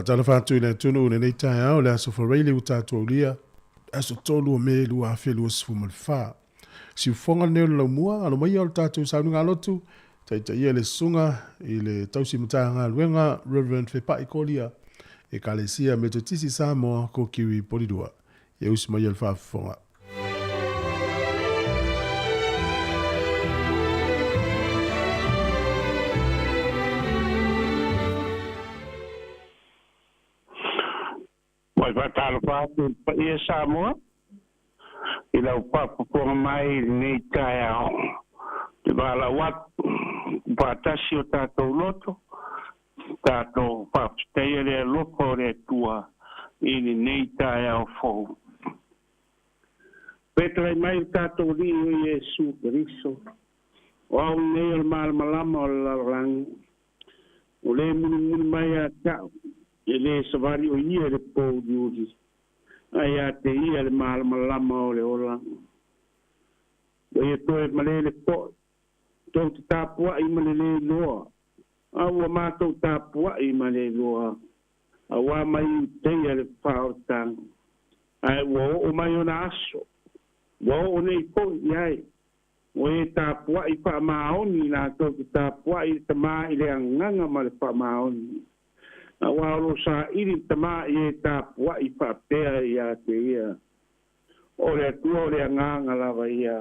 Faatalofa atu i le atunuu i lenei taeao, le Aso Faraile ua tatou aulia, aso 3 o Me 2024. Siufofoga lenei o le laumua, alo maia o le tatou sauniga lotu, taitaia le susuga i le tausi matagaluega Reverend Fepai Kolia, Ekalesia Metotisi Samoa, Kokiwi Polirua. Ia usi mai le faafofoga. Mai faatalofa atu i le paia Samoa i lau faafofoga mai i lenei taeao. Te valaau atu faatasi o tatou loto, tatou faafetaia le alofa o le Atua i lenei taeao fou. Fetalai mai le tatou Alii o Iesu Keriso, o au nei o le malamalama o le lalolagi, o le mulimuli mai ia te au, e lē savali o ia i le pouliuli, ae ia te ia le malamalama o le olaga. Ua ia toe malele fo'i, tou te tapua'i ma le lē iloa, a ua matou tapua'i ma le iloa, auā mai Iuteia le faaolataga, ae ua oo mai ona aso, ua oo nei fo'i i ai, o e tapua'i faamaoni latou te tapua'i le Tamā i le agaga ma le faamaoni, auā o lo o saili le Tamā i e tapua'i faapea ia te ia. O le Atua o le agaga lava ia,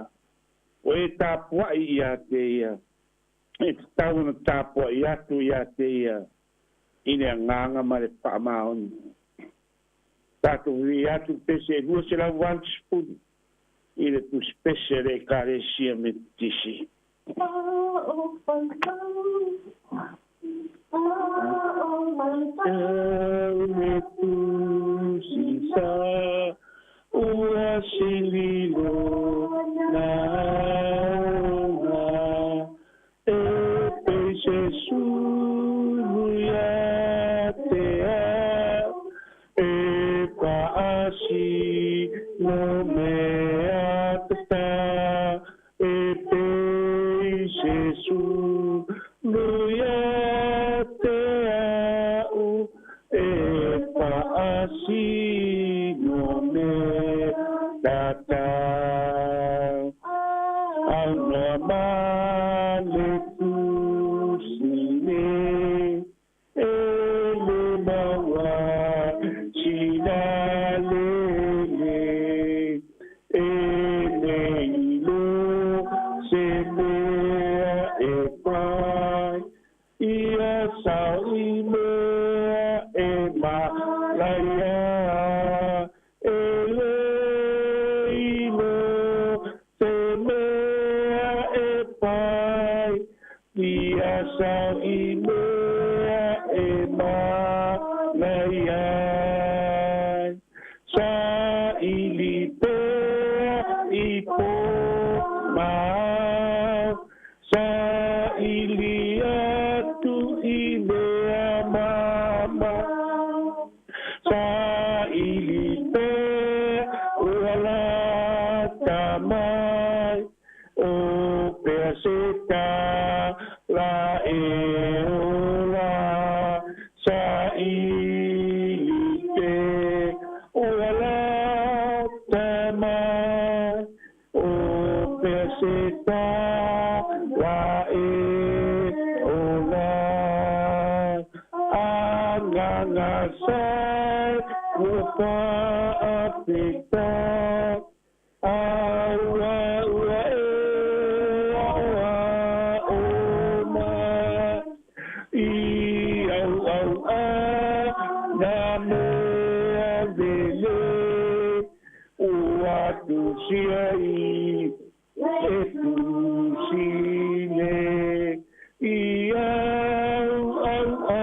o e tapua'i ia te ia, e tatau ona tapua'i atu ia te ia i le agaga ma le faamaoni. Tatou vivii atu le pese e 280 i le tusipese a le Ekalesia Metotisi. Le tusi sa ua sililo na auga e pei se sulu ia te au e paasi no mea tata e pei se sulu ia te au e paasi no mea tata. Aunoa ma le tusi le e le maua sina lele e le ilo se mea e fai ia sao i mea e malaia e le ilo se mea e fai ia sao i mea e malaia sa ili pea i po mau sa ili atu i mea mama sa ili pea ua lata mai o pea se tala e ola sa ili pea ua lata mai o pea se tala e ola agaga sai ua faapeta aua ua e aoa o mai i au au a na mea lele ua tusia i e tusi le i au au a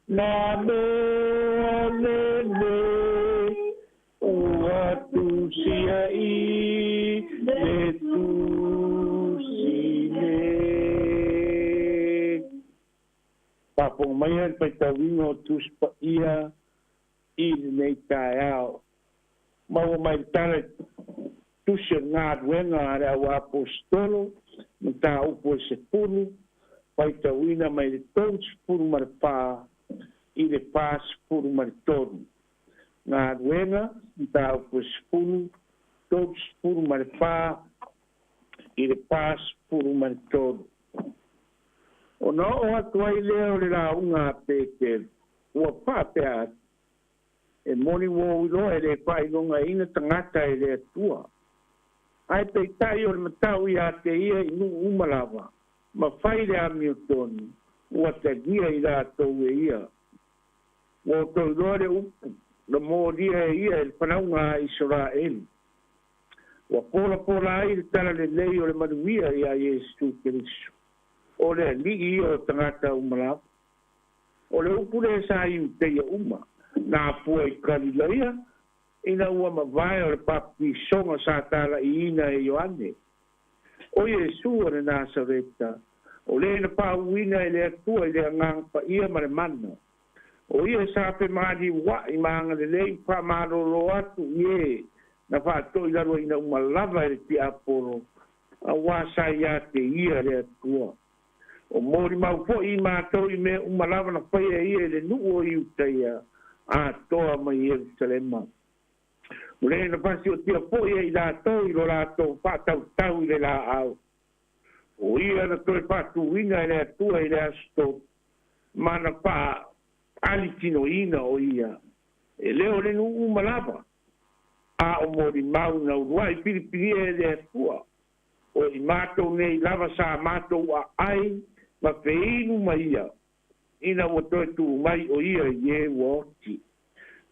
na mea lele ua tusia i le tusi le. Faafofoga mai le faitauina o Tusi Paia i lenei taeao. Maua mai le tala tusi o le galuega a le au aposetolo, mataupu e 10, faitauina mai le 34 i le 43. Galuega Mataupu 10 34 i le 43. Ona oo atu ai lea o le lauga a Petelo, ua faapea atu, e moni ua ou iloa e lē faailogaina tagata e le Atua. Ae peitai o le matau ia te ia i nuu uma lava, ma fai le amiotonu, ua talia i latou e ia. Ua outou iloa le upu, na molia e ia e le fanauga a Isaraelu. Ua polapola ai le tala lelei o le manuia iā Iesu Keriso. O le alii ia o tagata uma lava. O le upu lea sa Iuteia uma, na afua i Kalilaia, ina ua mavae o le papatisoga sa talaiina e Ioane. O Iesu o le Nasareta, o lē na paauina e le Atua i le agaga paia ma le mana. O ia sa femaliua'i ma agalelei faamalōlō atu i e na faatoʻilaluaina uma lava e le tiapolo, auā sa iā te ia le Atua. O molimau foʻi i matou i mea uma lava na faia e ia i le nuu o Iutaia atoa ma Ierusalema. O lē na fasiotia foʻi e i latou i lo latou faatautau i le laau. O ia na toe faatūina e le Atua i le aso tolu, ma na faaalitinoina o ia. E lē o le nuu uma lava, a o molimau na uluaʻi pilipilia e le Atua. O i matou nei lava sa matou aai ma feinu ma ia, ina ua toe tū mai o ia i e ua oti.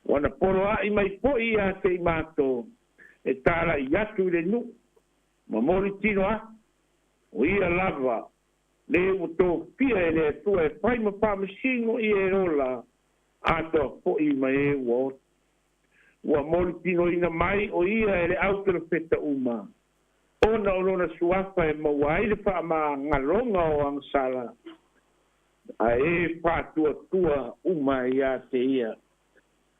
Ua na poloaʻi mai foʻi iā te i matou, e talaʻi atu i le nuu, ma molitino atu, o ia lava le ua tofia e le Atua e fai ma faamasino i e ola, atoa foʻi ma e ua oti. Ua molitinoina mai o ia e le auperofeta uma, ona o lona suafa e maua ai le faamagaloga o agasala, ae e faatuatua uma iā te ia.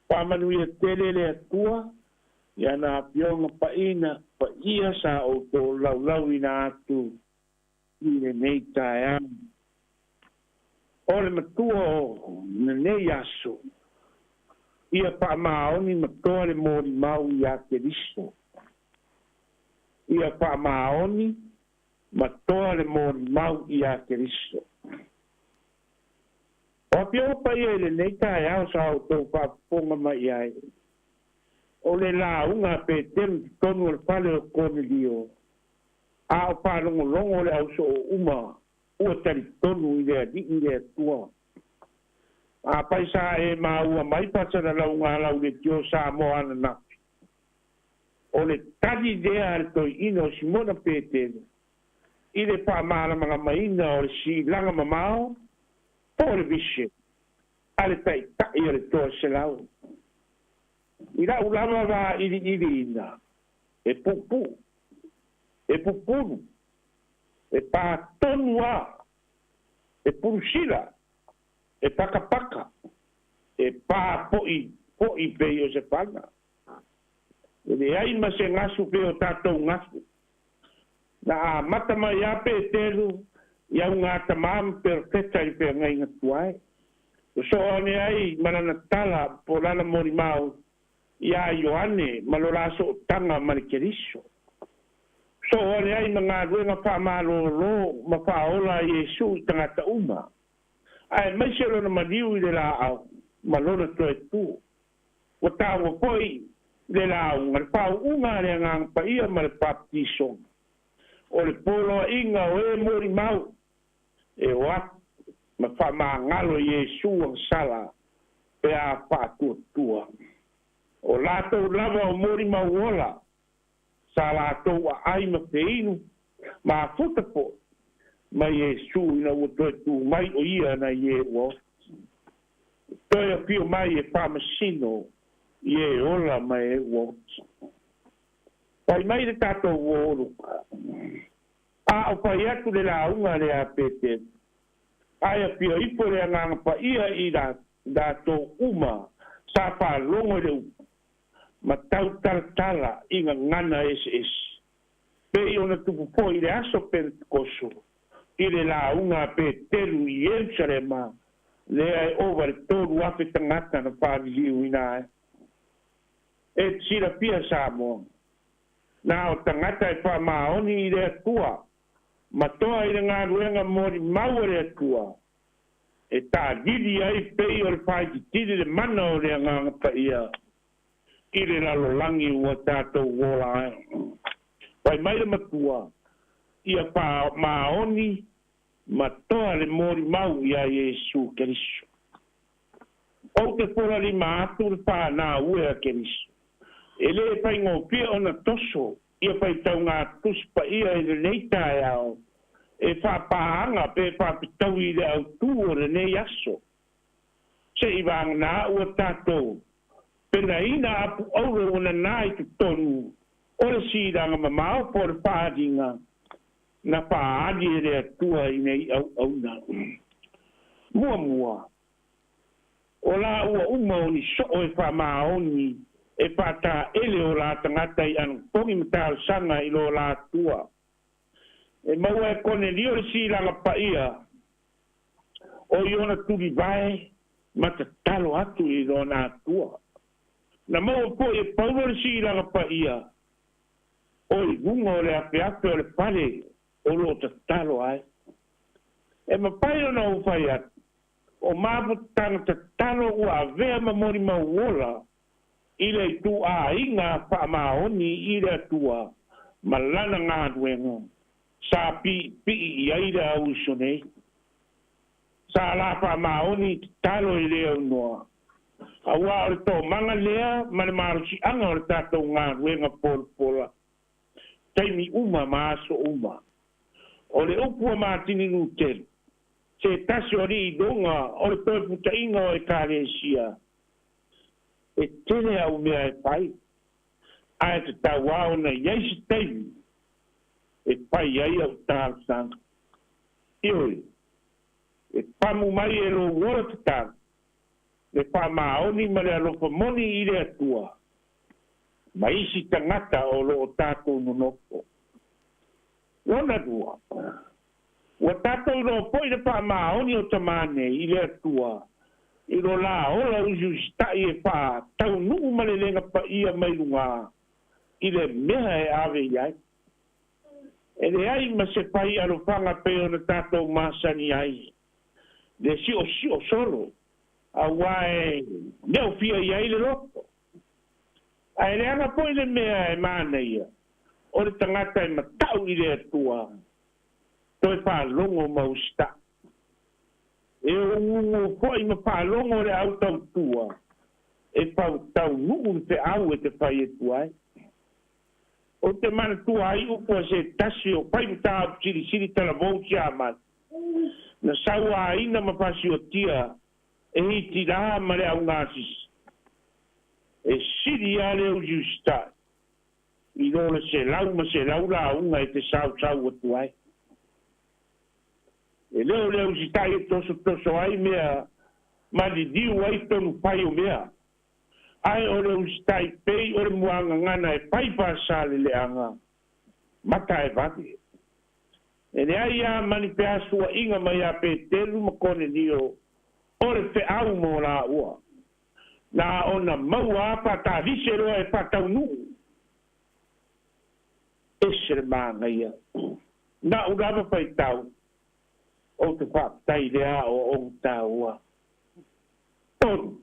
Faamanuia tele le Atua ia na afioga paʻina paia sa outou laulauina atu i lenei taeao. O le matua o lenei aso, ia faamaoni ma toa le molimau iā Keriso. Ia faamaoni ma toa le molimau iā Keriso. O afioga paia i lenei taeao sa outou faafofoga mai ai, o le lauga a Petelu i totonu o le fale o Konelio, a o faalogologo le ausoo uma ua talitonu i le Alii le Atua. Afai sa e maua mai faasalalauga a lau leitio Samoa ananafi, o le tali lea a le toeaina o Simona Petelo i le faamalamalamaina o le silaga mamao po o le vision a le Taitai o le Toaselau. I lau lava vailiiliina, e puupuu, e pupulu, e patonu a, e pulusila, e pakapaka, e papoʻi poʻi pei o se fana. E leai ma se gasu pei o tatou gasu. Na amata mai a Petelu i augatamā ma perofeta i le feagaiga tuai. Sosoo ane ai ma lana tala po o lana molimau iā Ioane ma lo la sootaga ma le Keriso. Sosoo ane ai ma galuega faamalōlō ma faaola a Iesu i tagata uma, aemaise lona maliu i le laau ma lona toe tū. Ua taua foʻi le lauga le faauuga a le Agaga Paia ma le papatisoga. O le poloaiga o e molimau e o atu ma faamagalo Iesu agasala pe a faatuatua. O latou lava o molimau ola sa latou aai ma feinu ma afuta foʻi ma Iesu ina ua toe tū mai o ia nai e ua oti. Toe afio mai e faamasino i e ola ma e ua oti. Fai mai le tatou uō o Luka, a o fai atu le lauga lea a Petelo, ae afio ifo le Agaga Paia i latou uma sa faalogo i le upu, ma tautalatala i gagana eseese, pei ona tupu foʻi i le aso Penetekoso i le lauga a Petelu i Ierusalema Lea e ova le 3,000 tagata na faaliliuina ai. E te silafia Samoa. Na o tagata e faamaoni i le Atua, ma toa i le galuega molimau a le Atua, e taalili ai pei o le faaititili le mana o le Agaga Paia i le lalolagi ua tatou ola ai. Fai mai le matua, ia faamaoni ma toa le molimau ia Iesu Keriso. Ou te folalima atu le whānā ue a Keriso. E le whaingōpia ona toso ia faitauga tusi paia i lenei taeao e faapaaaga pe faapitaui i le autū o lenei aso. Se i vaganā ua tatou penaina apu auro ua nanā i totonu o le silaga mamao po o le faaaliga na faaali e le Atua i nei auauna. Muamua, o la ua uma o ni soo e faamaoni e faataele o la tagata i anapogi ma talosaga i lo la Atua. E maua e Konelio le silaga paia o i ona tulivae ma tatalo atu i lona Atua. Na maua foi e Paulo le silaga paia o i luga o le afeafe o le fale o loo tatalo ai. E mapai ona ou fai atu, o mafutaga tatalo ua avea ma molimau ola i le ituaiga faamaoni i le Atua ma lana galuega sa piipii i ai le auiso nei. Sa la faamaoni i tatalo i le aunoa. Auā o le toomaga lea ma le malosiaga o le tatou galuega polapola. Taimi uma ma aso uma. O le upu a Matini Lutelu, se tasi o alii iloga o le toe putaiga o Ekalesia, e tele au mea e fai, ae tatau lava ona i ai se taimi e fai ai au talosaga. Ioe, e pamu mai e lou ola tatalo, le faamaoni ma le alofa moni i le Atua, ma isi tagata o loo tatou nonofo. Lona lua, ua tatou iloa foi le faamaoni o tamā nei i le Atua, i lo la ola usiusita'i e faataunuu ma le lega paia mai lugā i le mea e ave i ai. E leai ma se fai alofaga pei ona tatou masani ai, le siosio solo, auā e neofia i ai le loto. Ae leaga foi le mea e manaia, o le tagata e matau i le Atua, toe faalogo ma usita'i. E ugugu foi ma faalogo le au tautua, e fautaunuu le feau e te fai atu ai. Ou te manatua ai upu a se tasi o fai mataupu silisili talavou Siamani. Na sauaina ma fasiotia e Hitilā ma le augasisi. E sili lava le usiusita'i i lo le 100 ma 100 lauga e te sausau atu ai. E le o le usita'i e tosotoso ai mea ma liliu ai tonu fai o mea. Ae o le usita'i pei o le muagagana e fai faasaleleaga mata e vave. E leai lava ma ni feasua'iga mai ia Petelu ma Konelio o le feau mo laua. Na ona maua a faatalise loa e faataunuu. Ese le manaia. Na'u lava faitau, ou te faafetai i le aoaoga taua. Tolu,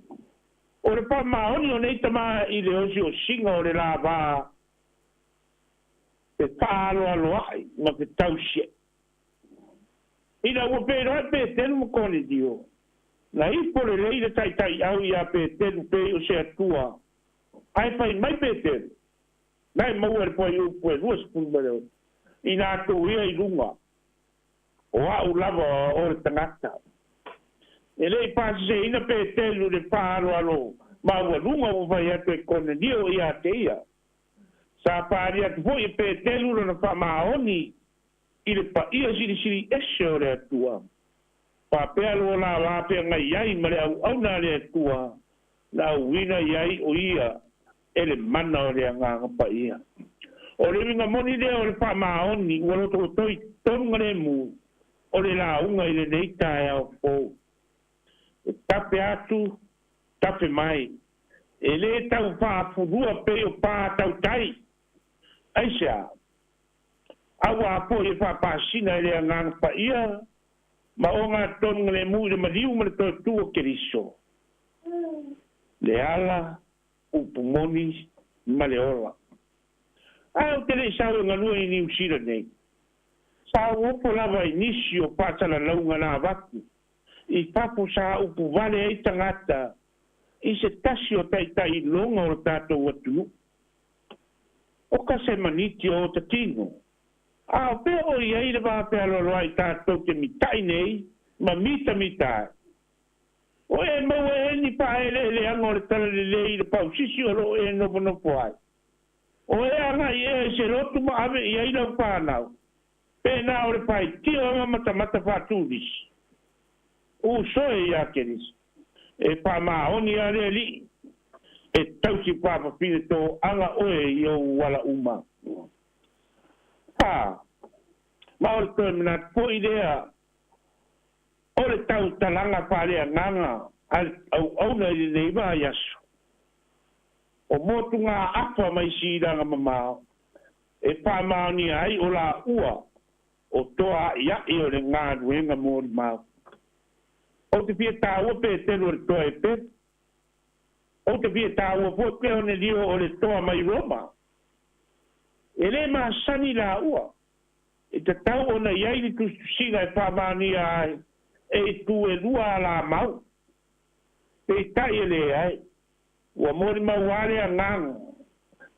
o le faamaoni o nei tamā i le osiosiga o le lavā fefaaloaloa'i ma fetausia'i. Ina ua feiloai Petelu ma Konelio, na ipo lelei le taitai'au iā Petelu pei o se Atua, ae fai mai Petelu, na e maua i le fuaiupu e 26, inā tou ia i luga, o a'u lava o le tagata. E le i paseseina Petelu i le faaaloalo maualuga ua fai atu e Konelio ia te ia. Sa faaalia atu foi e Petelu lona faamaoni i le paia silisili ese o le Atua. Faapea lo la va feagai ai ma le auauna a le Atua na auina i ai o ia e le mana o le Agaga Paia. O le uiga moni lea o le faamaoni ua lotolotoi tonu galemu o le lauga i lenei taeao fou. E tape atu, tape mai. E lē tau faafulua pei o pā tautai. Aisea? Auā fo'i e faapasina e le Agaga Paia ma ogatonu lemu i le maliu ma le toe tū o Keriso. Le ala, upu moni ma le ola. Ae ou te le'i sau e galue i Niusila nei. Sa ou ofo lava i nisi o faasalalauga na avatu i fafo sa upu vale ai tagata i se tasi o taita'iloga o le tatou atunuu. O ka se maniti o tatino. A o pea o iai le vafealoaloa'i tatou te mita'i nei ma mitamita ai. O e maua e ni faaeleeleaga o le talalelei i le pausisi o loo e nofonofo ai. O e aga'i ea i se lotu ma ave i ai lau fanau. Pe na o le faitio aga matamata faatulisi. Uso e iā Kerisi. E faamaoni a le Alii e tausi faafafine toaga oe i ou ala uma. A ma o le toe manatu fo'i lea o le tautalaga faaleagaga a le auauna i lenei vaiaso. O motugaafa mai silaga mamao e faamaonia ai o laua o toa a'ia'i o le galuega molimau. Ou te fia tāua Petelu o le toa e pe. Ou te fia tāua fo'i pe o lio o le toa mai Roma. E lē masani laua. E tatau ona i ai le tusitusiga e faamaonia ai e i tu e lua alamau. Peita'i e lē ai. Ua molimau a le agaga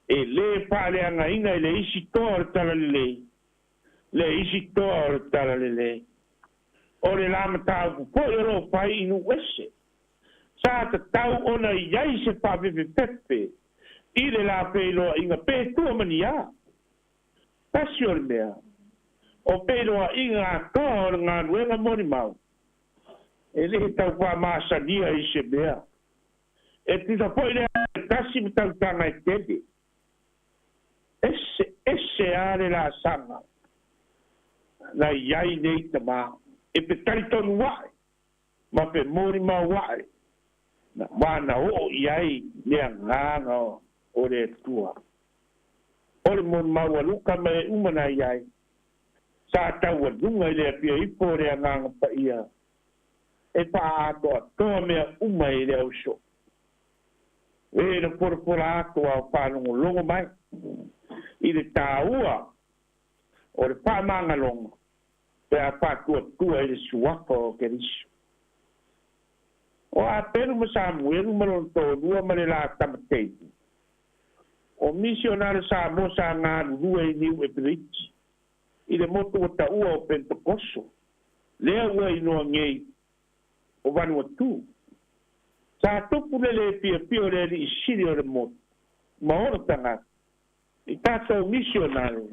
e lē faaleagaina i le isi toa o le talalelei. Le isi toa o le talalelei. O le la mataupu fo'i o loo fai i nuu ese. Sa tatau ona i ai se faafefefefe i le lafeiloa'iga pe tua maniā. Tasi o le mea. O feiloa'iga atoa o le galuega molimau. E lē tau faamasania i se mea. E tusa fo'i lea tasi ma tautaga e tele. Ese ese a le laasaga na i ai nei tamā. E petalitonu aʻe ma pe molimau aʻe na mana oo i ai le agaga o le Atua. O le molimau a Luka ma e uma na i ai. Sa taualuga i le apia ifo o le Agaga Paia e faaatoatoa mea uma i le ausoo. E na polapola atu a o faalogologo mai i le tāua o le faamagaloga pe a faatuatua i le suafa o Keriso. O Apelu ma Samuelu ma lona toalua ma le la tamateinu. O misionare Samoa sa galulue i Niu Epiriti i le motu ua taua o Pentekoso lea ua igoa nei o Vanuatu. Sa tupu le lē fiafia o le alii sili o le motu ma ona tagata i tatou misionare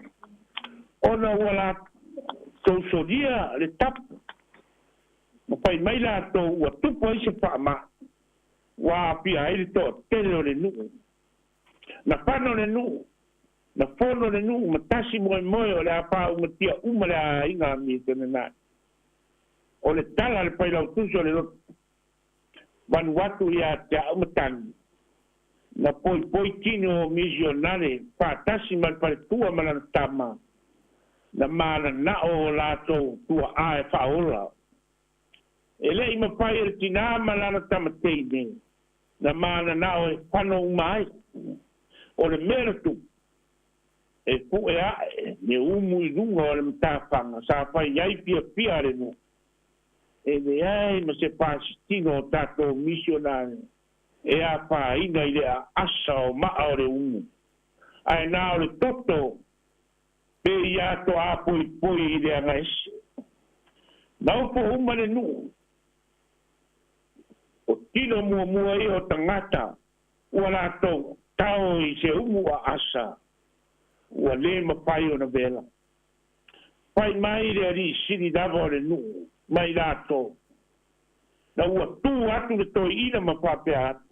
ona ua latou solia le tapu ma fai mai latou ua tupu ai se faama'i ua aafia ai le toatele o le nuu. Na fano le nuu, na fono le nuu ma tasi moemoe o le a faaumatia uma le aiga a misionenai. O le tala a le failautusi o le lotu Vanuatu iā te a'u matagi. Na poipoi tino o misionare faatasi ma le faletua ma lana tama. Na manana'o o latou tua'a e faaola. E le'i mafai e le tinā ma lana tamateine na manana'o e fano uma ai. O le mea na tupu, e pu'e a'e le umu i luga o le matafaga sa fai ai fiafia a le nuu. E leai ma se fasitino o tatou misionare e afaina i le aasa o maa o le umu. Ae na o le toto pe ia toapoipoi i le agaese. Na ofo uma le nuu. O tino muamua ia o tagata ua latou tao i se umu aasa ua lē mafai ona vela. Fai mai le alii sili lava o le nuu mai latou. Na ua tū atu le toeaina ma faapea atu,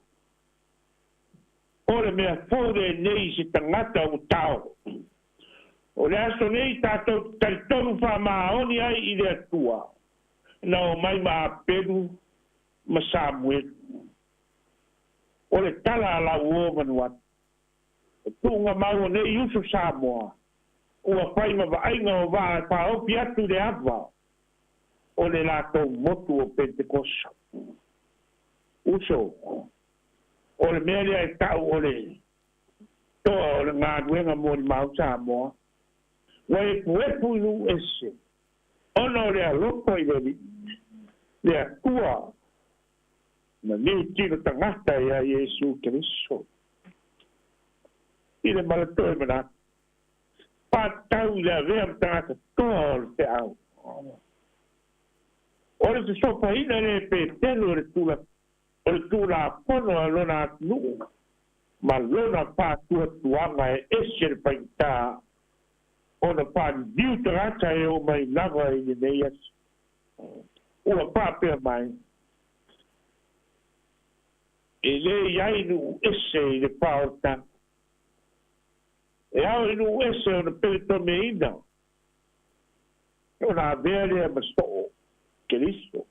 O le mea fou lenei i se tagata ua tao. O le aso nei tatou te talitonu faamaoni ai i le Atua na omai ma Apelu Ma Samuelu. O le tala a lau o Vanuatu. E tuuga mau o nei uso Samoa. Ua fai ma vaaiga o vaa e faaofi atu i le ava o le latou motu o Pentekosa. Uso, o le mea lea e ta'u o le toa o le galuega mo limau Samoa. Ua epuepu i nuu ese ona o le alofa i le Alii, le Atua na liutilo tagata ia Iesu Keriso. I le malatoe manatu, fa'atatau i le avea ma tagata toa o le fe'au. O le fesofaina le Petelu o le tula o le tulafono a lona atunuu ma lona fa'atuatuaga e ese le faigata ona fa'aliliu tagata e oo mai lava i lenei aso. Ua fa'apea mai, e lē iai nuu ese i le faaolataga. E ao i nuu ese ona peletomeina ona avea lea ma so'o Keriso.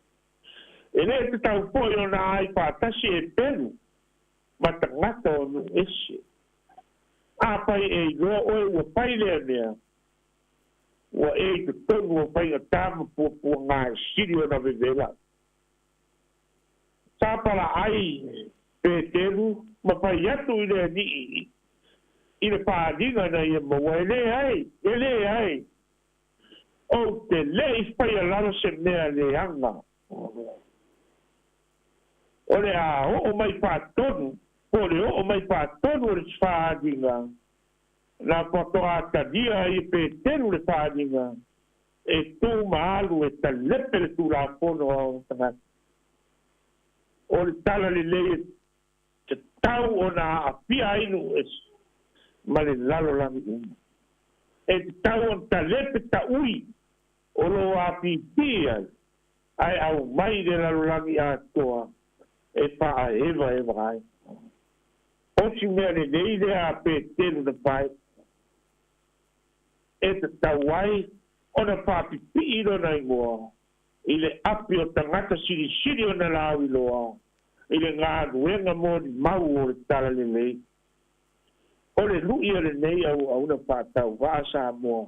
E lē tatau fo'i ona ai fa'atasi e pelu ma tagata o nuu ese. Afai e iloa oe ua fai lea mea, ua e i totonu o faigatā ma puapuagā e sili ona vevela. Sa palaai Petelu ma fai atu i le Alii i le faaaliga na ia maua, E leai, e leai, ou te le'i faia lalo se mea leaga. O le a oo mai fa'atonu po o le oo mai fa'atonu o le faaaliga na faatoā talia ai e Petelu le faaaliga e tū ma alu e talepe le tulafono a ona tagata. O le tala lelei e tatau ona a'afia ai nuu ese ma le lalolagi uma. E tatau ona talepe ta'ui o loo apipī ai ae aumai le lalolagi atoa e fa'aevaeva ai. O si mea lelei lea a Petelu na fai e tatau ai ona fa'apipi'i lona igoa i le api o tagata silisili ona lauiloa i le galuega molimau o le tala lelei. O le lu'i o lenei auauna fa'atauva'a Samoa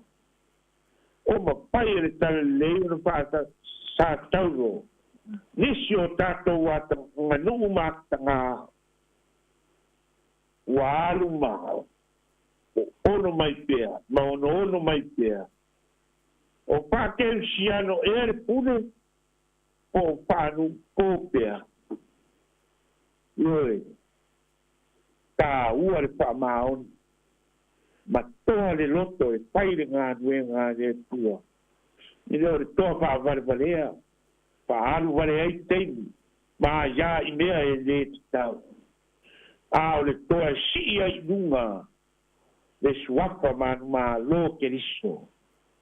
o mapai e le tala lelei ona fa'asataulo nisi o tatou ataganuu ma atagā ua alu ma o ono mai pea ma onoono mai pea. O fa'akeusiano ea le pule po o fa'anu'upō pea. Ioe, tāua le fa'amaoni ma toa le loto e fai le galuega a le Atua. E le o le toa fa'avalevalea fa'aalu vale ai taimi ma aiā i mea e lē tatau. A o le toa e si'i ai i luga le suafa manumālō Keriso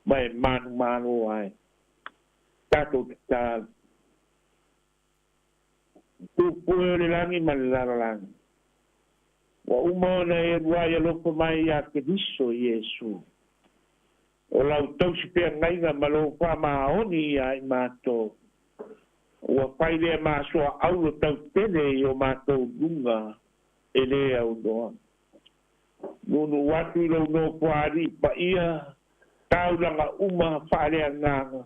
ma e manumālō ai. Tatou tatalo. Tupue o le lagi ma le lalolagi. Ua uma ona e alu ai alofa mai iā Keriso Iesu. O lau tausi feagaiga ma lou faamaoni iā i matou. Ua fai lea ma soaaulo tautele i o matou luga e lē aunoa. Nuunuu atu i lou nofoaali'i paia, taulaga uma faaleagaga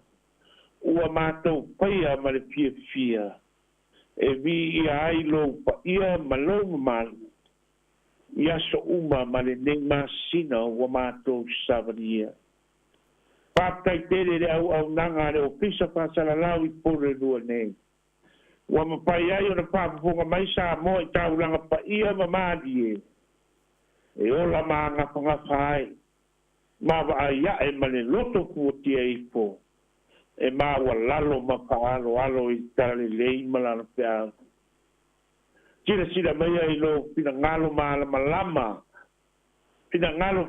ua matou faia ma le fiafia e viia ai lou paia ma lou mamalu i aso uma ma lenei masina ua matou savalia. Faafetai tele i le auaunaga a le Ofisa Faasalalau i Pule-lua nei ua mafai ai ona faafofoga mai Samoa i taulaga paia ma malie e ola ma agafagafa ai ma vaai a'e ma le loto fuatia ifo e maualalo ma fa'aaloalo i le talalelei ma lana feau. Silasila maia i lou finagalo malamalama, finagalo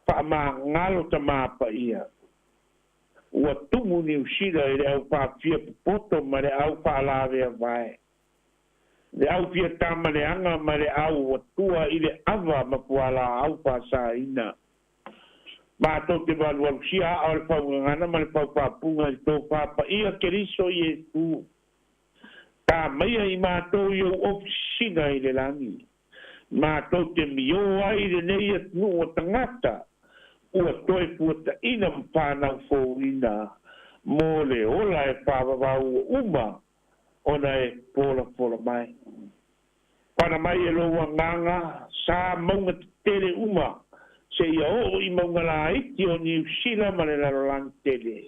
fa'amagalo Tamā Paia. Ua tumu Niu Sila i le au fa'afia popoto ma le au fa'alaveavae, le au fia tamaleaga ma le au ua tua i le ava ma fualaau fa'asāina. Matou te valuvalusia aa o le faugagana ma le faufaapuga i le tofā paia Keriso Iesu. Tā maia i mātou i au ofisina i le lagi. Mātou te mio ai le nei atunuu o tagata ua toe fuataʻina ma whānau fouina mo le ola e whāvavau ua uma ona e polapola mai. Pana mai e lou agaga sa mauga tetele uma seia oo i mauga laiti o Niusila ma le lalolagi tele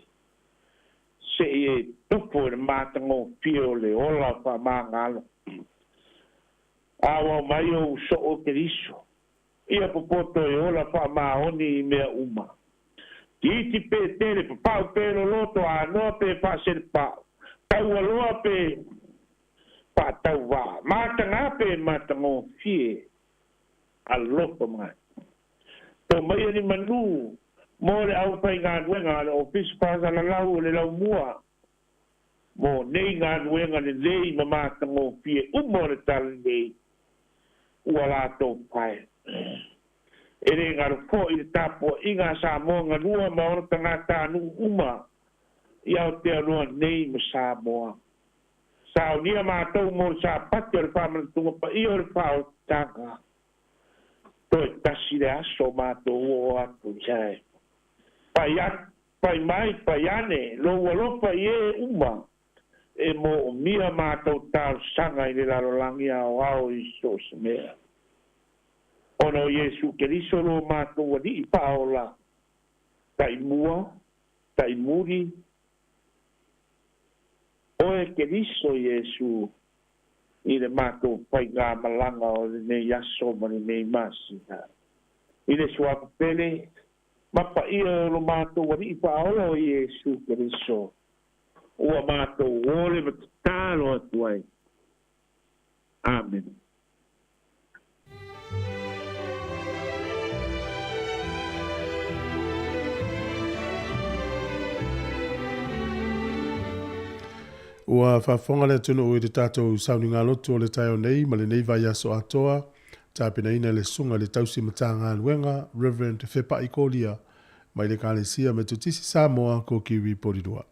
seʻi e topo i le matagofie o le ola faamagalo. Auau mai ou soo Keriso ia popoto e ola faamaoni i mea uma. Tiiti pe tele papau pe loloto anoa pe faaselepao taualoa pe faatauvā matagā pe matagofie alofa mai. To mai ni manu mo le au faigaluega a le ofisa faasalalau o le laumua mo nei galuega lelei ma matagofie uma o le talalelei ua latou pae. E lē galo foʻi le tapuaʻiga a Samoa galua ma ona tagatanuu uma i Aotearoa nei ma Samoa. Saonia matou mo le sapati o le faamanatuga paia o le faaolataga. Toe tasi le aso matou oo atu i ai. Pai atu, pai mai, pai ane, lou alofa i e uma e moomia matou talosaga i le lalolagi aoao i so o se mea. Ona o Iesu Keriso lo matou alii faaola, taimua, taimuli, oe Keriso Iesu i le matou faigamalaga o lenei aso ma lenei masina. I le suafa pele, ma paia o lo matou alii faaola o Iesu Keriso, ua matou ole ma tatalo atu ai. Amene. Ua faafofoga le atunuu i le tatou sauniga lotu o le taeao nei ma lenei vaiaso atoa, tapenaina e le Susuga i le Tausi Matagaluega, Reverend Fepaʻi Kolia, mai le Ekalesia Metotisi Samoa, Kokiwi Porirua.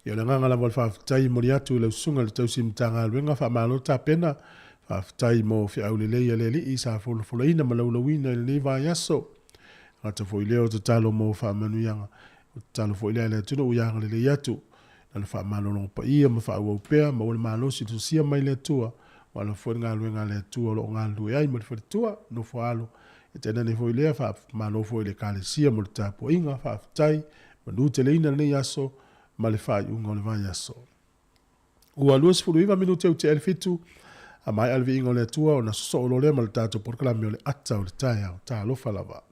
Ia o le agaga lava o le faafetai e momoli atu i lau Susuga i le Tausi Matagaluega, faamalo tapena, faafetai mo feau lelei a le Alii sa folafolaina ma laulauina i lenei vaiaso. Gata foi lea o tatalo mo faamanuiaga, o tatalo foi lea a le atunuu ia agalelei atu. Na le faamalologa paia ma faaauau pea, maua le malosi le sosia mai le Atua, ua ala foi le galuega a le Atua o lo o galulue ai ma le faletua, nofo alo. E tainane foi lea, faamalo foi i le Ekalesia mo le tapuaiga, faafetai, manuteleina lenei aso ma le faaiuga o le vaiaso. Ua 29 minute ua tea i le 7, a maea le viiga o le Atua ona sosoo loa lea ma le tatou polokalame o le ata o le taeao. Talofa lava.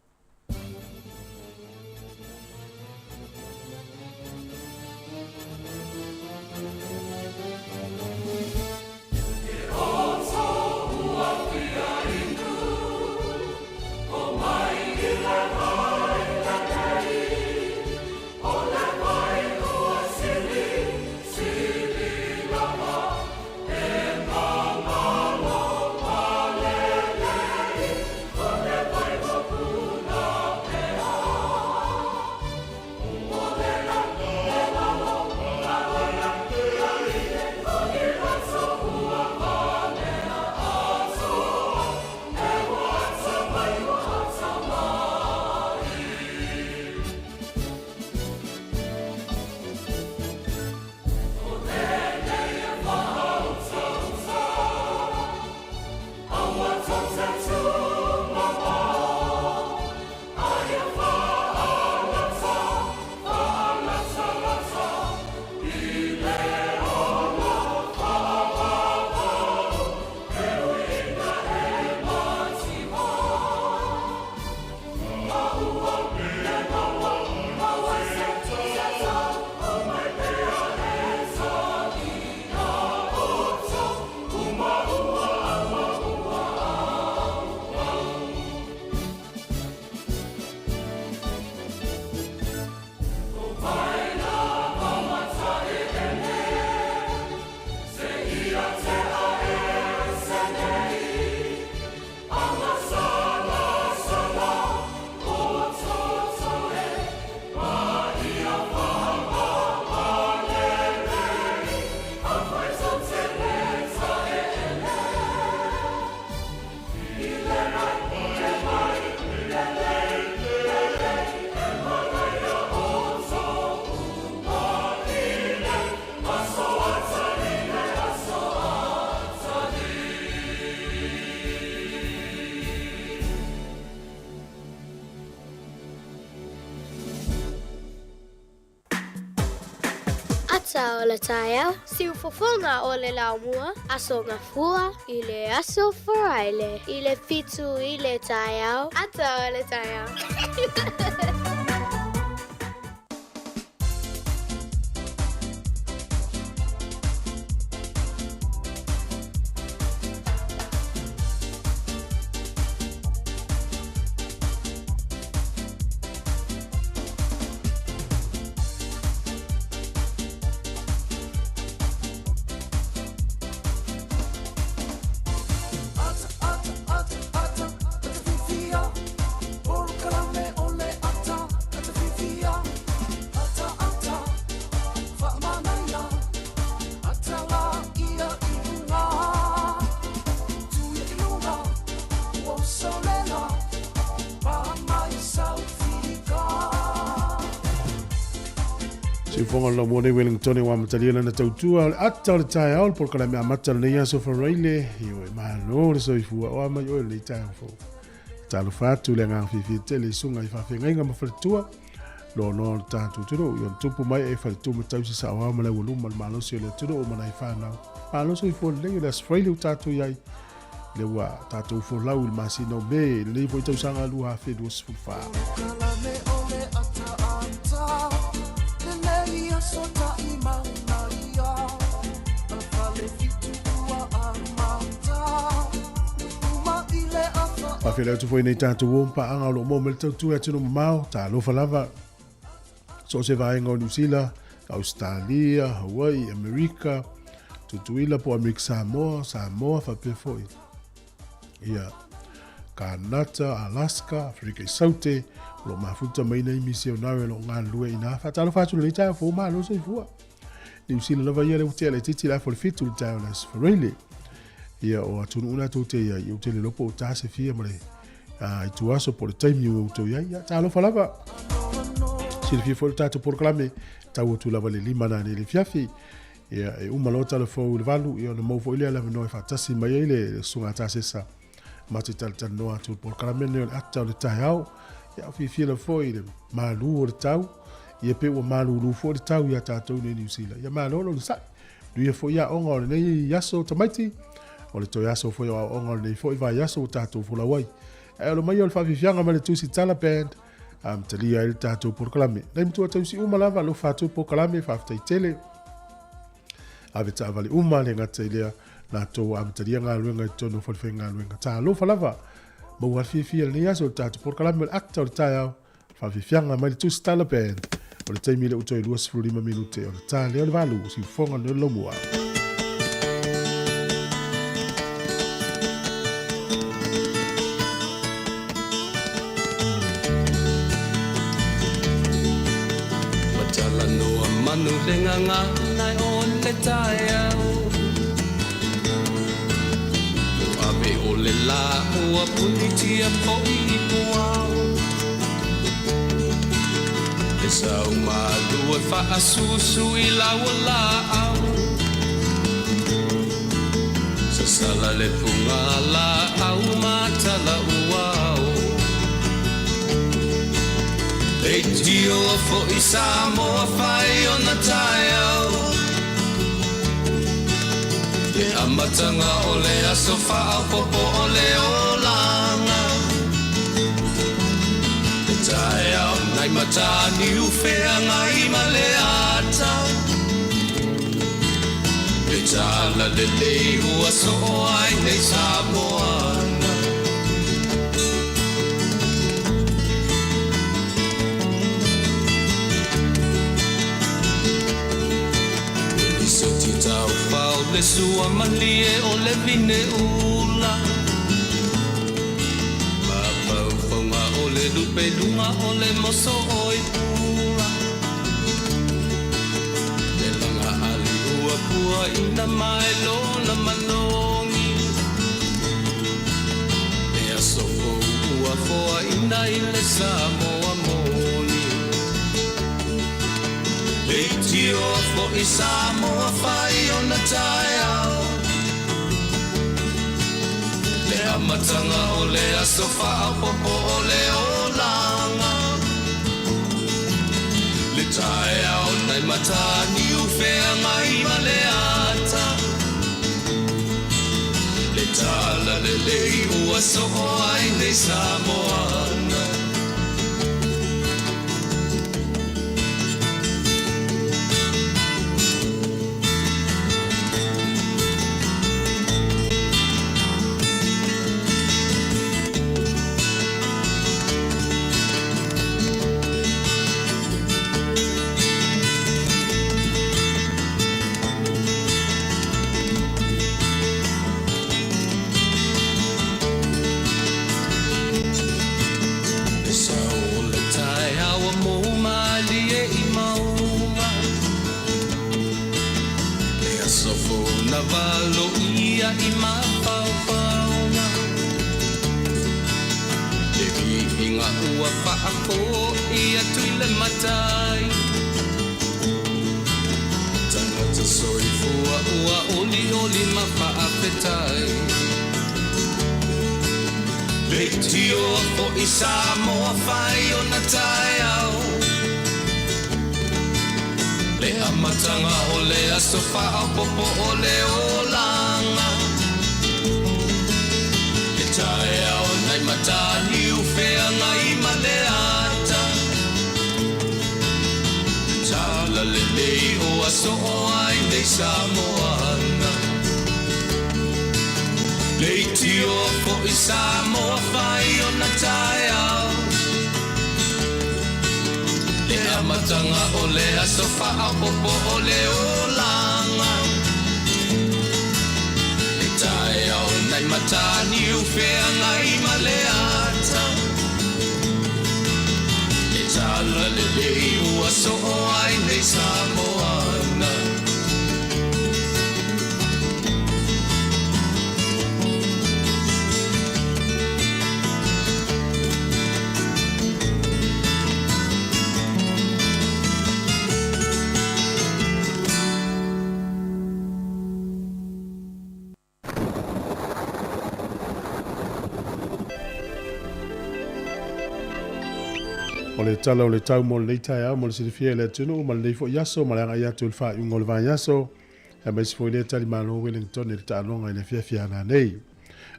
Ata o le taeao, siufofoga o le laumua, Aso Gafua i le Aso Faraile i le 7 i le taeao, Ata o le taeao. Siufoga o le laumua nei Wellington ua amatalia lana tautua o le ata o le taeao le polokalame amata o lenei aso Faraile. Ioe, malo le soifua o a mai oe lenei taeao fou. Talofa atu le agaga fiafia tele i susuga i faafeagaiga ma faletua loaloa o le tatou atunuu. I ona tupu mai e faletua ma tausi saoao ma le aualuma le malosi o le atunuu ma nai fanau. Malo soifua lelei o le Aso Faraile ua tatou i ai. Lea ua tatou folau i le masina o Me i lenei foi tausaga 2024. Faafeiloai atu foi nei tatou o paaga o lo o maua mai le tautua e atunuu mamao, talofa lava. So o se vaega o Niu Sila, Ausetalia, Hawaii, Amerika, Tutuila po o Amerika Samoa, Samoa faapea foi. Ia, Kanata, Alaska, Afrika i Saute, o lo o mafuta mai nei misionare o lo o galulue i ina. Faatalofa atu lenei taeao fou, malo soifua. Niu Sila lava ia lea ua tea laitiiti le afa o le 7 i le taeao o le Aso Faraile. Ia, o atunuu na tou te i ai, ou te le iloa po o ta se fia ma le ituaso po o le taimi ua outou i ai. Ia, talofa lava. Silafia foi le tatou polokalame, tau atu lava le 5 nanei i le afiafi. Ia, e uma loa tala fou i le 8, ia ona maua foi lea le avanoa e faatasi mai ai le susuga a Tasesa ma te talatalanoa atu i le polokalame lenei o le ata o le taeao. Ia, o fiafia lava foi i le malu o le tau, ia pe ua malulu foi le tau iā tatou nei i Niu Sila. Ia malo le onosai. Nuia foi aoga o lenei aso tamaiti, o le toe aso foi o aoaoga o lenei foi vaiaso ua tatou folau ai. Ae alo maia o le faafiafiaga mai le Tusitala Band, amatalia ai le tatou polokalame. Nai matua tausi uma lava, alofa atu le polokalame, faafetai tele. Ave taavale uma, le gata i lea, latou amatalia galuega i totonu o falefaigaluega. Talofa lava, maua le fiafia i lenei aso o le tatou polokalame o le ata o le taeao. Faafiafiaga mai le Tusitala Band, o le taimi lea ua toe 25 minute ona ta lea o le 8, siufoga lenei o le laumua. Matalanoa manu le gagana o le taeao Ave o le lā ua punitia foi i puao Le sau malu e faasusu i lau laau Sasala le puga laau matala uao Leitio foi Samoa fai ona taeao Le amataga o le aso faaopoopo o le olaga Le taeao nai Mataniu feagai ma le ata Le tala lelei ua soo ai nei Samoana Lisoti taufao le sua malie o le vine ula Mafaufauga o le lupe luga o le moso oi pula Le laga ali ua pua ina mai lona manogi Le aso fou ua foaina i le Samoa moni Leitioa foi Samoa fai ona taeao Le amataga o le aso faaopoopo o le olaga Le taeao nai Mataniu feagai ua soo ai nei Samoana. Le sau o le taeao ua mou malie i mauga, Le aso fou na valoia i mafaufauga, Le viiga ua faafoi atu i le Matai, Tagata soifua ua olioli ma faafetai. Leitioa foi Samoa fai ona taeao, Le amataga o le aso faaopoopo o le olaga, Le taeao nai Mataniu Feagai ma le ata, Le talalelei ua soo ai nei Samoana. Leitioa foi Samoa fai ona taeao, Le amataga o le aso faaopoopo o le olaga, Le taeao nai Mataniu Feagai ma le ata, Le talalelei ua soo ai nei Samoana. O le tala o le tau mo lenei taeao mo le silafia e le atunuu ma lenei foi aso ma le agai atu i le faaiuga o le vaiaso, aemaise foi lea talimalo Wellington i le taaloga i le afiafi a nanei.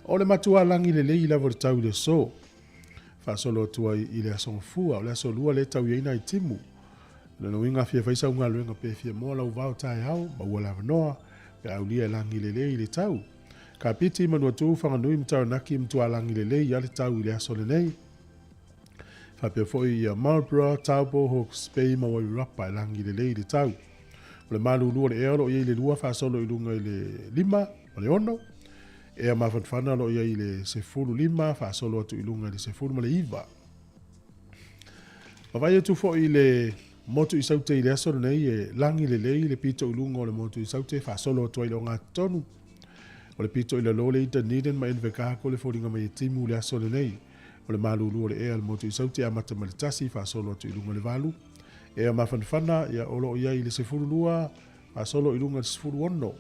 O le matua lagi lelei lava o le tau i le aso. Faasolo atu ai i le aso Gafua, o le aso Lua lea e tau i ai nai timu. O lona uiga a fia fai sau galuega pe fia moa lau vao taeao, maua le avanoa pe a aulia e lagi lelei i le tau. Kapiti, Manuatu, Whanganui ma Taranaki matua lagi lelei a le tau i le aso lenei. Faapea foi ia Marlborough, Taupo, Hawke's Bay ma Wairarapa e lagi lelei i le tau. O le malulu o le ea o lo o i ai i le lua faasolo i luga i le lima ma le ono. Ea mafanafana o lo o i ai i le 15 faasolo atu i luga i le 19. Vaavaai atu foi i le motu i Saute i le aso lenei e lagi lelei le pito i luga o le motu i Saute faasolo atu ai i le ogatotonu. O le pito i lalo le i Dunedin ma Invercargill e foliga mai e timu i le aso lenei. O le malulu o le ea o le motu i Saute amata mai le tasi faasolo atu i luga i le valu. Ea mafanafana ia o lo o i ai i le 12 faasolo i luga i le 16.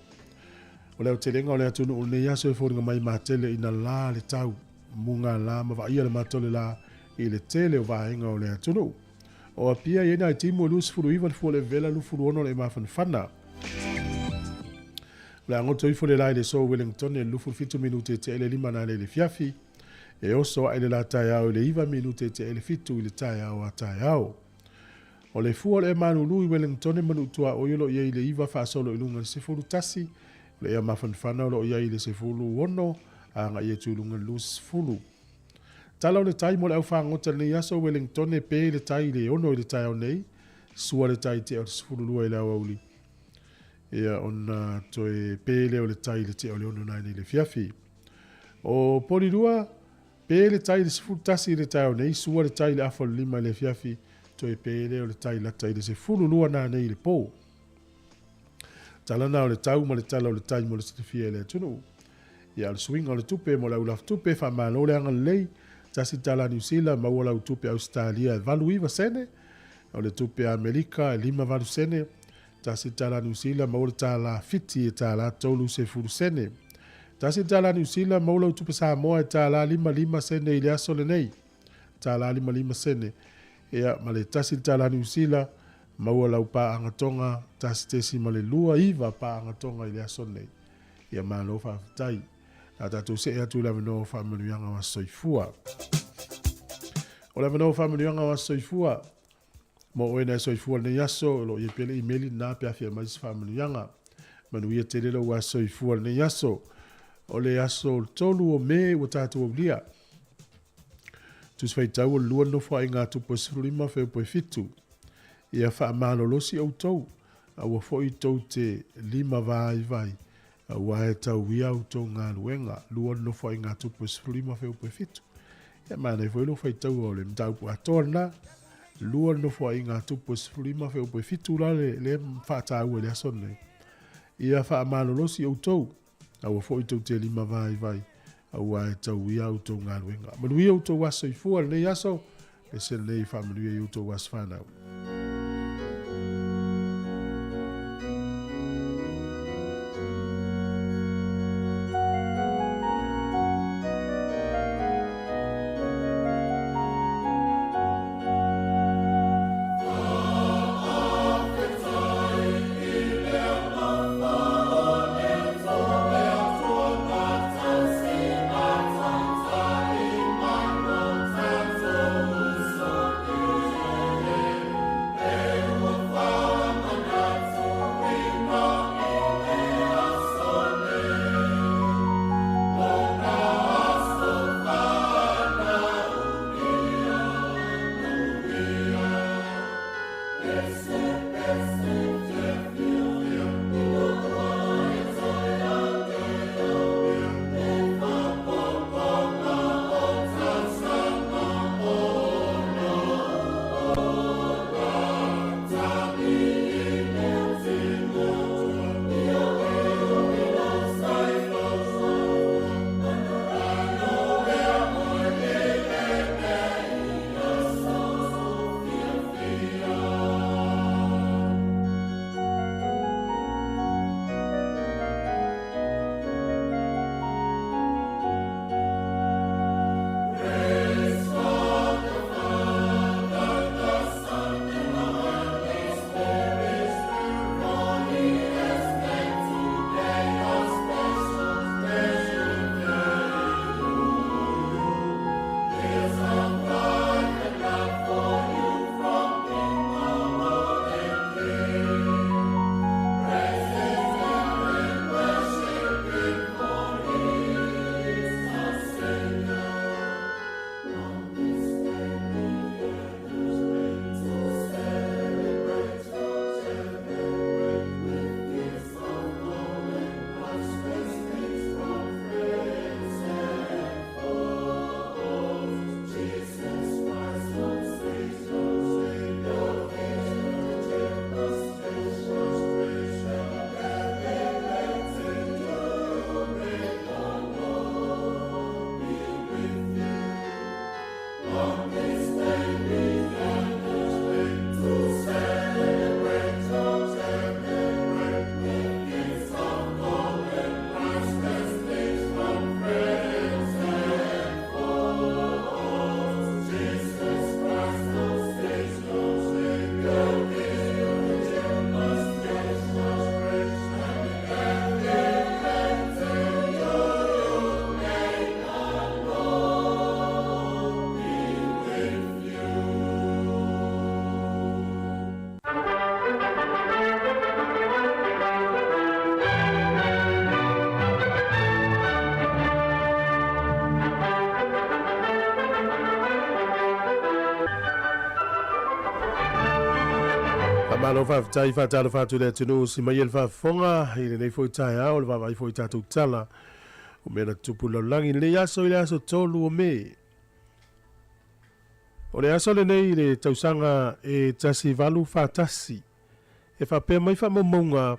O le aotelega o le atunuu i lenei aso e foliga mai matele ina la le tau, muga la ma vaaia le matole la i le tele o vaega o le atunuu. O Apia e i ai nai timu e 29 le fua o le vela 26 le mafanafana. O le a goto ifo le la i le aso Wellington e 27 minute e tea i le lima nane i le fiafi. E oso ae le la taeao i le 9 minute e tea i le 7 i le taeao a taeao. O le fua o le ea malulu i Wellington e manutuaoi o lo o i ai i le 9 faasolo i luga i le 11, o le ea mafanafana o lo o i ai i le 16 agai atu i luga i le 20. Tala o le tai mo le au fagota i lenei aso, Wellington e pe le tai i le 6 i le taeao nei, sua le tai i tea o le 12 i le aoauli. Ia ona toe pe lea o le tai i le tea o le 6 naine i le afiafi. O Polirua, Pe le tai i le 11 i le taeao nei, sua le tai i le afa o le lima i le afiafi, toe pe lea o le tai lata i le 12 nanei i le po. Tala na o le tau ma le tala o le tai mo le silafia e le atunuu. Ia, o le suiga o le tupe mo le au lafutupe, faamalo le agalelei, tasi tala Niu Sila, maua lau tupe Ausetalia e 89 sene, o le tupe Amerika e 58 sene, Tasi tala Niu Sila maua le tala Fiti e tala 30 sene. Tasi tala Niu Sila maua lau tupe Samoa e tala 55 sene i le aso lenei. Tala 55 sene. Ia, ma le tasi tala Niu Sila maua lau paaga Tonga 1.29 paaga Tonga i le aso lenei. Ia, malo faafetai. A tatou see atu i le avanoa o faamanuiaga o aso soifua. O le avanoa o faamanuiaga o aso soifua, mo oe na e soifua lenei aso, o lo o i ai pea le imeli lena pe a fia aumai se faamanuiaga. Manuia tele lou aso soifua lenei aso. O le aso 3 o Me ua tatou aulia. Tusi Faitau o le lua nofoaiga a Tupu e 15 Feopo e 7. Ia faamalolosi outou, aua foi tou te lima vaivai, aua e tauia outou galuega. Lua nofoaiga a Tupu e 15 Feopo e 7. Ia manaia foi lou faitaua o le mataupu atoa lena. Lua nofoaiga a Tupu e 15 Feopo e 7 la le, le faataua i le aso lenei. Ia faamalolosi outou, Aua foi tou te lima vaivai, aua e tauia a outou galuega. Manuia outou aso soifua i lenei aso, ese lenei faamanuia i outou aso fanau. Faamalo faafetai faatalofa atu i le atunuu si mai e le faafofoga i lenei foi taeao le vaavaai foi i tatou tala o mea na tutupu i le lalolagi i lenei aso i le aso 3 o Me. O le aso lenei i le tausaga e 1841, e faapea mai faamaumauga,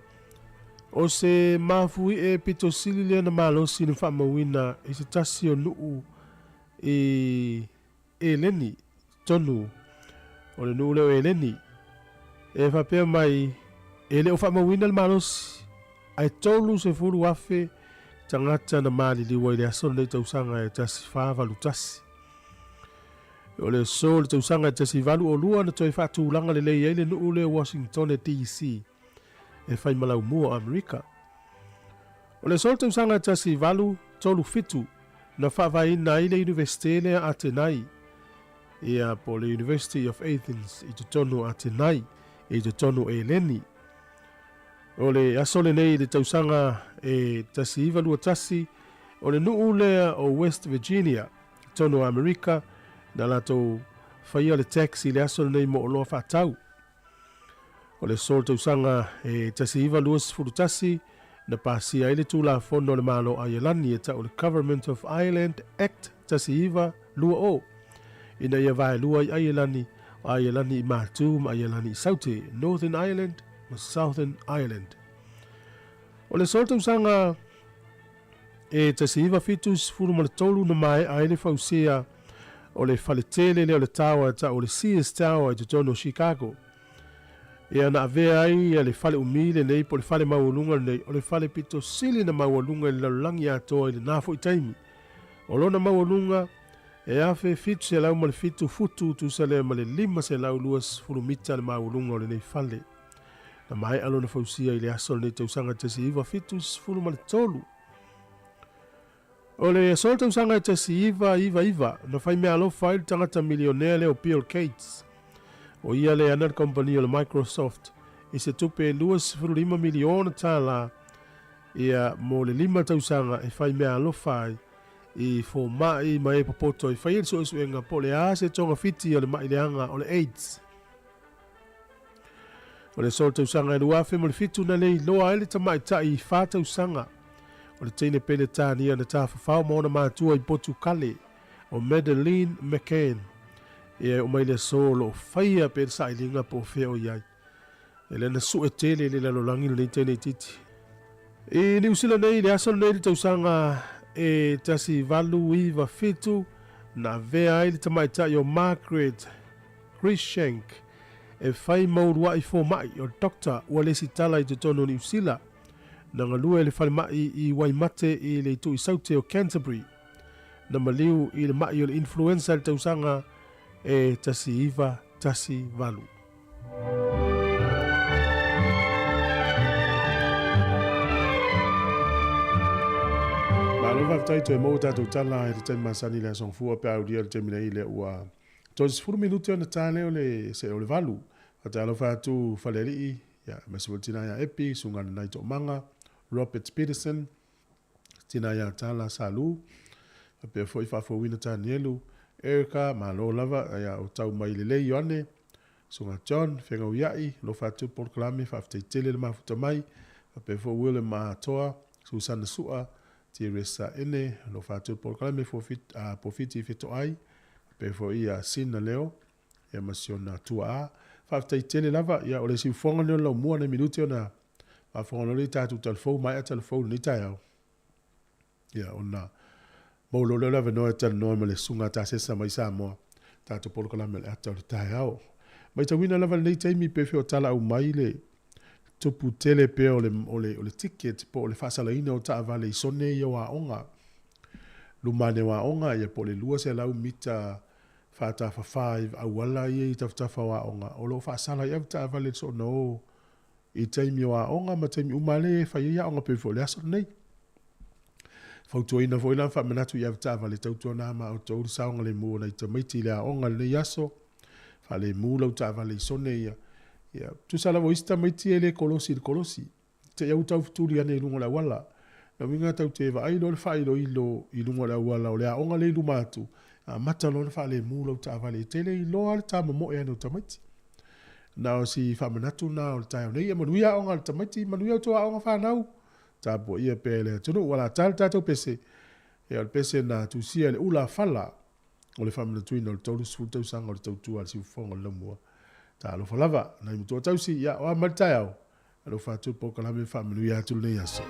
o se mafuie pito sili lea na malosi na faamauina i se tasi o nuu i Eleni, tonu o le nuu lea o Eleni. E faapea mai, e le o faamauina le malosi, ae 30,000 tagata na maliliu ai i le aso lenei tausaga e 1481. O le aso o le tausaga e 1802 na toe faatulaga lelei ai le nuu lea o Washingtone DC e fai ma laumua o Amerika. O le aso o le tausaga e 37 na faavaeina ai le Iunivesite lea Atenai, ia po o le University of Athens i totonu o Atenai i totonu o Eleni. O le aso lenei i le tausaga e 1921, o le nuu lea o West Virginia i totonu o Amerika na latou faia le tax i le aso lenei mo oloa faatau. O le aso o le tausaga e 1921 na pasia ai le Tulafono a le Malo o Aielani e tau o le Government of Ireland Act 1920 ina ia vaelua ai Aielani o Aielani i Matu ma Aielani i Saute, Northern Ireland ma Southern Ireland. O le aso o le tausaga e 1973 na maea ai le fausia o le fale tele lea o le taoa e tau o le Sears Tower i totonu o Chicago. Ia na avea ai ia le fale umi lenei po o le fale maualuga lenei o le fale pito sili na maualuga i le lalolagi atoa i lena foi taimi. O lona maualuga e 1707 futu tusa lea ma le 520 mita le maualuga o lenei fale. Na maea lona fausia i le aso o lenei tausaga 1973. O le aso o le tausaga e 1999, na fai meaalofa ai le tagata milionea lea o Bill Gates, o ia le ana le kamupani o le Microsoft, i se tupe e $25 miliona tālā ia mo le lima tausaga e fai meaalofa ai i fomai ma e popoto e fai ai le suesuega po o le a se togafiti o le ma'i leaga o le AIDS. O le aso o le tausaga e 2007 na le iloa ai le tamaitai i fa tausaga o le teine Peretania na tafafao ma ona matua i Potukale, o Madeleine McCann. Ia e oo mai le aso o lo o faia pea le sailiga po o fea o i ai. E lea na sue tele i le lalolagi lenei teine itiiti. I Niu Sila nei i le aso lenei i le tausaga e 1897 na avea ai le tamaitai o Margaret Cruickshank e fai ma uluai fomai o Doctor ua lesitala i totonu o Niu Sila. Na galue i le falemai i Waimate i le itu i Saute o Canterbury. Na maliu i le ma'i o le influenza i le tausaga e 1918. Malo faafetai toe maua tatou tala i le taimi masani i le aso Gafua pe a aulia le taimi nei lea ua 30 minute ona ta lea o le se o le valu. Faatalofa atu Falealii, ia, aemaise foi le tina ia Epi, Susuga Nanai Toomaga, Robert Peterson, tina ia Tala Salu, faapea foi Faafouina Tanielu, Erica, malo lava, ia, o tau mai lelei Ioane, Susuga John, Fegauia'i, alofa atu Polokalame, faafetai tele le mafuta mai, faapea foi William Atoa, Susana Sua, Teresa Ene, alofa atu Polokalame, Pofiti Fetoai, faapea foi ia Sina Leo, ia ma si ona tuaa. Faafetai tele lava, ia o le siufoga lea o le laumua nai minute ona faafofoga loa lea i tatou talafou, maea talafou i lenei taeao. Ia ona maua loa lea o le avanoa e talanoa ma le susuga a Tasesa mai Samoa, tatou polokalame o le ata o le taeao. Matauina lava lenei taimi pe fea o talaau mai le tupu tele pea o le, o le, o le ticket po o le faasalaina o taavale i sone ia o aoga. Luma ane o aoga ia po o le 200 mita faatafafa i auala ia i tafatafa o aoga, o lo o faasala ai avetaavale i le soona o i taimi o aoga ma taimi uma lea e fai ai aoga pei foi o le aso lenei. Fautuaina foi la ma faamanatu i avetaavale tautuana ma outou le saogalemu o nai tamaiti i le aoga i lenei aso, faalemu lau taavale i sone ia. Ia, tusa lava o isi tamaiti e le kolosi i le kolosi. Te i au tau fetuli ane i luga o le auala. Na uiga tau te vaai loa le faailoilo i luga o le auala o le aoga lea i luma atu, amata loa ona faalemu lau taavale e te le iloa le tamomoe ane o tamaiti. Na o si faamanatu na o le taeao nei, ia manuia aoga a le tamaiti, manuia outou aoga fanau, tapuaia pea e le atunuu. Ua lata le tatou pese, ia o le pese na tusia i le ula fala o le faamanatuina o le 30 tausaga o le tautua a le siufofoga o le laumua. Talofa lava, nai matua tausi, ia o a mai le taeao, Alofa atu polokalame faamanuia atu lenei aso.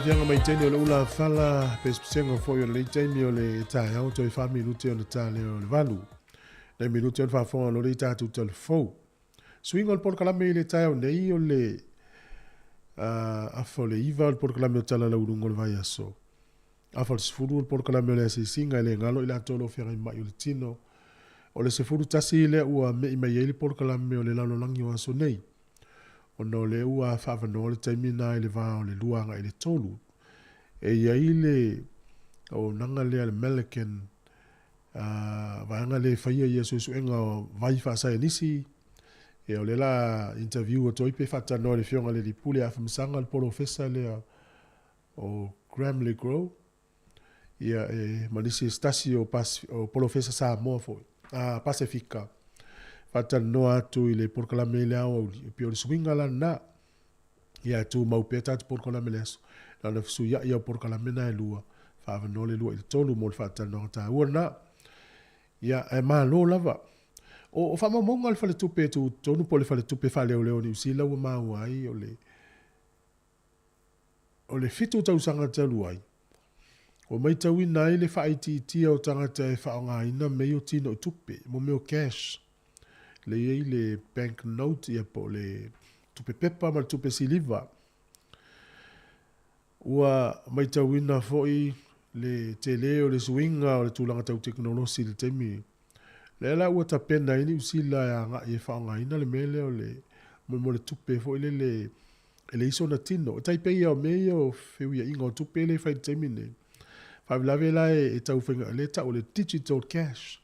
Fiafiaga maitele o le ula fala pesepesega foi o lenei taimi o le taeao toe 4 minute ona ta lea o le 8. Nai minute o le faafofoga o le tatou talafou. Suiga o le polokalame i le taeao nei o le afa o le 9 o le polokalame o tala lauuluga o le vaiaso. Afa o le 10 o le polokalame o le asiasiga e le galo i latou o lo o feagai mai o le tino. O le 11 lea ua me'i mai ai le polokalame o le lalolagi o aso nei. Ona o lea ua fa'avanoa le taimi na i le va o le 2 agai le 3. E i ai le auaunaga lea le Melican vaega lea e faia ia suesuega o vai faasaienisi. Ia o lea la interview atu ai pe faatalanoa i le afioga i le Alii Pule Afamasaga le polofesa lea o Graham Legros. Ia e ma nisi e se tasi o, o polofesa Samoa foi, Pasefika. Faatalanoa atu i le polokalame i le aoauli, e pei o le suiga la lena. Ia e tumau pea tatou polokalame le aso. Na ona fesuiai o polokalame na e lua, fa'avanoa le 2 i le 3 mo le faatalanoaga taua lena. Ia, ae malo lava. O faamaumauga a le faletupe tutotonu po o le faletupe faaleoleo o Niu Sila ua maua ai o le 7 tausaga talu ai, ua matauina ai le faaitiitia o tagata e faaaogaina mea ia o tino i tupe, mo mea o cash. Le i ai le bank note ia po o le tupe pepa ma le tupe siliva. Ua matauina foi le tele o le suiga o le tulaga tau tekonolosi i le taimi. Lea la ua tapena ai Niu Sila e agai e faaaogaina le mea lea o le mo le tupe foi lele e leai sona tino. E tai pei lava o mea ia o feuiaiga o tupe lea e fai i le taimi lenei. Faalavelave la e tau faiga lea e tau o le digital cash.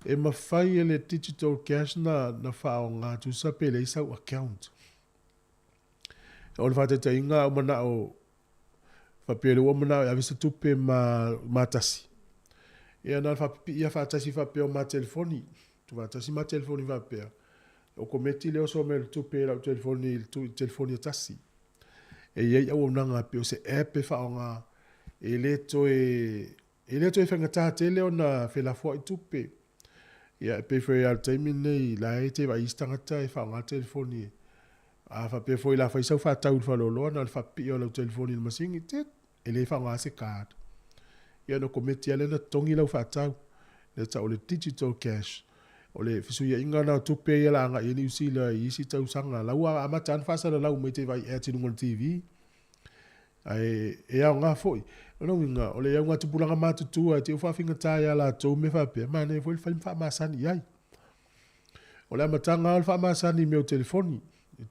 E mafai e le digital cash na faaaoga tusa pe leai sau account. O le faataitaiga a ou manao faapea o lea ua ou manao e ave se tupe ma matasi. Ia na o le faapipii lava faatasi faapea o ma telefoni. Tuufaatasi ma telefoni faapea. O kometi le oso mai o le tupe i lau telefoni i le telefoni e tasi. E i ai auaunaga pei o se app e faaaoga e le toe faigata tele ona felafoai tupe. Ia e pei foi lava o le taimi lenei la e te vaai isi tagata e faaaoga le telefoni. A faapea foi la fai sau faatau i le faleoloa na o le faapipii o lau telefoni i le masini, tit, e le faaaoga se card. Ia ona kometi lava lea na totogi lau faatau. Lea tau o le digital cash. O le fesuiaiga na o tupe ia la agai i Niu Sila i isi tausaga. La ua amata lava ona faasalalau mai te vaai ads i luga o le TV. Ae e aoga foi. O lona uiga, o le augatupulaga matutua e te i faafaigata ia latou mea faapea, manaia foi le fai ma faamasani i ai. O le amataga o le faamasani i mea o telefoni. E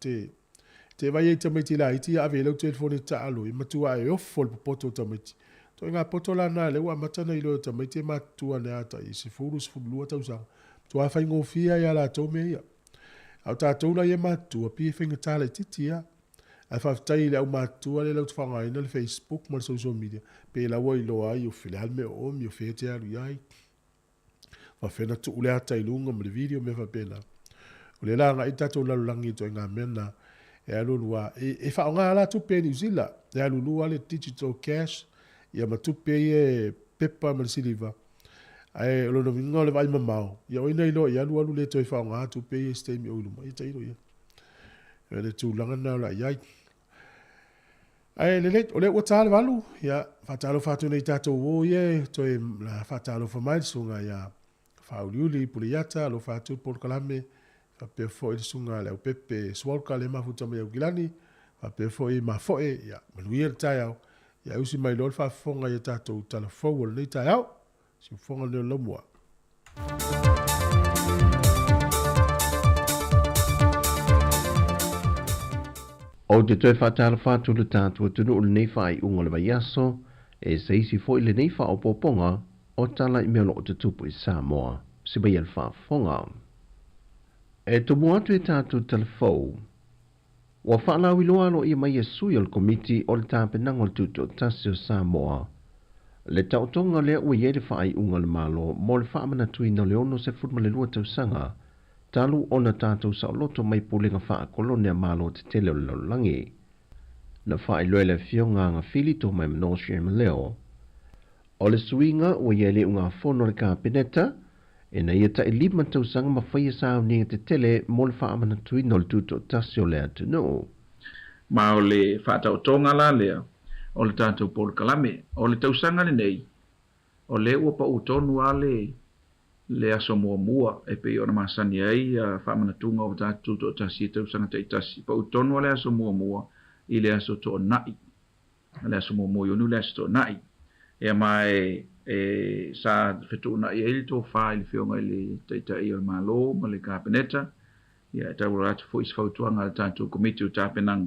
te vaai ai tamaiti laiti ia ave i lau telefoni e taalo, e matua e ofo le popoto o tamaiti. Ituaiga poto la na lea ua amata ona iloa e tamaiti e matutua ane a tai 10, 12 tausaga. Matua faigofie ia latou mea ia. A o tatou la ia matutua, pei e faigata laitiiti ia. Ae faafetai i le aumatutua lea latou te faaaogaina le Facebook ma le social media, pe la ua iloa ai o le a le mea o omi, o fea e te alu i ai. Faapefea ona tuu le ata i luga ma le video mea faapena. O lea la agai le tatou lalolagi i ituaiga mea na e alualu a. E faaaoga la tupe e Niu Sila, e alulu lava le digital cash ia ma tupe ia e pepa ma le siliva. Ae o lona uiga o le vaai mamao, ia o ai na iloa i alu alu le toe faaaoga tupe ia i se taimi o i luma, ia tailo ia. O le tulaga lena o le a i ai. Ae lelei, o lea ua ta le 8, ia, faatalofa atu nei tatou uo ia e toe la faatalofa mai le susuga ia Faauluulu Puleiata, alofa atu le polokalame, faapea foi le susuga le Aupepe Swalka le mafuta mai Aukilani, faapea foi Mafoe, ia, manuia le taeao, ia usi mai loa le faafofoga i a tatou talafou o lenei taeao. Siufofoga lenei o le laumua. Ou te toe faatalofa atu i le tatou atunuu i lenei faaiuga o le vaiaso, e se isi foi lenei faaopoopoga o tala i mea o lo o tutupu i Samoa. Se maia le faafofoga. E tumu atu i tatou talafou, ua faalauiloa aloaia mai e sui o le Komiti o le Tapenaga o le Tutoatasi o Samoa le taotoga lea ua i ai le faaiuga a le Malo mo le faamanatuina o le 62 tausaga talu ona tatou saoloto mai pulega faakolone a Malo tetele o le lalolagi. Na faailoa e le Afioga Agafili Tomaimanosi Maleo o le suiga ua i ai le iugafono a le Kapeneta ina ia tai 5 tausaga ma faia sauniga tetele mo le faamanatuina o le tutoatasi o le atunuu. Ma o le faataotoga la lea o le tatou polokalame. O le tausaga lenei, o lea ua pau tonu lava le aso muamua e pei ona masani ai faamanatuga o tatou tutoatasi i tausaga taitasi. Pau tonu lava le aso muamua i le aso Toonai. Le aso muamua o Iuni o le aso Toonai. Ia ma e sa fetuunai ai le tofa i le Afioga i le Taitai o le Malo ma le Kapeneta, ia e tauala atu foi i se fautuaga a le tatou Komiti o Tapenaga,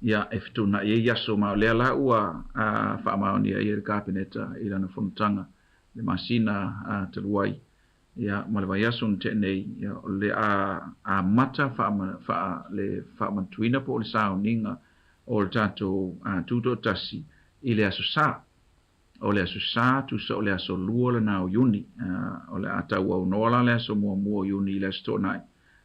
ia e fetuunai ai aso, ma o lea la ua faamaonia ai e le Kapeneta i lana fonotaga le masina talu ai, ia ma le vaiaso na tea nei, ia o le a amata le faamanatuina po o le sauniga o le tatou tutoatasi i le aso Sa. O le aso Sa, tusa o le aso 2 lena o Iuni. O le a tauaunoa la le aso muamua o Iuni i le aso Toonai,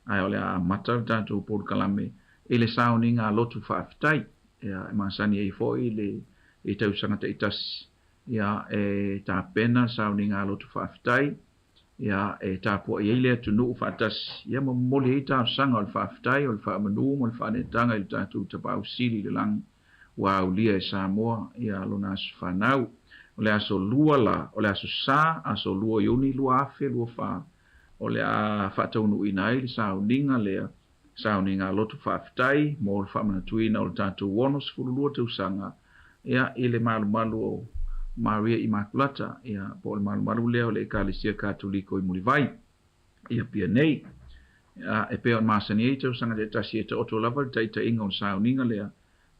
ae o le a amata le tatou polokalame i le sauniga a lotu faafetai. Ia, e masani ai foi le i tausaga taitasi, ia e tapena le sauniga a lotu faafetai, ia e tapuai ai le atunuu faatasi, ia ma momoli ai talosaga o le faafetai, o le faamanu ma le faaneetaga i le tatou Tapaau Sili i le lagi ua aulia e Samoa ia lona aso fanau. O le aso 2 la, o le aso Sa, aso 2 o Iuni 2024, o le a faataunuuina ai le sauniga lea, sauniga a lotu faafetai mo le faamanatuina o le tatou 62 tausaga, ia i le malumalu o Maria Immaculata, ia po o le malumalu lea o le Ekalesia Katoliko i Mulivai i Apia nei. E pei ona masani ai tausaga taitasi, e taoto lava le taitaiga o le sauniga lea,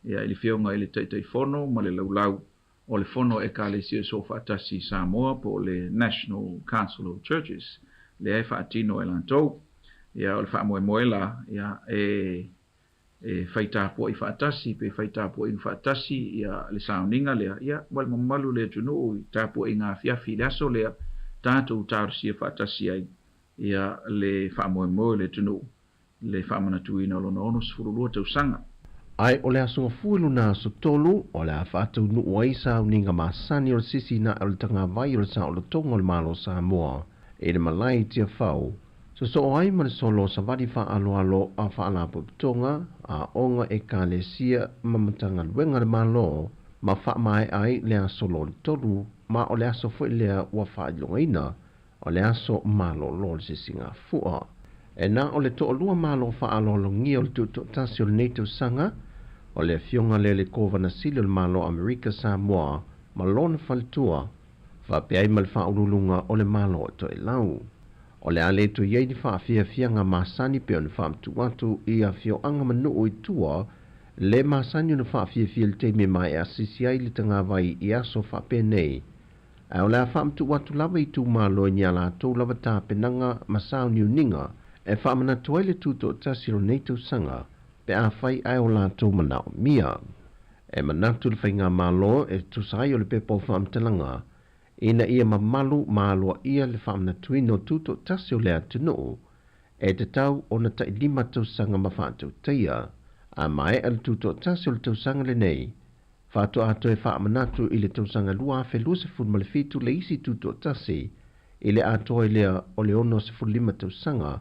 ia i le Afioga i le Taitaifono ma le Laulau o le Fono Ekalesia Soofaatasi i Samoa po o le National Council of Churches, lea e faatino e latou. Ia o le faamoemoe la, ia e fai tapuai faatasi, pe fai tapuaiga faatasi ia le sauniga lea, ia ma le mamalu o le atunuu i tapuaiga afiafi i le aso lea, tatou talosia faatasi ai ia le faamoemoe o le atunuu, le faamanatuina o lona 62 tausaga. Ae o le aso Gafua lona aso 3, o le a faataunuu ai sauniga masani o le sisina o le tagavai o le saolotoga o le Malo o Samoa i le malae i Tiafau, sosoo ai ma le solo o savali faaaloalo a faalapotopotoga a aoga Ekalesia ma Matagaluega a le Malo, ma faamaea ai le aso lona 3, ma o le aso foi lea ua faailogaina o le aso malolo o le sisigafua. E na o le toalua malo faaaloalogia o le tutoatasi o lenei tausaga, o le Afioga lea le Kovana Sili o le Malo Amerika Samoa ma lona faletua, faapea ai ma le faauluuluga o le Malo o Toelau. O le a le toe i ai ni faafiafiaga masani pe ona faamatuu atu i afioaga ma nuu i tua, le masani ona faafiafia i le taimi e maea sisi ai le tagavai i aso faapenei. Ae o le a faamatuu atu lava i itumalo i ni a latou lava tapenaga ma sauniuniga e faamanatu ai le tutoatasi o lenei tausaga pe afai ae o latou manaomia. E manatu le faigamalo e tusa ai o le pepa o faamatalaga ina ia mamalu ma aloaia le faamanatuina o tutoatasi o le atunuu e tatau ona tailima tausaga ma faatautaia. A maea le tutoatasi o le tausaga lenei, faatoa toe faamanatu i le tausaga 2027 le isi tutoatasi i le atoa ai lea o le 65 tausaga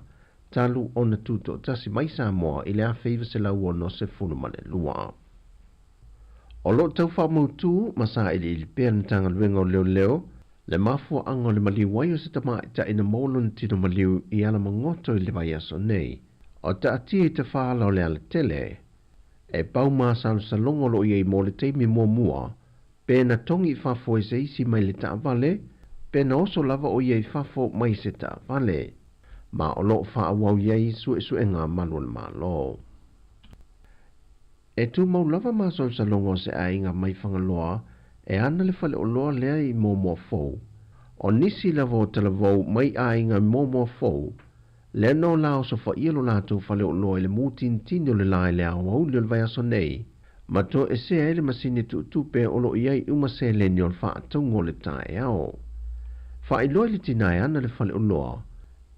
talu ona tutoatasi mai Samoa i le 1962. O loo tau faamautu ma sailiili pea le Matagaluega o Leoleo le mafuaaga o le maliu ai o se tamaitai na maua lona tino maliu i Alamagoto i le vaiaso nei. O taatia i tafaala o le alatele, e pau masalosaloga o loo i ai mo le taimi muamua, pe na togi i fafo e se isi mai le taavale, pe na oso lava o ia i fafo mai se taavale, ma o loo faaauau i ai suesuega malu o le Malo. E tumau lava masalosaloga o se aiga mai Fagaloa e ana le faleoloa lea i Moamoa Fou. O nisi lava o talavou mai aiga i Moamoa Fou, lea no la osofaia lo latou faleoloa i le mutinitini o le la i le aoauli o le vaiaso nei, ma toesea ai le masini tuutupe o loo i ai uma seleni o le faatauga o le taeao. Faailoa i le tina e ana le faleoloa,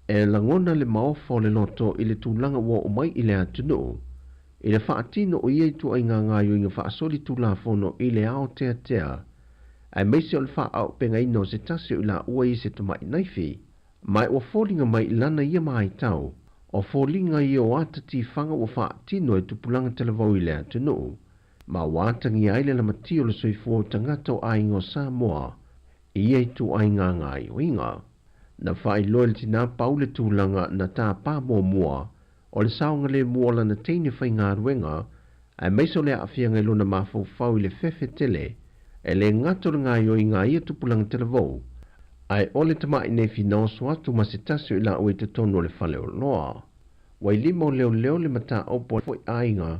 e lagona le maofa o le loto i le tulaga ua oo mai i le atunuu, i le faatino o ia ituaiga gaoioiga faasolitulafono i le aoteatea, aemaise o le faaaupegaina o se tasi o i laua i se tamai naifi, ma ua foliga mai i lana ia maitau, o foliga ia o ata tifaga ua faatino e tupulaga talavou i le atunuu. Ma ua atagia ai le lamatia o le soifua o tagata o aiga o Samoa i ia ituaiga gaoioiga. Na faailoa e le tinā pau le tulaga na tāpā muamua o le saogalemu o lana teine faigaluega aemaise o le aafiaga i lona mafaufau i le fefe tele e le gata o le gaoioiga a ia tupulaga talavou, ae o le tama'i nei finaoso atu ma se tasi o i laua i totonu o le faleoloa. Ua i lima o leoleo le mataupu a foi aiga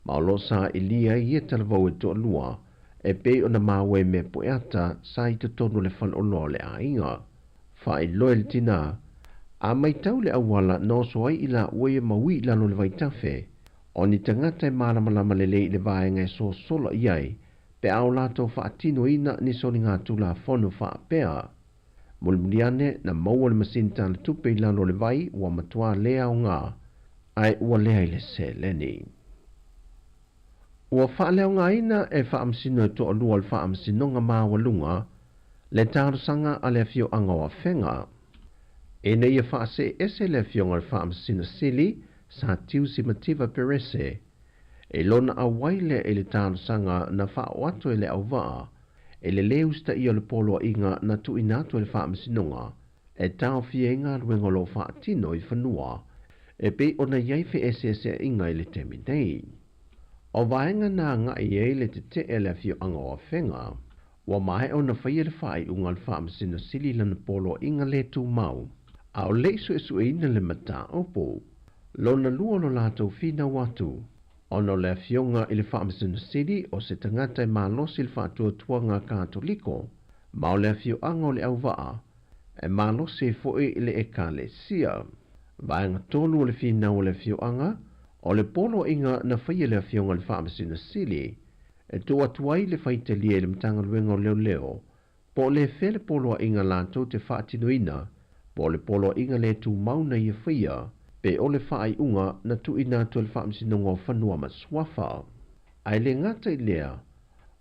ma o lo o sailia ai ia talavou e toalua e pei ona maua i mea pueata sa i totonu o le faleoloa o le aiga. Faailoa e le tinā, a matau le auala na oso ai i laua ia ma ui i lalo o le vaitafe, o ni tagata e malamalama lelei i le vaega e sosola i ai pe a o latou faatinoina ni soligatulafono faapea. Mulimuli ane, na maua le masini talatupe i lalo o le vai ua matua le aoga, ae ua leai le seleni. Ua faaleaogaina e faamasino e toalua o le Faamasinoga Maualuga le talosaga a le afioaga o Afega ina ia faasee ese le afioga i le Faamasino Sili Sa Tiusi Mativa Perese i lona auai lea i le talosaga na faaoo atu e le auvaa i le lē usitaia o le poloaiga na tuuina atu e le Faamasinoga e taofia ai galuega o lo o faatino i fanua e pei ona i ai feeseeseaiga i le taimi nei. O vaega na agai ai le tetee a le afioaga o Afega, ua maea ona faia le faaiuga a le Faamasino Sili i lana poloaiga le tumau, a o le i suesueina le mataupu. Lona lua o lo latou finau atu, ona o le afioga i le Faamasino Sili o se tagata e malosi i le faatuatuaga Katoliko, ma o le afioaga o Leauvaa e malosi ai foi i le Ekalesia. Vaega tolu o le finau o le afioaga, o le poloaiga na faia e le afioga i le Faamasino Sili e tuu atu ai le faitalia i le Matagaluega o Leoleo po o le fea le poloaiga latou te faatinoina, po o le poloaiga le tumau na ia faia, pe o le faaiuga na tuuina atu e le Faamasinoga o Fanua ma Suafa. Ae le gata i lea,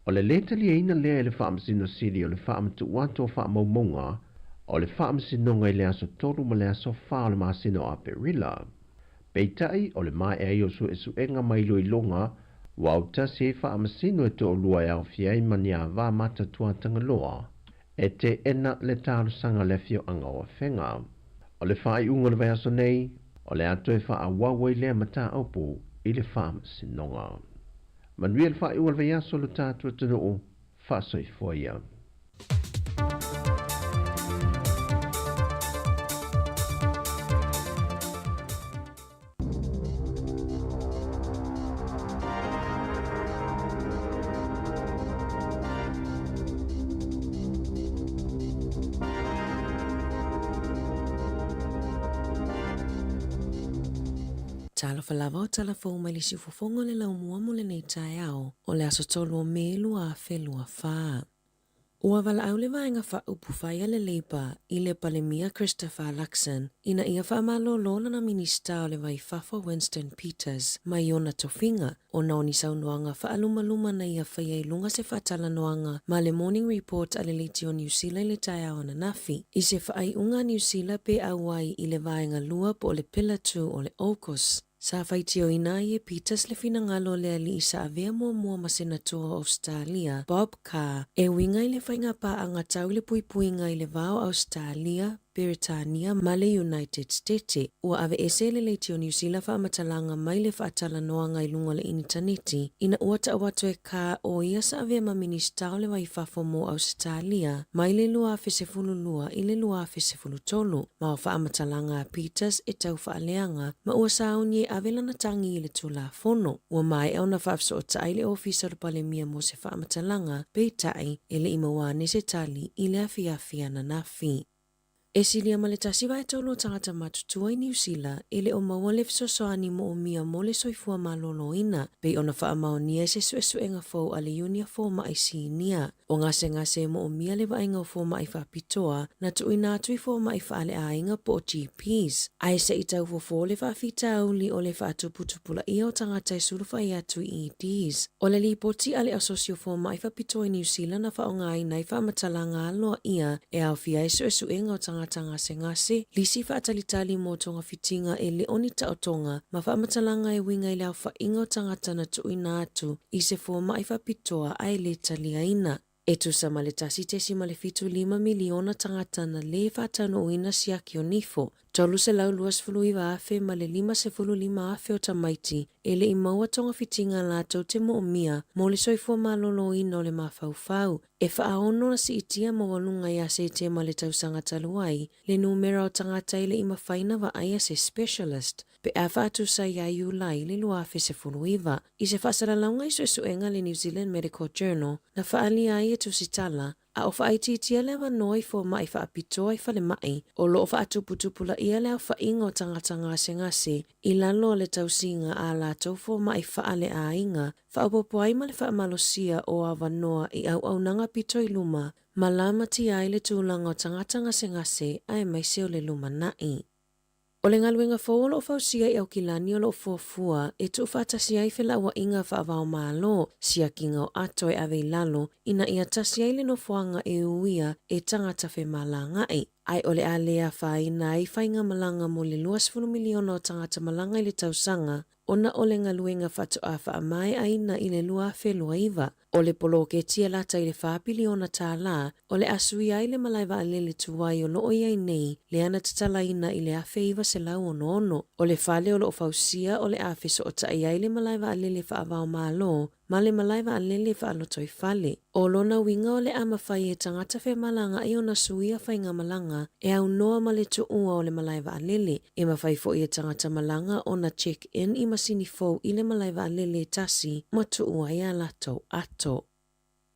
o le lē taliaina lea e le Faamasino Sili o le faamatuu atu o faamaumauga o le Faamasinoga i le aso 3 ma le aso 4 o le masina o Aperila. Peitai, o le maea ai o suesuega ma iloiloga ua autasi ai faamasino e toalua e aofia ai ma ni ava matatua Tagaloa e teena le talosaga a le afioaga o Afega. O le faaiuga o le vaiaso nei, o le a toe faaauau ai lea mataupu i le faamasinoga. Manuia le faaiuga o le vaiaso lo tatou atunuu, faasoifua ia. Talofa lava o tala fou mai le siufofoga o le laumua mo lenei taeao o le aso 3 o Me 2024. Ua valaau le Vaega Faaupufai a le Labour i le Palemia Christopher Luxon ina ia faamalolo lana Minisita o le Vai Fafo Winston Peters mai ona tofiga ona o ni saunoaga faalumaluma na ia faia i luga se faatalanoaga ma le Morning Report a le Leitio Niu Sila i le taeao ananafi i se faaiuga a Niu Sila pe auai i le Vaega 2 po o le Pillar 2 o le AUKUS. Sa faitioina ai e Peters le finagalo o le alii sa avea muamua ma Senator o Ausetalia, Bob Carr, e uiga i le faigapaaga tau i le puipuiga i le va o Ausetalia, Peretania ma le United Stete. Ua aveese e le Leitio Niu Sila faamatalaga mai le faatalanoaga i luga o le initaneti ina ua tau atu e Carr o ia sa avea ma Minisita o le Vai Fafo mo Ausetalia mai le 2012 i le 2013. Ma o faamatalaga a Peters e tau faaleaga ma ua sauni e ave lana tagi i le Tulafono. Ua maea ona faafesootai le Ofisa o le Palemia mo se faamatalaga, peitai, e le i maua ane se tali i le afiafi ananafi. E silia ma le tasi vaetolu o tagata matutua i Niu Sila e le o maua le fesoasoani moomia mo le soifua maloloina, pei ona faamaonia e se suesuega fou a le Iunia Fomai Sinia. O gasegase e moomia le vaaiga o fomai faapitoa na tuuina atu i fomai faaleaiga po o GPs. Ae se i tau fofo le faafitauli o le faatuputupulaia o tagata e sulufai atu i EDs. O le lipoti a le Asosi o Fomai Faapitoa i Niu Sila na faaaogaina ai faamatalaga aloaia e aofia ai suesuega o tagata. tagata gasegase, lisi faatalitali mo togafitiga e le o ni taotoga ma faamatalaga e uiga i le aofaiga o tagata na tuuina atu i se fomai faapitoa ae le taliaina. E tusa ma le 1.75 miliona tagata na lē faataunuuina siaki o nifo, 329,000 ma le 55,000 o tamaiti e le i maua togafitiga latou te moomia mo le soifua malōlōina o le mafaufau. E faaono ona siitia maualuga ia Setema le tausaga talu ai le numera o tagata e le i mafai ona vaaia se specialist pe a faatusa iā Iulai le 2019. I se faasalalauga i suesuega a le New Zealand Medical Journal na faaalia ai e Tusitala a o faaitiitia le avanoa i fomai faapitoa i falemai o lo o faatuputupulaia le aofaiga o tagata gasegase i lalo o le tausiga a latou fomai faaleaiga, faaopoopo ai ma le faamalosia o avanoa i auaunaga pito i luma ma lamatia ai le tulaga o tagata gasegase aemaise o le lumanai. O le galuega fou o lo o fausia i Aukilani o lo o fuafua e tuufaatasi ai felauaiga faava-o-Malo, siakiga o ato e ave i lalo ina ia tasi ai le nofoaga e uia e tagata femalagaai, ae o le a le afaina ai faigamalaga mo le 20 miliona o tagata malaga i le tausaga ona o le galuega faatoa faamaeaina i le 2029. O le poloketi e lata i le $4 piliona, o le a suia ai le malae vaalele tuai o lo o i ai nei, lea na tatalaina i le 1966. O le fale o lo o fausia o le a fesootai ai le malae vaalele faava-o-Malo ma le malae vaalele faalotoifale. O lona uiga o le a mafai e tagata femalagaai ona suia faigamalaga e aunoa ma le tuua o le malae vaalele. E mafai foi e tagata malaga ona check in i masini fou i le malae vaalele e tasi ma tuu ai a latou ato.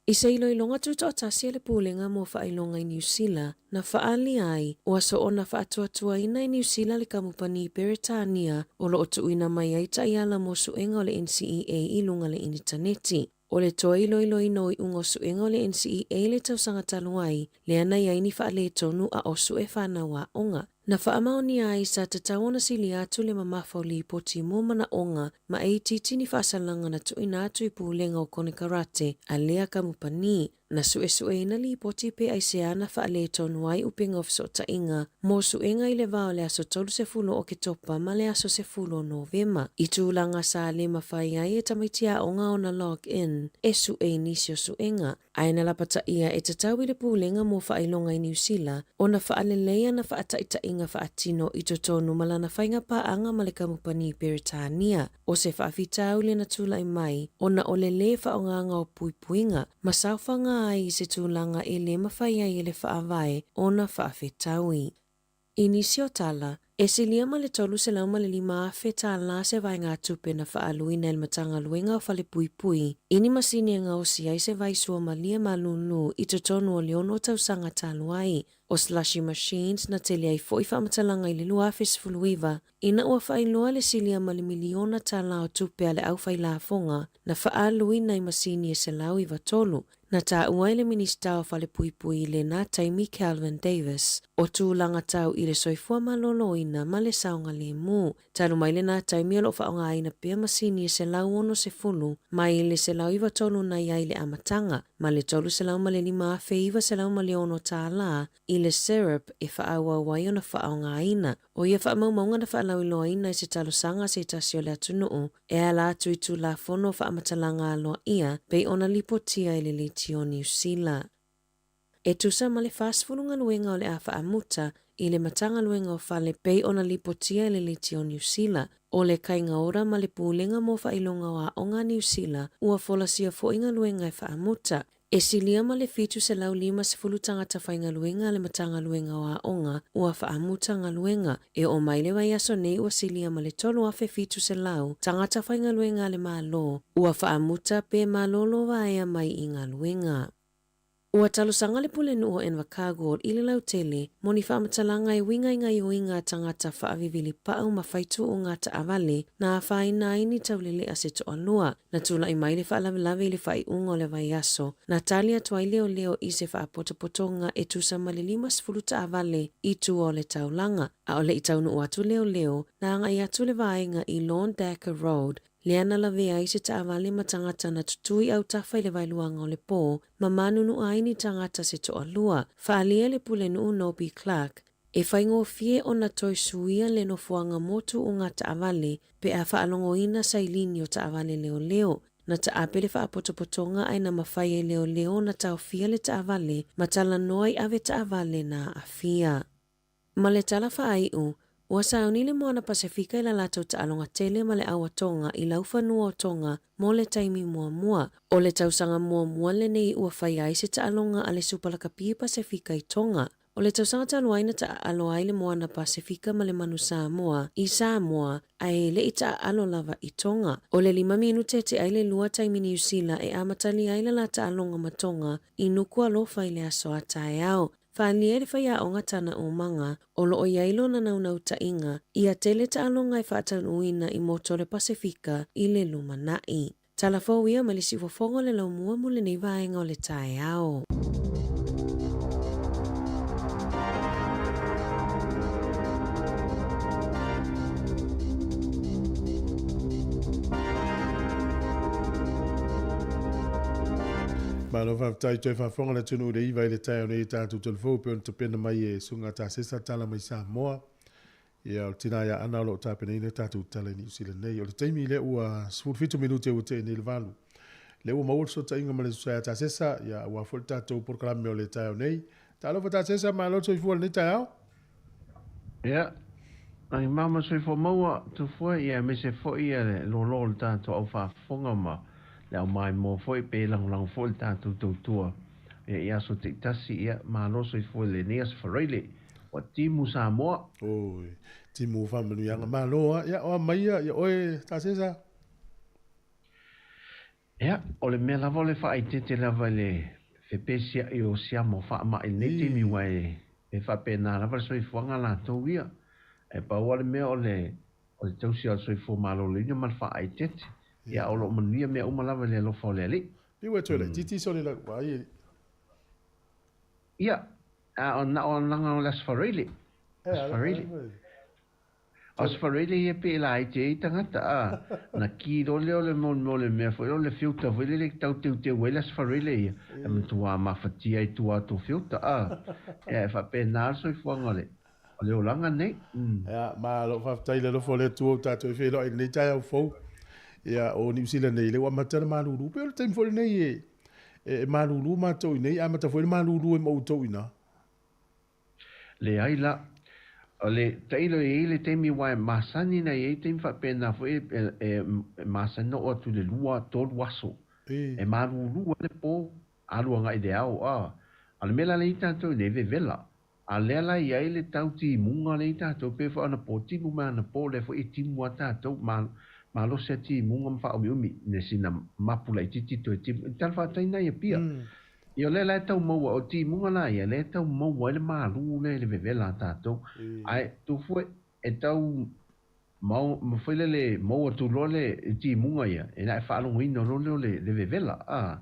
I se iloiloga tutoatasi a le Pulega mo Faailoga i Niu Sila, na faaalia ai, ua soona faatuatuaina e Niu Sila le kamupani Peretania o lo o tuuina mai ai taiala mo suega o le NCEA i luga le initaneti. O le toe iloiloina o iuga o suega o le NCEA i le tausaga talu ai, lea na i ai ni faaletonu a o sue fanau aoga. Na faamaonia ai sa tatau ona silia atu le mamafa o lipoti mo manaoga ma e itiiti ni faasalaga na tuuina atu i pulega o konekarate a lea kamupani. Na suesueina lipoti pe aisea na faaletonu ai upega o fesootaiga mo suega i le va o le aso 30 o Oketopa ma le aso 10 o Novema. I tulaga sa le mafai ai e tamaiti aoga ona log in e sue i nisi o suega. Ae na lapataia e tatau i le Pulega mo Faailoga i Niu Sila ona faalelei ana faataitaiga faatino i totonu ma lana faiga paaga ma le kamupani Peretania. O se faafitauli na tulai mai ona o le lē faaaogaga o puipuiga ma saofaga ai i se tulaga e lē mafai ai e le Faavae ona faafetaui. I nisi o tala, e silia ma le $305,000 tālā se vaegatupe na faaaluina e le Matagaluega o Falepuipui i ni masini e gaosi ai se vai suamalie malūlū i totonu o le ono tausaga talu ai. O slushy machines na tele ai foi faamatalaga i le 2019 ina ua faailoa le silia ma le miliona tālā o tupe a le aufailafoga na faaaluina i masini e 193. Na taua e le Minisita o Falepuipui i lena taimi Kelvin Davis, o tulaga tau i le soifua malōlōina ma le saogalemu. Talu mai lena taimi o lo o faaaogaina pea masini e 160 mai le 193 na i ai i le amataga, ma le $305,906 tālā i le syrup e faaauau ai ona faaaogaina. O ia faamaumauga na faalauiloaina i se talosaga a se tasi o le atunuu e ala atu i Tulafono o Faamatalaga Aloaia pei ona lipotia i le Leitio Niu Sila. E tusa ma le 40 galuega o le a faamuta i le Matagaluega o Fale pei ona lipotia i le Leitio Niu Sila, o le Kaigaora ma le Pulega mo Faailoga o Aoga a Niu Sila ua folasia foi galuega e faamuta. E silia ma le 750 tagata faigaluega a le Matagaluega o Aoga ua faamuta galuega. E oo mai le vaiaso nei ua silia ma le 3,700 tagata faigaluega a le Malo ua faamuta pe malolo vaea mai i galuega. Ua talosaga le Pulenuu o Invercargill i le lautele mo ni faamatalaga e uiga i gaioiga a tagata faavivili pau ma faituuga taavale na afaina ai ni taulelea se toalua. Na tulai mai le faalavelave i le faaiuga o le vaiaso, na tali atu ai leoleo i se faapotopotoga e tusa ma le 50 taavale i tua o le taulaga. A o le i taunuu atu leoleo, na agai atu le vaega i Lorne Dacre Road, lea na lavea ai se taavale ma tagata na tutui autafa i le vaeluaga o le pō ma manunua ai ni tagata se toalua. Faaalia le Pulenuu Nobby Clark. E faigofie ona toe suia le nofoaga motu o ngā taavale pe a faalogoina sailini o taavale leoleo. Na taape le faapotopotoga ae na mafai e leoleo ona taofia le taavale ma talanoa i ave taavale na aafia. Ma le tala faaiu, ua sauni le Moana Pasefika i la latou taaloga tele ma le Au a Tonga i laufanua o Tonga mo le taimi muamua. O le tausaga muamua lenei ua faia ai se taaloga a le Supalakapi Pasefika i Tonga. O le tausaga talu ai na taaalo ai le Moana Pasefika ma le Manu Samoa i Samoa ae le i taaalo lava i Tonga. O le 5 minute te ai le 2 taimi Niu Sila e amatalia ai la la taaloga ma Tonga i Nukualofa i le aso a taeao. Faaalia le faiaoga tana umaga o loo i ai lona naunautaiga ia tele taaloga e faataunuuina i motu o le Pasefika i le lumanai. Tala fou ia mai le siufofoga o le laumua mo lenei vaega o le taeao. Malo faafetai toe faafofoga le atunuu i le iva i le taeao nei e tatou telefou pei ona tapena mai e Susuga Tasesa tala mai Samoa. Ia, o le tina ia Ana o lo o tapenaina tatou tala i Niu Sila nei. O le taimi lea ua 17 minute ua tea nei le 8. Lea ua maua le fesootaiga ma le Susuga ia Tasesa, ia aua foi le tatou polokalame o le taeao nei. Talofa Tasesa, malo le soifua i lenei taeao. Ia, ai mama soifua maua tufua ia aemaise foi ia le lolo o le tatou au faafofoga ma le au maimoa foi pe lagolago foi le tatou tautua ia i aso taitasi ia malo soifua i lenei aso Faraile ua timu Samoa. Oi, timu faamanuiaga malo a. Ia, o a mai ia, ia oe Tasesa. Ia, o le mea lava o le faaeteete lava i le fepesiai o siama o faamai i lenei taimi aua e faapena lava le soifuaga latou ia. Ae pau lava le mea o le o le tausi o le soifua maloloina ma le faaeteete. Ia, a o lo o manuia mea uma lava i le alofa o le Alii. Pei ua toe laitiiti sole lau vaai e. Ia, a o na o langa o le Aso Faraile. Aso Faraile. Aso Faraile ia pe laiti ai tagata a na ki loa lea o le mo le mea foi lea o le filter foi lele e tau teuteu ai le Aso Faraile ia e matua mafatia i tua atu o filter a ia e faapena le soifuaga o le o le olaga nei. Ia, malo faafetai i le alofa o le Atua ua tatou feiloai i lenei taeao fou. Ia, o Niu Sila nei, lea ua amata le malulu. Pei o le taimi foi lenei e, e malulu matou i nei, amata foi le malulu e ma outou i ina. Leai la. O le tailo e i ai le taimi aua e masani na i ai taimi faapena foi e masani na oo atu i le 2, 3 aso. E malulu ai le po, alu agai i le ao. A o le mea la lea i ai tatou i nei, vevela. A lea la i ai le tau timuga lea i tatou, pei foi ona po timu mai anapo, lea foi e timu a tatou, malosi a timuga ma faaumiumi, ne sina mapu laitiiti toe timu. E tala faataina ia pia. Ia o lea la e tau maua, o timuga la ia, lea e tau maua ai le malu lea i le vevela a tatou. Ae tufue, e tau mau, ma foi lea le maua atu loa le timuga ia, e na e faalogoina loa lea o le vevela, a.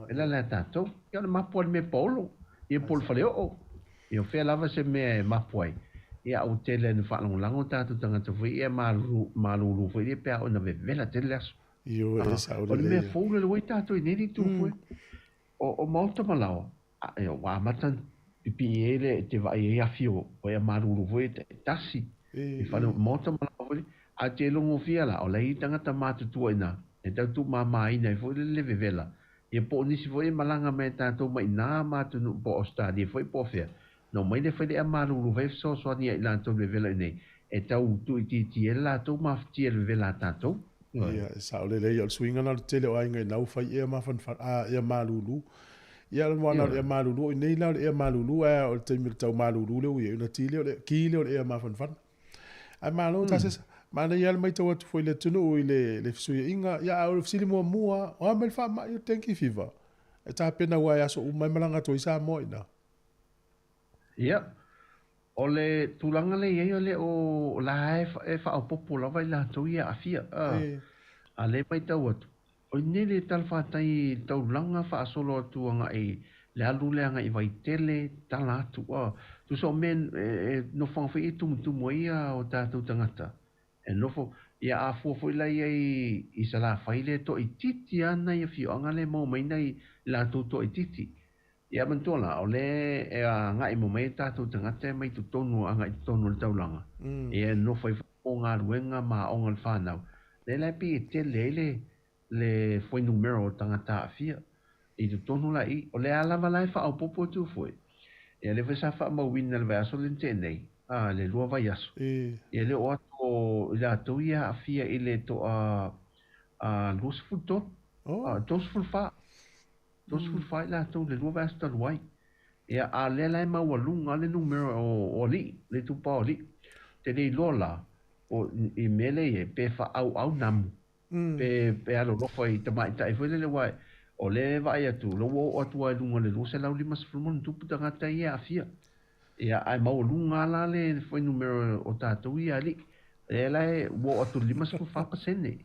E la lea tatou. Ia o le mapu a le mea paolo, ia po o le faleoo. Ia o fea lava se mea e mapu ai, ia aua tele ina faalagolago tatou tagata foi ia malulu, malulu foi ia pe a oo ina vevela tele le aso. Ioe, e sao O le mea fou lea ua i tatou i nei le itu foi, o maota ma laoa, a, ua amata ona pipii ai le, te vaai ai afi o ea malulu foi e tasi, i fale maota ma laoa foi, a te logofia la, o la e i ai tagata matutua i ina, e tau tuumamaina ai foi le vevela, ia po o nisi foi e malaga mai e tatou mai ina ma atunuu po o Ausetalia foi po o fea, na omai le fai le ea malulu fai fesoasoani ia i latou i le vevela i nei, e tau tuuitiitia ai le latou mafatia i le vevela a tatou. Ia, e sao lelei, o le suiga na o le tele o aiga ina ua fai ea mafanafana, a, ea malulu. Ia, o le moana o le ea malulu, o i nei la o le ea malulu, ae o le taimi o le tau malulu lea ua i ai, ona ti lea o le, ki lea o le ea mafanafana. Ae malo Tasesa, manaia lava le matau atu foi i le atunuu i le, le fesuiaiga. Ia, a o le fesili muamua, o a mai le faamai o le dengue fever? E tapena aua e aso uma ai malaga atu ai Samoa i ina. Ia, o le tulaga lea e i ai o le o la e faaopoopo lava i latou ia e aafia. A lea e matau atu, o i nei le talafatai i le taulaga faasolo atu agai le alu lea agai i Vaitele, tala atu. Tusa o mea e nofoaga foi e tumutumu ai ia o tatou tagata e nofo. Ia a fua foi la ia i Salafai lea e toaitiiti lava nai afioaga lea e maua mai nai latou toaitiiti. Ia manatua la, o lea e agai mo mai tatou tagata e mai totonu, agai totonu o le taulaga, ia e nonofo ai foi mo galuega ma aoga a le fanau. Lea la e pei e tele ai le le fuainumera o tagata aafia i totonu la i i. O lea lava la e faaopoopo atu foi, ia lea foi sa faamauina i le vaiaso lea na tea nei, a, le lua vaiaso, ia le oo atu o i latou ia e aafia i le toa 23, 34, 34 i latou i le lua vaiaso talu ai. Ia, a o lea la e maualuga le numera o alii, le itupa o alii. Ou te le iloa la, o i mea lea e i ai, pe faaauau namu, pe alolofa i tamaitai foi lele, aua o lea e vaai atu, o lea ua oo atu lava i luga o le 250 ma tagata ia e aafia. Ia, ae maualuga lava la le fuainumera o tatou ia alii. Lea la e ua oo atu i le 54%.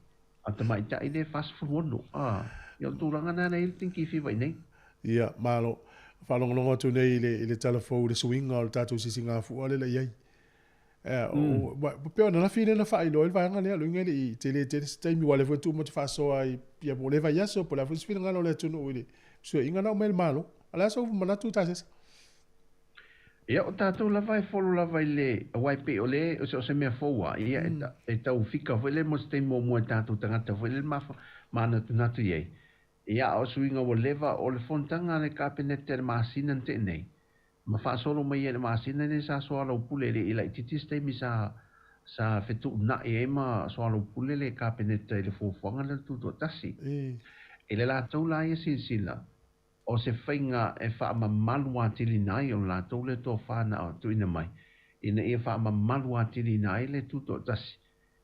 A tamaitai le 46, a, ia o le tulaga lena na i ai le tinikifi vai nei. Ia, malo. Faalogologo atu nei i le, i le tala fou i le suiga o le tatou sisigafua lea la i ai. Ea, o, pei o ananafi lea na faailoa ai le vaega lea, o le uiga e le i tele tele se taimi, aua o lea foi e tuu ma te faasoa ai, ia po o le vaiaso, po o le a foi se finagalo o le atunuu i le fesuiaiga na aumai e le Malo. A o le a sou manatu Tasesa? Ia, o tatou lava e folo lava i le, aua e pei o le, o se mea fou lava, ia e tau fika foi lea mo se taimi muamua i tatou tagata foi lea manatunatu i ai. Ia, a o suiga ua leva, o le fonotaga a le Kapeneta i le masina na tea nei, ma faasolo mai ai i le masina lenei sa soalaupule, e le i laitiiti se taimi sa sa fetuunai ai ma soalaupule le Kapeneta i le fuafuaga lea o le Tutoatasi. I le latou la ia silasila, O se faiga e faamamalu atiliina ai o le latou lea tofa na tuuina mai, ina ia faamamalu atiliina ai le Tutoatasi.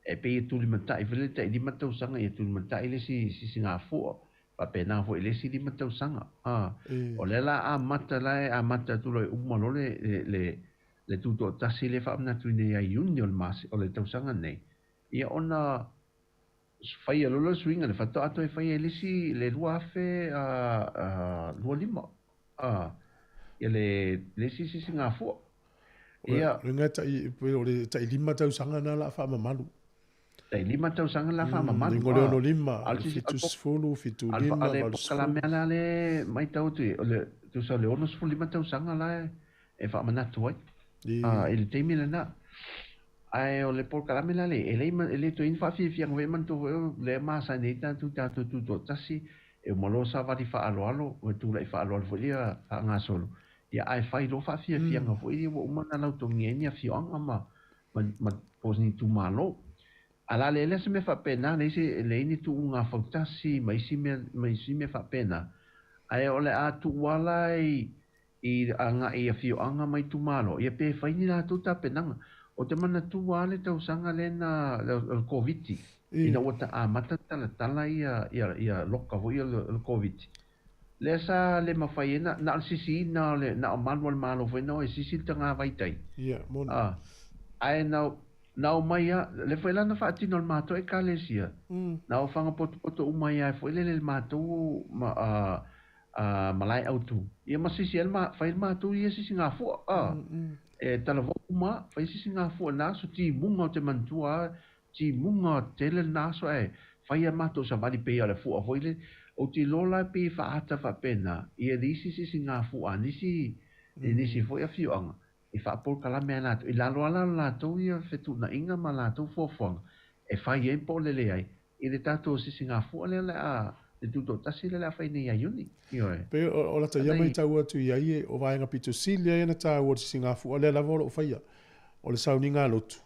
E pei e tulimatai foi le tailima tausaga, ia tulimatai le isi sisigafua, faapena foi i le isi lima tausaga. A, o lea la amata la e amata atu loa e uma loa le, le, le Tutoatasi lea e faamanatuina ia Iuni o le masi, o le tausaga nei, ia ona Faia loa le suiga le faatoa toe faia i le isi le 2025 ia le le isi sisigafua. Ia. O le tai o le tai lima tausaga na la faamamalu. Tai lima tausaga la faamamalu. O le ono lima, 70, 75, 80. Ale mea la le maitau atu o le tusa le 65 tausaga la e faamanatu ai. I le taimi lena. Ae o le polokalame la le, e le, e le toe i ai ni faafiafiaga foi e manatua foi o lea e masani ai tatou i tatou tutoatasi, e uma loa savali faaaloalo, ua tulai faaaloalo foi ia faagasolo, ia ae fai loa faafiafiaga foi ia ua uma ona lautogia ai ni afioaga ma, ma, ma po o ni itumalo. A la le lea se mea faapena, leai se, leai ni tuuga fautasi ma isi mea, ma isi mea faapena, ae o le a tuu lava la i, i agai i afioaga ma itumalo, ia pe fai ni latou tapenaga. Ou te manatua lava le tausaga lea na, o le Koviti, ina ua amata talatala ia, ia, ia loka foi ia o le Koviti. Lea sa le mafai ai na, na o le sisiina o le, na o malu a le Malo foi na o e sisi le tagavai tai. Ia, moni. Ae na, na omai lava, lea foi la na faatino e le matou Ekalesia, na ofaga potopoto uma ai lava foi lele i le matou ma, a malae autu. Ia ma sisi ai le ma, fai le matou ia sisigafua, a. E talavou uma, fai sisigafua na aso timuga ou te manatua a, timuga tele lena aso ae fai a matou savali pei o le fua foi le, ou te iloa la pei e faaata faapena ia le isi sisigafua a nisi, i nisi foi afioaga e faapolokalame ai latou, i lalo lava la o latou ia fetuunaiga ma latou fuafuaga e fai ai po o le leai i le tatou sisigafua lea o le a, le tutoatasi lea o le a fai nei ia Iuni. Ioe. Pei o lata ia maitau atu i ai o vaega pito sili ai ona taua o le sisigafua lea lava o lo o faia, o le sauniga lotu,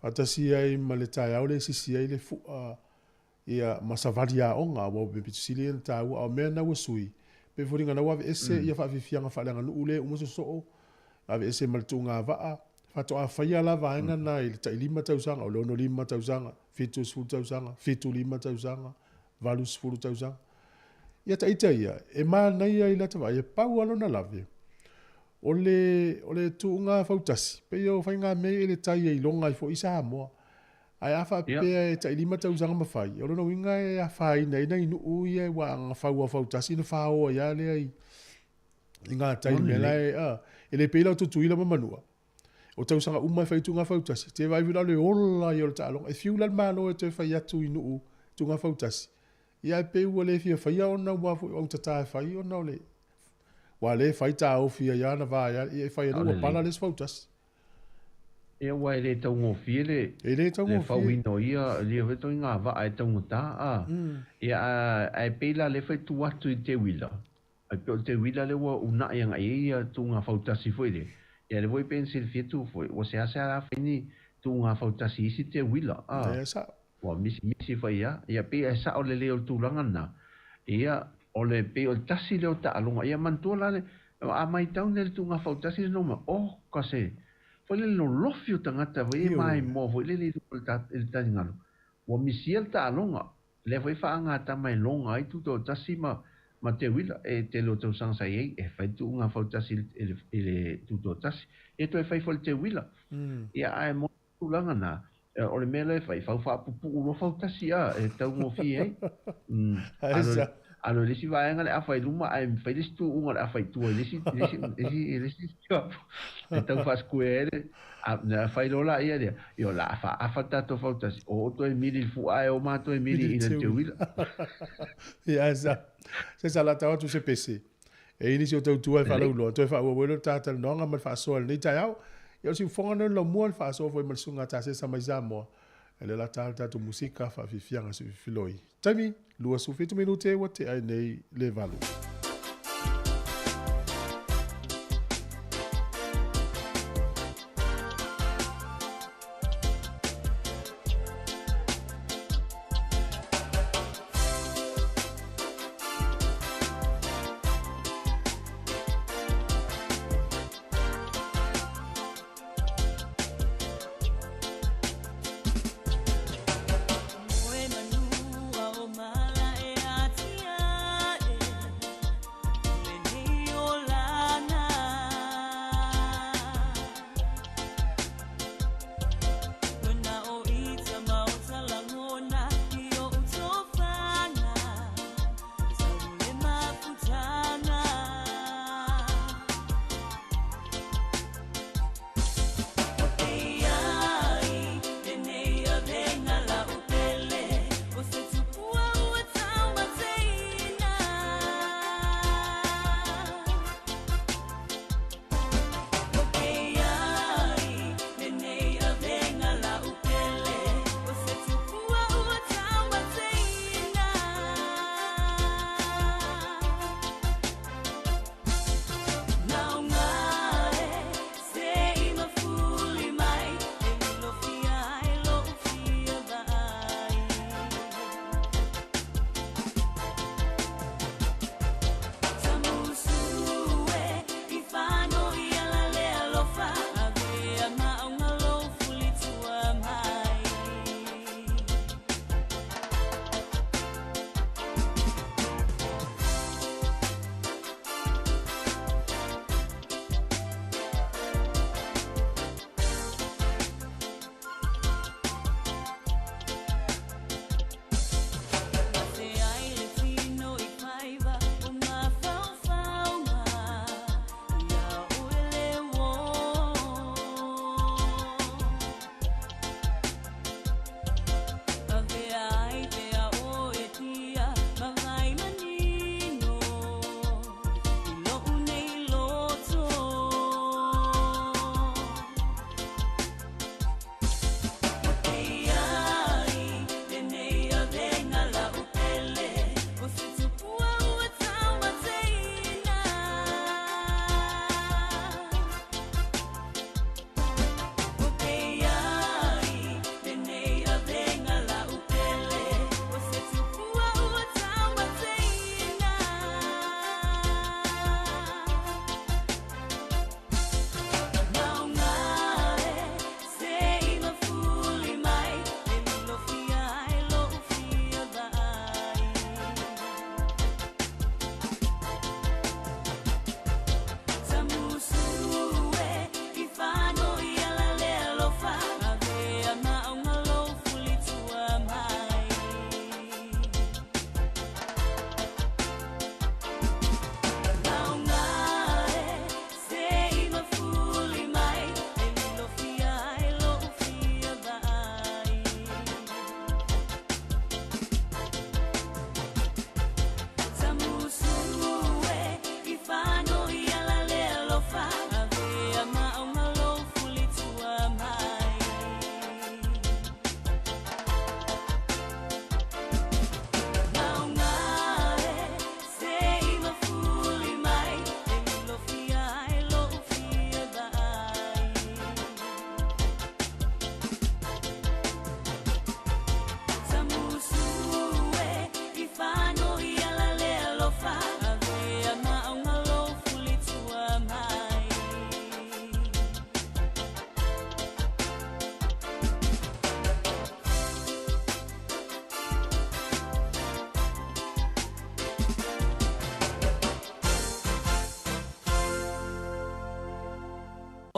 faatasi ai ma le taeao lea e sisi ai le fua ia ma savali aoga, aua o mea pito sili ia ona taua. A o mea na ua sui, pei foliga na ua aveese ia faafiafiaga faaleaganuu lea e uma sosoo, aveese ma le tuuga vaa, faatoa faia la vaega na i le tai lima tausaga, o le 65 tausaga, 70 tausaga, 75 tausaga, 80 tausaga. Ia taita ia, e manaia i lata vaai, e pau lava lona lave, o le, o le tuuga fautasi, pei o faigamea ia i le tai e iloga ai foi Samoa. Ae a faapea e tai lima tausaga ma fai, o lona uiga e afaina ai nai nuu ia ua agafau fautasi ona fao ai lava lea i, i ngā tai le mea la e, a, e le pei la o Tutuila ma Manua. O tausaga uma e fai tuuga fautasi, te vaai la o le ola ia o le taaloga. E fiu la le Malo e toe fai atu i nuu tuuga fautasi. Ia ae pei ua le fia faia ona ua foi o autatā e fai ona o le Ua lē fai taofi ai lava na vaea ia e fai ai ua pala le isi fautasi. Ia aua e le taugofie le E le le taugofie. fauina o ia ia foi ituaiga vaa e taugata a. Ia ae pei la lea foi tu atu i Teuila, ai pei o le Teuila lea ua uunai agai i ai ia tuuga fautasi foi lea. Ia lea foi pei ona silafia tu foi, ua seasea la fai ni tuuga fautasi i isi Teuila a. Ia e sa'o. Ua misimisi foi lava. Ia pei e sa'o lelei o le tulaga lena. Ia o le pei o le tasi lea o taaloga. Ia manatua la le a matau nei le tuuga fautasi le noma, oh ka se foi le lolofi o tagata foi e Ioe. maimoa foi lele i luga o le i le taligalu. Ua misia le taaloga. Lea foi faagatama e loga ai tutoatasi ma ma Teuila e tele o tausaga sa i ai e fai tuuga fautasi i le i le tutoatasi. Ia toe fai foi le Teuila. Ia ae mo tulaga na, o le mea lea e fai, fau faapupuu loa fautasi a, e taugofie ai. Ae Alo sa. alo i le isi vaega le afa i luma ae fai le isi tuuga o le afa i tua i le isi le isi le isi le isi e tau faasikuea ai le a na fai loa laia lea, ia o le a faaafa le tatou fautasi, o o toe mili i le fuaa e o matou e mili Mili i le teuila. teuila. Ia ae sa. Se sa la tau atu se pese. E i ai nisi o tautua e Lelei. faalauiloa, toe faaauau ai loa le ta talanoaga ma le faasoa i lenei taeao. Ia o le siufofoga lenei o le laumua le faasoa foi ma le susuga a Tasesa mai Samoa. E le lata le tatou musika faafiafiaga siufiloi. Taimi, 27 minute ua tea ai nei le 8. Moe manua o mala e atia e.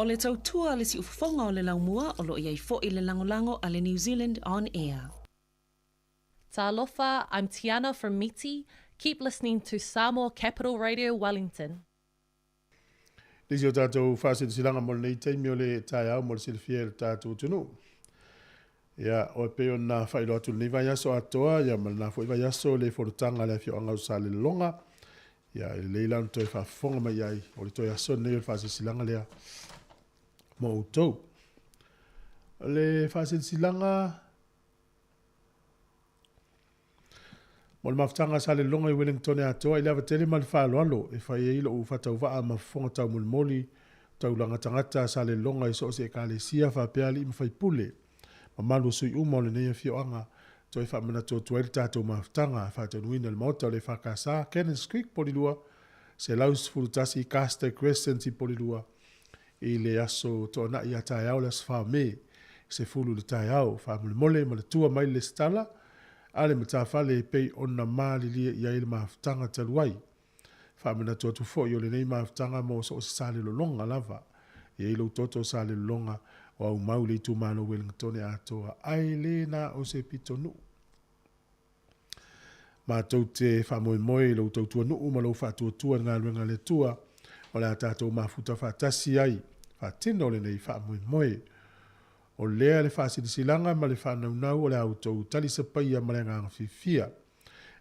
O le tautua a le siufofoga o le laumua o lo o i ai foi le lagolago a le New Zealand On Air. Talofa, I'm Tiana from Miti. Keep listening to Samoa Capital Radio Wellington. Nisi o tatou faasilasilaga mo lenei taimi o le taeao mo le silafia e le tatou atunuu. Ia, o e pei ona faailoa atu lenei vaiaso atoa, ia ma lena foi vaiaso le fonotaga a le afioaga o Salelologa. Ia, e lelei la ona toe faafofoga mai i ai, o le toe aso lenei o le faasilasilaga lea mo outou. O le faasilasilaga Mo le mafutaga a Salelologa i Wellington atoa i le ava tele ma le faaaloalo e fai ai lo'u faatauvaa ma fofoga taumolimoli taulaga tagata a Salelologa i so o se Ekalesia faapea alii ma faipule mamalu o sui uma o lenei afioaga toe faamanatu atu ai le tatou mafutaga e faataunuuina i le Maota o le EFKS, Cannons Creek, Polilua, 111 Caster Crescent i Polilua i le aso Toonai a taeao le aso 4 o Me, 10 i le taeao. Faamolemole manatua mai le lesitala a le matafale e pei ona malilie i ai le mafutaga talu ai. Faamanatu atu foi o lenei mafutaga mo so o se Salelologa lava. E i ai lou toto o Salelologa o aumau i le itumalo Wellingtone atoa ae le na o se pitonuu. Matou te faamoemoe i lou tautuanuu ma lou faatuatua i le galuega a le Atua, o le a tatou mafuta faatasi ai, faatino lenei faamoemoe. O lea le faasilasilaga ma le faanaunau o le a outou talisapaia ma le agaga fiafia.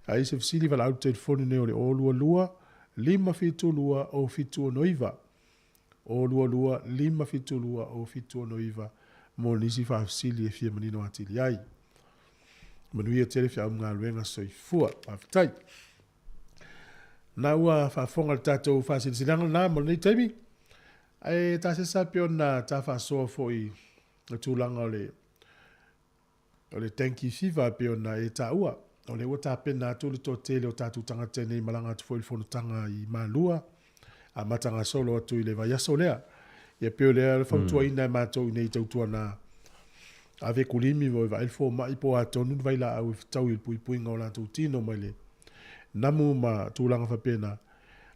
A i se fesili valaau le telefoni nei o le 022 572 0769. 022 572 0769 mo nisi faafesili e fia manino atili ai. Manuia tele feau ma galuega soifua. Faafetai. Na ua faafofoga le tatou faasilasilaga lena mo lenei taimi. Ae ta sesa pe ona ta faasoa foi le tulaga o le o le dengue fever pei ona e taua. O lea ua tapena atu le toatele o tatou tagata nei malaga atu foi i le fonotaga i Malua, amata gasolo atu i le vaiaso lea. Ia pei o lea le fautuaina e matou i nei tautuana ave kulimi mo e vaai le fomai po o a tonu le vailaau e fetaui i le puipuiga o latou tino mai le namu ma tulaga faapena.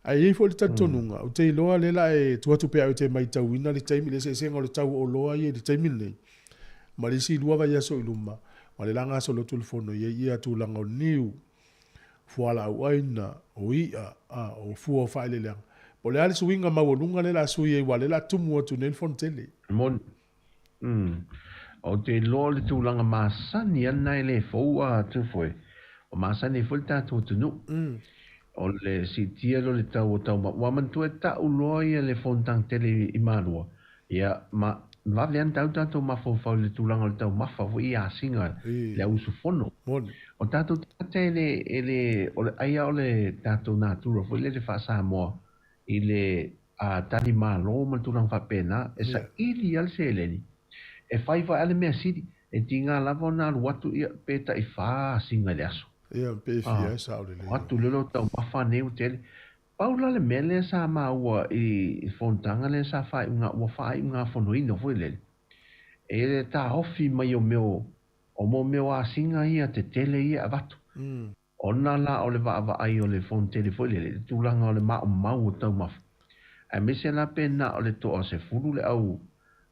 Ae i ai foi le talitonuga, ou te iloa lea la e tuu atu pea au e te maitauina le taimi, le eseesega o le tau o oloa ia i le taimi lenei, ma le isi lua vaiaso i luma, ma le la gasolo atu o le fono, e i ai ia tulaga o niu, fualaau aina, o i'a, a, o fua o faaeleeleaga. Po o le a le suiga maualuga lea o le a sui ai aua o lea o le a tumu atu nei le fono tele. Moni. Umm. Ou te iloa o le tulaga masani lava lena e le fou a Tufue. Ua masani ai foi le tatou atunuu. O le siitia lea o le tau o taumafa. Ua manatua e tau loa ia le fonotaga tele i Malua, ia ma vave lava ona tau tatou mafaufau i le tulaga o le taumafa foi i asiga le au usufono. O tatou tagata e le, e le, o le ai lava o le tatou natura foi lele faa-Samoa i le a tali malo ma tulaga faapena, e saili lava le seleni, e fai foi lava le mea sili, e tiga lava ona alu atu ia pe tai fa asiga i le aso. Ia, pe fia e sao lelei. O atu lea o taumafa nei ua tele. Pau la le mea lea sa maua i fonotaga lea sa faaiuga, ua faaiugafonoina foi lele, e le taofi mai o mea o mo mea o asiga ia tetele ia e avatu. Ona la o le vaavaai o le fono tele foi lele i le tulaga o le maumau o taumafa, aemaise la pe na o le toasefulu le au,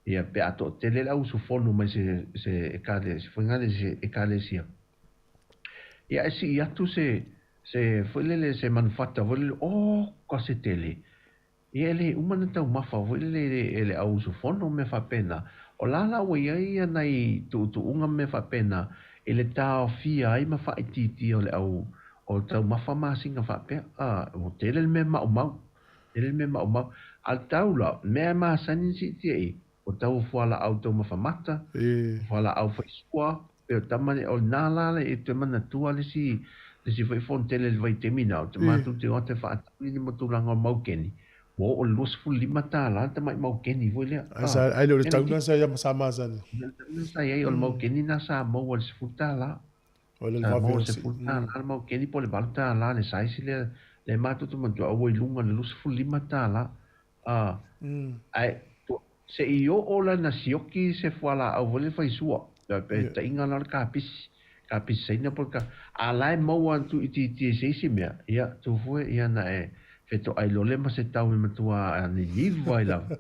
ia, pe a toatele le au usufono mai se, se ekale, se foi lale se ekalesia. Ia, e sii atu se, se foi lele, se manufata foi lele, oka se tele. Ia, e le uma na taumafa foi lele e le au usufono ma mea faapena. O la la ua i ai ia nai tuutuuga ma mea faapena i le taofia ai ma faaitiitia o le au o taumafa masina faapea. A, ua tele le mea maumau. Tele le mea maumau. A le tau la, mea e masani ona siitia i, o tau o fualaau taumafa mata, fualaau faisua, pe o tama o lena la le e toe manatua le isi le isi foi fono tele i le vaitaimi lena, o te matou te o atu e faatali ni ma tulaga o maukeni, ua oo i le $25 le tamai maukeni foi lea. Ai sa ai le o le tau lena sa ia ma sa masani. O le tau lena sa i ai, o le maukeni lena sa maua i le $10. O le Sa vave maua o i le si. $10 le maukeni po o le $8 le size lea lea matou te manatua a ua i luga i le $25. Ae se i oo la ina sioki se fualaau foi lea faisua, pe taiga la o le kapisi, kapisi Saina po o le ka, a la e maua atu itiiti e se isi mea, ia, tu foi, ia na e fetoai loa lea ma se tau e matua niniva ai lava.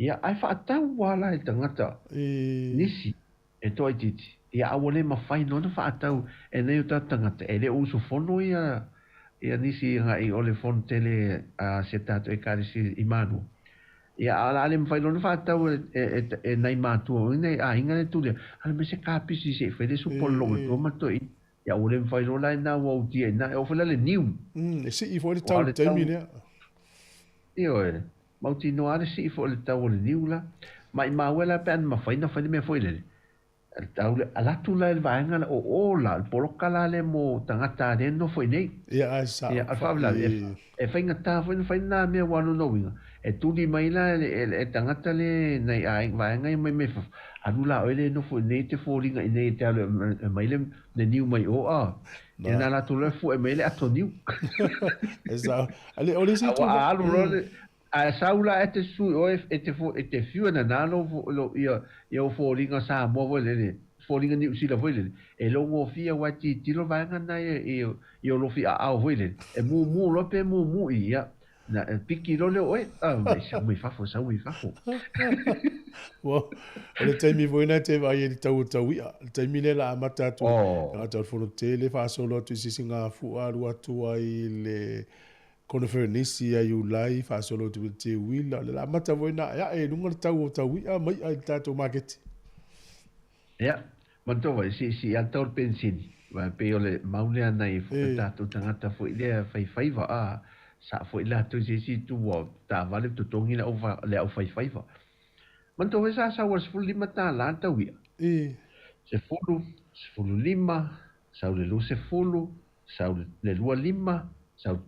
Ia, ae faatau lava la e tagata nisi e toaitiiti, ia a ua le mafai loa ona faatau e nei o tatou tagata, e le o usufono ia ia nisi agai o le fono tele a si a tatou Ekalesia i Malua. Ia, a o le a le mafai loa ona faatau e, e, e, e nai matua o nai aiga le tuli, ala mai se kapisi se i fai le supo le logotua ma le toeaina. Ia, ua le mafai loa la ina ua utia i ina, e oo foi la le niu. E sii foi le tau i le taimi lea. Ioe, mautinoa lava le sii foi o le tau o le niu la. Maimau ai la pe ana mafai ona fai le mea foi lele. Tau le alu atu la i le vaega lea o o la, o le poloka la lea mo tagata lea e nofo i inei. Ia, ae sao. Ia, a o le faalavelave, e faigata foi ona fai lena mea aua o lona uiga, e tuli mai la e tagata lea nai aiga, vaega ia mai mai fafo, alu la oe lea e nofo i inei e te foliga i inei e te alu e aumai le niu mai o a. Ia na latou loa e fue mai le ato niu. E sao. Ale, o le isi itu. A alu loa le, a sau la e te sui oe e te fo, e te fiu e nana lo, lo ia, ia o foliga Samoa foi lele, foliga Niu Sila foi lele, e logofie aua e tilotilo vaega na ia i, i o lofi aao foi lele, e mumu loa pe mumu i ia, Na, e piki loa lea o oe, a, mai sau mai fafo, sau mai fafo. Ua, o le taimi foi lena e te vaai ai i le tau o taui'a. Le taimi lea la amata atu, oh. Tagata o le fono tele faasolo atu i Sisigafua, alu atu ai i le Konofernisi ia Iulai, faasolo atu i le Teuila. O le la amata foi lena ae ae i luga le tau o taui'a ma i'a i le tatou maketi. Ia, manatua foi, siisii lava le tau o le penisini, aua e pei o le mau lea nai tatou tagata foi lea faifaiva, a, sa foi latou i se isi itu ua taavale totogi le au, le aufaifaiva. Manatua foi sa sau a le $15 le tau i'a. 10, 15, sau le 20, sau le 25, sau le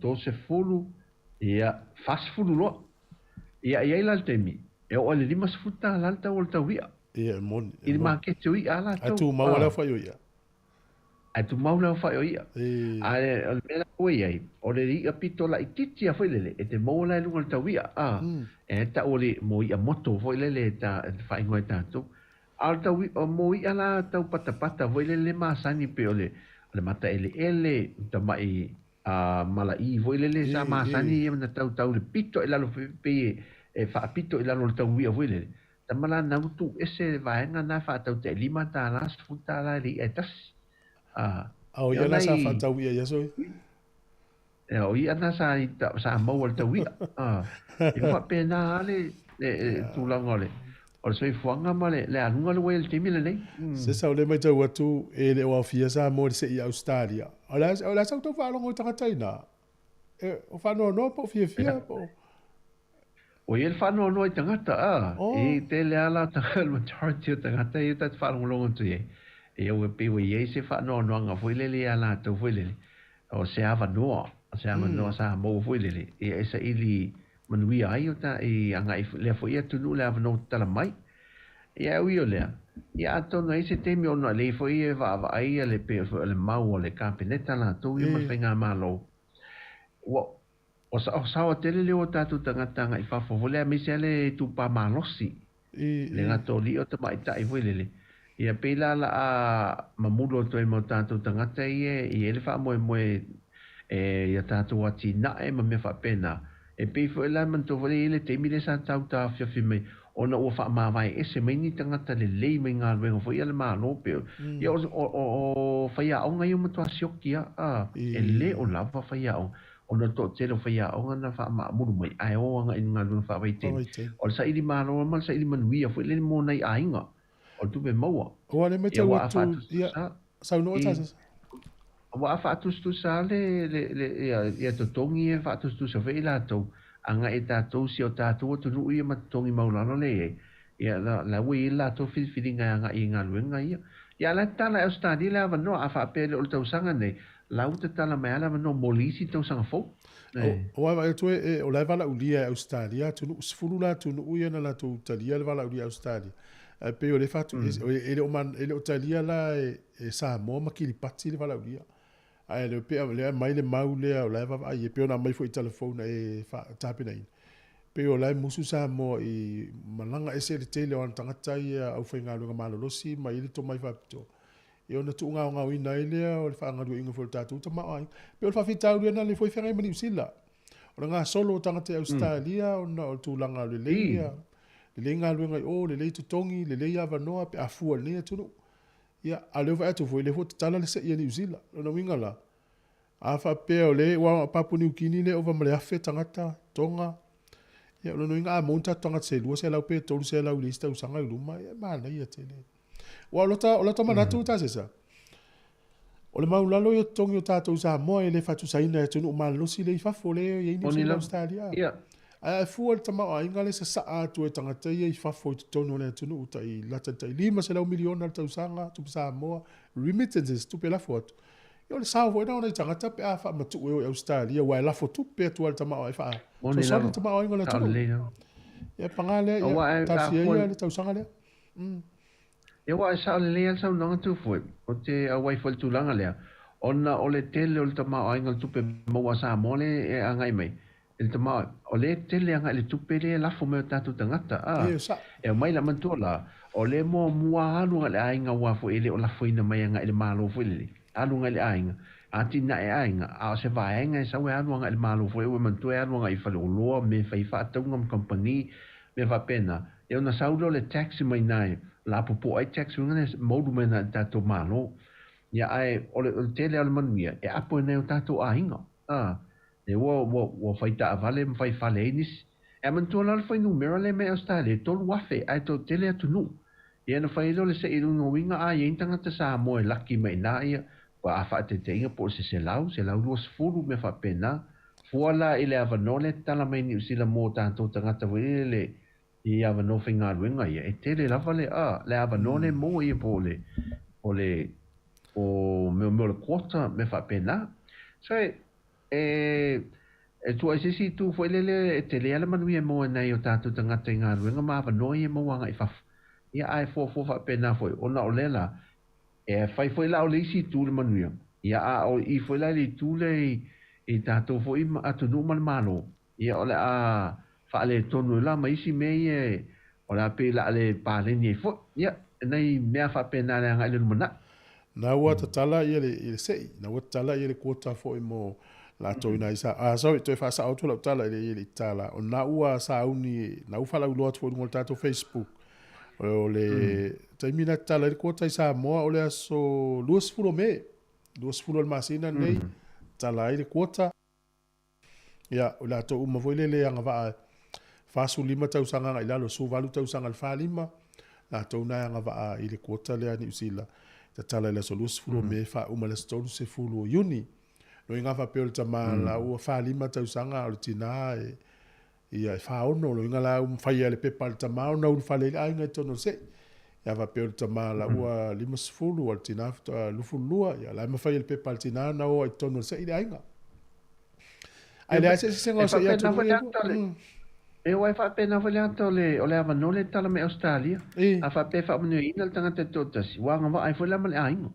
30, ia, 40 loa. Ia, e i ai la le taimi, e oo i le $50 le tau o le tau i'a. Ia, e moni. I le maketi o i'a a latou. Ae tumau le aofai o i'a. Ae tumau le aofai o i'a. Ae o le mea la ua i ai, o le i'a pito laitiiti lava foi lele, e te maua la i luga o le tau i'a, a, e tau o le mo i'a moto foi lele e ta, e faaigoa e tatou. A o le tau i'a, mo i'a la tau patapata foi lele masani pei o le, o le mataeleele, tamai a mala'i foi lele sa masani ia na tautau le pito i lalo pei e faapito i lalo o le tau i'a foi lele. Tama la na utu ese le vaega na faatau te $5, $10 i le i'a e tasi. A, A o ia la sa faatau i'a i aso ia? Ia, o i'a na sa, sa maua le tau i'a. A, e faapena le, le, le tulaga o le, o le soifuaga ma le, le aluga le ua i ai i le taimi lenei. Se sa o lea matau atu e le o aofia Samoa i le seia Ausetalia. O le a, o le a sa outou faalogo i tagata ina? E, o faanoanoa po o fiafia po o... Ua i ai le faanoanoa i tagata, a, oh. E tele lava la le majority o tagata ia ta te faalogologo atu i ai. Ia ua pei ua i ai se faanoanoaga foi lele ia latou foi lele, o se avanoa, o se avanoa sa maua foi lele, ia e saili manuia ai o ta i agai lea foi atunuu le avanoa tatala mai. Ia e ui o lea, ia atonu e i ai se taimi ona lei foi e vaavaai ia le pei o le mau a le Kapeneta latou ia ma le Faigamalo. Ua O saosaoa tele lea o tatou tagata agai fafo foi lea aemaise lava le itupa malosi, le gata o alii o tamaitai foi lele. Ia pei la la a mamulu atu ai ma o tatou tagata ia e i ai le faamoemoe e ia tatou atinae ma mea faapena. E pei foi la manatua foi lea e i ai le taimi lea sa tau taofiofi mai ona ua faamavae ese mai ni tagata lelei mai galuega foi a le Malo pe ia o faiaoga ia ua matua sioki a e le o lava faiaoga. Ona o le toatele o faiaoga na faamaamulu mai ae o agai i le galuega faavaitaimi. O le saili malo ma le saili manuia foi lele mo nai aiga o le tupe maua. Ua le matau atu, ia, saunoa tasi. Ua a faatusatusa le, le, le, ia, ia totogi ia faatusatusa foi i latou, agai i tatou si o tatou atunuu ia ma totogi maualalo lea i ai. Ia, la, la ua i ai le latou filifiliga e agai i galuega ia. Ia, a o la e tatala e Ausetalia le avanoa, a faapea e le o le tausaga nei, la ua tatala mai lava le avanoa mo le isi tausaga fou. O, o vaai atu e, o la e valaaulia e Ausetalia atunuu, 10 la atunuu ia na latou talia le valaaulia e Ausetalia. Ae pei o lea e faatu, e le o, e le o talia la e, e Samoa ma Kiripati le valaaulia. Ae le pei lea aumai le mau lea o la e vaavaai e pei ona aumai foi i telefone e tapenaina. Pei o la e musu Samoa i malaga ese le tele o ana tagata ia aufaigaluega malolosi ma i ai le tomai faapitoa. Ia ona tuugaogaoina ai lea o le faagalueina foi o le tatou tamaoaiga. Pei o le faafitauli lena lea foi e feagai ma Niu Sila. O le gasolo o tagata i Ausetalia ona o le tulaga lelei ia. Lelei galuega i o, lelei totogi, lelei avanoa pe a fua i lenei atunuu. Ia, a o lea ua vaai atu foi, o lea foi ua tatala le se'i a Niu Sila. O lona uiga la, a faapea o lea, aua o Papua Niu Kini lea e ova ma le 1,000 tagata Toga, ia o lona uiga a maua ni tatou tagata se 200 pe 300 i le isi tausaga i luma, ia e manaia tele. Aua o lota, o lota manatu Tasesa, o le maulalo ia o totogi o tatou i Samoa e le faatusaina e atunuu malolosi lea i fafo lea e i ai Niu Sila, Ausetalia. Ae a e fua i le tamaoaiga lea e sasaa atu e tagata ia i fafo i totonu o le atunuu tai lata i le tai $500 miliona i le tausaga, tupe Samoa, remittances, tupe lafo atu, ia o le sao foi lena o nai tagata pe a faamatuu e o i Ausetalia aua e lafo tupe atu lava i le tamaoaiga e faasoasoani le tamaoaiga o le atunuu. Ia paga lea, ia talosia ia le tausaga lea. Ia aua e sao lelei lava le saunoaga tu foi, ou te auai foi i le tulaga lea, ona o le tele o le tamaoaiga o le tupe maua a Samoa lea e agai mai i le tamaoaiga, o lea e tele agai i le tupe lea e lafo mai e o tatou tagata, a. E aumai la manatua la, o lea e muamua alu agai i le aiga aua foi e le o lafoina mai agai i le Malo foi lele, alu agai i le aiga, atinae aiga, a o se vaega e sau e alu agai i le Malo foi, ua manatua e alu agai i faleoloa, mea e fai faatauga ma kamupani, mea faapena, ia ona sau lea o le tax mai i ina e lapopoa ai tax uiga lea moulu mai ana i le tatou Malo. Ia ae o le tele lava o le manuia e apo i nai o tatou aiga. A, lea ua ua ua fai taavale ma fai fale ai nisi. E manatua la le fuainumera lea mai Ausetalia e 3,000 ae toatele atunuu. Ia ona fai ai lea o le se'i luga uiga a i ai ni tagata Samoa e laki mai i ina ia, a faataitaiga po o se 100, 120 mea faapena. Fua la i le avanoa lea e tatala mai i Niu Sila mo tatou tagata foi lele i avanoa faigaluega ia, e tele lava le, a, le avanoa lea e maua ia po o le, o le, o mea o le quota mea faapena. So e, e, e tua i se isi itu foi lele e tele lava le manuia e maua e nai o tatou tagata i galuega ma avanoa ia e maua agai i fafo. Ia ae fuafua faapena foi, ona o lea la, E fai foi la o le isi itu le manuia, ia a o i foi la i le itu lea i, i tatou foi atunuu ma le Malo, ia o le a faaletonu ai la ma isi mea ia e, o le a pei o le a le paleni ai foi, ia, nai mea faapena i le agai i le lumanai. Na ua tatala ia le, le se'i, na ua tatala ia le quota foi mo latou ina isa, ah, sorry, toe faasao atu lau tala i le, i le tala, o na ua sauni, na ua faalauiloa atu foi i luga o le tatou Facebook, O le taimi na tatala ai le quota i Samoa o le aso 20 o Me, 20 o le masina lenei, tatala ai le quota. Ia, o latou uma foi lele e agavaa 45 tausaga agai i lalo, 18 tausaga i le 45, latou na e agavaa i le quota lea a Niu Sila. Tatala i le aso 20 o Me, faauma i le aso 30 o Iuni. Loiga faapea o le tama la ua 45 tausaga a o le tina e Ia, e 46, o loiga la ua fai lava le pepa a le tama ona ulufale ai le aiga i totonu o le se'i. Ia faapea o le tama la ua 50, a o le tina faatoa 22, ia la e mafai e le pepa a le tina ona o ai i totonu o le se'i le aiga. Ae leai se eseesega o se'i atunuu ia e lua. E aua e faapena foi le ata o le, o le avanoa lea e tatala mai Ausetalia. A faapea e faamanuiaina le tagata e toatasi, ua agavaa ai foi la ma le aiga.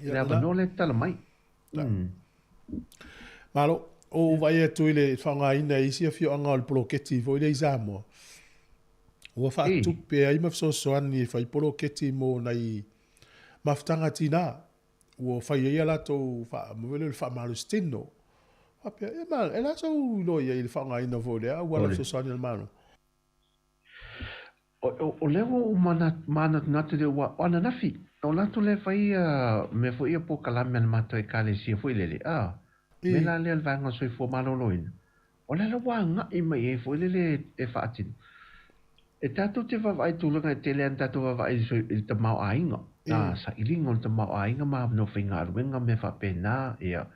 Le avanoa lea e tatala mai. Malo, o ou vaai atu i le faaaogaina e isi afioaga o le poloketi foi lea i Samoa, ua faatupe ai ma fesoasoani e fai poloketi mo nai mafutaga tina, ua fai ai a latou mea foi lea o le faamalositino. Faapea, e ma, e le a sou iloa i ai i le faaaogaina foi o lea auala fesoasoani a le Malo? O lea ua ou manatunatu lea ua, o ananafi, o latou lea e fai mea foi ia polokalame a le matou ekalesia foi lele, a, mea la lea o le vaega o le soifua maloloina, o lea la ua agai mai i ai foi lele e faatino. E tatou te vaavaai i tulaga e tele lava ona tatou vaavaai i le tamaoaiga, a, sailiga o le tamaoaiga ma avanoa faigaluega, mea faapena, ia.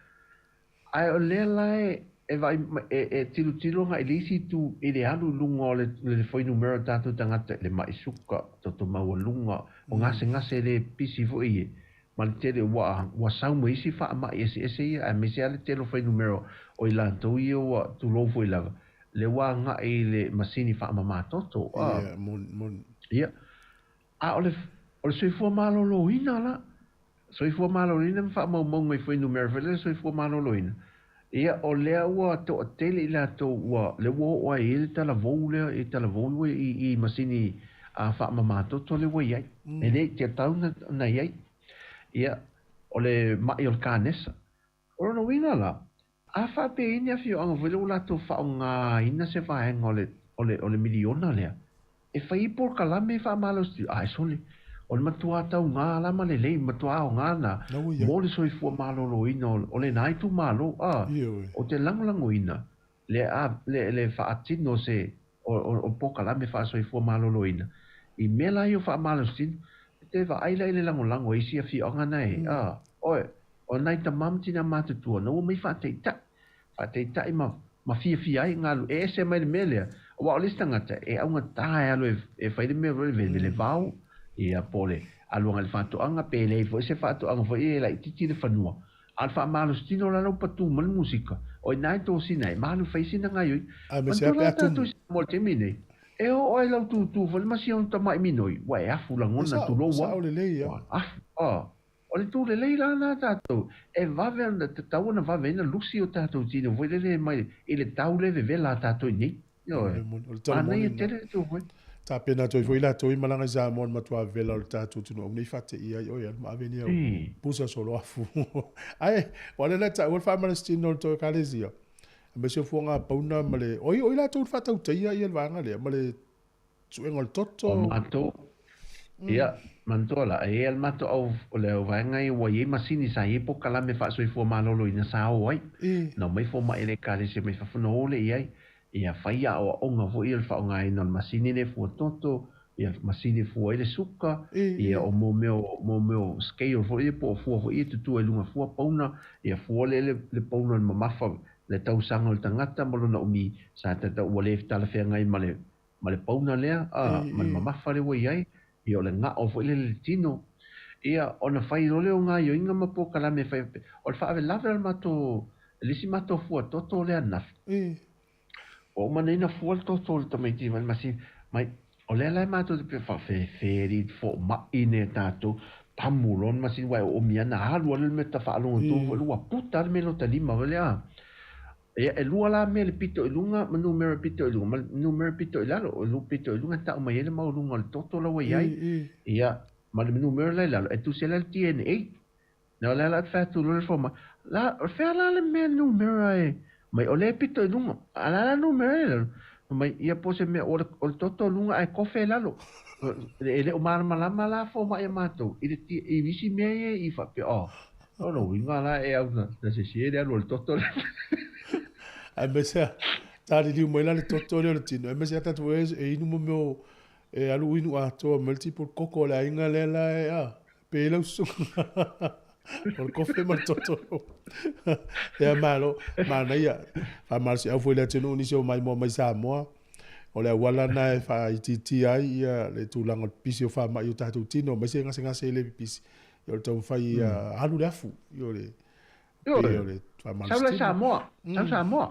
Ae o lea la e vaai e tilotilo agai i le isi itu i le alu i luga o le fuainumera o tatou tagata i le mai suka, toto maualuga, o gasegase e le pisi foi ia, ma le tele ua sau ma isi faamai eseese ia, aemaise lava le tele o fuainumera o i latou ia ua tulou foi lava, lea ua agai i le masini faamama toto. Ia, moni. Ia, a o le soifua maloloina la, Soifua Maloloina ma faamaumauga i fuainumera foi lea Soifua Maloloina, ia o lea ua toatele i latou ua, lea ua oo ai i ai le talavou lea, i talavou ua i masini faamama toto lea ua i ai. E le i tatau ona i ai. Ia, o le ma'i o le kanesa. O lona uiga la, a faapea i ai ni afioaga foi lea ua latou faaaogaina se vaega o le o le miliona lea e fai polokalame faamalositino ae sole o le matuā taugā la ma lelei matuā aogā na mo le soifua malōlōina o lenā itumālō a o te lagolagoina le a le faatino se o polokalame faasoifua malōlōina i mea la ia o faamalositino e te vaai la i le lagolago a isi afioaga na e a oe o nai tamā ma tinā matutua na ua mai faataita'i faataita'i ma fiafia ai galu e ese mai le mea lea auā o le isi tagata e augatā e alu e fai le mea foi le le vao ia po o le alu agai i le faatoaga pe leai foi se faatoaga foi e laitiiti le fanua a o le faamalositino la lau patu mai le musika o i ina e tosina ai ma alu e fai sina gaoioiga manatua la tatou i Samoa i le taimi lenei e oo ai lau tūtū foi le ma si ona tama'i minoi ua e afu lagona tulou a ua afu a O le tū lelei la lena tatou, e vave ona tatau ona vave ai ona lusi o tatou tino foi lele mai i le tau le vevela a tatou i nei. Ioe. Manaia tele le tū foi. Tapena atu ai foi latou i malaga i Samoa i le matua vevela o le tatou atunuu au nei faateia ai oe alu ma ave ni au pusa soloafu. Ae ua lea la taua le faamalositino o le tou Ekalesia aemaise o fuaga pauna ma le oi oi latou i le faatautaia ia le vaega lea ma le suega o le toto. O matou, ia, manatua la, e i ai le matou au, o le auvaega ia ua i ai masini sa i ai polokalame faasoifua maloloina sa o ai. Na omai fomai le Ekalesia mai fafo na o lea i ai, ia fai aoaoga foi ia le faaaogaina o le masini lea e fua toto, ia masini e fua ai le suka, ia o mo mea o, mo mea o scale foi ia po o fua foi ia e tutu ai i luga fua pauna, ia fua lea le pauna o le mamafa le tausaga o le tagata ma lona umi sa tatau ua le talafeagai ma le ma le pauna lea, a, ma le mamafa lea ua i ai, ia o le ga'o foi lele i le tino. Ia, ona fai loa lea o gaoioiga ma polokalame e fai, o le faalavelave o le matou, le isi matou fua toto lea ananafi. Ua uma nei ona fua le toto o le tamaiti mai le masini, mai, o lea la e matou te pei faafefeeli foma'i nei a tatou, pamu loa le masini, aua e oomi lava ona alu lava le mea faalogo atu foi ua puta lava le mea i lota lima foi lea, a. Ia, e lua la mea i le pito i luga ma numera pito i luga ma le numera pito i lalo. O le pito i luga e tau mai ai le maualuga o le toto la ua i ai, ia, ma le numera la i lalo, e tusi ai la le DNA. Na o le ala atu fai atu loa le fomai, la, o fea la le mea numera e, mai o lea e pito i luga, a la la numera i lalo. Fai mai, ia po o se mea, o le, o le toto i luga ae kofe i lalo. E le o malamalama la fomai a matou i le, i isi mea ia i faapea, oh, O lona uiga la e au na sese le alu o le toto lea. Aemaise a taliliu mai la le toto lea o le tino, aemaise a tatou e inu mo mea o e alu inu atoa mai le tipo le koko o le aiga lea la e a pe i lau susuga o le kofe ma le toto. Ia malo, manaia. Faamalosiau foi i le atunuu nisi o maimoa mai Samoa. O le auala lena e faaitiitia ai ia le tulaga o le pipisi o faamai i o tatou tino, aemaise gasegase e le pipisi. Ia o le taumafai ia alu le afu, ia o le pei o le faamalositino. Sau la Samoa, sau Samoa.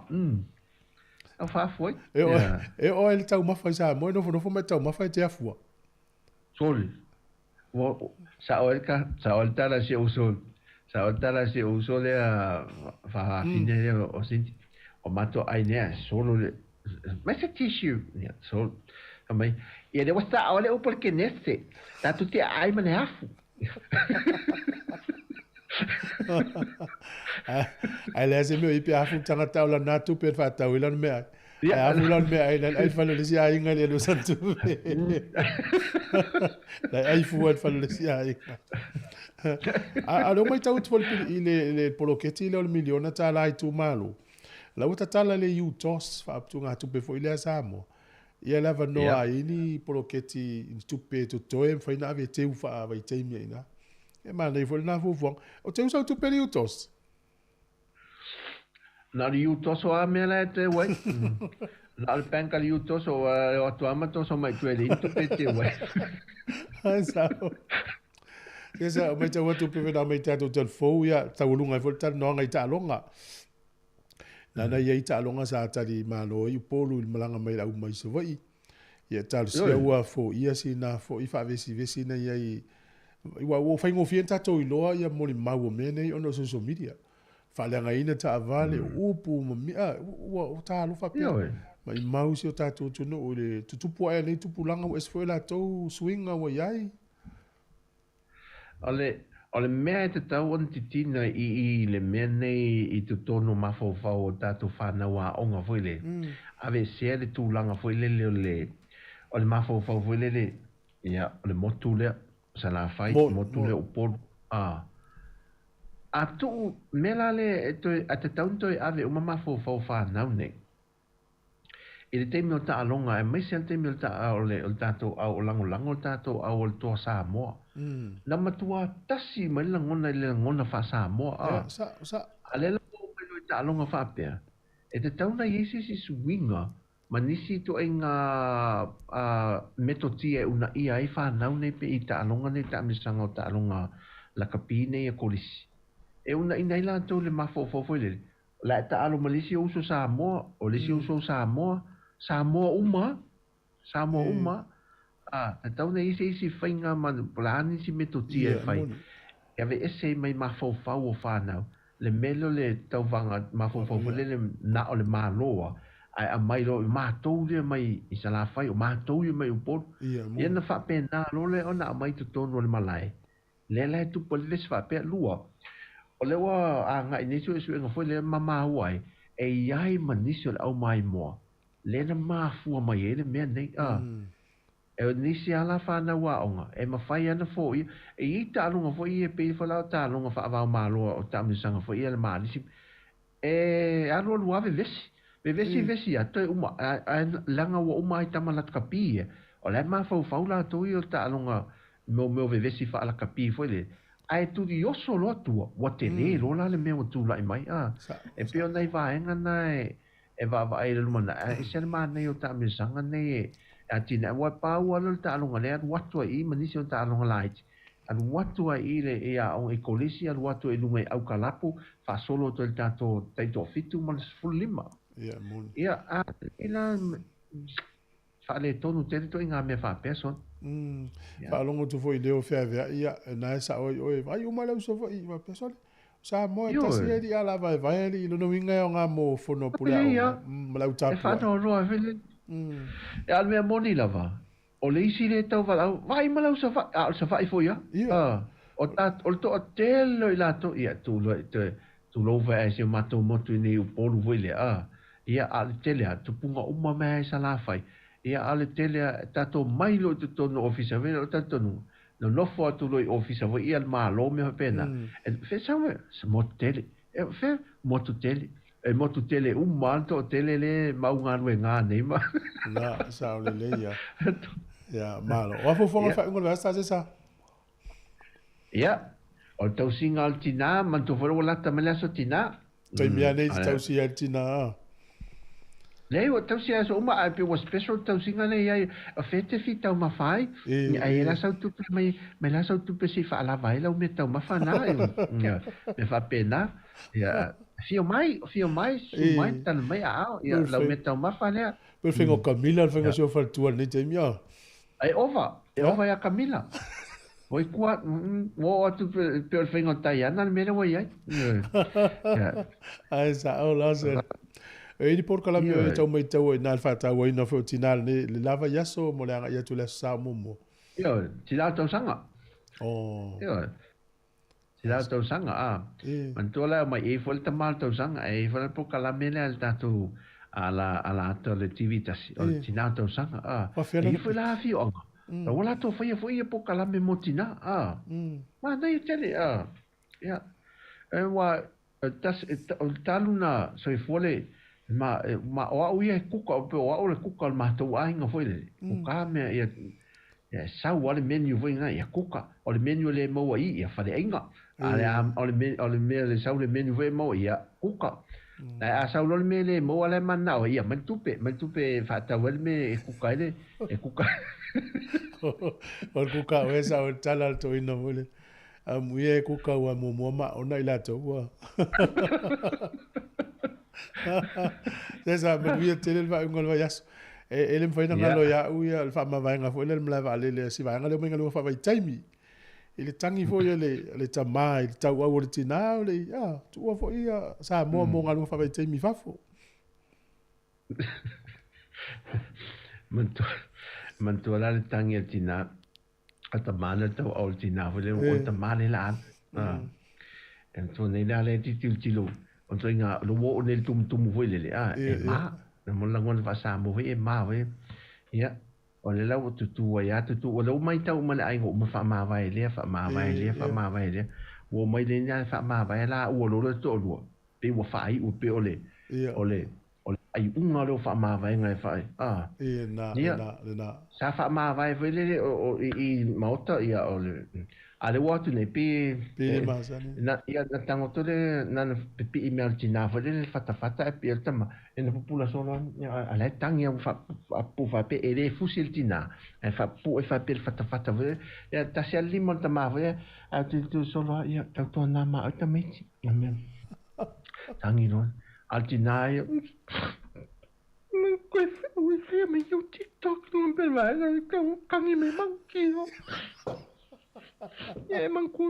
Au faafu ai. E oo e oo ai le taumafa i Samoa, e nofonofo ma e taumafa e te afua. Sole. Sa'o ai le sa'o ai le tala a si ou uso, sa'o ai le tala a si ou uso lea faafafine lea o Cindy, o matou ai nea solo le mai se tissue, ia solo. Fai mai, ia lea ua sa'o ai le upu a le Kenese, tatou te aai ma le afu. Ae leai se mea o i pe afu le tagata o lana tupe e faatau ai lana meaai. Ae afu lana meaai i lana ai fale o le isi aiga i le alu sana tupe. Lai ai fua i le fale o le isi aiga. A o lea ua matau atu foi i le poloketi lea o le miliona tala i itumalo, la ua tatala le UTOS faaputugatupe foi lea a Samoa. Ia le avanoa ai ni poloketi ni tupe totoe e mafai ona ave e teu faavaitaimi ai i ina. E manaia foi lena fuafuaga. O teu sau tupe le UTOS? Na o le UTOS o a mea la e teu ai. Na o le bank a le UTOS o o atu lava ma toso mai i tua e leai ni tupe e teu ai. Ai sao. Ia sa, matau atu pe wena mai tatou talifou, ia, taualuga ai foi le talanoaga i taaloga. Nana ia i taaloga sa tali malo ai Upolu i le malaga mai le au mai Savaii. Ia talosia ua foia sina foi faavesivesi na i ai ua ua faigofie ona tatou iloa ia molimau o mea nei ona o social media. Faaleagaina taavale, o upu ma mea, ua talofa pea. Maimau si o tatou atunuu i le tutupu ae a nei tupulaga ua ese foi latou suiga ua i ai. O le, O le mea e tatau ona titina i i le mea nei i totonu o mafaufau o tatou fanau aoga foi lele, aveesea le tulaga foi lele o le o le mafaufau foi lele, ia, o le motu lea o Salafai, motu lea o Upolu, a. A tuu mea la lea e toe, a tatau ona toe ave uma mafaufau o fanau nei i le taimi o taaloga aemaise lava le taimi o le o le o le tatou au o lagolago le tatou au o le Toa Samoa. Na matua tasi mai le lagona i le lagona faa-Samoa a. A lea la ua oo mai loa i taaloga faapea, e tatau ona i ai se isi suiga ma nisi ituaiga metotia e uunaia ai fanau nei pe i taaloga nei taamilosaga o taaloga lakapi nei a kolisi. E uunaina ai latou i le mafaufau foi lele, O le a e taalo ma le isi uso Samoa, o le isi uso Samoa, Samoa uma a, Samoa uma a, a, tatau ona i ai se isi faiga ma po o le a nisi metotia e fai e aveese ai mai mafaufau o fanau le mea lea o le tauvaga mafaufau foi lele na o le Malo a, ae aumai loa o matou lea mai i Salafai, o matou ia mai Upolu. Ia ona faapena loa lea ona aumai i totonu o le malae Lea la e tupu ai le vesi faapea, lua, o lea ua agai nei suesuega foi lea ma maua ai, e i ai ma nisi o le aumaimoa lea na mafua mai ai le mea nei. A, e o nisi lava la fanau aoga, e mafai lava ona foia. E i ai taaloga foi ia e pei foi la o taaloga faava-o-Malo o taamilosaga foi ia a le Malisi, e alualu lava vevesi. Vevesi vevesi lava, toe uma, ae leaga ua uma ai tama lakapi ia, o la e mafaufau latou ia o le taaloga mea o vevesi faalakapi foi lele, ae tuli oso loa tua, ua tele loa la le mea ua tulai mai. A, e pei o nai vaega na e vaavaai i le lumanai, ae ese le manaia o taamilosaga nei e atinae, aua e pau lava lea o le taaloga lea e alu atu ai i i ma nisi o taaloga laiti, alu atu ai i le i aoga i kolisi, alu atu ai i luga i aukalapu, faasolo atu ai i le tatou taitoafitu ma le 15. Ia, a, e la, faaletonu tele ituaiga mea faapea sona. Faalogo atu foi i leo feaveai, ia, na e sao ai oe, vaai uma le uso foi, faapea, sole, o Samoa e tasi e alii alavaevae alii, lona uiga e aoga mo fono a pule aoga, ma le au tapuai. E faanoanoa foi le. A o le mea moni lava, o le isi lea e tau valaau, vaai ma lau Savaii, a o le Savaii foi lava. O o le toatele o i latou, ia, tulou foi ae si o matou motu i nei Upolu foi lea, a, ia, a o le tele lava, tupuga uma mai lava i Salafai, ia, a o le tele lava, tatou mai loa i totonu o ofisa foi lea, o le talitonuga, nonofo atu loa i ofisa foi ia le Malo mea faapena, e fea sau e, se motu tele, e fea, motu tele, e motu tele uma lava le toatele lea e mau galuega nei ma. Na, sao lelei ia. Ia, malo. O a fuafuaga o le faaiuga o le vaiaso sa sa? Ia, o le tausiga o le tinā, manatua foi ua lata mai le aso tinā. Taimi lava nei te tausi ai le tinā, a. Leai, ua tausi ai aso uma, ae pei ua special le tausiga lea i ai, o fea e te fia taumafa ai? Ai e la sau tupe mai, mai la sau tupe se i faalava ai lau mea taumafa na, ia, mea faapena. Ia, afio mai, afio mai, susu mai, tala mai aao, ia, lau mea taumafa lea. Pei o le faiga o Camila, le faiga o si ou faletua i lenei taimi, a. E ova, e ova ia Camila. Oi kua, ua oo atu pe o le faiga o Diana le mea lea ua i ai. Ae sao la se. E i ai ni polokalame o e tau maitau ai i ina le faatauaina foi o tinā lenei, le lava i aso mo le agai atu i le Aso Sa o muamua. Ioe, tinā o tausaga. Oh. Ioe. Tinā o tausaga, a. Manatua la e omai i ai foi le tama o le tausaga, e i ai foi la le polokalame lea a le tatou a la a la ata o le TV tasi, o le tinā o tausaga, a. E i ai foi la afioaga, ua latou faia foi ia polokalame mo tinā, a. Manaia tele, a. Ia. E ua, o le talu na soifua le ma, ma o au ia e kuka, o pei o au le kuka o le matou aiga foi lele, kuka mea ia, ia sau lava le menu foi lena, ia kuka, o le menu e le maua i i, ia faleaiga, a le a, o le o le mea le sau le menu foi e maua, ia kuka. Ae a sau loa le mea e le maua la e mananao ai, ia aumai le tupe, aumai le tupe e faatau ai le mea e kuka ai le, e kuka. O le kuka oe sa o le tala a le toeaina foi lele. Amuia e kuka ua muamua ma ona i latou ua. Se sa manuia tele le faaiuga o le vaiaso. E, e le mafai ona galo ia au ia le faamavaega foi lea le malae vaalele a si vaega lea o mai galuega faavaitaimi. I le tangi foi a le, le tamā i le tauau o le tinā o le, a, tuua foi ia Samoa mo galuega faavaitaimi i fafo. Manatua, manatua la le tangi a le tinā. A tamā le tauau o le tinā foi lea, o le tamā lea la alu. E to nei la le tilotilo o ituaiga lo ua oo nei le tumutumu foi lele a e mā na mo lagona faasamoa foi e mā foi ia o le la ua tutū ai a tutū o le ua maitau ma le aiga uma faamavae lea faamavae lea faamavae lea ua omai le ina faamavae la ua lolo le toalua pe ua faaiu pe o le o le o le faaiuga lea o faamavaega e faa a ia sa faamavae foi lele o i maota ia o le a le ua atu nei pe na ia na tagoto le na na pipii mea o le tinā foi lele le fatafata ae pei o le tama e na pupula solo a la e tagi a ua faapupu faapea e le fusi le tinā ae faapupu ai faapea le fatafata foi lea tasi a le lima o le tamā foi ae tilotilo solo a ia tautuana ma au tamaiti a mea tagi loa a le tinā ia koe fia mai iau TikTok luga pe vaega kagi mai maukino ia e manku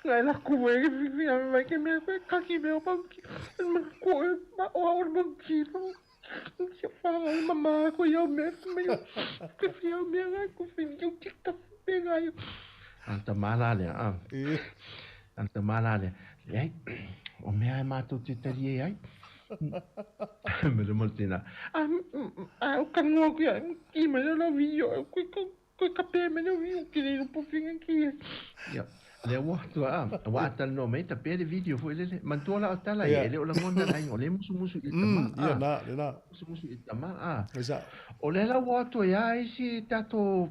ngai laku e fia mai ke mea koe kagi mea o maukino manku e ma o au maukino sia whanga i mama ko iau mea mai ke fia mea ngai ko fia iau TikTok pe ngai a tamā la lea a a tamā la lea leai o mea e mātou te tari e ai me le mo tēnā a a o kanoa koe ai ki mai la video koe koe kape mai la video ki le pofinga ki ia lea ua atu a ua atalanoa mai tapea le video foi lele manatua la o tala ia e le o lagona le aiga o lea e musumusu i le tama ia na lena musumusu i le tama a o lea la ua atu ai a isi tatou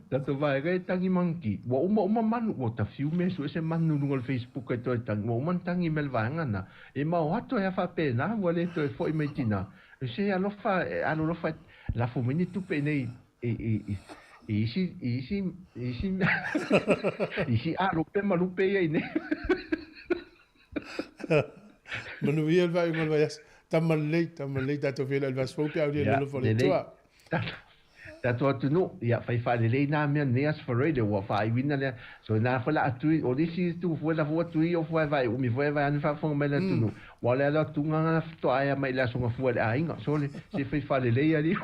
Tatou vaega e tangi mangi. Ua uma uma manu, ua tawhiu mea sue se manu i runga o le Facebook e toe tangi. Ua uma ona tangi mai le vaega na. E mao atu ai a faapena, ua le toe foi mai tina. E se alofa, e alolofa e lafo mai ni tupe i nei i, i, i, i isi, i isi, i isi, isi alupe ma lupe ia i nei. Manuia le faaiuga o le vaiaso. Tama lelei, tama lelei tatou feiloai i le vaiaso fou pe a aulia le alofa o le Atua. Tatou atunuu, ia fai faalelei nā mea nei Aso Faraile ua faaiuina lea. So nā foi la atu o nisi tu foi la fua tui o fua vai umi foi vai ane faafofoga mai le atunuu. Ua o le alo atu nga faatoa aea mai i le aso gafua i le aiga. So le se fai faalelei alii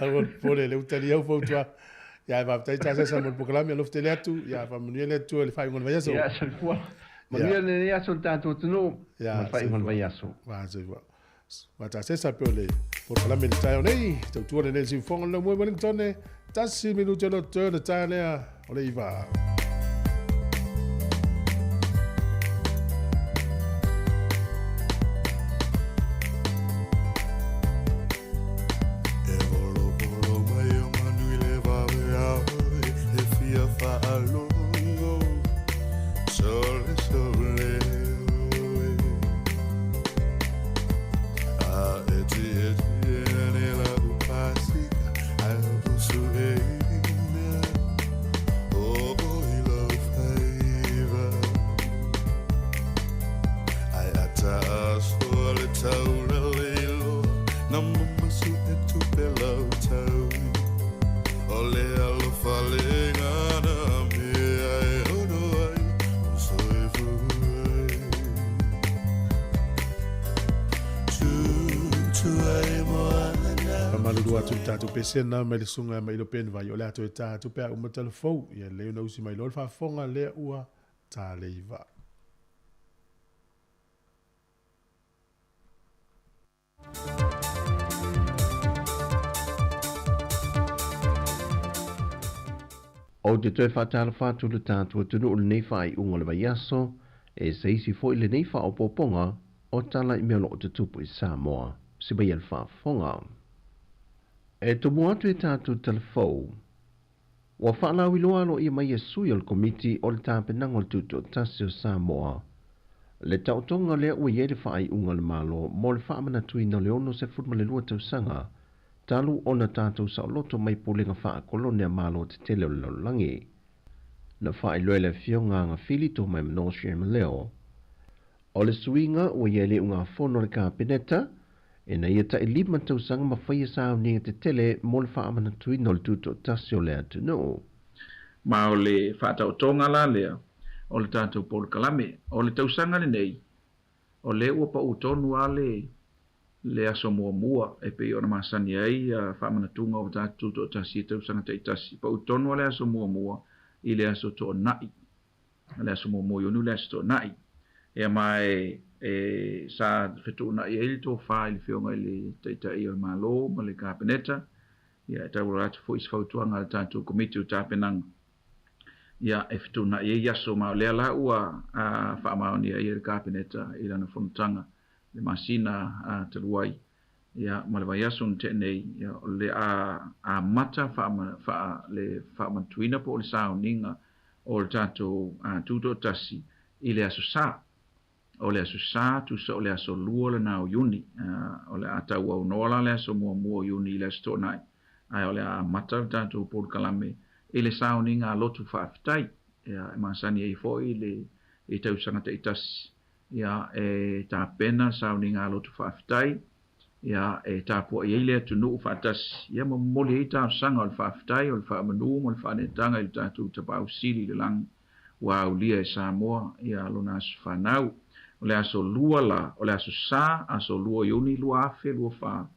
Aua le popole le utali au fautua. Ia e faafetai tasasa mo le polokalame alofa tele atu. Ia faamanuia le Atua i le faaiuga o le vaiaso. Ia soifua. Manuia lenei aso i le tatou atunuu ma le faaiuga o le vaiaso. Soifua. Matasesa pe o le polokalame le taeao nei, tautua lenei le siufofoga o le Laumua i Wellington, 1 minute le toe o le taeao lea o le 9. E volovolo mai o manu i le vaveao e fia faalogo sole sole oe A eti eti ane lau pasika ai o sueina o o i lau faiva Ai ata asoa le taula leiloa na mamasu e tupe lau taui O le alofa le gana mea e ono ai o soifua ai Tutu ai moana Faamalulu atu i le tatou pesena mai le susuga ia Mailo Ben Vai o le a toe ta atu pe a uma talafou ia lelei ona usi mai loa le faafofoga lea ua ta leiva. Ou te toe faatalofa atu i lo tatou atunuu i lenei faaiuga o le vaiaso, e se isi foi lenei faaopoopoga o tala i mea o lo o tutupu i Samoa. Se maia le faafofoga. E tumu atu i tatou talafou, ua faalauiloa aloaia mai e sui o le Komiti o le Tapenaga o le Tutoatasi o Samoa le taotoga lea ua i ai le faaiuga a le Malo mo le faamanatuina o le 62 tausaga talu ona tatou saoloto mai pulega faakolone a Malo tetele o le lalolagi. Na faailoa e le Afioga Agafili Tomaimano Shermaleo o le suiga ua i ai le ugafono a le Kapeneta ina ia tai 5 tausaga ma faia sauniga tetele mo le faamanatuina o le tutoatasi o le atunuu. Ma o le faataotoga la lea o le tatou polokalame. O le tausaga lenei, o lea ua pau tonu lava le le aso muamua e pei ona masani ai faamanatuga o tatou toatasi i tausaga taitasi. Pau tonu lava le aso muamua i le aso to'ona'i, le aso muamua o Iuni o le aso to'ona'i. Ia ma e sa fetu'una'i ai le tofā i le fioga i le ta'ita'i o le Mālō ma le Kapeneta, ia e tauala atu fo'i se fautuaga a le tatou Komiti o Tapenaga, ia e fetu'una'i ai aso ma o lea la ua fa'amaonia ai e le Kapeneta i lana fonotaga le masina talu ai, ia ma le vaiaso na te'e nei, ia o le amata le fa'amanatuina po o le sauniga o le tatou tuto'atasi i le aso Sā. O le aso Sā tusa o le aso 2 lenā o Iuni, o le a tauaunoa la le aso muamua o Iuni i le aso to'ona'i, ae o le a amata le tatou polokalame i le sauniga a lotu fa'afetai, ia e masani ai fo'i le i tausaga ta'itasi, ia e tapena sauniga a lotu fa'afetai, ia e tapua'i ai le atunu'u fa'atasi, ia ma momoli ai talosaga o le fa'afetai o le fa'amanū ma le fa'aneetaga i le tatou tapa'ausili i le lagi ua aulia e Samoa ia lona aso fanau. O le aso 2 la, o le aso Sā, aso 2 Iuni 2024,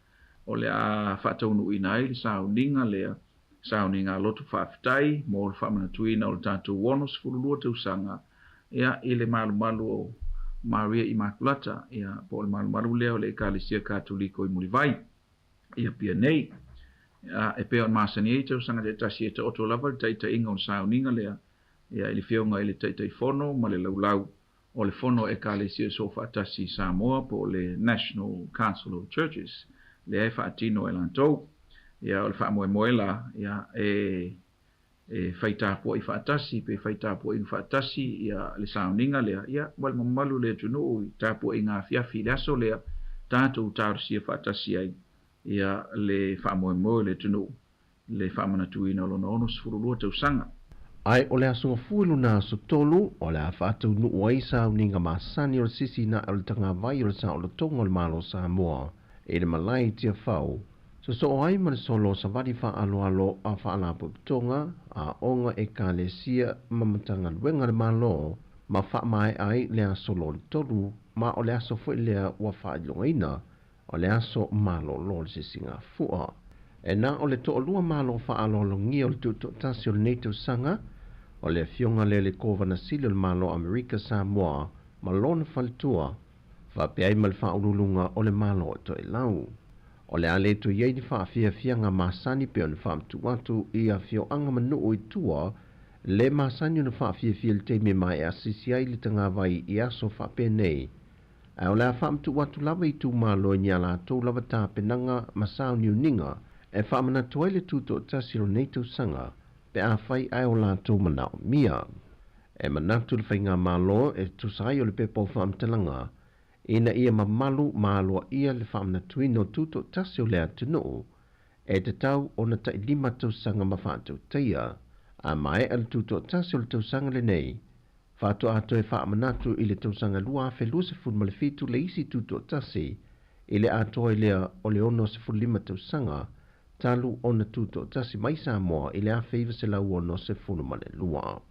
o le a fa'ataunu'uina ai le sauniga lea, sauniga a lotu fa'afetai mo le fa'amanatuina o le tatou 62 tausaga, ia i le malumalu o Maria Immaculata, ia po o le malumalu lea o le Ekalesia Katoliko i Mulivai ia pia nei. E pei ona masani ai tausaga ta'itasi e ta'oto lava le ta'ita'iga o le sauniga lea, ia i le fioga i le Ta'itaifono ma le Laulau o le Fono Ekalesia So'ofa'atasi i Samoa po o le National Council of Churches lea e fa'atino e latou. Ia o le fa'amoemoe la, ia e faitapua'i fa'atasi pe faitapua'iga fa'atasi ia le sauniga lea, ia ma le mamalu le atunu'u i tapua'iga afiafi i le aso lea tatou talosia fa'atasi ai ia le fa'amoemoe o le atunu'u le fa'amanatuina o lona 62 tausaga. Ae o le aso Gafua lona aso 3, o le a fa'ataunu'u ai sauniga masani o le sisina'i o le tagavai o le sa'olotoga o le Malo Samoa i le malae i Tiafau, soso'o ai ma le solo o savali fa'aaloalo a fa'alapotopotoga a'oga ekalesia ma matagaluega le Malo ma fa'amae'a ai le aso lona 3, ma o le aso fo'i lea ua fa'ailogaina o le aso malōlō le sisigafu'a. E na o le to'alua malo fa'aaloalogia o le tu'uto'atasi o lenei tausaga, o le afioga lea le Kovana Sili o le Malo Amerika Samoa ma lona faletua, fa'apea ai ma le fa'aululuga o le Malo o To'elau. O le a le toe iai ni fa'afiafiaga masani pe ona fa'amatu'u atu i afio'aga ma nu'u i tua le masani ona fa'afiafia i le taimi e mae'a asisi ai le tagavai i aso fa'apenei. Ae o le a fa'amatu'u atu lava i itumalo i ni a latou lava tapenaga ma sauniuniga e fa'amanatu ai le tuto'atasi o lenei tausaga pe afai ae o latou mana'omia. E manatu le faigamālō e tusa ai o le pepa o fa'amatalaga ina ia mamalu ma aloa'ia le fa'amanatuina o tuto'atasi o le atunu'u e tatau ona ta'ilima tausaga ma fa'atautaia a mae'a le tuto'atasi o le tausaga lenei fa'ato'a toe fa'amanatu i le tausaga 2027 le isi tuto'atasi i le atoa i lea o le 65 tausaga talu ona tuto'atasi mai Samoa i le 1962.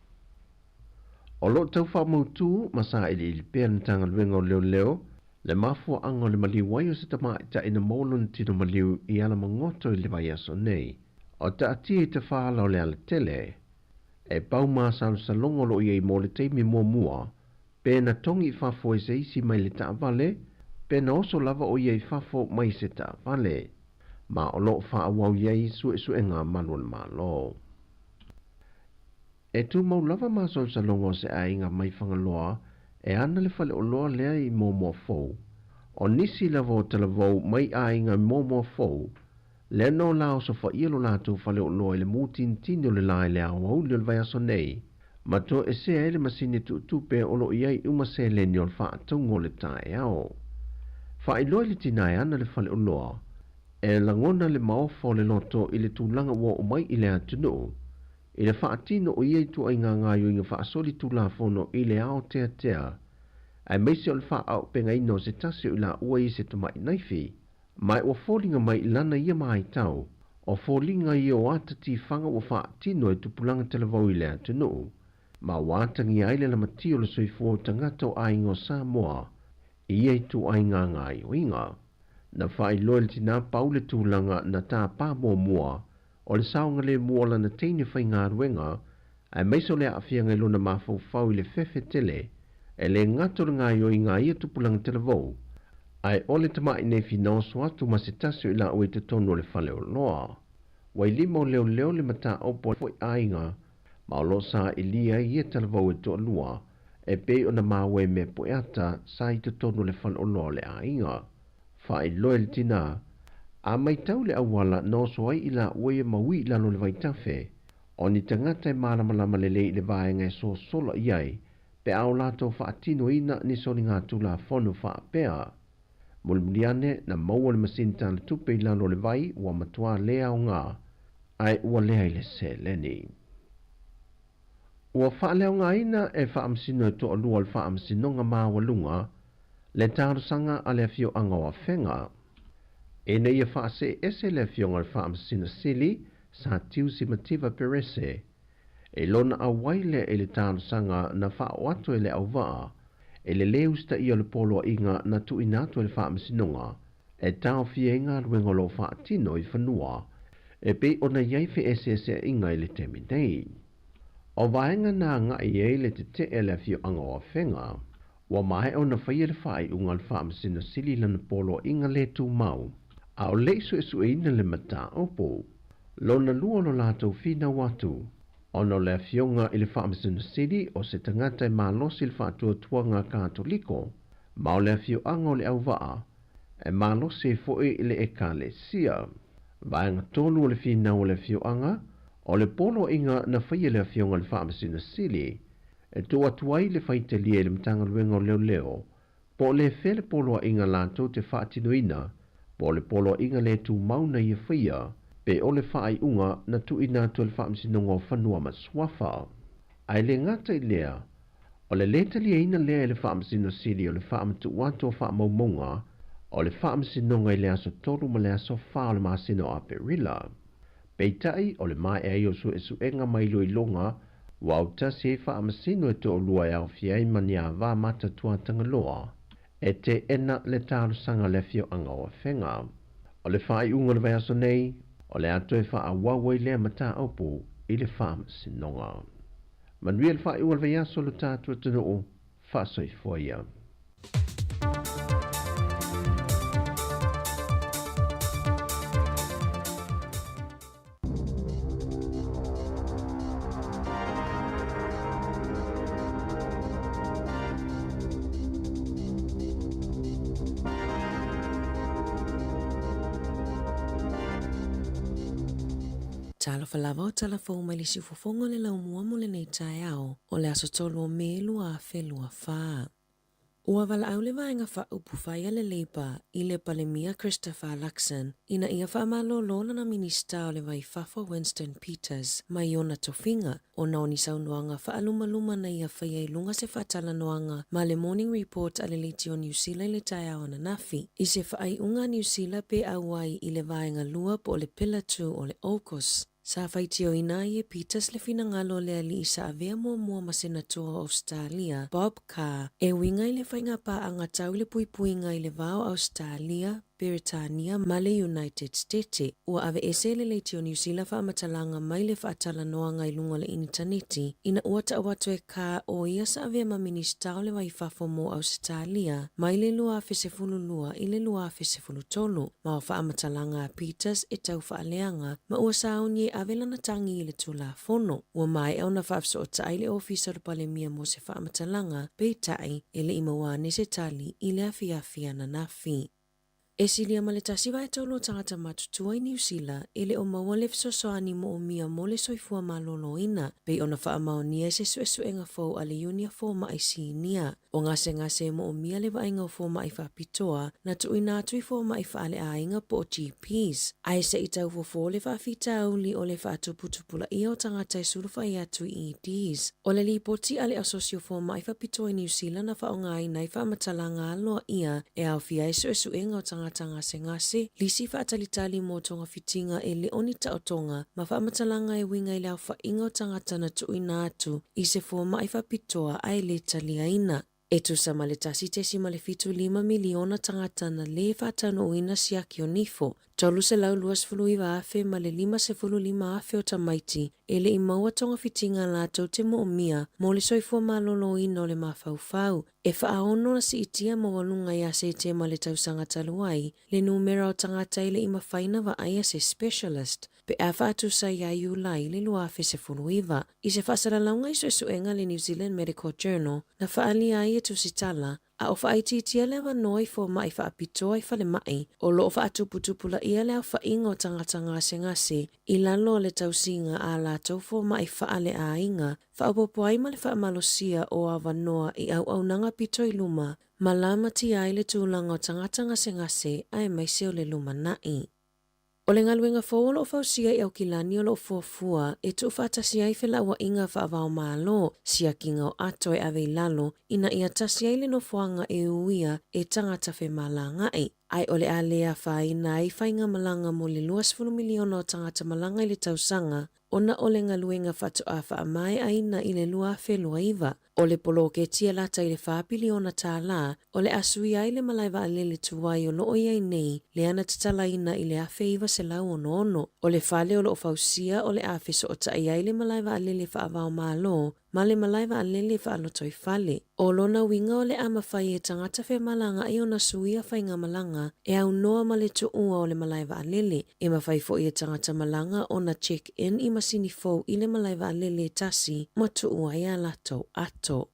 O lo'o tau fa'amautū ma sa'ili'ili pea le Matagaluega o Leoleo le mafua'aga o le maliu ai o se tama'ita'i na maua lona tino maliu i alamagoto i le vaiaso nei. O ta'atia i tafāla o le alatele, e pau masalosaloga o lo'o iai mo le taimi muamua, pe na togi i fafo e se isi mai le ta'avale, pe na oso lava o ia i fafo mai se ta'avale, ma o lo'o fa'auau iai su'esu'ega malu o le Mālō. E tumau lava masalosaloga o se aiga mai Fagaloa e ana le fale'oloa lea i Moamoa Fou. O nisi lava o talavou mai aiga i Moamoa Fou, lea no la osofa'ia lo latou fale'oloa i le mutinitini o le la i le aoauli o le vaiaso nei, ma to'esea ai le masini tu'utupe o lo'o iai uma seleni o le fa'atauga o le taeao. Fa'ailoa i le tinā e ana le fale'oloa, e lagona le maofa o le loto i le tulaga ua o'o mai i le atunu'u, i le fa'atino o ia itu'aiga gaioiga fa'asoli tulafono i le ao teatea, aemaise o le fa'ao'opegaina o se tasi o i la'ua i se tama'i naifi, ma e ua foliga mai i lana ia maitau, o foliga ia o ata tifaga ua fa'atino e tupulaga talavou i le atunu'u, ma ua atagia ai le lamatia o le soifua o tagata o aiga o Samoa i ia itu'aiga gaioiga. Na fa'ailoa i le tinā pau le tulaga na tāpā muamua o le saogalēmū o lana teine faigaluega Aemaise o le aafiaga i lona mafaufau i le fefe tele e le gata o le gaoioiga a ia tupulaga talavou, ae o le tama'i nei finaoso atu ma se tasi o i laua i totonu o le faleoloa. Ua i lima o leoleo le mataupu a foi aiga ma o lo o sailia ai ia talavou e toalua e pei ona maua i mea pueata sa i totonu o le faleoloa o le aiga. Faailoa e le tinā, a matau le auala na oso ai i laua ia maui i lalo o le vaitafe, o ni tagata e malamalama lelei i le vaega e sosola i ai pe a o latou faatinoina ni soligatulafono faapea. Mulimuli ane, na maua le masini talatupe i lalo o le vai ua matua le aoga, ae ua leai le seleni. Ua faaleaogaina e faamasino e toalua o le Faamasinoga Maualuga le talosaga a le afioaga o Afega ina ia faasee ese le afioga i le Faamasino Sili Sa Tiusi Mativa Perese i lona auai lea i le talosaga na faaoo atu e le auvaa i le lē usitaia o le poloaiga na tuuina atu e le Faamasinoga e taofia ai galuega o lo o faatino i fanua e pei ona i ai feeseeseaiga i le taimi nei. O vaega na agai ai le tetee a le afioaga o Afega, ua maea ona faia le faaiuga a le Faamasino Sili i lana poloaiga le tumau, a o le i suesueina le mataupu. Lona lua o lo latou finau atu, ona o le afioga i le Faamasino Sili o se tagata e malosi i le faatuatuaga Katoliko, ma o le afioaga o le auvaa e malosi ai foi i le Ekalesia. Vaega tolu o le finau o le afioaga, o le poloaiga na faia e le afioga i le Faamasino Sili e tuu atu ai le faitalia i le Matagaluega o Leoleo po o le fea le poloaiga latou te faatinoina po o le poloaiga le tumau na ia faia pe o le faaiuga na tuuina atu e le Faamasinoga o Fanua ma Suafa. Ae le gata i lea, o le lē taliaina lea e le Faamasino Sili o le faamatuu atu o faamaumauga o le Faamasinoga i le aso 3 ma le aso 4 o le masina o Aperila. Peitai, o le maea ai o suesuega ma iloiloga ua autasi ai faamasino e toalua e aofia ai ma ni ava mata tuatagaloa e teena le talosaga a le afioaga o Afega. O le faaiuga o le vaiaso nei, o le a toe faaauau ai lea mataupu i le faamasinoga. Manuia le faaiuga o le vaiaso lo tatou atunuu, faasoifua ia. Talofa lava o tala fou mai le siufofoga o le laumua mo lenei taeao o le aso 3 o Me 2024. Ua valaau le Vaega Faaupufai a le Labour i le Palemia Christopher Luxon ina ia faamalolo lana Minisita o le Vai Fafo Winston Peters mai ona tofiga ona o ni saunoaga faalumaluma na ia faia i luga se faatalanoaga ma le Morning Report a le Leitio Niu Sila i le taeao ananafi i se faaiuga a Niu Sila pe auai i le Vaega 2 po o le Pillar 2 o le AUKUS. Sa faitioina ai e Peters le finagalo o le alii sa avea muamua ma Senator o Ausetalia, Bob Carr, e uiga i le faigapaaga tau i le puipuiga i le va o Ausetalia, Peretania ma le United Stete. Ua aveese e le Leitio Niu Sila faamatalaga mai le faatalanoaga i luga o le initaneti ina ua tau atu e Carr o ia sa avea ma Minisita o le Vai Fafo mo Ausetalia mai le 2012 i le 2013. Ma o faamatalaga a Peters e tau faaleaga ma ua sauni e ave lana tagi i le Tulafono. Ua maea ona faafesootai le Ofisa o le Palemia mo se faamatalaga, peitai, e le i maua ane se tali i le afiafi ananafi. E silia ma le tasi vaetolu o tagata matutua i Niu Sila e le o maua le fesoasoani moomia mo le soifua maloloina, pei ona faamaonia e se suesuega fou a le Iunia Fomai Sinia. O gasegase e moomia le vaaiga o fomai faapitoa na tuuina atu i fomai faaleaiga po o GPs, ae se i tau fofo le faafitauli o le faatuputupulaia o tagata e sulufai atu i EDs. O le lipoti a le Asosi o Fomai Faapitoa i Niu Sila na faaaogaina ai faamatalaga aloaia e aofia ai suesuega o tagata gasegase, lisi faatalitali mo togafitiga e le o ni taotoga, ma faamatalaga e uiga i le aofaiga o tagata na tuuina atu i se fomai faapitoa ae le taliaina. E tusa ma le 1.75 miliona tagata na lē faataunuuina siaki o nifo. 329 afe ma le 55 afe o tamaiti e le i maua togafitiga latou te moomia mo le soifua malōlōina o le mafaufau, e faaono ona siitia maualuga ia Setema le tausaga talu ai le numera o tagata e le i mafai ona vaaia se specialist pe a faatusa iā Iulai le 2019. I se faasalalauga i suesuega a le New Zealand Medical Journal na faaalia ai e tusitala a o faaitiitia le avanoa i fomai faapitoa i falemai o lo o faatuputupulaia le aofaiga o tagata gasegase i lalo o le tausiga a latou fomai faaleaiga, faaopoopo ai ma le faamalosia o avanoa i auaunaga pito i luma ma lamatia ai le tulaga o tagata gasegase aemaise o le lumanai. O le galuega fou o lo o fausia i Aukilani o lo o fuafua e tuufaatasi ai felauaiga faava-o-Malo, siakiga o ato e ave i lalo ina ia tasi ai le nofoaga e uia e tagata femalagaai, ae o le a le afaina ai faigamalaga mo le 20 miliona o tagata malaga i le tausaga ona o le galuega faatoa faamaeaina i le 2029. O le poloketi e lata i le $4 piliona o le a suia ai le malae vaalele tuai o lo o i ai nei lea na tatalaina i le 1966. O le fale o lo o fausia o le a fesootai ai le malae vaalele faava-o-Malo ma le malae vaalele faalotoifale. O lona uiga o le a mafai e tagata femalagaai ona suia faigamalaga e aunoa ma le tuua o le malae vaalele. E mafai foi e tagata malaga ona check in i masini fou i le malae vaalele e tasi ma tuu ai a latou ato.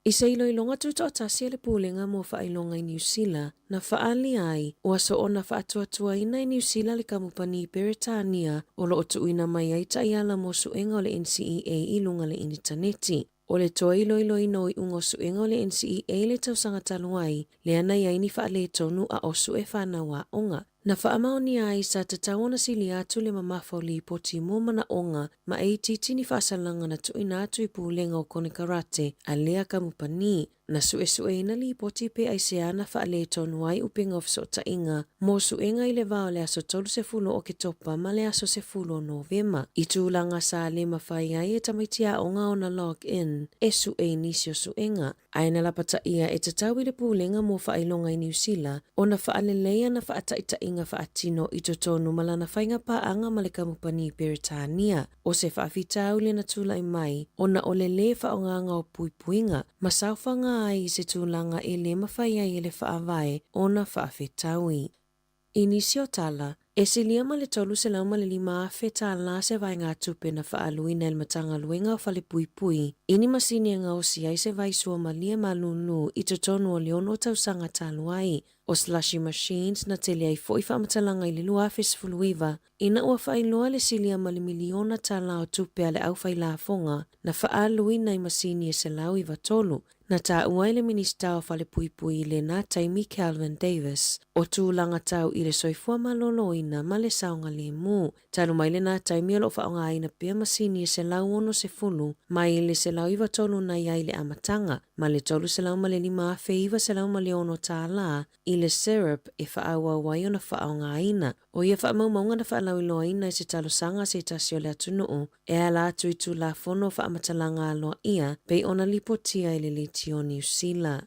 I se iloiloga tutoatasi a le Pulega mo Faailoga i Niu Sila na faaalia ai, ua soona faatuatuaina e Niu Sila le kamupani Peretania o lo o tuuina mai ai taiala mo suega o le NCEA i luga le initaneti. O le toe iloiloina o iuga o suega o le NCEA i le tausaga talu ai, lea na i ai ni faaletonu a o sue fanau aoga. Na faamaonia ai sa tatau ona silia atu le mamafa o lipoti mo manaoga ma e itiiti ni faasalaga na tuuina atu i pulega o konekarate a lea kamupani. Na suesueina lipoti pe aisea na faaletonu ai upega o fesootaiga mo suega i le va o le aso 30 o Oketopa ma le aso 10 o Novema. I tulaga sa le mafai ai e tamaiti aoga ona log in e sue i nisi o suega, ae na lapataia e tatau i le Pulega mo Faailoga i Niu Sila ona faalelei ana faataitaiga faatino i totonu ma lana faiga paaga ma le kamupani Peretania. O se faafitauli na tulai mai ona o le lē faaaogaga o puipuiga ma saofaga ai i se tulaga e le mafai ai e le faavae ona faafetaui. I nisi o tala, e silia ma le $305,000 se vaegatupe na faaaluina e le Matagaluega o Falepuipui i ni masini e gaosi ai se vai suamalie malūlū i totonu o le 6 tausaga talu ai. O slushy machines na tele ai foi faamatalaga i le 2019 ina ua faailoa le silia ma le $1 miliona o tupe a le aufailafoga na faaaluina i masini e 193. Na taua e le Minisita o Falepuipui i lena taimi Kelvin Davis o tulaga tau i le soifua malōlōina ma le saogalēmū. Talu mai lena taimi o lo o faaaogaina pea masini e 160 mai le 193 na i ai i le amataga ma le $305,906 i le syrup e faaauau ai ona faaaogaina. O ia faamaumauga na faalauiloaina i se talosaga a se tasi o le atunuu e ala atu i Tulafono o Faamatalaga Aloaia pei ona lipotia i le Leitio Niu Sila.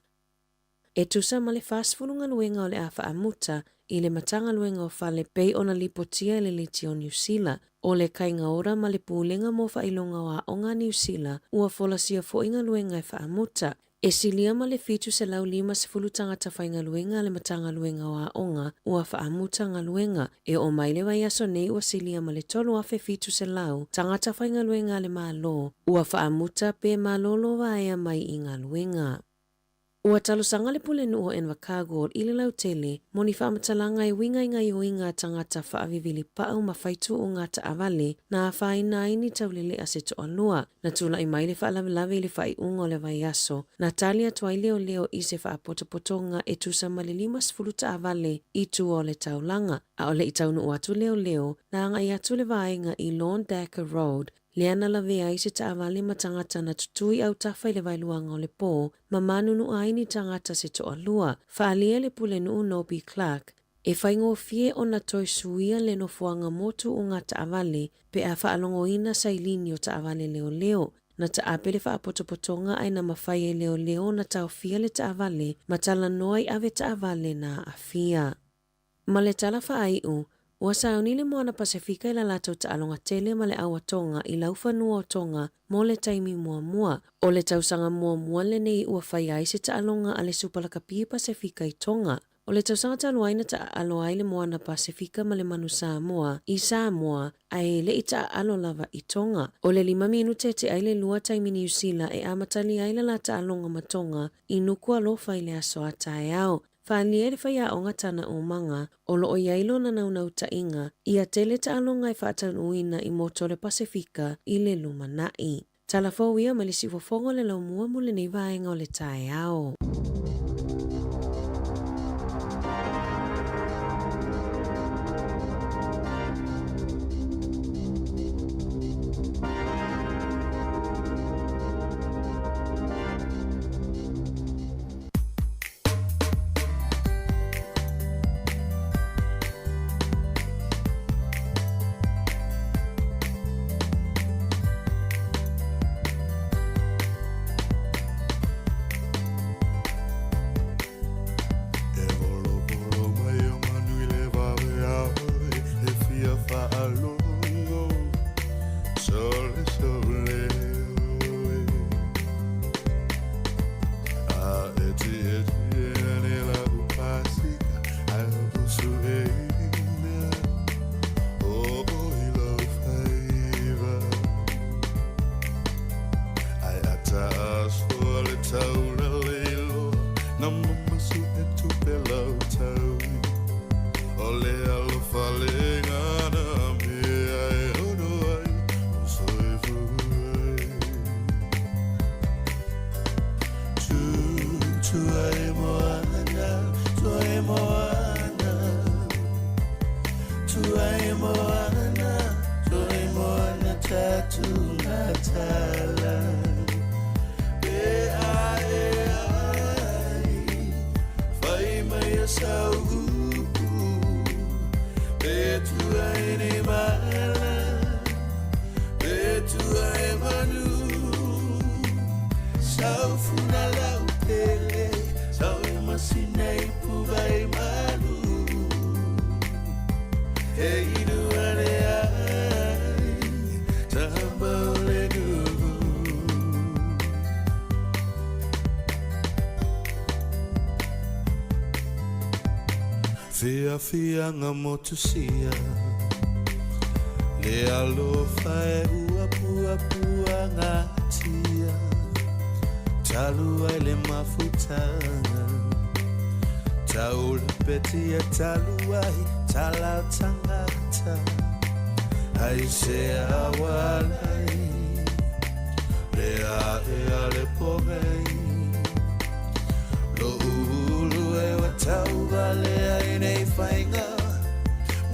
E tusa ma le 40 galuega o le a faamuta i le Matagaluega o Fale pei ona lipotia i le Leitio Niu Sila, o le Kaigaora ma le Pulega mo Faailoga o Aoga a Niu Sila ua folasia foi galuega e faamuta. E silia ma le 750 tagata faigaluega a le Matagaluega o Aoga ua faamuta galuega. E oo mai le vaiaso nei ua silia ma le 3,700 tagata faigaluega a le Malo ua faamuta pe malōlō vaea mai i galuega. Ua talosaga le Pulenuu o Invercargill i le lautele mo ni faamatalaga e uiga i gaoioiga a tagata faavivili pau ma faituuga taavale na afaina ai ni taulelea se toalua. Na tulai mai le faalavelave i le faaiuga o le vaiaso, na tali atu ai leoleo i se faapotopotoga e tusa ma le 50 taavale i tua o le taulaga. A o le i taunuu atu leoleo, na agai atu le vaega i Lorne Dacre Road, lea na lavea ai se taavale ma tagata na tutui autafa i le vaeluaga o le pō ma manunua ai ni tagata se toalua. Faaalia le Pulenuu Nobby Clark, E faigofie ona toe suia le nofoaga motu o ngā taavale pe a faalogoina sailini o taavale leoleo. Na taape le faapotopotoga ae na mafai e leoleo ona taofia le taavale ma talanoa i ave taavale na aafia. Ma le tala faaiu, Ua sauni le Moana Pasefika i la latou taaloga tele ma le Au a Tonga i laufanua o Tonga mo le taimi muamua. O le tausaga muamua lenei ua faia ai se taaloga a le Supalakapi Pasefika i Tonga. O le tausaga talu ai na taaalo ai le Moana Pasefika ma le Manu Samoa i Samoa ae le i taaalo lava i Tonga. O le lima minute te ai le lua taimi Niu Sila e amatalia ai la la taaloga ma Tonga i Nukualofa i le aso a taeao. Faaalia i le faiaoga tana umaga o lo o i ai lona naunautaiga ia tele taaloga e faataunuuina i motu o le Pasefika i le lumanai. Tala fou ia mai le siufofoga o le laumua mo lenei vaega o le taeao. E volovolo mai o manu i le vaveao e fia faalogo sole sole oe a eti eti ane lau pasika ai o sueina o i lau faiva ai ata asoa le taula leiloa na mamasu e tupe lau taui o le alofa le gana mea e ono ai o soifua ai tu tu ai moana tu ai moana tu ai moana tu ai moana tatu matala e ai ai fai mai a sau upu pe tu ai ni mala pe tu ai manu sau funa lau pele sau masina i puvai malu e inu ane ai tamba o le nuu. Fiafiaga motusia le alofa e uapuapuagatia talu ai le mafutaga taulapetia talu ai talau tagata ai se awalai le ae a le pogei lo ulu e wa tauvale ai nei faiga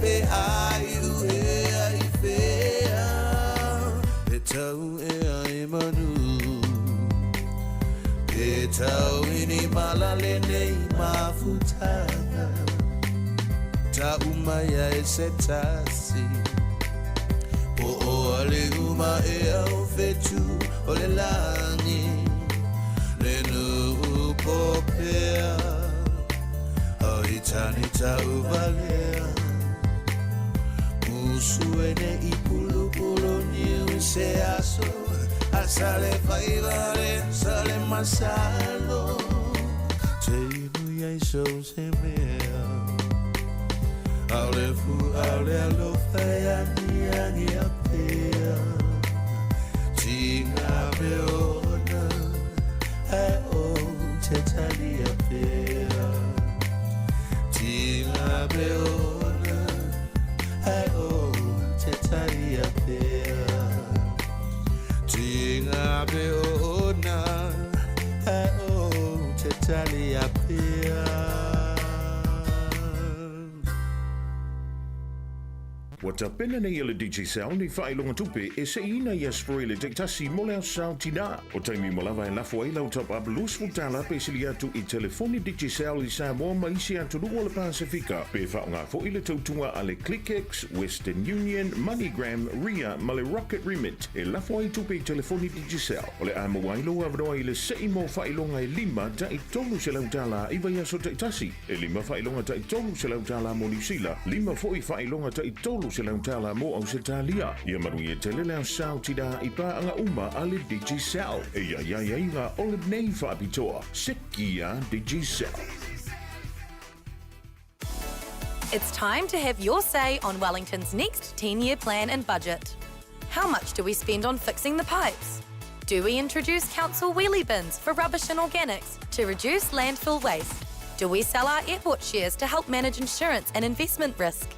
pe ai u e ai fea e tau e ai manu e tau ini malale nei mafutaga ta umai ai se tasi po o ale uma e au fetu o le langi le nuu popea o i tani tauvalea musu e ne i pulupulu niu i se aso a sale faivale sale masalo te inu iai sou se mea au le fu au le alofa e agiagi a pea tinga me ona e o te talia pea tinga me ona e o te talia pea tinga me ona e o te talia pea. Ua tapena nei e le Digicel ni faailoga tupe e seiina i Aso Faraile taitasi mo le Aso Sa o Tinā. O taimi uma lava e lafo ai lau top up $20 pe sili atu i telefoni Digicel i Samoa ma isi atunuu o le Pasefika, pe faaaoga foi le tautuga a le ClickX, Western Union, MoneyGram, Ria ma le Rocket Remit e lafo ai tupe i telefoni Digicel. O le a maua ai lou avanoa i le sei mo faailoga e lima tai $300 i vaiaso taitasi. E lima faailoga tai $300 mo Niu Sila, lima foi faailoga tai $300 mo Ausetalia. Ia manuia tele le Aso Sa o Tinā i paaga uma a le Digicel. E i ai aiaiga o lenei faapitoa. Seki a Digicel. It's time to have your say on Wellington's next 10-year plan and budget. How much do we spend on fixing the pipes? Do we introduce council wheelie bins for rubbish and organics to reduce landfill waste? Do we sell our airport shares to help manage insurance and investment risk?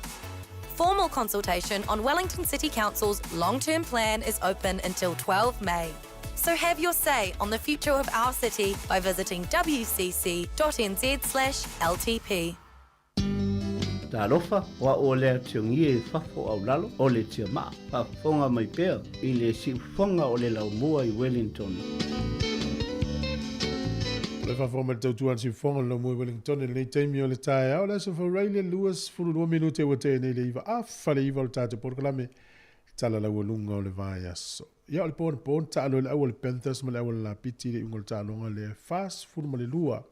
Formal consultation on Wellington City Council's long-term plan is open until 12 May. So have your say on the future of our city by visiting wcc.nz/ltp. Talofa, o a'u o Lea Tiongia i fafo au lalo o le Tiamaa, faafofoga mai pea i le siufofoga o le laumua i Wellington. O le faafofoga mai le tautua a le siufofoga o le laumua i Wellington i lenei taimi o le taeao, le Aso Faraile 22 minute ua tea nei le 9 afa le 9 o le tatou polokalame Tala Laualuga o le Vaiaso. Ia o le po anapo na taalo ai le au a le Panthers ma le au a le Lapiti i le iuga o le taaloga le 42.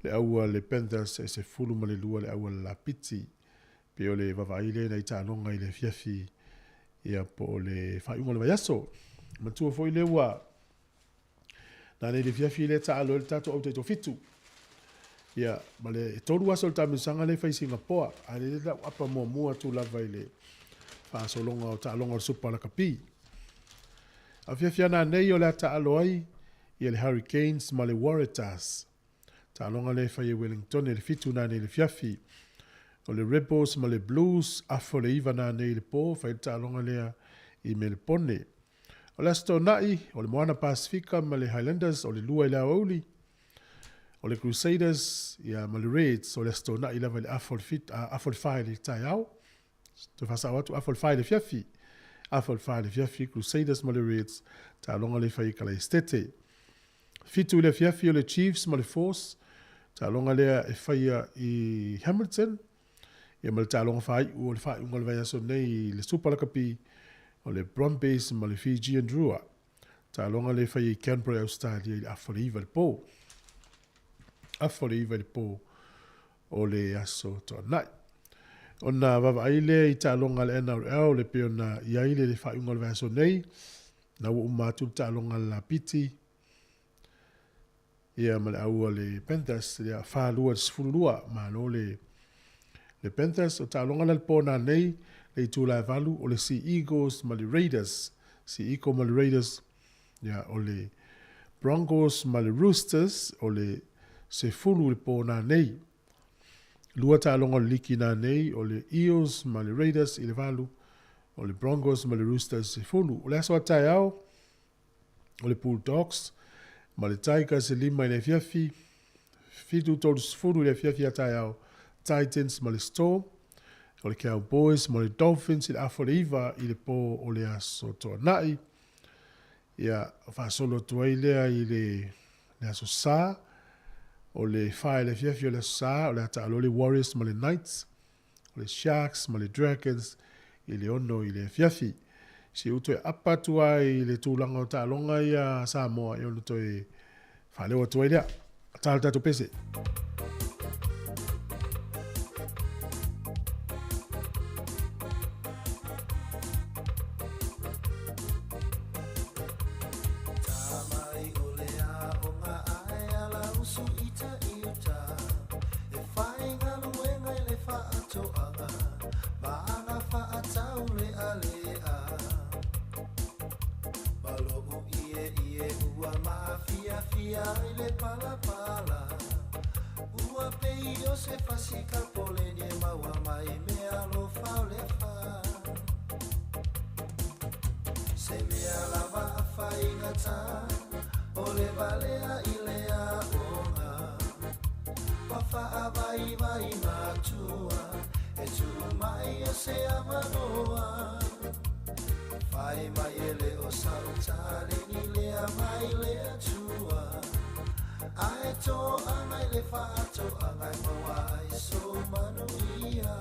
Le au a le Panthers e 12 le au a le Lapiti. Pei o le vaavaai lea i nai taaloga i le afiafi ia po o le faaiuga o le vaiaso. Matua foi lea ua na nei le afiafi lea taalo ai le tatou au taitoafitu. Ia, ma le e tolu aso o le taamilosaga lea e fai i Singapoa, ae lelei lau apa muamua atu lava i le faasologa o taaloga o le Supa Lakapi. Afiafi ana nei o le a taalo ai ia le Hurricanes ma le Waratahs. Taaloga lea e fai e Wellington i le 7 nanei i le afiafi. O le Rebels ma le Blues afa o le 9 nanei i le po, fai le taaloga lea i Melepone. O le Aso Toonai, o le Moana Pasifika ma le Highlanders o le 2 i le aoauli. O le Crusaders ia, ma le Reds o le Aso Toonai lava i le afa o le, fit, afa o le 4 i le taeao. Toe faasao atu, afa o le 4 i le afiafi. Afa o le 4 i le afiafi, Crusaders ma le Reds, taaloga le fai i Kalaestete. 7 i le afiafi o le Chiefs ma le Force, taaloga lea e faia i Hamilton. Ia ma le taaloga faaiu o le faaiuga o le vaiaso nei i le Super Lakapi, o le Brumbies ma le Fijian Drua. Taaloga lea e faia i Canberra i Australia i le afa o le 9 i le po. Afa o le 9 i le po o le aso Toonai. Ona vaavaai lea i taaloga a le NRL e pei ona i ai le faaiuga o le vaiaso nei, na ua uma atu le taaloga a le Lapiti, ia ma le au a le Panthers, ia 4-2 i le 12, malo le le Panthers. O taaloga la le po nanei, le itula e 8, o le Sea Eagles ma le Raiders, Sea Eagle ma le Raiders, ia o le Broncos ma le Roosters, o le 10 i le po nanei. Lua taaloga o le liki nanei, o le Eels ma le Raiders i le 8, o le Broncos ma le Roosters 10. O le aso a taeao, o le Bulldogs ma le Tigers e 5 i le afiafi, 7:30 i le afiafi a taeao, Titans ma le Storm, o le Cowboys ma le Dolphins i le afa o le 9 i le po o le aso Toonai. Ia, faasolo atu ai lea i le, le aso Sa, o le 4 i le afiafi o le aso Sa, o le a taalo le Warriors ma le Knights, o le Sharks ma le Dragons i le 6 i le afiafi. Si ou toe apa atu ai i le tulaga o taaloga ia a Samoa e ono toe faaleo atu ai lea. Tā le tatou pese. E tuu mai o se avanoa Fai mai e le o sautaleni lea mai le Atua Ae toaga i le faatoaga e maua ai sou manuia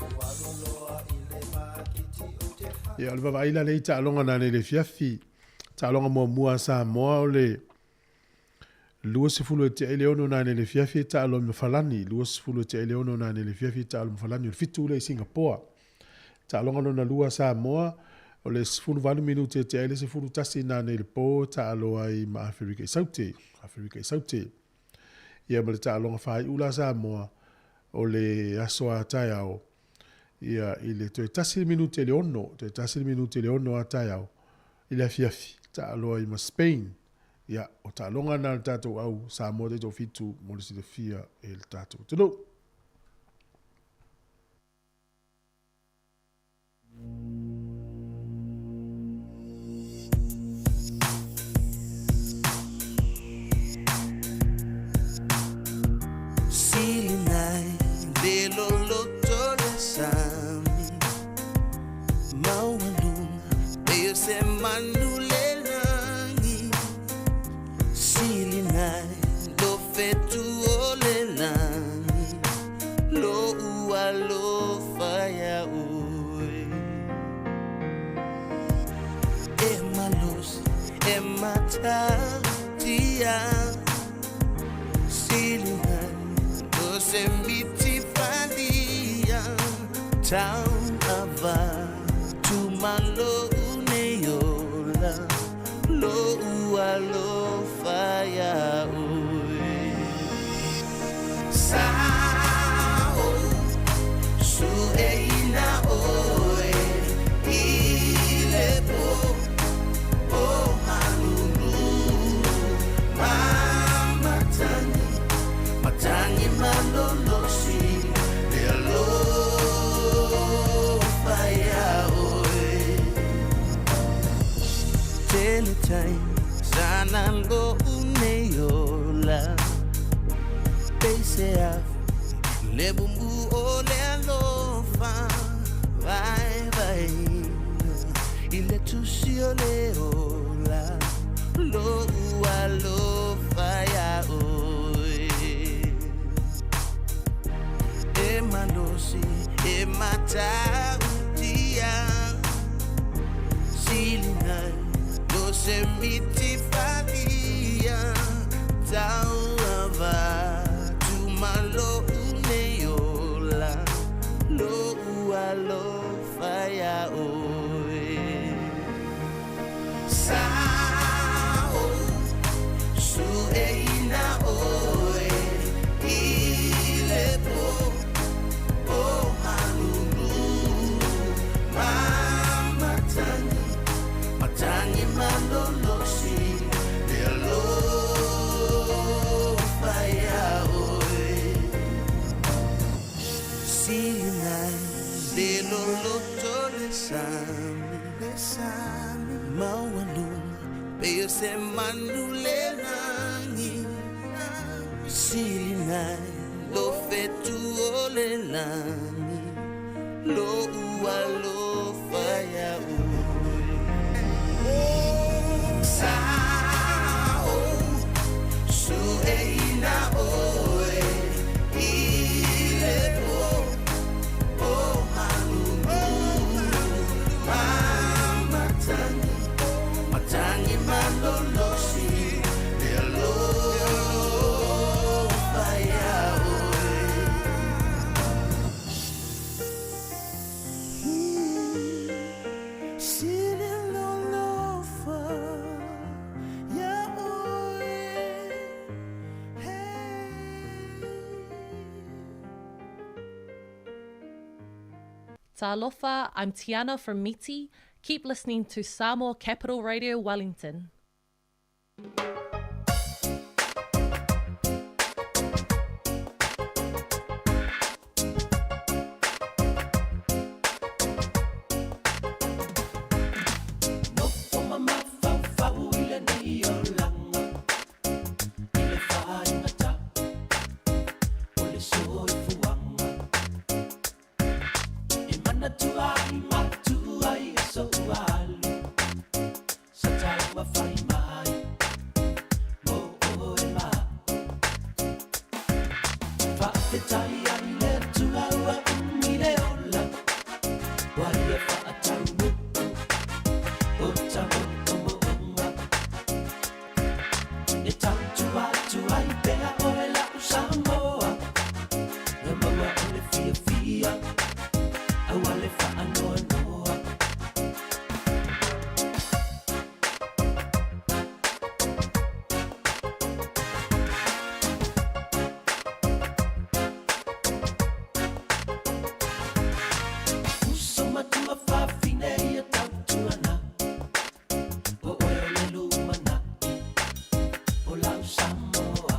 Ou alu loa i le maketi ou te Ia, o le vaavaai la lea i taaloga nanei i le afiafi. Taaloga muamua a Samoa o le 20 e tiai le 6 nanei i le afiafi e taalo ai ma Falani. 20 e tiai le 6 nanei i le afiafi e taalo ma Falani, o le 7 lea i Singapoa. Taaloga lona lua a Samoa, o le 18 minute e tiai le 11 nanei i le po e taalo ai ma Aferika i Saute. Aferika i Saute. Ia ma le taaloga faaiu la a Samoa, o le aso a taeao, ia i le toe tasi le minute i le 6, toe tasi le minute i le 6 a taeao, i le afiafi, taalo ai ma Spain. Ia, o taaloga na a le tatou au Samoa taitoafitu mo le silafia e le tatou atunuu. Silinai le loloto le sami Maualuga pei o se manu le lagi Silinai lo fetu o le lagi Lou alofa ia oe E malosi e matautia Silinai lo se miti falia Tau avatu ma lou nei ola Lou alofa ia oe Sa ou sueina oe i le po o malulu Ma matagi, matagi malolosi Le alofa ia oe Tele taimi sana lou nei ola Pei se afi le bubu o le alofa Vaevaeina i le tusi o le ola Lou alofa ia oe E malosi e matautia Silinai lo se miti falia Tau avatu ma lou nei ola Lou alofa ia oe Sa ou sueina oe i le po o malulu Ma matagi, matagi malolosi Le alofa ia oe Silinai le loloto le sami le sami Maualuga pei o se manu le lagi Silinai lo fetu o le lagi Lou alofa ia oe Sa ou sueina oe i le po o malulu Ma matagi, matagi malolosi Le alofa ia oe Sili lolofa ia oe Talofa, I'm Tiana from Miti. Keep listening to Samoa Capital Radio Wellington. Nofo ma mafaufau i lenei olaga i le faigata o le soifuaga. Faafetai ai i le Atua ua umi le ola, ua ia faataunuu o ta moomooga. E tautua atu ai pea oe la'u Samoa, ia maua o le fiafia aua le faanoanoa. Uso matua fafine ia tautuana, o oe o le lumana'i o lau Samoa.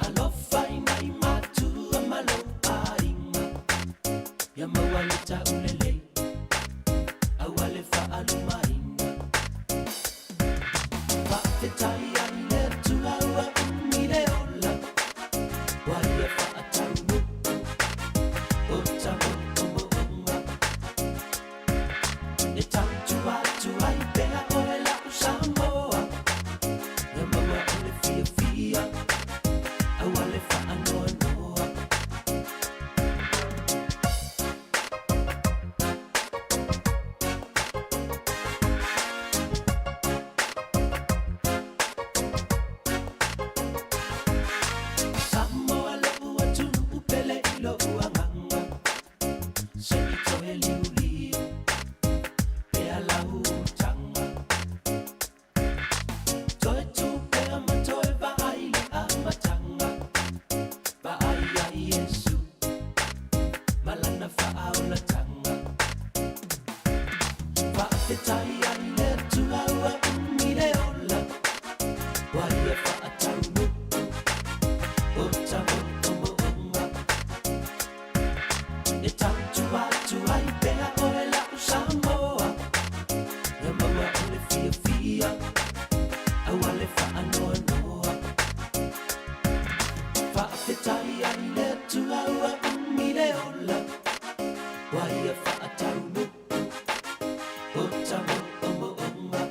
Alofa ina i matua ma lou aiga, ia maua le taulelei aua le faalumaina. Faafetai ai i le Atua ua umi le ola, ua ia faataunuu o ta moomooga. E tautua atu ai pea oe la'u Samoa, ia maua o le fiafia aua le faanoanoa. Samoa lo'u atunuu pele i lo'u agaga, se i toe liuliu pea lau utaga. Toe tupea ma toe vaai le amataga, vaai ia Iesu ma lana faaolataga. Faafetai ai i le Atua ua umi le ola, ua ia faataunuu o ta moomooga. E tautua atu ai pea oe la'u Samoa, ia maua o le fiafia aua le faanoanoa. Faafetai ai i le Atua ua umi le ola, ua ia faataunuu o ta moomooga.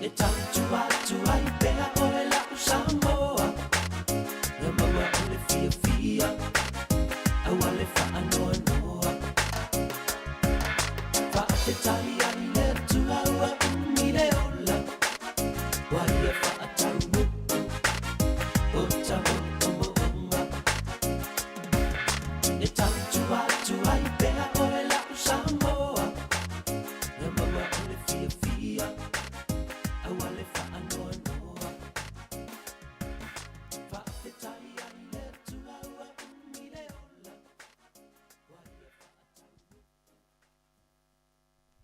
E tautua atu ai pea oe la'u Samoa, ia maua o le fiafia aua le faanoanoa. Faafetai ai i le Atua ua umi le ola, ua ia faataunuu o ta moomooga. E tautua atu ai pea oe la'u Samoa, ia maua o le fiafia aua le faanoanoa. Faafetai ai i le Atua ua umi le ola, ua ia faataunuu.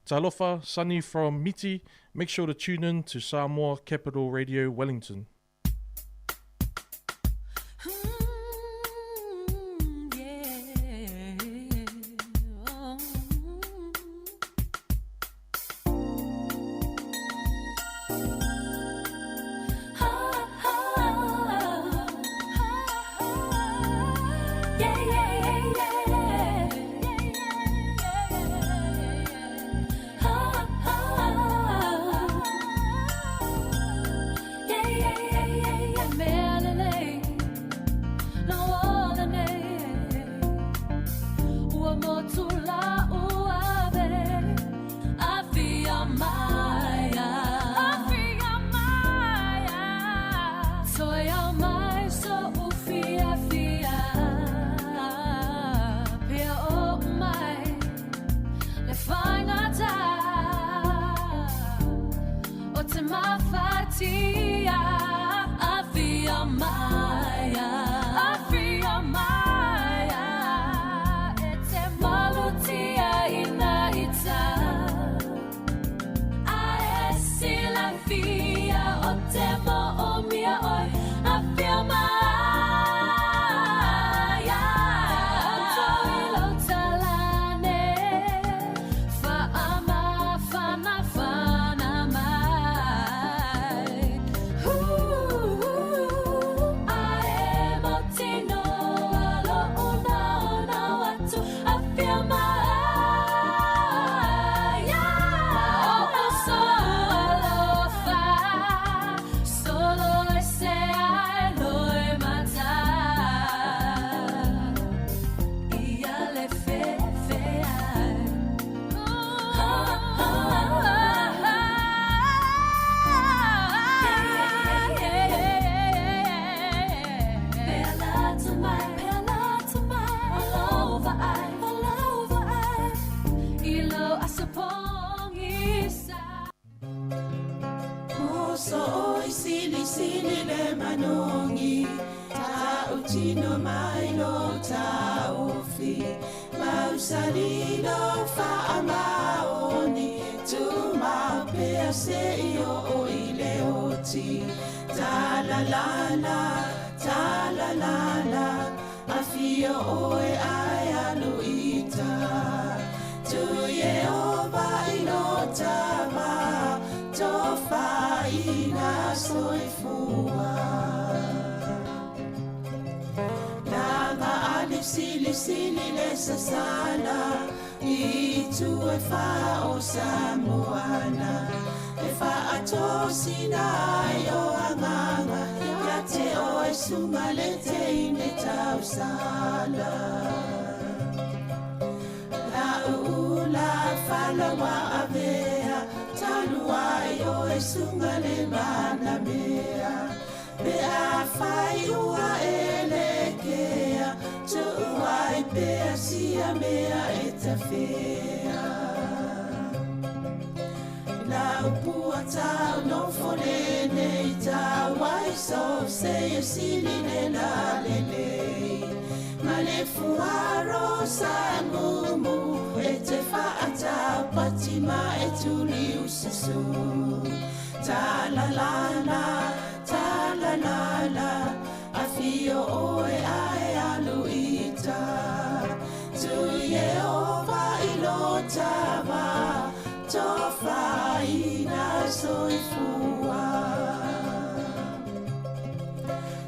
Talofa, Sunny from Miti. Make sure to tune in to Samoa Capital Radio Wellington. Mai. Oso oi sili sili le manogi Ta'utino mai lo ta'ofi Mausali lo fa'amaoni Tumau pea se'i o'o i le oti Ta la la la, ta la la la Afio oe ai alu ita Tu Yehova i lo tava Tofaina soifua Langa ali sili sili le sasala I tu e fa o Samoana E fa atosina ai o anganga Ia te o e sunga le te ine tausala La ula falawa avea Talu ai o e sunga le mana mea Pe a fai ua e le kea Tu'u ai pea sia mea e tafea La upua tau no fole nei tau ai so se e sili le la le le Ma le fuaro sa mumu e te whaatau pati ma e tuli usasu Ta la la la, ta la la la Afio oe ae alu ita Tu Yehova i lo tava Tofaina soifua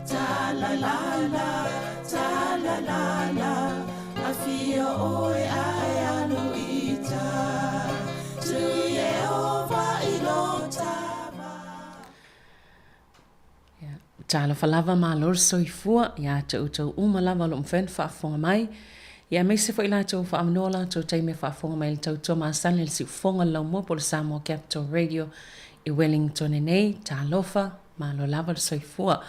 Ta la la la, ta la la la Afio oe ae alu ita Tu Yehova i lo tava Talofa lava malo le soifua ia te outou uma lava o loo mafai ona faafofoga mai. Ia aemaise foi latou faamanoa latou taimi e faafofoga mai i le tautua masani le siufofoga o le laumua po o le Samoa Capital Radio i Wellington nei. Talofa, malo lava le soifua.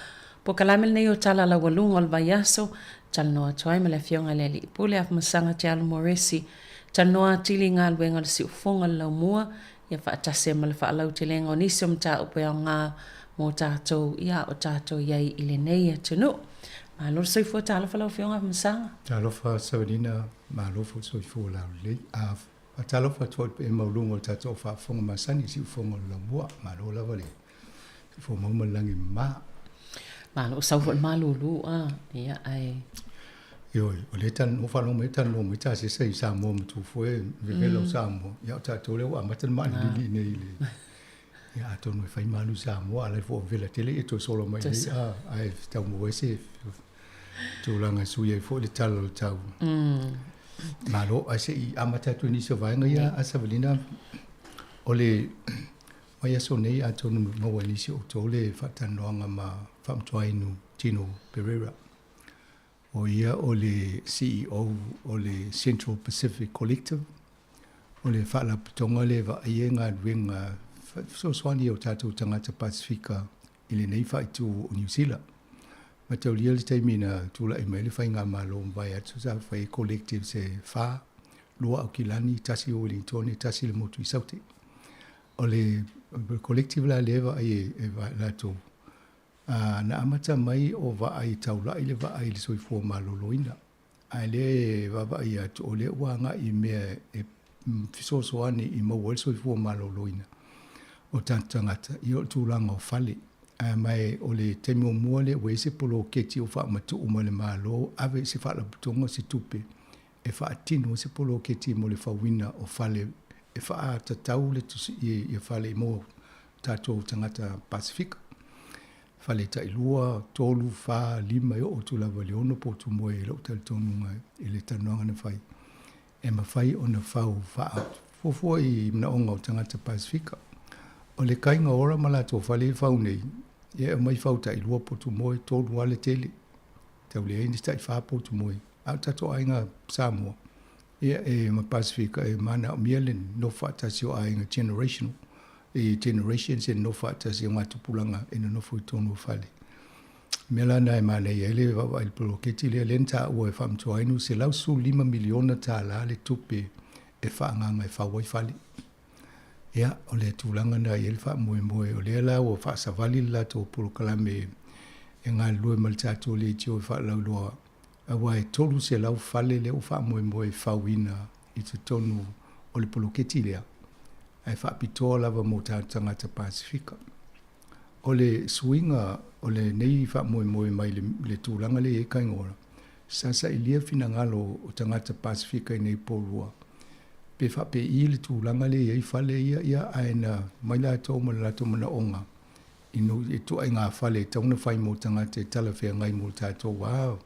Polokalame lenei o Tala Laualuga o le Vaiaso, talanoa atu ai ma le Afioga i le Alii Pule Afamasaga Te Alo Moresi, talanoa atili i galuega o le siufofoga o le laumua, ia faatasi ai ma le faalautelega o nisi o mataupu e aoga mo tatou ia o tatou i ai i lenei atunuu. Malo le soifua, talofa lau Afioga Afamasaga. Talofa Savalina, malo foi le soifua laulelei. A faatalofa atu foi i le paia maualuga o le tatou faafofoga masani i siufofoga o le laumua. Malo lava le soifua maua ma le lagi e mama. Malo, o sau foi le malulu a, ia ae. Ioe, o lea talanoa faalogo mai talanoa mai tasese i Samoa ma tu foi vevela o Samoa. Ia o tatou lea ua amata le maalilili i nei i le ia atonu e fai malu i Samoa a la e foi vevela tele ia toe solo mai nei a ae tau maua ai se tulaga e sui ai foi le tala o le tau. Malo, ae se i amata atu i nisi o vaega ia a Savalina o le vaiaso nei atonu maua i nisi o outou le faatalanoaga ma Faamatuainu Tino Pereira. O ia o le CEO o le Central Pacific Collective, o le faalapotopotoga lea e vaaia i galuega fesoasoani o tatou tagata Pasifika i lenei faaitu o Niu Sila. Mataulia le taimi na tula'i mai le faigamalo mavae atu sa fai ai collectives e fa, lua Aukilani, tasi o Uelintone, tasi le motu i Saute. O le collective la lea e vaai e latou na amata mai o vaai taula'i le vaai i le soifua maloloina. Ae lea e vaavaai atu o lea ua agai i mea e fesoasoani i maua ai le soifua maloloina o tatou tagata, ia o le tulaga o fale. Ae mai o le taimi muamua lea ua i ai se poloketi o faamatuu mai le Malo ave i se faalapotopotoga se tupe e faatino ai se poloketi mo le fauina o fale e faatatau le ia fale i mo tatou tagata Pasifika. Fale tailua, tolu, fa, lima e oo atu lava i le ono potu moe i lou talitonuga i le talanoaga na fai. E mafai ona fau faafuafua i manaoga o tagata Pasifika. O le kaiga ora ma latou fale i fau nei, ia e aumai fau tailua potu moe, tolu lava le tele. Tau leai ni taifa potu moe. A o tatou aiga Samoa, ia e ma Pasifika e manaomia le nofo faatasi o aiga generational, i generations e nonofo faatasi o ngā tupulaga e nonofo i totonu o fale. O mea la na e manaia ai le vaavaai i le poloketi lea, lea na taua e Faamatuainu $115 miliona le tupe e faaagaaga e fau ai fale. Ia, o le tulaga na i ai le faamoemoe, o lea la ua faasavali le latou polokalame e galulue ma le tatou leitio e faalauiloa, aua e 300 fale lea ua faamoemoe e fauina i totonu o le poloketi lea, ae faapitoa lava mo tatou tagata Pasefika. O le suiga o lenei faamoemoe mai le, le tulaga lea i ai Kaingora, sa sailia finagalo o tagata Pasefika i nei Porirua, pe faapei le tulaga lea i ai fale ia, ia ae na mai latou ma le latou manaoga i no i ituaiga fale e tatau ona fai mo tagata e talafeagai mo le tatou wā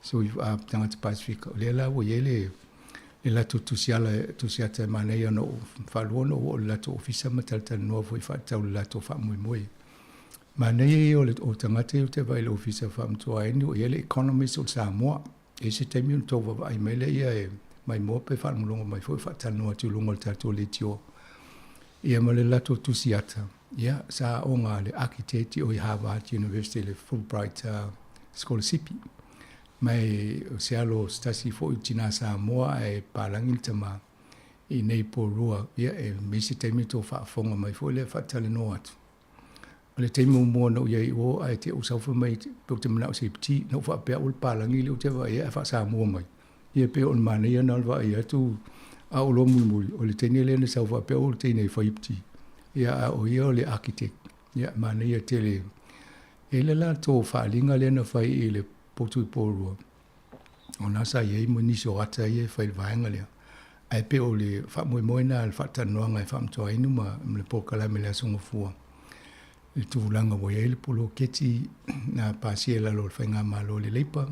so a tagata Pasefika. O lea la ua i ai le le latou tusiala tusiata e manaia ona ou faalua ona ou oo i le latou ofisa ma talatalanoa foi faatatau i le latou faamoemoe. Manaia ia o le o tagata ia ou te vaai i le ofisa faamatuaina ua i ai le economist o le Samoa. E i ai se taimi ona tou vaavaai mai lea e maimoa pe faalogologo mai foi faatalanoa atu i luga o le tatou leitioa. Ia ma le latou tusiata, ia sa aoga le architect o i Harvard University le Fulbright Scholarship. Ma e o se alo o se tasi foi o tina Samoa ae palagi le tama i nei Porirua, ia e i ai se taimi tou faafofoga mai foi lea faatalanoa atu. O le taimi muamua na ou i ai i o, ae te ou sau fai mai pe ou te manao i se ipati, na ou faapea au o le palagi lea ou te vaai ai ae faa-Samoa mai. Ia pei o le manaia lena o le vaai atu a ou loa mulimuli, o le teine lea na sau faapea o le teine e fai ipati. Ia a o ia o le architect. Ia manaia tele. E i ai le latou faaaliga lea na fai i le potu i Porirua, o lena sa i ai ma nisi o ata ia e fai i le vaega lea. Ae pei o le faamoemoe lena o le faatalanoaga e faamatuainu ma le polokalame i le Aso Gafua i le tulaga ua i ai le poloketi na pasia i lalo o le Faigamalo a le Leipa,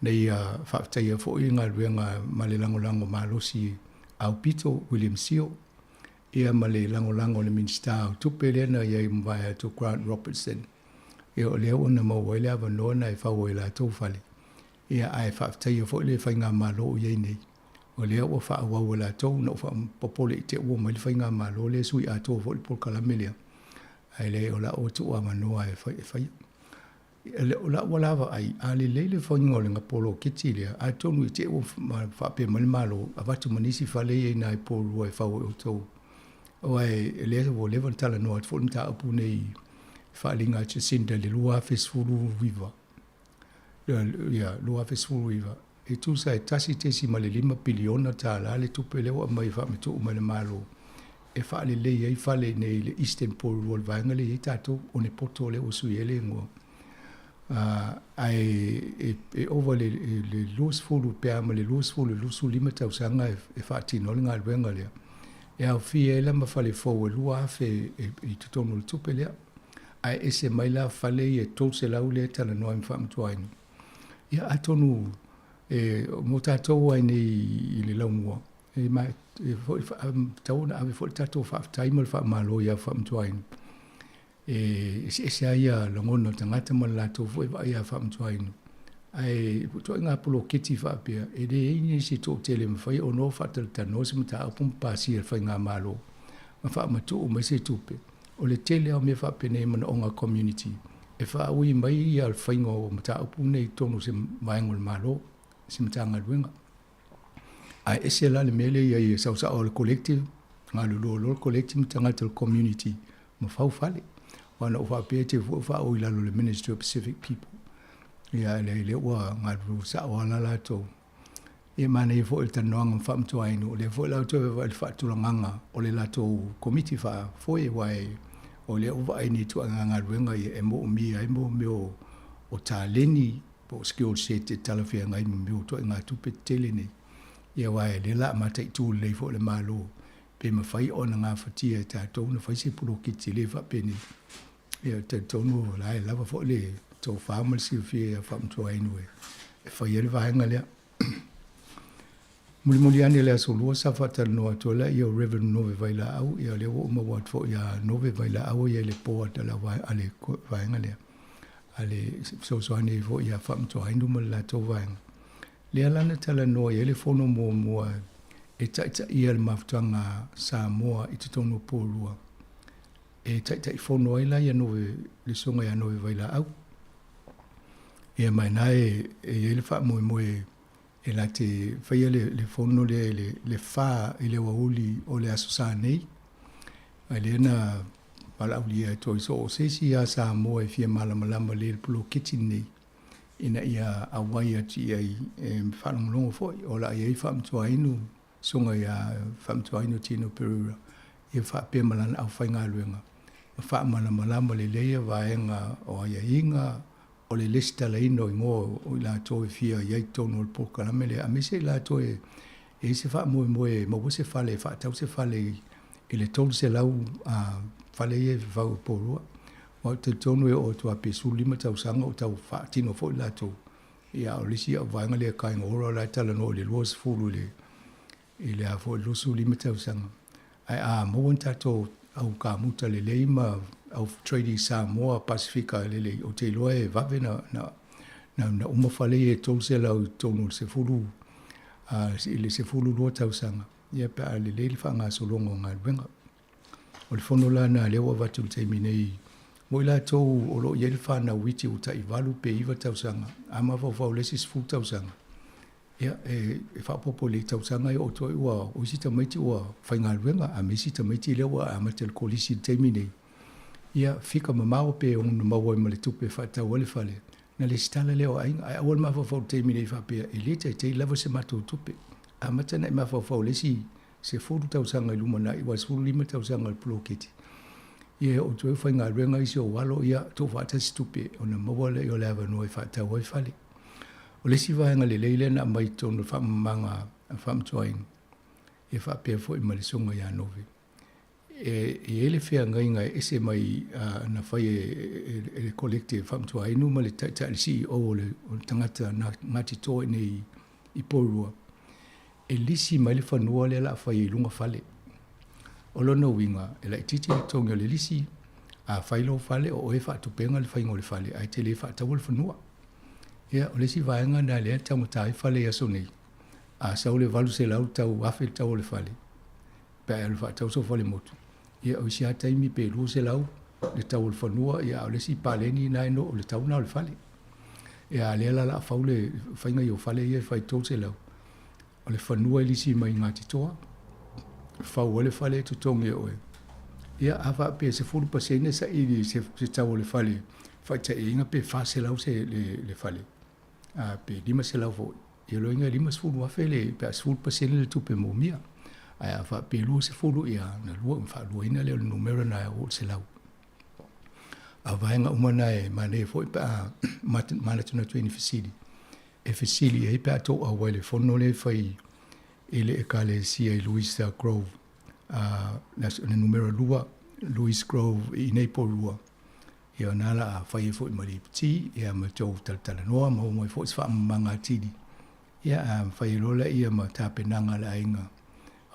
ina ia faafetaia foi galuega ma le lagolago malosi a Aupito William Sio, ia ma le lagolago a le Minisita o Tupe lea na i ai mavae atu Grant Robertson. Ia o lea ua na maua ai le avanoa na e fau ai latou fale, ia ae faafetaia foi le Faigamalo o i ai nei. O lea ua faaauau e latou, na ou faapopole i te ua mai le Faigamalo lea sui atoa foi le polokalame lea, ae leai o la ua tuu avanoa e fai e faia. O lau la vaai, a lelei le faiga o le poloketi lea, atonu i te i ua faapea mai le Malo, avatu ma nisi fale ia i ina i Porirua e fau ai outou. Aua e lea ua leva ona talanoa atu foi le mataupu nei i faaaliga a Jacinda i le 2019. Ia, 2019, e tusa e $1.5 piliona le tupe lea ua aumai e faamatuu mai e le Malo e faalelei ai fale i inei i le Eastern Porirua, le vaega lea e i ai tatou, o Nepoto lea ua sui ai le igoa. Ae e ova i le 20 pe a ma le 20 i le 25 tausaga e faatino ai le galuega lea. E aofia ai la ma fale fou e 2,000 i totonu o le tupe lea. Ae ese mai la fale ia e 300 lea e talanoa ai ma faamatuaina. Ia atonu e mo tatou ai nei i le laumua, e ma e foi tatau ona ave foi le tatou faafetai ma le faamalo ia faamatuaina. E eseese ai ia lagona o tagata ma le latou foi vaai ia faamatuaina. Ae ituaiga poloketi faapea, e leai nisi e toatele e mafai ona o faatalatalanoa se mataupu ma pasia e le Faigamalo ma faamatuu mai se tupe. O le tele lava o mea faapenei manaoga community e faaui mai ia le faiga o mataupu nei i totonu o se vaega o le Malo, se Matagaluega. Ae ese la le mea lea i ai e sau sao le collective, galulue loa le collective ma tagata o le community ma fau fale. Aua na ou faapea e te foi faaui i lalo o le Ministry of Pacific People. Ia ae leai o lea ua galulue sao lava la latou. Ia manaia foi le talanoaga ma faamatuaina, o lea foi la ou toe vaavaai i le faatulagaga o le latou komiti faafoe, aua o lea ua vaai nei i ituaiga galuega ia e moomia ai mo mea o taleni po o skill set e talafeagai ma mea o ituaiga tupe tetele nei. Ia aua o lea o le a mataitu lelei foi e le Malo pe mafai ona gafatia e tatou ona fai se poloketi tele faapenei. Ia ou te talitonu o la e lava foi le tofa ma le silafia ia Faamatuainu e fai ai le vaega lea. Mulimuli ane i le aso Lua sa faatalanoa atu ai lea o Reverend Nove Vailaau, ia lea ua ou maua atu foi ia Nove Vailaau e i ai le board a le a le vaega lea, a le fesoasoani ai foi ia Faamatuainu ma le latou vaega. Lea la na talanoa i ai le fono muamua e taitaia le mafutaga a Samoa i totonu o Porirua. E taitaifono ai la ia Nove, le Susuga ia Nove Vailaau. Ia ma ina e i ai le faamoemoe e la te faia le fono lea i le 4 i le aoauli o le Aso Sa nei. Ae lea na valaaulia atu ai so o se isi ia Samoa e fia malamalama lelei i le poloketi lenei ina ia auai atu i ai e faalogologo foi o le a i ai Faamatuainu, Susuga ia Faamatuainu Tino Pereira, ia faapea ma lana aufaigaluega ma faamalamalama lelei ia vaega o aiaiga o le lesitalaina o igoa o i latou e fia i ai i totonu o le polokalame lea, aemaise i latou e i ai se faamoemoe e maua se fale, e faatau se fale i le 300 fale ia e fafau i Porirua. Aua ou te talitonu e oo atu lava pe 15 tausaga o tau faatino foi latou. Ia, a o le isi au vaega lea Kāinga Ora la e talanoa i le 20 i le i le a foi 25 tausaga. Ae a maua ni tatou au kamuta lelei ma au tradies Samoa, Pasefika lelei, ou te iloa e vave na, na, na, na uma fale ia e 300 i totonu o le sefulu, i le 12 tausaga, ia pe a lelei le faagasologa o galuega. O le fono la lena lea ua avatu i le taimi nei mo i latou o lo o i ai le fanau iti ua tai 8 pe 9 tausaga, a mafaufau i le isi 10 tausaga, ia, e faaopoopo i le tausaga e oo atu ai ua, o isi tamaiti ua faigaluega, a ma isi tamaiti lea ua amata i le kolisi i le taimi nei, ia, fika mamao pe ono maua ai ma le tupe e faatau ai le fale, na lesitala lea o aiga. Ae aua le mafaufau i le taimi nei faapea, e le taitai lava se matou tupe. Amata ona e mafaufau i le isi 10 tausaga i lumanai, aua e 15 tausaga o le poloketi. Ia e oo atu ai ua faigaluega isi ou alo, ia, tuufaatasi tupe ona maua lea o le avanoa e faatau ai fale. O le isi vaega lelei lea na aumai i totonu o le faamamaga a Faamatuaina, ia faapea foi ma le Susuga ia Nove, e i ai le feagaiga e ese mai na fai e le Collective Faamatuainu ma le Taitai, le CEO o le tagata Ngāti Toa i nei i Porirua, e lisi mai le fanua lea o le a fai ai i luga fale. O lona uiga, e laitiiti le totogi o le lisi, a fai lou fale, o oe e faatupega le faiga o le fale, ae te le faataua le fanua. Ia, o le isi vaega lena lea e taugata ai fale i aso nei, a sau le 800 tau afe le tau o le fale, pe a e alu e faatau sou fale motu, ia o isi lava taimi pe 200 le tau o le fanua, ia a o le isi paleni lena e o le tau lena o le fale. Ia a lea la o le a fau le faiga i o fale ia e fai 300, o le fanua e lisi mai Ngāti Toa, fau ai le fale e totogi e oe. Ia, a faapea e 10% saili se tau o le fale, faataitaiga pe 400 se le fale, a pe 500 foi, ia loiga e 50,000 le, pe a 10% le tupe moomia. Ae a faapea e 20, ia na lua, faaluaina lea o le numera na e oo i le 100. A vaega uma na e manaia foi pe a manatunatu ai ni fesili, e fesili ai pe a tou auai i le fono lea e fai i le Ekalesia i Louisa Grove, a, le numera 2, Louis Grove i inei Porirua. Ia na la a fai ai foi ma le ipati, ia ma tou talatalanoa ma maua mai foi se faamamaga atili. Ia a fai ai loa laia ma tapenaga a le aiga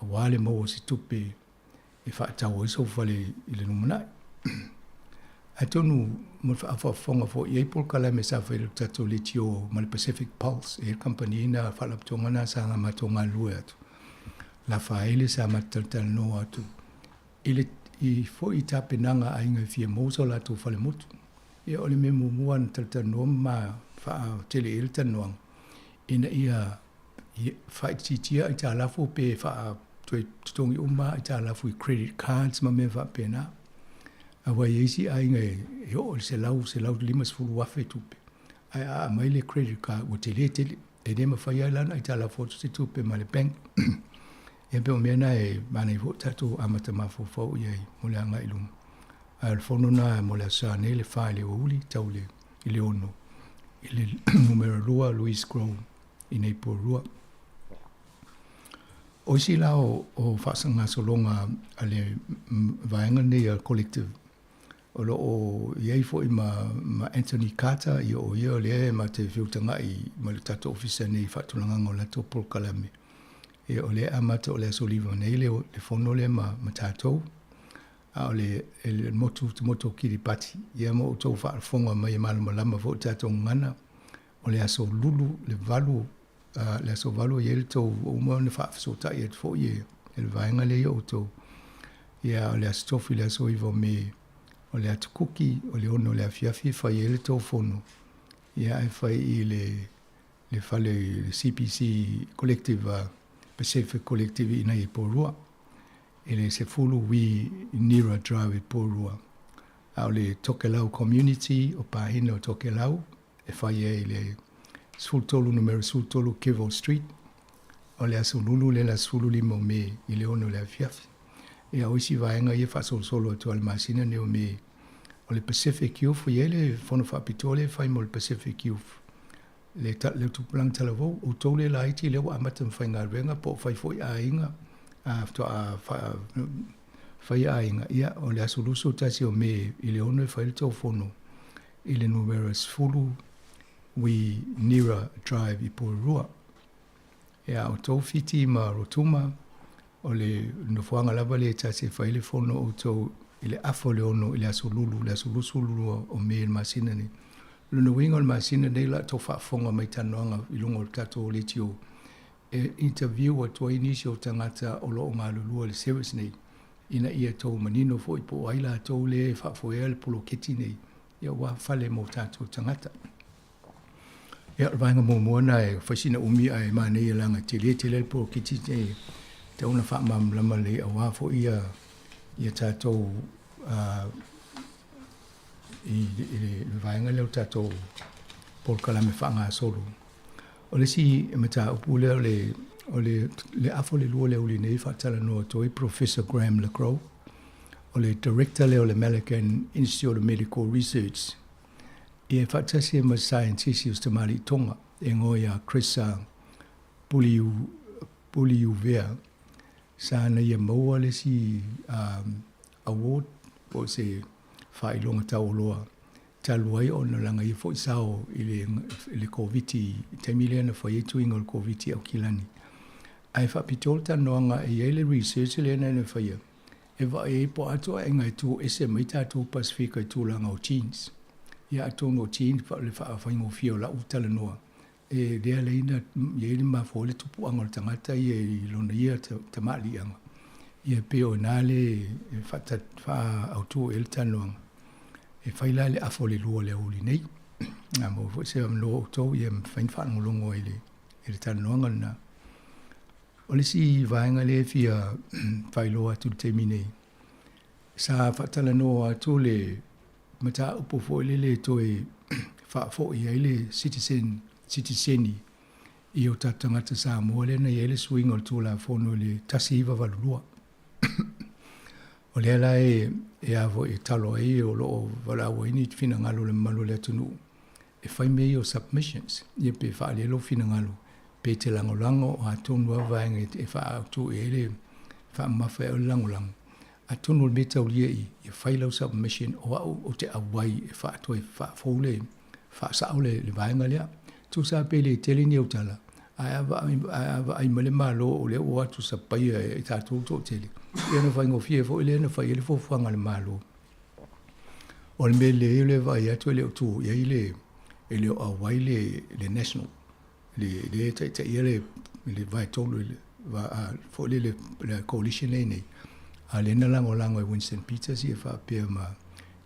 aua le maua o se tupe e faatau ai sou fale i le lumanai. Atonu mo le faafogafoga foi, e i ai polokalame sa fai e le tatou leitio ma le Pacific Pulse, e i ai le kamupani na faalapotopotoga na sa matou galulue atu, Lafaele sa matou talatalanoa atu i le i foi tapenaga a aiga e fia maua so latou fale motu. Ia o le mea muamua na talatalanoa ma faatele i ai le talanoaga, ina ia faaitiitia aitalafu pe faa toe totogi uma aitalafu i credit cards ma mea faapena. Aua e i ai isi aiga e oo i le 100, 150,000 tupe, ae a aumai le credit card ua tele tele, e le mafai lava la ona aitalafu atu se tupe ma le bank. Ia pei o mea na e manaia foi tatou amata mafaufau i ai mo le agai i luma. Ae o le fono lena mo le Aso Sa nei le 4 i le aoauli tau i le 6 i le numera 2 Louise Grove i nei Porirua. O isi la o faagasologa a le vaega lenei a le Collective, o lo o i ai foi ma Anthony Carter, ia o ia lea e matou te feutagai ma le tatou ofisa nei i faatulagaga o latou polokalame. Ia o lea e amata o le aso 9 nei le fono lea ma tatou, a o le motu o Kiripati. Ia ma outou faafofoga mai e malamalama foi le tatou gagana, o le aso Lulu le 8, le aso 8 e i ai le tou ua uma ona faafesootai atu foi e le vaega lea i outou. Ia, o le aso Tofi le aso 9 o Me, o le atu Kuki, o le 6 o le afiafi e fai ai le tou fono. Ia, ae fai i le fale le CPC Collective, Pacific Collective i inei i Porirua. i le 10 Wi Nira Drive i Porirua. A o le Tokelau Community o Pahina o Tokelau e fai ai i le 13 numera 13 Kevo Street o le aso Lulu lea le aso 15 o Me i le 6 o le afiafi. Ia o isi vaega ia e faasolosolo atu lava i le masina lenei o Me o le Pacific Youth, e i ai le fono faapitoa lea e fai mo le Pacific Youth le le tupulaga talavou, outou le laiti lea ua amata ma faigaluega po o fai foi aiga, a faatoa fai aiga, ia o le aso 21 o Me i le 6 e fai le tou fono i le numera 10 Wi Nira Drive i Porirua. Ia a outou Fiti ma Rotuma, o le nofoaga lava lea ta te fai ai le fono outou i le afa o le 6 i le aso Lulu, le aso 22 o Me i le masina nei. O lona uiga o le masina nei o le a tou faafofoga mai talanoaga i luga o le tatou leitio e interview atu ai nisi o tagata o lo o galulue i le service nei ina ia tou manino foi po o ai latou lea e faafoea le poloketi nei ia aua fale mo tatou tagata. Ia, o le vaega muamua lena e fai sina umi ae manaia leaga e tele tele le poloketi e tatau ona faamalamalama lelei aua foi ia ia tatou i le vaega lea o tatou polokalame faagasolo. O le isi mataupu lea o le o le le afa o le 2 o le aoauli nei e faatalanoa atu ai Professor Graham Le Gros, o le Director lea o le Malaghan Institute of Medical Research. Ia e faatasi ai ma se saienitisi o se tamalii Tonga e igoa ia Chris Puliu, Puliuvea, sa na ia maua le isi award po o se faailoga taualoa talu ai ona laga ia foi sao i le, i le Koviti i taimi lea na fai ai tuiga o le Koviti i Aukilani. Ae faapitoa le talanoaga e i ai le research lea na ia faia, e vaai ai po o a ituaiga e tu ese mai tatou Pasefika i tulaga o genes. Ia atonu o genes le faafaigofie o lau talanoa, e lea lea na i ai le mafua ai le tupuaga o le tagata ia i lona ia tamaliiaga. Ia pei o ina le e faaautu i ai le talanoaga. E fai la le afa o le 2 o le aoauli nei. A maua foi se avanoa o outou ia mafai ona faalogologo ai i le talanoaga lena. O le isi vaega lea e fia faailoa atu i le taimi nei, sa faatalanoa atu le mataupu foi lele e toe faafoi ai le citizen, sitiseni i o tatou tagata Samoa lea na i ai le suiga o le Tulafono i le 1982. O lea la e, e a foi e talo ai o lo o valaau ai ni finagalo o le mamalu o le atunuu e fai mea ia o submissions, ia pe faaali ai lou finagalo, pe te lagolago o a tonu lava vaega e faaautu i ai le faamamafa ai o le lagolago. Atonu o le mea taulia i, ia fai lau submission o au ou te auai e faatoe faafou le faasao le, le vaega lea. Tusa pe le tele ni au tala, ae a vaai mai le Malo o lea ua o atu sapaia e tatou toatele, ia ona faigofie foi lea ona fai ai le fuafuaga a le Malo. O le mea lelei o le vaai atu e le o tu i ai le, e le o auai le, le national, le, le taitaia le, le vaetolu i le, va, foi le, le, le coalition lea nei. A lea na lagolago e Winston Peters ia faapea ma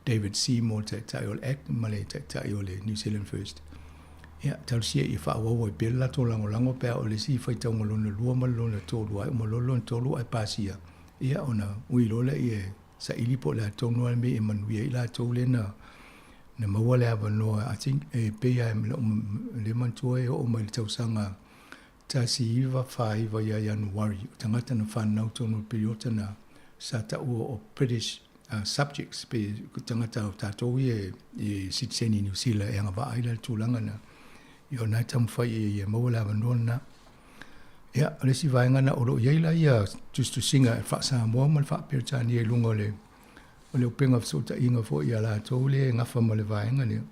David Seymour, le taitai o le act ma le taitai o le New Zealand First. Ia, talosia ia faaauau ai pea le latou lagolago pe a o le isi faitauga lona lua ma le lona tolu ai uma loa le lona tolu ae pasia, ia ona ui loa lea e saili po o le a tonu lava le mea e manuia ai latou lea na na maua le avanoa. I think e pei lava lea manatua e oo mai le tausaga 1949 ia Ianuari, o tagata na fanau tonu i le piriota na sa taua o British subjects pe tagata o tatou ia e sitiseni i Niu Sila e agavaa ai la le tulaga na. Ia o lena e taumafai e ia maua le avanoa lena. Ia, o le isi vaega na o lo o i ai la ia tusitusiga e faa-Samoa ma le faa-Peretania i luga o le o le upega fesootaiga foi ia latou lea e gafa ma le vaega lea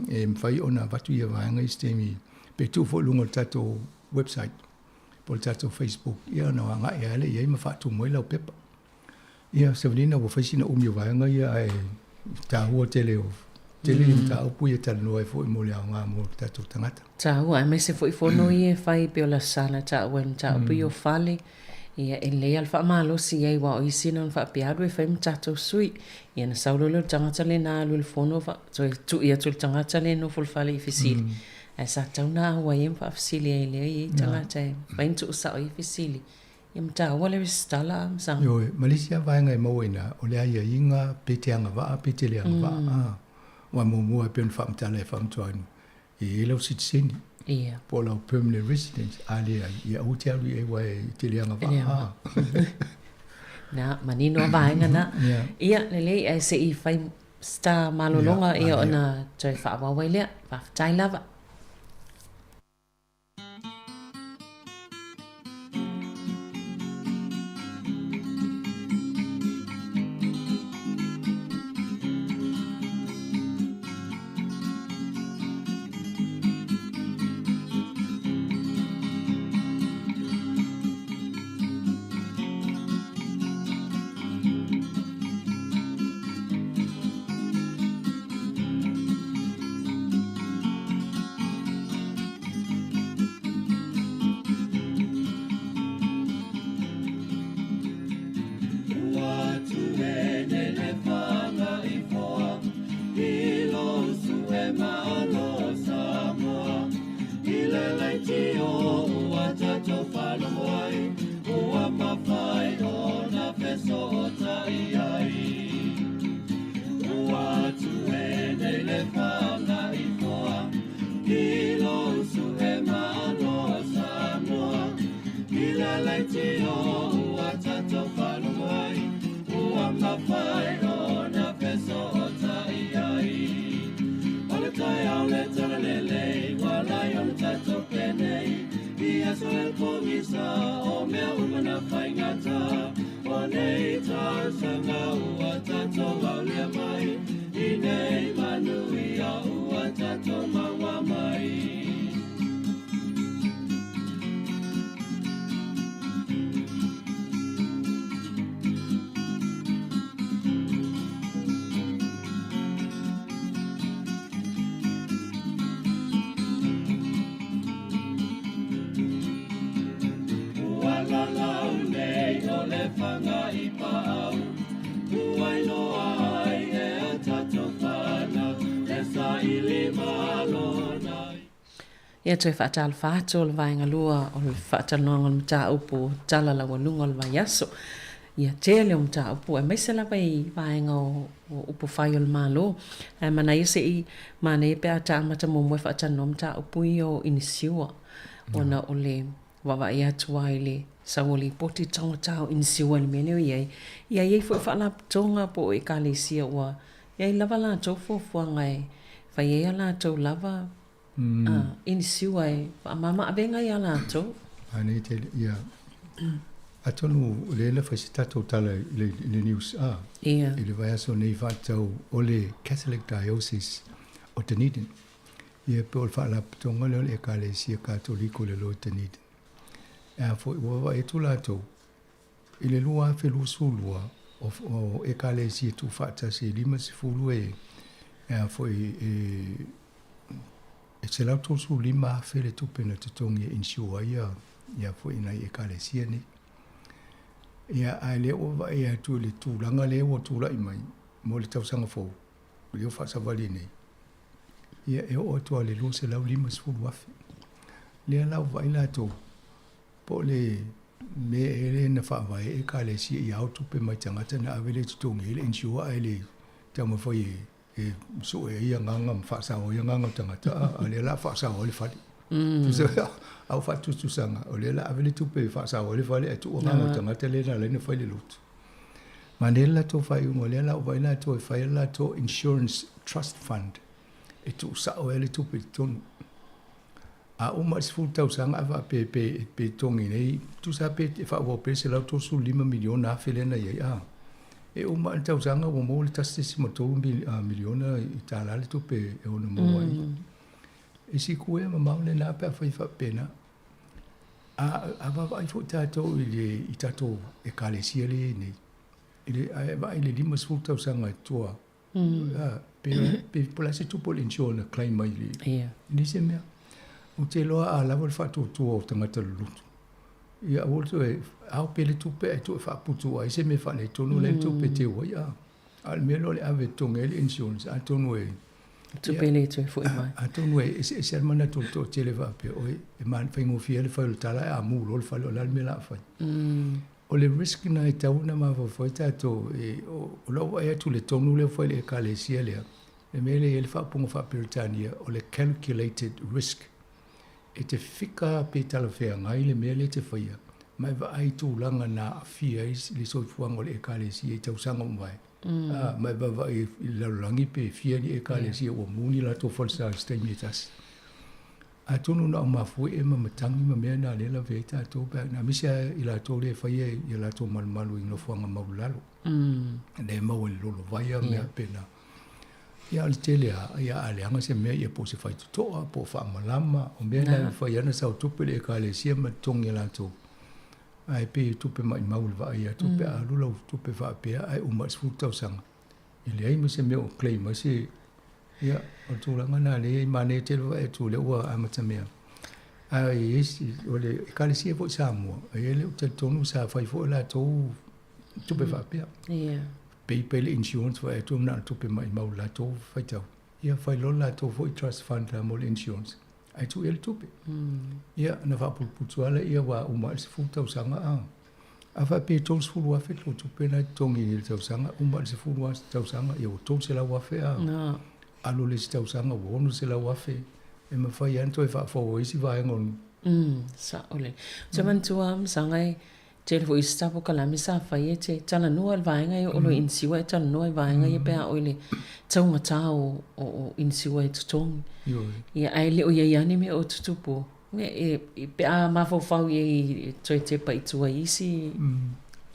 e mafai ona avatu ia vaega i se taimi pe tuu foi i luga o le tatou website po o le tatou Facebook ia ona agai lava lea i ai ma faatumu ai lau pepa. Ia, Savelina, ua fai sina umi o vaega ia ae taua tele o tele mm. mataupu ia talanoa ai foi mo le aoga mo tatou tagata. Taua, aemaise foi fono ia e fai pei o le Aso Sa na taua ai le mataupu ia o fale. Ia, e lelei lava le faamalosi i ai aua o isi na ona faapea alu e fai ma tatou sui. Ia ona sau loa lea o le tagata lena alu i le fono toe tui atu i le tagata lea e nofo i le fale i fesili. Ae sa tatau ona auai ai ma faafesili ai lea e i ai tagata e mafai ona tuusao i ai fesili. Ia ma taua le resitala ma sa. Ioe, ma le isi lava vaega e maua i ina, o le aiaiga pe te agavaa pe te le agavaa. Aua muamua e pei ona faamatala e faamatauaina, e i ai lau sitiseni, po o lau permanent residence, a leai, ia aua te alu i ai aua e te le agavaa. Na, manino a vaega na. Ia, lelei, ae se i fai star malologa ia ona toe faaauau ai lea. Faafetai lava. Ia toe faatalofa atu o le vaega lua o le faatalanoaga o le mataupu tala laualuga o le vaiaso. Ia tele o mataupu aemaise lava i vaega o upu fai o le Malo. Ae manaia se i manaia pe a ta amata muamua e faatalanoa mataupu ia o inisiua ona o le vaavaai atu lava i le sau o lipoti taugata o inisiua i le mea lea o i ai. Ia i ai foi faalapotopotoga po o ekalesia ua i ai lava latou fuafuaga e fai ai a latou lava inisiua e faamama avega ia latou. Manaia tele, ia. Atonu o lea na fai se tatou tala i le news a, i le vaiaso nei faatatau o le Catholic Diocese o Dunedin. Ia po o le faalapotopotoga lea o le Ekalesia Katoliko i lalo i Dunedin. E a foi, ua vaavaai atu latou i le 2022 o Ekalesia tuufaatasi e 50 e, e a foi, e, e 135,000 le tupe na totogi e insure ai ia, ia foi nai Ekalesia nei. Ia, ae lea ua vaai atu i le tulaga lea ua tulai mai mo le tausaga fou, lea ua faasavali nei, ia e oo atu lava i le 250,000. Lea la ua vaai latou, po o le mea ea lea na faavae ai Ekalesia ia ao tupe mai tagata na ave lea e totogi ai le insure ae le taumafai e sue ai agaga ma faasao ai agaga o tagata, a o lea o le a faasao ai le fale. A o faatusatusaga, o lea o le a ave le tupe e faasao ai le fale ae tuu agaga o tagata lea na ala ai ona fai le lotu. Manaia le latou faaiuga, o lea la ua vaai latou e fai le latou insurance trust fund e tuusao ai le tupe i totonu. A uma i le 10 tausaga a faapea pe, pe togi nei, tusa pe e faaauau pea le $135 miliona afe lea na i ai, a. E uma le tausaga ua maua le $1.3 miliona i tala le tupe e ono maua ai. E siku ea mamao lena pe afai faapena. A, a vaavaai foi tatou i le, i tatou ekalesia lea e i ai nei, i le, a e vaai i le 50 tausaga i tua, pe, pe, po o le a se tupe o le insure na claim mai i le, i nisi mea. Ou te iloa a lava le faatuatua o tagata loloto, ia aua le toe ao pea le tupe ae toe faaputu ai se mea faaletonu la e le tupe e teu ai. A o le mea lea o le ave e totogi ai le insurance, atonu e. Tupe le toe fo'i mai. Atonu e eseese lava le manatu o le toatele faapea, oi, e faigofie ai le fai o le tala ae a mu loa le fale, o le a le mea o le a fai? O le risk lena e tatau ona mafaufau ai tatou, e, o lau vaai atu i le tonu lea ua fai e le Ekalesia lea, le mea lea e i ai le faaupuga faa-Peretania, o le calculated risk. E te fika pe talafeagai le mea lea e te faia, ma e vaai i tulaga na aafia ai le soifuaga o le Ekalesia i tausaga ua mavae. A, ma e vaavaai i le lalolagi pe fia ni Ekalesia ua mu ni latou falesa i se taimi e tasi. Atonu na o mafuie ma matagi ma mea na lea e lavea ai tatou pe a na misi lava i latou lea e faia i a latou malumalu i nofoaga maualalo. Lea e maua i le lolovai a mea faapena. Ia o le tele lava, ia a leaga se mea ia po o se faitotoa po o faamalama, o mea na e mafai lava ona sau tupe le Ekalesia ma totogi e latou. Ae pei e tupe maimau i le vaai atu pe a alu lau tupe faapea ae uma i le 10 tausaga, e leai ma se mea o claim ai se, ia, o le tulaga lena lea e manaia tele le vaai atu o lea ua amatamea. Ae i ai isi, o le Ekalesia foi i Samoa, e i ai le talitonu sa fai foi latou tupe faapea. Pay pay le insurance vaai atu na o le tupe maimau i le latou faitau. Ia fai loa le latou foi trust fund la mo le insurance ae tuu i ai le tupe. Ia ona faaputuputu lava lea aua uma ae le 10 tausaga a. A faapea e $30,000 lau tupe na e totogi i le tausaga, uma ae le 10 tausaga ia ua $300,000 a. Alu le isi tausaga ua $600,000. E mafai lava ona toe faafou ai isi vaega o le. Sao lelei. Ou te manatua lava Masaga e tele foi isi polokalame sa fai e te talanoa i le vaega ia o lo inisiua e talanoa i vaega ia pe a oo i le taugata o o inisiua e totogi. Ia ae le o i ai lava ni mea o tutupu. Ia pe a mafaufau i ai e toe tepa i tua i isi.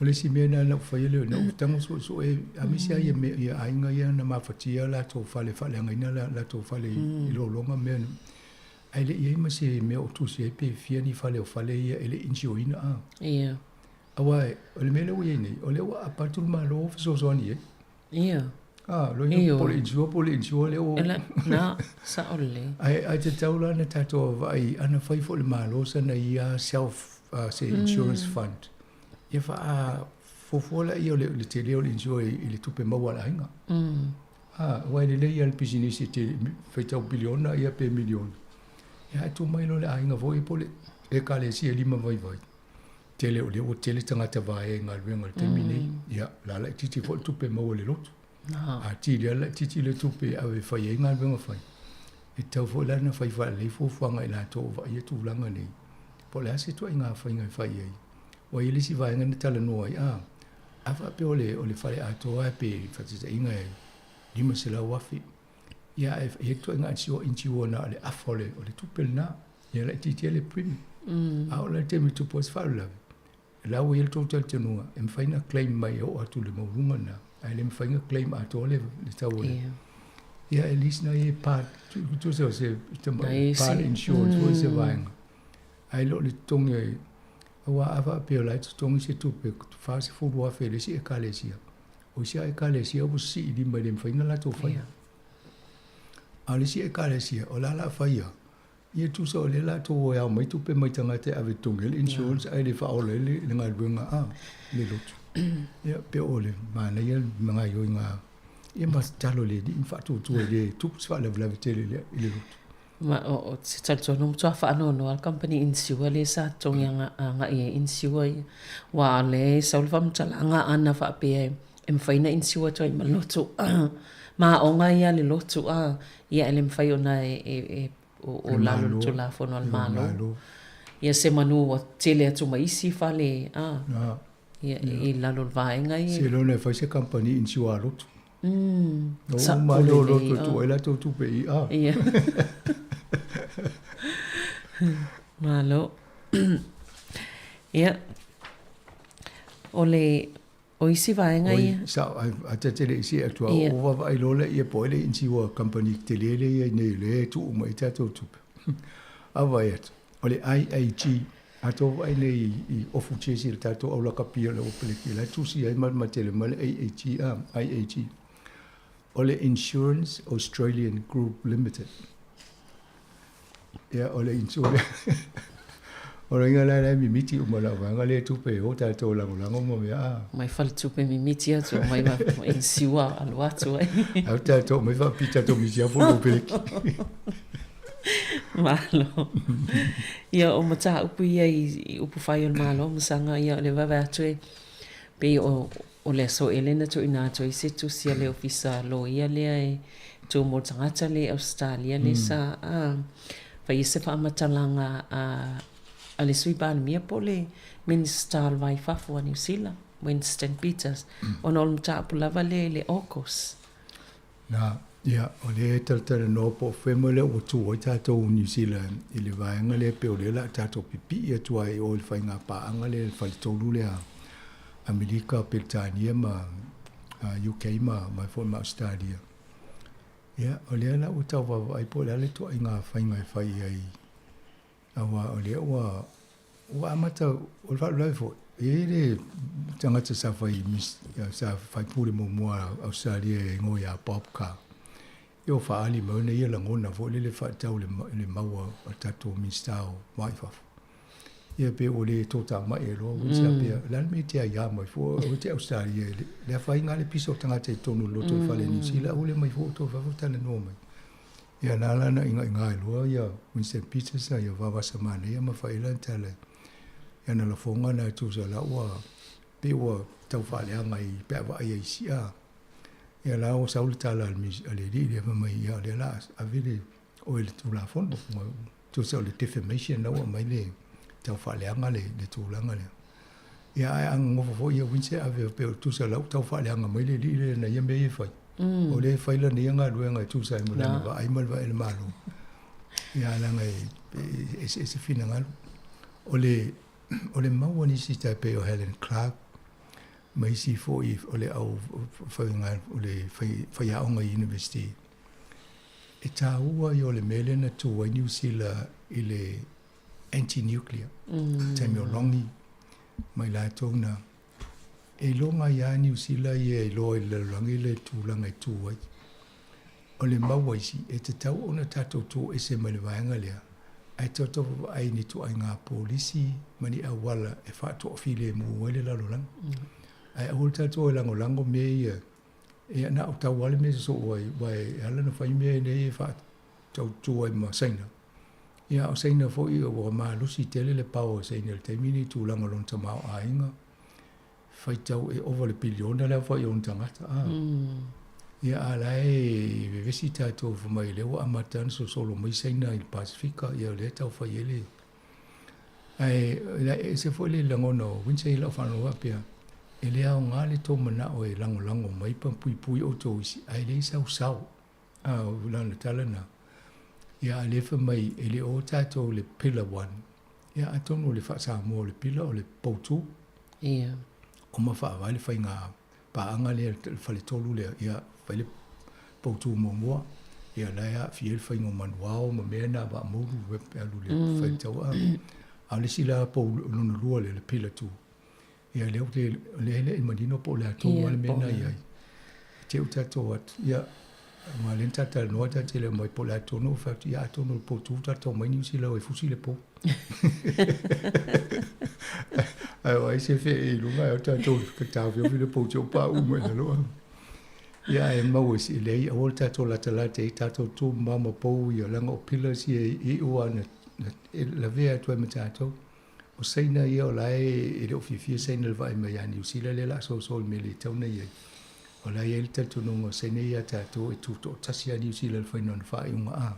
O le isi mea lena na ou faia lea, na ou tago suesue aemaise lava ia mea ia aiga ia na mafatia latou fale faaleagaina latou fale i lologa ma mea na. Ae le i i ai ma se mea o tusi ai pe fia ni fale o fale ia e le i insureina a. Ia. Aua o le mea lea ua i ai nei, o lea ua aapa atu le Malo fesoasoani i ai. Ia. A, lo ia po o le insure po o le insure lea ua. Ela, na, sao lelei. Ae, ae tatau la ona tatou vaavaai, ana fai foi e le Malo sana ia self, se insurance fund, ia faafuafua laia o le tele o le insure i le tupe maua a le aiga. A, aua e lelei lava le pisinisi e te faitau piliona ia pe miliona. Ia ae tuu mai loa le aiga foi po o le Ekalesia e lima vaivai. Tele o lea ua tele tagata vaea i galuega i le taimi nei. Ia, o le a laitiiti foi le tupe e maua i le lotu. A tili lava laitiiti le tupe e ave e fai ai galuega fai. E tatau foi la ona fai faalelei fuafuaga a i latou o vaaia tulaga nei, po o le a se ituaiga faiga e fai ai. Ua i ai le isi vaega na talanoa ai, a, a faapea o le, o le fale atoa pe faataitaiga e $500,000, ia ae i ai le ituaiga insure na o le afa o le, o le tupe lena, ia laitiiti ai le premium. A oo la i le taimi e tupu ai se faalavelave, o la ua i ai le tou talitonuga e mafai ona claim mai e oo atu i le maualuga lena, ae le mafai ona claim atoa le, le tau o le, ia at least na i ai part, tusa o se tamai part insurance foi se vaega. Ae le o le totogi ai, aua a faapea o la e totogi se tupe $40,000 e le isi Ekalesia, o isi lava Ekalesia ua sii lima e le mafai ona latou faia. A o le isi Ekalesia, o la o le a faia, ia tusa o lea o le a outou o e ao mai tupe mai tagata e ave e totogi ai le insurance ae le faaola ai le galuega a le lotu. Ia pe o le manaia le gaoioiga ia ma tatalo i le Alii ma faatuatua e le tupu se faalavelave tele i le lotu. Ma o se talitonu matua faanoanoa le company insure lea sa totogi agai ai insure ia. Aua o lea e sau le faamatalaga ana faapea e mafai ona insure atu ai ma le lotu ma aoga ia a le lotu a, ia e le mafai ona e o lalo i le Tulafono a le Malo. Ia se manu ua tele atu ma isi fale a, ia i lalo o le vaega ia. Seiloga e fai se kamupani insure a lotu. No uma ai lea o lotu e tuu ai latou tupe i a. Ia. Malo. Ia. O le, o isi vaega ia. Oi, sao, a ta te le i see atu a o vaavaai loa lea po o ai le insure company tele lea e i ai nei lea e tuu uma i ai tatou tupe. A vaai atu, o le IAG, A tou vaai nei i ofu chesi le tatou au lakapi o le Opeleki, la e tusi ai ma le matele mai le AAG, a, IAG. O le Insurance Australian Group Limited. Ia, o le insurance. O loiga la la e mimiti uma lau vaega lea e tupe e o tatou lagolago ma mea a. Mai faletupe mimiti atu mai ma inisiua alu atu ai. Au tatou mai faapita tatou misiafu lou peleki. Malo. Ia o mataupu ia i upu fai o le Malo ma saga ia o le vaavaai atu e pei o o le aso ea lea na tuuina atu ai se tusi a le Ofisa Loia lea e tu mo le tagata lea i Ausetalia lea sa fai ai se faamatalaga a le Sui Palemia po o le Minisita o le Va i Fafo a Niu Sila, Winston Peters, ona o le mataupu lava lea i le AUKUS. Na, ia, o lea e talatalanoa po o fea mea lea ua tu ai tatou Niu Sila i le vaega lea pei o lea o le a tatou pipii atu ai i o i le faiga paaga lea, le faletolu lea Amerika, Peretania ma UK ma foi ma Ausetalia. Ia, o lea la ua tau vaavaai po o le a le ituaiga faiga e fai ai Aua o lea ua ua amata o le faalavelave foi, e i ai le tagata sa fai sa faipule muamua a Ausetalia e igoa ia Bob Carr. Ia ua faaali mai ona ia lagona foi lele faatatau i le mau a tatou Minisita o Va i Fafo. Ia pe ua le toatamai ai loa Winston faapea, o le a le mea e te aia mai fua oe te Ausetalia i le afaina lava le pisa o tagata i totonu o le lotoifale Niu Sila, aua le omai fua outou i fafo talanoa mai. Ia na ala na ʻigaʻiga ai loa ia Winston Peters ia vavasa manaia ma fai ai lana tala i ana lafoga na e tusa la ua pei ua tau faaleaga i pe a vaai ai i si'a. Ia la ua sau le tala a le alii lea fai mai ia o lea o le a ave le oe i le Tulafono tusa o le defamation la ua aumai le tau faaleaga le tulaga lea. Ia ae a nonofo foi ia Winston ave pei o tusa la ua tau faaleaga mai le alii lea na ia mea ia e fai. O lea e fai lana ia galuega e tusa ai ma lana vaai ma le vaai a le Malo. Ia leaga e eseese finagalo. O le o le mau a nisi tai pei o Helen Clark ma isi foi o le au faiga o le faiaoga i university e taua ia o le mea lea na tu ai Niu Sila i le anti-nuclear taimi o Longi ma i latou na E iloga ai lava Niu Sila ia e iloa i le lalolagi le tulaga e tu ai. O le mau a isi, e tatau ona tatou tu ese mai le vaega lea, ae tatou vaavaai i ni ituaiga polisi ma ni auala e faatoafilemu ai le lalolagi. Ae aua le tatou e lagolago mea ia, ia na o tau lava le mea e sosoo ai, aua e ala ona fai mea nei e faatautu ai ma Saina. Ia a o Saina foi ua malosi tele le power o Saina i le taimi lenei i tulaga o lona tamaoaiga. Faitau e ova le piliona le aofai o ona tagata a. Ia a la e vevesi tatou fai mai lea ua amata ona solosolo mai Saina i le Pasefika ia o lea e tau fai ai le ae e ese foi le lagona o Winston i lau faalogo faapea e le aoga le tou manao e lagolago mai pa puipui outou isi ae leai sau sao a o lana tala na ia a lea fai mai e le o tatou le pillar one Ia atonu o le faa-Samoa o le pila o le poutu. Ia. Uma faavae le faiga paaga lea le faletolu lea, ia fai le poutu muamua, ia la e aafia ai le faiga o manuao ma mea na vaamoulu e alu i le faitaua. A o le isi la pou lona lua lea, le pillar two, ia lea ou te, lea e le i manino po o le a tonu lava le mea na i ai. Te i ua tatou atu, ia, aua o lea na ta talanoa ta te le omai po o le a tonu, ou fai atu, ia atonu o le poutu tatou omai Niu Sila e fusi le pou. Ae o ai se fee i luga ae o tatou taofiofi le pou te o paʻu mai lalo. Ia ae maua i leai aua le tatou latalata i tatou tu ma ma pou ia leaga o pillars ia e iu lava ina lavea atu ai ma tatou. O Saina ia o la e le o fiafia Saina i le vaai mai ia Niu Sila lea o le a soso i le mea le tatau ona i ai. O la e i ai le talitonuga o Saina ia tatou e tutoatasi lava Niu Sila i le faiga o ona faaiuga a.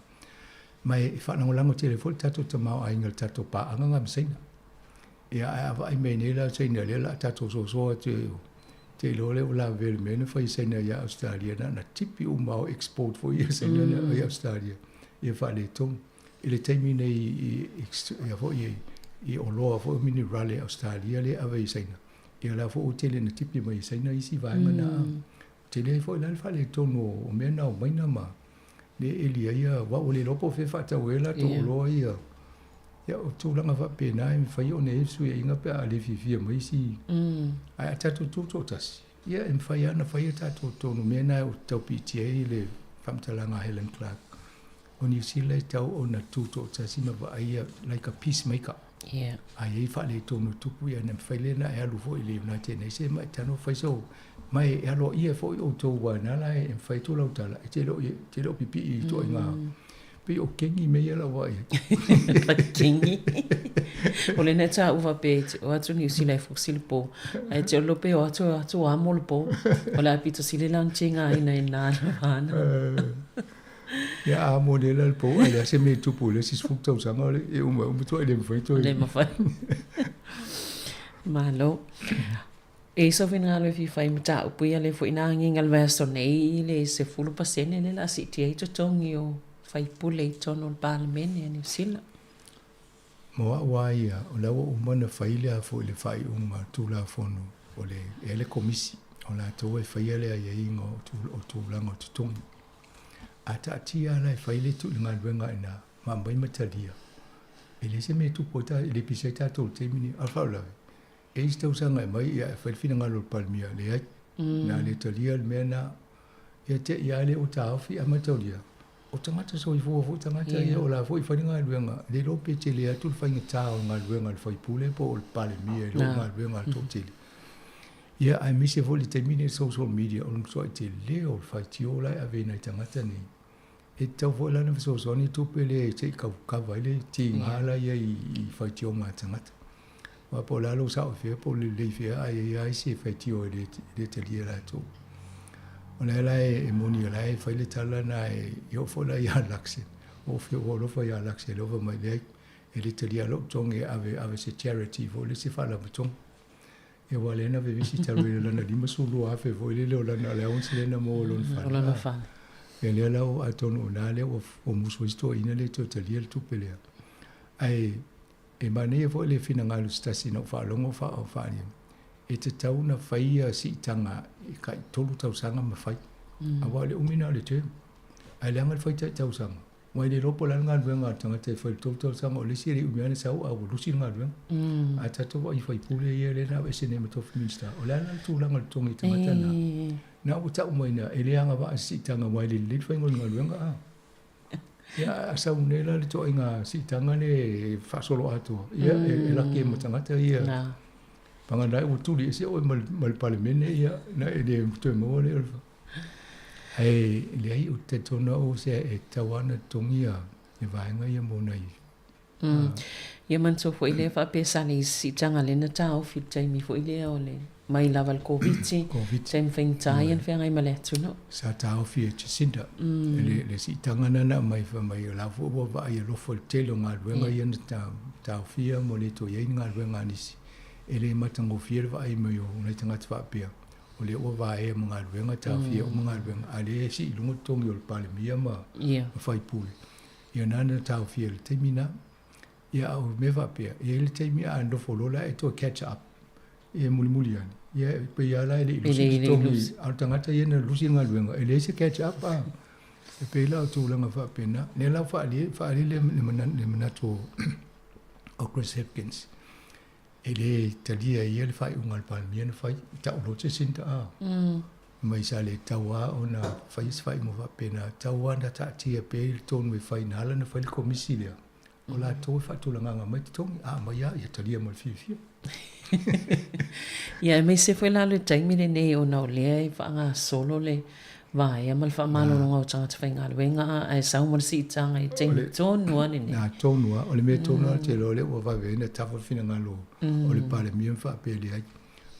Ma e faalagolago tele foi le tatou tamaoaiga i le tatou paaga lena ma Saina. Ia ae a vaai mai nei la Saina lea o le a tatou soso atu e te iloa lea ua lavevea i le mea na fai e Saina ia Ausetalia na ona tipi uma lava o export foi ia Saina i Ausetalia ia faaletonu. I le taimi nei i ia foi i oloa foi o minerale a Ausetalia lea e ave i Saina, ia la foi ua tele ina tipi mai e Saina isi vaega na. Tele ai foi la le faaletonu o mea na o maina ma le eli ai ia, aua ua le iloa po o fea e faatau ai latou oloa ia. Ia o tulaga faapena e mafai ona i ai fesuiaiga pe a le fiafia mai isi. Ae a tatou tutoatasi, ia e mafai lava ona fai a tatou tonu mea na e tau piitia ai le faamatalaga a Helen Clark. O Niu Sila e tau ona tutoatasi ma vaaia like a peacemaker. Ia. A i ai faaletonu e tupu, ia ona mafai lea ona e alu foi i le United Nations ma e tago fai sou, ma e aloaia foi outou aua na la e mafai atu lau tala, e te le o, te le o pipii i ituaiga pei o kegi mea ia lau vaai atu. Kegi. O lena e taua faapea e te o atu Niu Sila e fusi le po. Ae te olo pe o atu o atu amo le po. O le a pito sili la ona tigaina i na ana. Ia a mo le la le pou ai le se me tupu le isi 10 tausaga le e uma uma toe le mafai toe. Le mafai. Malo. E iso finagalo e fia fai mataupu ia le foi na agiga le vaiaso nei i le 10% lea o le a siitia ai totogi o faipule i totonu o le Palemene a Niu Sila. Mo a'u a ia, o la ua uma ona fai le a foi le faaiuga Tulafono o le e le Komisi o latou e faia le aiaiga o tulaga o totogi. A taatia la e fai le tu le galuega ina ma aumai ma talia, e leai se mea e tupu ai ta, e le pisi ai tatou i le taimi lenei. A o le faalavelave, e i ai isi tausaga e aumai ia e fai le finagalo o le Palemia, leai, na le talia le mea lena. Ia te i lava lea ua taofi ae mataulia, o tagata soifua foi tagata ia o la foi e fai le galuega, le iloa pe tele atu le faigata o le galuega a le sui usufono po o le Palemia i lo le galuega a le toatele. Ia aemaise foi le taimi lenei social media o le matuai tele o le faitio la e ave i nai tagata nei. E tatau foi la ona fesoasoani tupe lea se i kava ai le tiga la ia i faitioga a tagata. Aua po o le a lou sao i fea po o le lelei i fea ae i ai lava isi e faitio e le talia e latou. O lea la e moni o la e fai le tala lena e oo foi la ia Luxon. Ua ou alofa ia Luxon e ova mai leai e le talia lou totogi e ave ave se charity foi lea se faalapotopotoga. Ia aua o lea na vevesi talu ai lana $52,000 foi lele o lana allowance lea na maua i lona fale. O lona fale. Ia lea la atonu o ina lea ua musu ai si toeaina lea e toe talia le tupe lea. Ae e manaia foi le finagalo se tasi na ou faalogo o faaalia, e tatau ona fai ia siitaga e tai 3 tausaga ma fai. Aua o le umi lena o le term. Ae leaga le fai tai tausaga. Aua e le iloa po o le a le galuega a le tagata e fai i le 3 tausaga, o le isi e le i umi lava ona sau a ua lusi le galuega. A tatou vaai i sui usufono ia lea na aveese nei ma tofi Minisita, o le a la le tulaga o le totogi i tagata na? Na ua tau mai na, e le agavaa i se siitaga aua e le lelei le faiga o le galuega a. Ia a sau nei la le ituaiga siitaga lea e faasoloatoa, ia e laki ai ma tagata ia. Vagana ai ua tuli ese oe ma le Palemene, ia na e le toe maua lea o le Ae leai, ou te talitonu lava o se e tatau lava ona totogi le vaega ia mo nai Ia manatua foi lea faapea sa le siitaga lea na taofi i le taimi foi lea o le mai lava le Koviti, taimi faigata ia na feagai ma le atunuu. Sa taofi e Jacinda le siitaga lena na aumai fai mai o la foi ua vaai alofa i le tele o galuega ia na taofia ma le toe i ai ni galuega a nisi. E le matagofie le vaai mai o nai tagata faapea o lea ua vaea ma galuega, taofia uma galuega, a o lea e sii i luga totogi o le Palemia ma sui usufono. Ia na na taofia i le taimi na. Ia a o mea faapea, e i ai le taimi a nofo loa la e toe catch up, e mulimuli ane. Ia e pei lava la e le i lusi le totogi, a o le tagata ia na lusi le galuega, e leai se catch up a. E pei la o tulaga faapena. Lea la ua faaali le manatu o Chris Hipkins. E le talia e ia le faaiuga a le Palemia na fai, i tau loa Jacinda a. Mai sa le tatau lava ona faia se faaiuga faapena, tatau lava ona taatia pea i le tonu e fai na ala ona fai le komisi lea, o latou e faatulagaga mai totogi, a aumai lava ia talia ma le fiafia. Ia, aemaise foi la le taimi lenei ona o lea e faagasolo le Vaea ma le faamalologa o tagata faigaluega ae sau ma le siitaga i taimi tonu lava lenei. Na tonu lava, o le mea tonu lava ou te iloa o lea ua vave ai ona tafa le finagalo o le Palemia ma faapea e leai,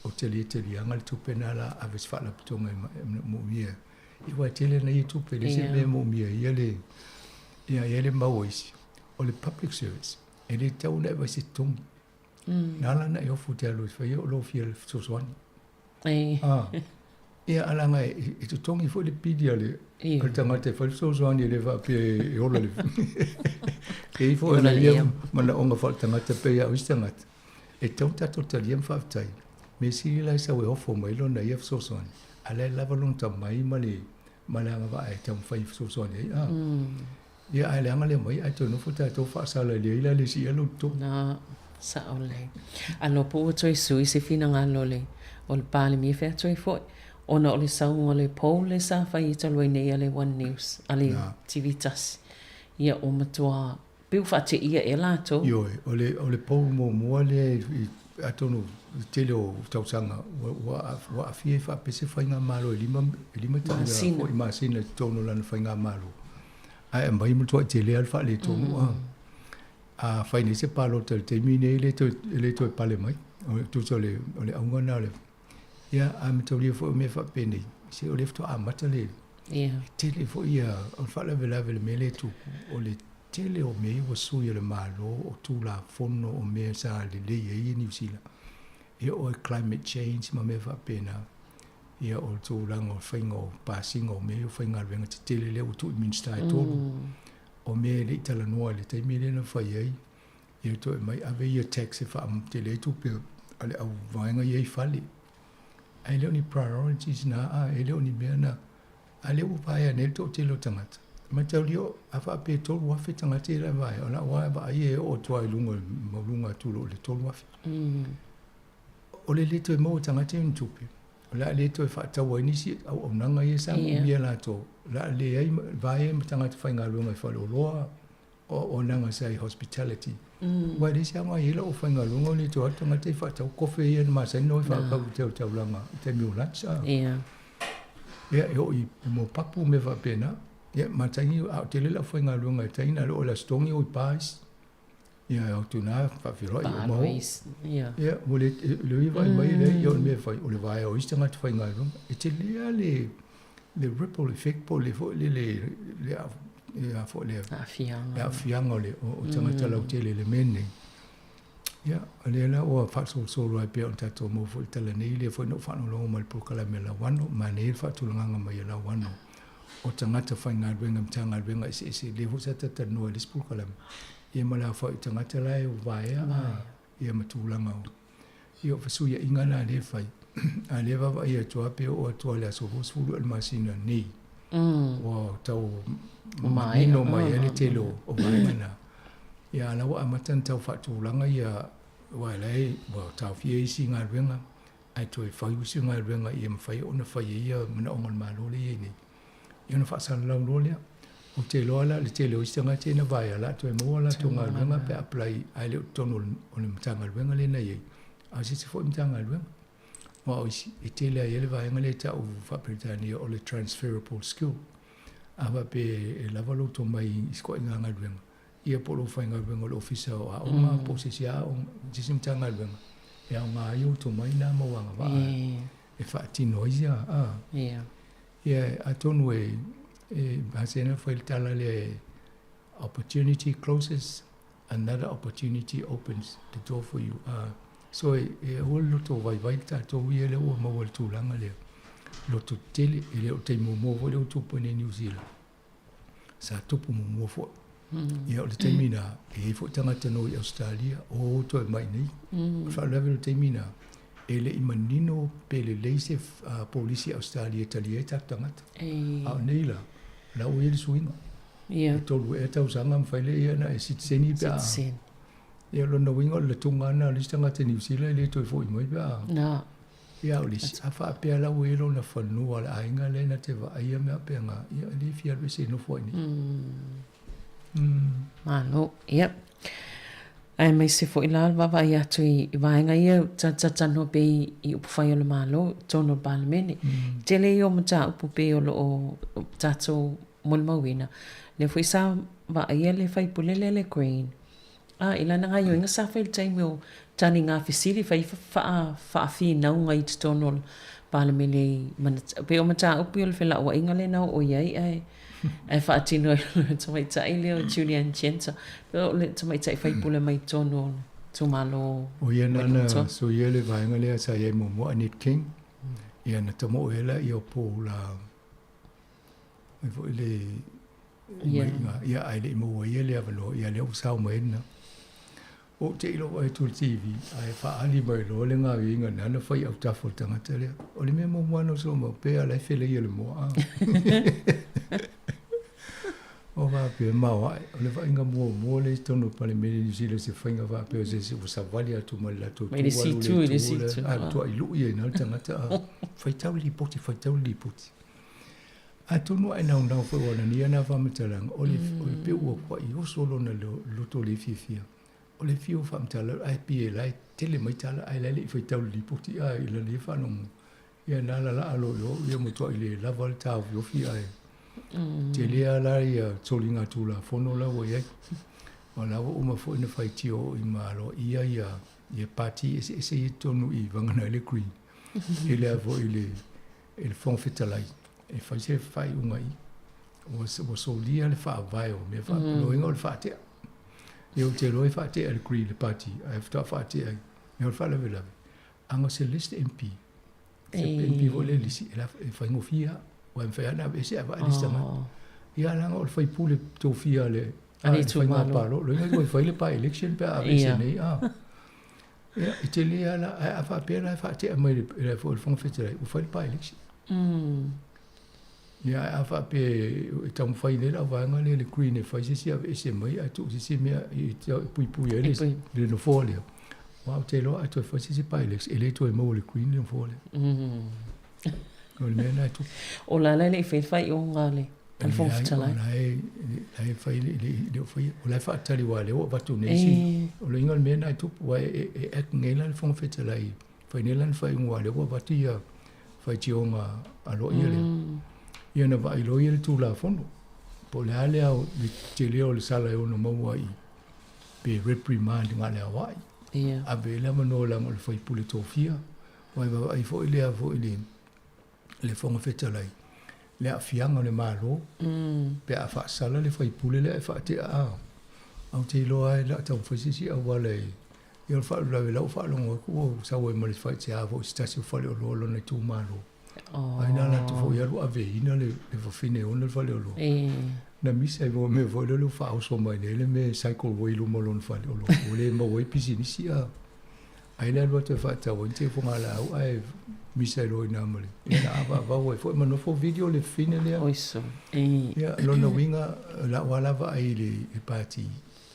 ou te le taliaga le tupe lena la ave i se faalapotopotoga e moomia. Ia aua e tele ana ia tupe, e leai se mea e moomia ai ia le, ia i ai le mau a isi. O le public service, e le tatau ona e vaai i se totogi. Na ala ona e ofu e te alu e fai o lou fia fesoasoani. Ah, ia a leaga e totogi foi le pili a le tagata e fai le fesoasoani e le faapea e ola le e i ai foi ona ia manaoga faaletagata pei lava o isi tagata e tatau ona tatou talia ma faafetai. Mea sili la e sau e ofo mai lona ia fesoasoani a o la e lava lona tamai ma le ma le agavaa e taumafai e fesoasoani ai. Ah. Ia ae leaga le aumai ae toe nofo tatou faasala i ai la le isi ea lou totogi. Na, sao lelei. Alo po ua toe sui se finagalo o le o le Palemia fea toe foi ona o le sauga o le poll lea sa fai talu ai nei a le One News, a le TV tasi. Ia ua matua. Pe ua faateia ea latou? Ioe, o le, o le pou muamua lea i, atonu i le tele o tausaga ua, ua, ua aafia ai faapea se faigamalo e lima, e lima Masina. foi masina i totonu o lana faigamalo, ae aumai ma matuai tele lava le faaletonu. Mm. A fai nei se palota i le taimi nei, e le toe, e le toe pale mai. O, tusa o le, o le auga lena o le, ia, a mataulia foi o mea faapenei, se o lea faatoa amata le, Ia. e tele foi ia, o le faalavelave i le mea lea e tupu, o le tele o mea ia ua sui e le Malo, o Tulafono, o mea sa lelei ai Niu Sila, e oo i climate change ma mea faapena, ia o le tulaga o le faiga o pasiga o mea ia o faigaluega tetele lea ua tuu i Minisita e tolu, o mea e le i talanoa i le taimi lea na fai ai, ia toe aumai ave ia tax e faatele ai tupe a le au vaega ia i fale. Ae le o ni priorities na, a e le o ni mea na, a lea ua vaea nei le toatele o tagata. Mataulia, a faapea e 3,000 tagata ia la e vaea, o lau lava vaai e oo atu lava i luga, maualuga atu i lo le 3,000. O le le toe maua e tagata ia ni tupe, o le a le toe faatau ai nisi auaunaga ia sa manaomia e latou, o le a leai, vaea ma tagata faigaluega i faleoloa, o auaunaga sa i hospitality. Aua e leai se aoga e i ai lau aufaigaluega o le toe alu tagata e faatau kofe ia na masani ona o e faatau i le taulaga i taimi o lunch. Ia. Ia, e oo i mea o papu ma mea faapena. Ia, ma taimi, a o tele le aufaigaluega i tai na o le oo i le Aso Togi o i bar isi. Ia, e o atu i ina faafeiloai uma o. Ia. Ia, ua le, le ui vaai mai leai, ia o le mea e fai, o le vaea o isi tagata faigaluega. E tele lava le, le ripple effect po o le foi lele, le, le a foi le, aafiaga, le aafiaga o le, o tagata lautele i le mea lenei. Ia, o lea la ua faasolosolo ai pea ona tatou maua foi i le tala nei, lea foi na ou faalogologo mai i le polokalame a Lauano, manaia le faatulagaga mai e Lauano o tagata faigaluega i Matagaluega eseese, lea foi sa talatalanoa i le isi polokalame, ia ma le aofai o tagata la e vaea, ia ma tulaga o, ia o fesuiaiga la lea e fai, a o lea e vaavaai atu lava pe oo atu lava i le aso 20 o le masina nei, ua tau manino mai ai le tele o vaega na. Ia, a o la ua amata ona tau faatulaga ia, aua o la e ua taofia isi galuega, ae toe fau isi galuega ia mafai ona fai ai ia manaoga o le Malo lea e i ai nei. Ia ona faasalalau loa lea. Ou te iloa la le tele o isi tagata ia na vaea, o le a toe maua latou galuega pe a apply ae le o totonu o le Matagaluega lea na i ai, a o se isi foi Matagaluega. Aua o isi, e tele lava i ai le vaega lea e tau faa-Peretania o le transferable skill. A faapea e lava lou tomai i isi ituaiga galuega, ia po o lou faigaluega o le Ofisa o Aoga po o se isi aoga, se isi Matagaluega, e aoga ai ou tomai na ma ou agavaa e faatino ai ia, a. Ia, atonu e, e masani ona fai le tala lea e, opportunity closes, another opportunity opens the door for you. A, so e, e aua le loto vaivai le tatou ia lea ua maua i le tulaga lea. Loto tetele, e le o le taimi muamua foi lea ua tupu ai nei i Niu Sila. Sa tupu muamua foi. Ia o le taimi na, e i ai foi tagata na o i Ausetalia, o toe mai nei. O le faalavelave o le taimi na, e le i manino pe lelei se polisi a Ausetalia e talia ai tatou tagata. A o nei la, o la ua i ai le suiga. E 3 ea tausaga mafai lea ona e sitiseni pe a. Ia o lona uiga o le latuga lava lena o le isi tagata Niu Sila e le toe foi mai pe a. Ia o le isi, a faapea la ua i ai lona fanua o le aiga lea na te vaaia mea faapena, ia e le fia alu ese e nofo ai nei. Malo, ia. Aemaise foi la le vaavaai atu i vaega ia talatalanoa pea i upufai o le Malo i totonu o le Palemene. Tele ia o mataupu pei o lo o tatou molimauina, lea foi sa vaaia le faipule lea le Green, A, i lana gaioiga sa fai i le taimi o taliga fesili, fai faafinauga i totonu o le Palemene i pei o mataupu ia o le felauaiga lea na oo i ai ae ae faatino ai e le tamaitai lea o Julianne Cienza, pei o le tamaitai faipule mai totonu o le itumalo O ia na na suia le vaega lea sa i ai muamua Annette King, ia na tamoe ai laia o Paul ai foi le ia ae le i maua ai le avanoa, ia lea ua sao mai ai lena. Ua ou te i lou vaai atu i le TV, ae faaali mai loa le gaoioiga na na fai i autafa o le tagata lea. O le mea muamua lava na ou solo pe a la e feleia le moa. O faapea maoae, o le vaaiga muamua lea i totonu o le Palemene o Niu Sila i se faiga faapea o se isi ua savali atu mai le latou itu, alu i le itu lea, ae matuai lui ai i ina le tagata, faitau le lipoti, faitau le lipoti. Atonu ai nau nau foi ua nania na faamatalaga, o le o le peu ua kua'i oso lona loto le fiafia. O le fiu o faamatala ae pei e la e tele mai tala ae la e le'i faitau i le lipoti a i lana ia faalogo. Ia na lalaa loa i o ia matua'i le lava le taofiofi ae tele lava la ia soliga tulafono la ua i ai. O la ua uma foi ona faitio i ma aloaia ia ia pati eseese ia i totonu i vagana ai le Green i le a foi i le e le Fofoga Fetalai e fai se faaiuga i ua, ua solia le faavae o mea faapenoina o le faatea. Ia ou te iloa e faatea le Green le Party ae faatoa faatea i mea o le faalavelave. Aga o se list MP, se MP foi le lisi e, la, e faigofie lava. Ua e mafai lava ona aveese ae vaai le lisi tagata. Ia leaga o le faipule tofia a le a le faiga palo, loiga ua fai le by election pe a aveese nei a. Ia, e tele lava la, ae a faapea la e faatea mai le, le foi le Fofoga Fetalai, ua fai le by-election. Ia, ae a faapea e taumafai nei le auvaega lea le Green e fai se isi aveese mai ae tuu se isi mea e puipui ai le, le nofoa lea, aua ou te iloa a toe fai se isi by-election, e le toe maua e le Green le nofoa lea. O le mea lena e tupu. O la e le i fai le faaiuga a le a le Fofoga Fetalai. O la e, la e fai le, le, le o faia. O la e faatali aua lea ua avatu nei si, o le uiga o le mea lena e tupu, aua e, e act nei la le Fofoga Fetalai, fai nei lana faaiuga aua lea ua avatu ia faitioga aloaia lea. Ia ona vaai loa ia i le Tulafono, po o le a le ao, le tele o le sala e ono maua i, pe reprimand na o le aoai. Ave ai le avanoa leaga o le faipule tofia. Ua e vaavaai foi lea foi i le Fofoga Fetalai, le aafiaga o le Malo, pe a faasala le faipule lea e faatea a, ou te iloa lava e le o taumafai se isi auala e, ia o le faalavelave la ua faalogo atu ua sau ai ma le faatea foi i se tasi o faleoloa o lona itumalo. Ai na latou foi alu aveina le fafine e ona le faleoloa. Na misi ai foi mea foi lele ua faaoso mai nei le mea e cycle way i luma o lona faleoloa, ua le maua ai pisinisi a. Ai le alu atu e faatau ai te fogalaau ae misa ai loa i ina ma le ia na avaavau ai foi ma nofo video le fafine lea. Oiso. Ia lona uiga lau lava la vaai i le pati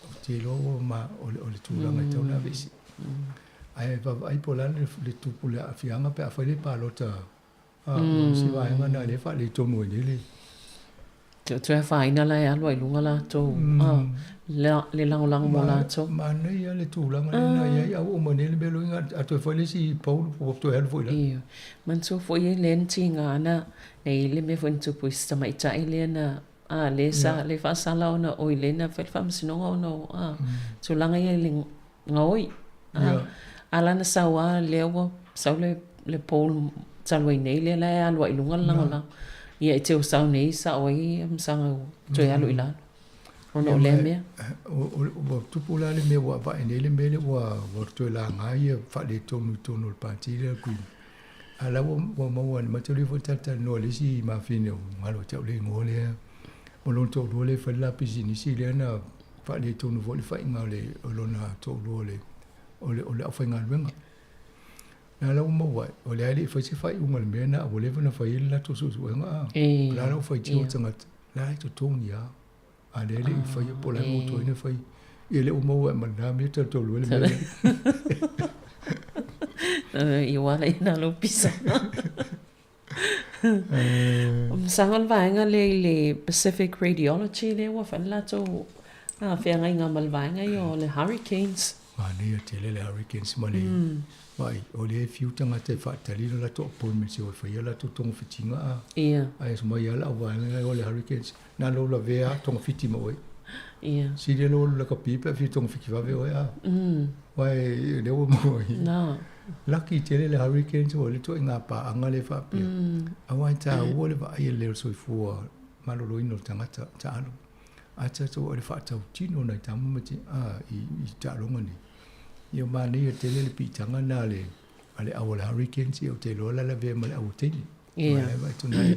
ou te iloa ua ma o le tulaga e tatau ona aveese. Ae vaavaai po o le a le tupu le aafiaga pe afai le palota a o le isi vaega lena lea e faaletonu ai nei le Te toe afaina la e alu ai i luga latou le lagolago mo latou. Manaia le tulaga lea na i ai, a ua uma nei le mea loiga a toe fai le isi poll ua toe alu foi i lalo. Ioe. Manatua foi e lea na tiga ana nei le mea foi na tupu i si tamaitai lea na a lea sa le faasala ona oi lea na fai le faamasinoga ona o a tulaga ia i le gaoi a a la na sau a lea ua sau le le poll talu ai nei lea la e alu ai i luga le lagolago. Ia e te o sau nei sao ai masaga ua toe alu i lalo ona o lea mea. Ua tupu la le mea ua avae nei le mea lea ua ua toe laga ia faaletonu i totonu o le pati lea o le Green. A la ua ua maua ane matou lea foi talatalanoa i le isi mafine o galo ia te au le igoa lea ma lona toalua lea e fai le la pisinisi lea na faaletonu foi le faiga o le o lona toalua o le o le o le aufaigaluega. Na la ua maua ai, o lea e le i fai se faaiuga i le mea lena, ua leva ona fai ai le latou suesuega, a. O la e ua faitio le tagata, la e totogi lava, a o lea e le i faia po o le a le mea ua tuai ona fai. Ia lea ua maua ai ma lena mea talatolu ai le mea lea. Ia ua ala i nā lou pisa. Masaga o le vaega lea i le Pacific Radiology lea ua fai le latou feagaiga ma le vaega ia o le Hurricanes. Manaia tele le Hurricanes ma le vaai, o lea e fiu tagata e faatali le latou appointments e o e fai a latou togafitiga a. Ia. Ae mai lava le auvaega o le Hurricanes, na lou lavea lava togafiti ma oe. Ia. Sili lou alu lakapi pe a fia togafiti vave oe a. Aua o lea ua maua i. Na. Laki tele le Hurricanes ua le ituaiga paaga lea faapea. Aua e taua le vaai a le leo soifua maloloina o le tagata taalo. Ae tatou o le faatautino nai tama ma a i taaloga nei. Ia manaia tele le piitaga lena a le a le au o le Hurricanes ia ou te iloa la lavea ma le au o teine. Ia.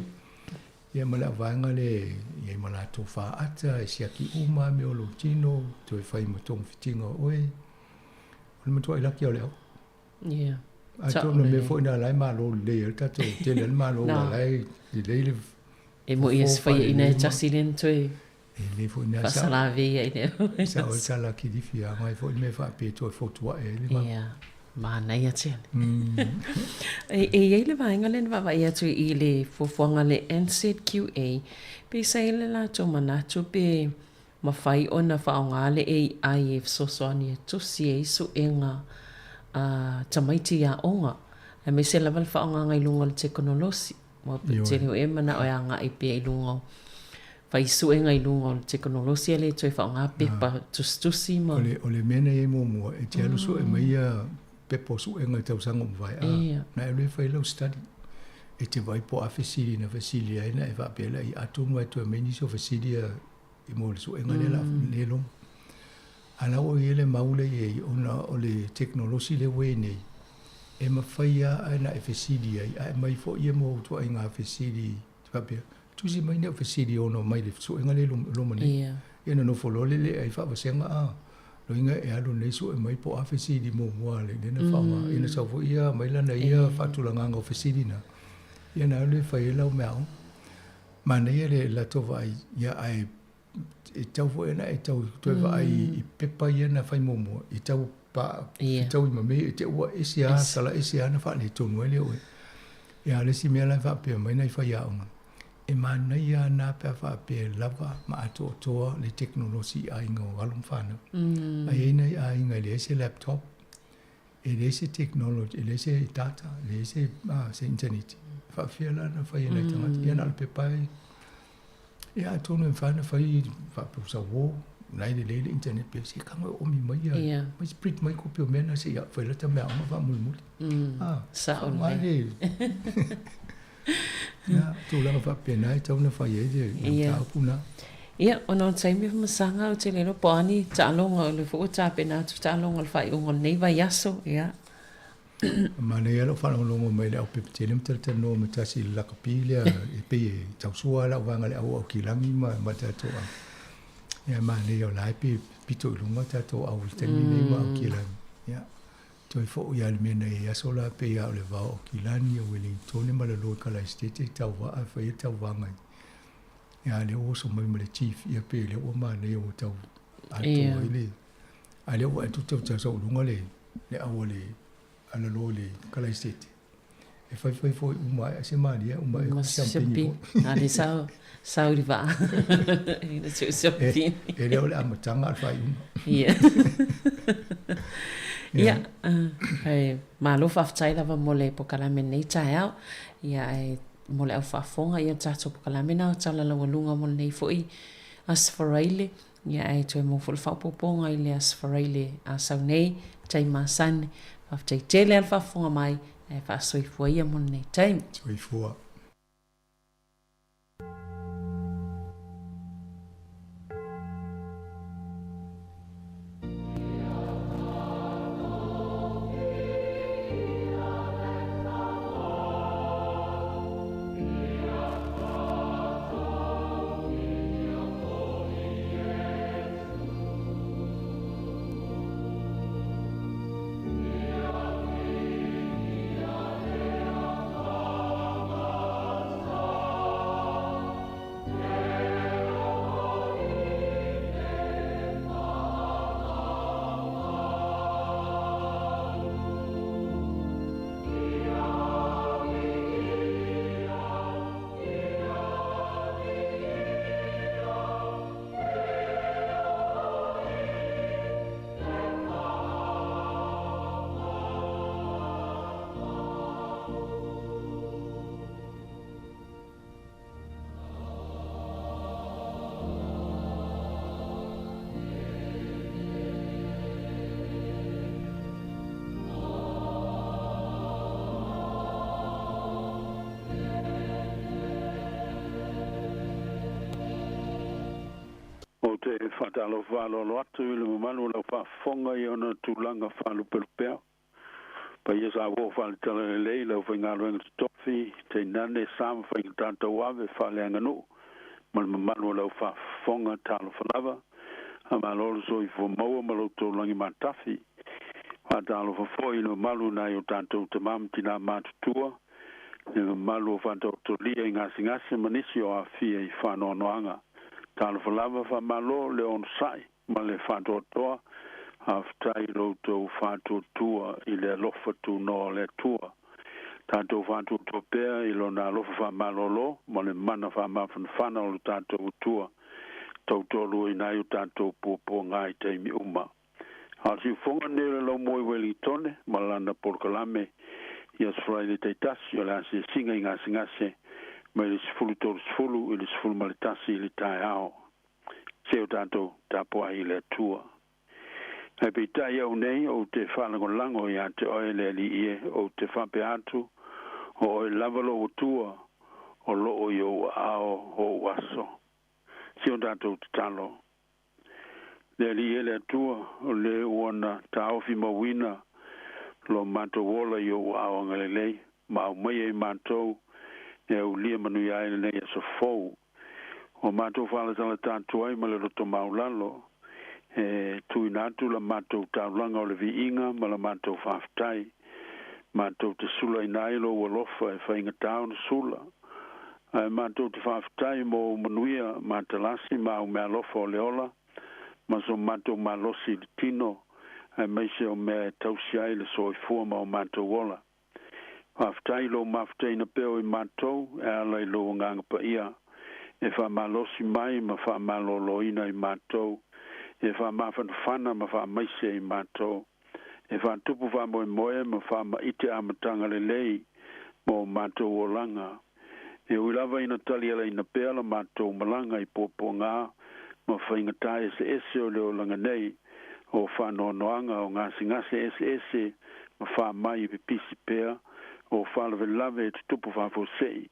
Ia ma le auvaega lea e i ai ma latou faata e siaki uma mea o lou tino, toe fai ma togafitiga o oe. O le matuai laki o le au. Ia. Atonu o le mea foi lena o la e malo lelei ai le tatou, tele ai le malo aua o la e lelei le E moi e se faiaina e tasi lea na toe E lelei foi lena faasalavei ai le Sao ai le sala kilifi a ngai foi le mea faapea e toe fotuai ai le Ia. Manaia tele. E i ai le vaega lea na vaavaai atu i le fuafuaga a le NZQA, pe sa i ai le latou manatu pe mafai ona faaaoga le AI e fesoasoani e tusi ai suega a tamaiti i aoga, aemaise lava le faaaogaga i luga o le tekonolosi. Ua tele foi e manao e agai pea i luga o fai suega i luga o le tekonolosi ae le toe faaaoga pepa tusitusi ma. O le mea na i ai muamua, e te alu sue mai ia pepa o suega i tausaga ua mavae, a, na e alu e fai lau study. E te vaai po o a fesili na fesili ai na e faapea lea, ia atonu lava e toe aumai nisi o fesili ia i mo le suega lea o le a le loma. A la ua i ai le mau lea i ai ona o le tekonolosi lea ua i ai nei, e mafai lava ona e fesili ai, ae aumai foi ia mau ituaiga fesili faapea, tusi mai ni au fesili e ono mai le suega lea i loma nei. Ia ona nofo loa lea le ai faavasega a loiga e alu nei sue mai po o a fesili muamua a le lea na faaaoga. Ia na sau foi ia aumai lana ia faatulagaga o fesili na, ia ona alu lea e fai ai lau meaaoga. Manaia le latou vaai, ia ae e tatau foi ona e tau toe vaai i pepa ia na fai muamua, i tau pa, fetaui ma mea ia, i te i ua ese lava, tala ese lava na faaletonu ai lea o oe. Ia a o le isi mea la e faapea mai nai faiaoga, e manaia lava na pe a faapea e lava ma atoatoa le tekonolosi i aiga o alo ma fanau. A i ai nai aiga e leai se laptop, e leai se technology, e leai se data, e leai se, se internet, e faapefea la ona fai e nai tagata? Ia na o le pepa e, ia atonu e mafai ona fai faapea o sau uo, la e lelei le internet pe se tago e oomi mai ia, mai print mai kopi o mea na se i fai lata meaaoga faamulimuli. Sao lelei. Ia, tulaga faapena e tatau ona fai ai le mataupu lena. Ia, ona o le taimi famasaga ou te le iloa po o a ni taaloga, o lea foi ua tapena atu taaloga o le faaiuga o lenei vaiaso, ia. Manaia lou faalogologo mai i le aupepa tele ma talatalanoa ma tasi i le lakapi lea e pei e tausua lava lau vaega i le au Aukilagi ma tatou au. Ia, manaia o la e pei e pito i luga tatou au i le taimi lenei ma Aukilagi. Ia, toe foi lava i le mea na i ai aso la, pei lava o le vao o Aukilani, o Uelintone ma Lalo i Kalaesetete i tauvaa e fai ai tauvaga i Ia, a lea ua oso mai ma le chief, ia pei lea ua manaia ua tau atoa ai le... A lea ua atu tau tau luga le le au a le alalo i le Kalaesetete. E fai fai foi uma ae se malie uma ae ma siampini foi. A le sao sao i le vaa. Ina se siampini. E le o le amataga a o le faaiuga. Ia. Ia, e malo faafetai lava mo le pokalame i lenei taeao. Ia ae mo le au faafofoga, ia tatou pokalame na o tala laualuga mo lenei foi Aso Faraile. Ia ae toe maua foi le faaopoopoga i le Aso Faraile a sau nei, taimi masani. Faafetai tele lava le faafofoga mai, ae faasoifua ia mo lenei taimi. Soifua. Ou te faatalofa aloalo atu i le mamalu o lau faafofoga i ona tulaga faalupelupea. Paia sa uo faale-talalelei le aufaigaluega totofi, tainane sa ma faigata tauave faaleaganuu ma le mamalu o le au faafofoga. Talofa lava, faamalo le soifua maua ma lo outou lagi matafi. Faatalofa foi i le mamalu o nai o tatou tama ma tina matutua, le mamalu o faataotolia i gasegase ma nisi o aafia i faanoanoaga. Talofa lava, faamalo le onosai ma le faatoatoa. Faafetai i lo outou faatuatua i le alofa tunoa o le Atua. Tatou faatuatua pea i Lona alofa faamalolo ma le mana faamafanafana o lo tatou Atua tautoaluaina ai o tatou puapuaga i taimi uma. A o le siufofoga lenei o le Laumua i Uelintone ma lana polokalame i Aso Faraile taitasi o le asiasiga i gasegase mai le 10:30 i le 11 i le taeao. Se o tatou tapuai i le Atua. Ae peitai au nei ou te faalagolago ia te oe le Alii e, ou te faapea atu, o oe lava lou Atua, o loo i ou aao ou aso. Si o tatou tatalo. Le Alii e le Atua, o le ua na taofi mauina lo matou ola i ou aao agalelei, ma aumaia i matou e aulia manuia ai lenei aso fou. Ua matou faalatalata atu ai ma le loto maualalo, e tuuina atu la matou taulaga o le viiga ma la matou faafetai. Matou te sulaina ai lou alofa e faigata ona sula. Ae matou te faafetai mo ou manuia matalasi ma au meaalofa o le ola, ma so matou malosi i le tino, aemaise o mea e tausi ai le soifua ma o matou ola. Faafetai i lou mafutaina pea o i matou e ala i lou Agaga Paia, e faamalosi mai ma faamaloloina i matou, e faamafanafana ma faamaise i matou, e faatupu faamoemoe ma faamaite amataga lelei mo matou olaga. E ui lava ina talialaina pea la matou malaga i puapuaga ma faigata eseese o le olaga nei, o faanoanoaga o gasegase eseese ma faamai e pipisi pea, o faalavelave e tutupu faafuasei.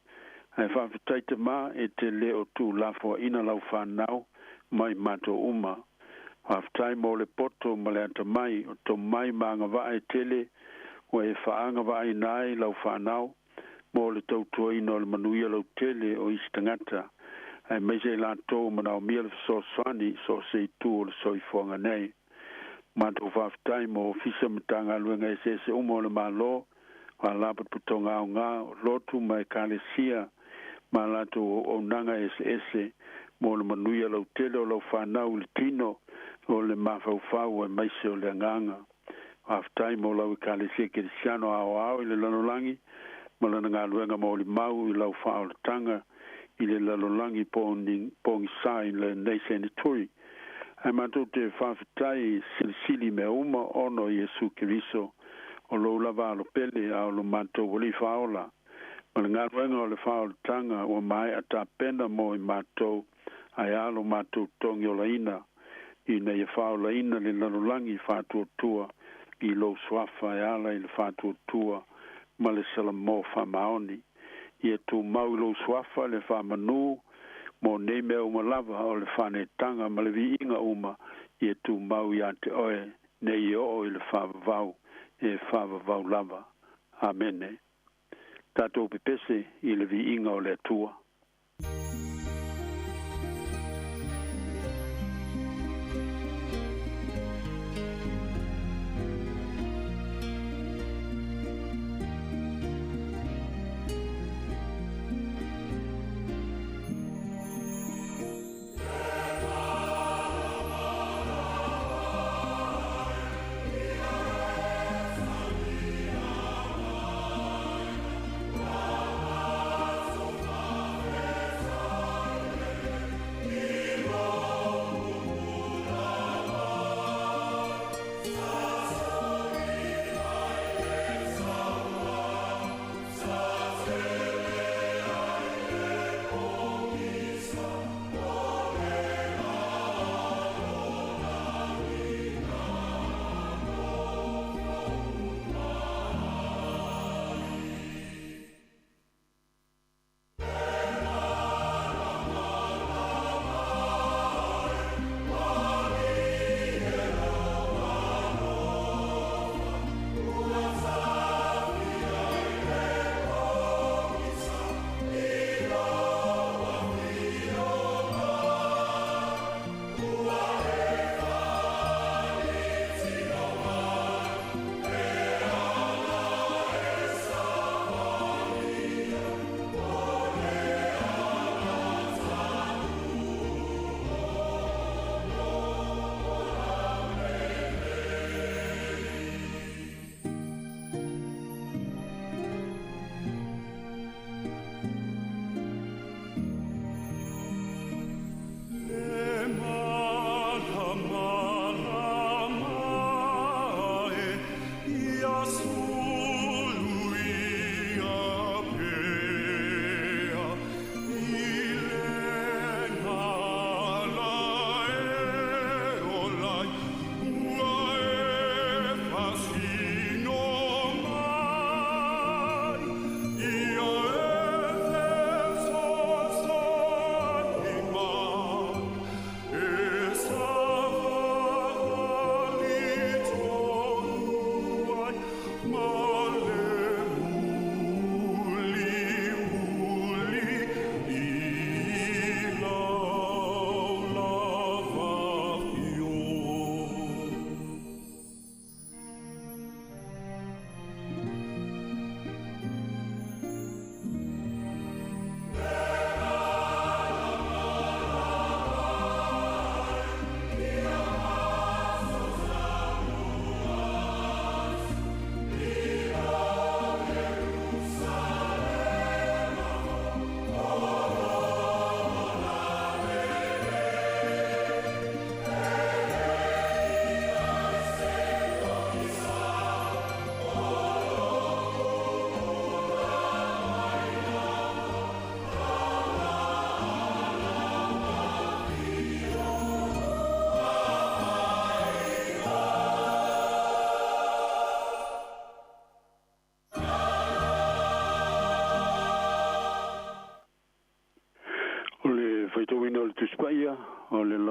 Ae faafetai Tama e te le o tuulafoaina lau fanau mai matou uma. Faafetai mo le poto ma le atamai o tomai ma agavaa e tele ua e faaagavaaina ai lau fanau mo le tautuaina o le manuia lautele o isi tagata, aemaise i latou o manaomia le fesoasoani i so o se itu o le soifuaga nei. Matou faafetai mo Ofisa ma Matagaluega eseese uma o le Malo, Faalapotopotoga aoga, o lotu ma Ekalesia ma a latou auaunaga eseese mo le manuia lautele o lau fanau i le tino, o le mafaufau aemaise o le agaga. Faafetai mo lau Ekalesia Kerisiano aoao i le lalolagi ma lana galuega molimau i lau faaolataga i le lalolagi pogisa i lenei seneturi. Ae matou te faafetai silisili i mea uma ona o Iesu Keriso, o lou lava alo pele a o lo matou Alii Faaola, ma le galuega o le faaolataga ua maea tapena mo i matou, ae a lo matou togiolaina, ina ia faaolaina le lalolagi faatuatua i lou suafa e ala i le faatuatua ma le salamo faamaoni. Ia tumau i lou suafa le faamanu mo nei mea uma lava o le faanetaga ma le viiga uma, ia tumau ia te oe nei e oo i le faavavau e faavavau lava. Amene. Tatou pepese i le viiga o le Atua.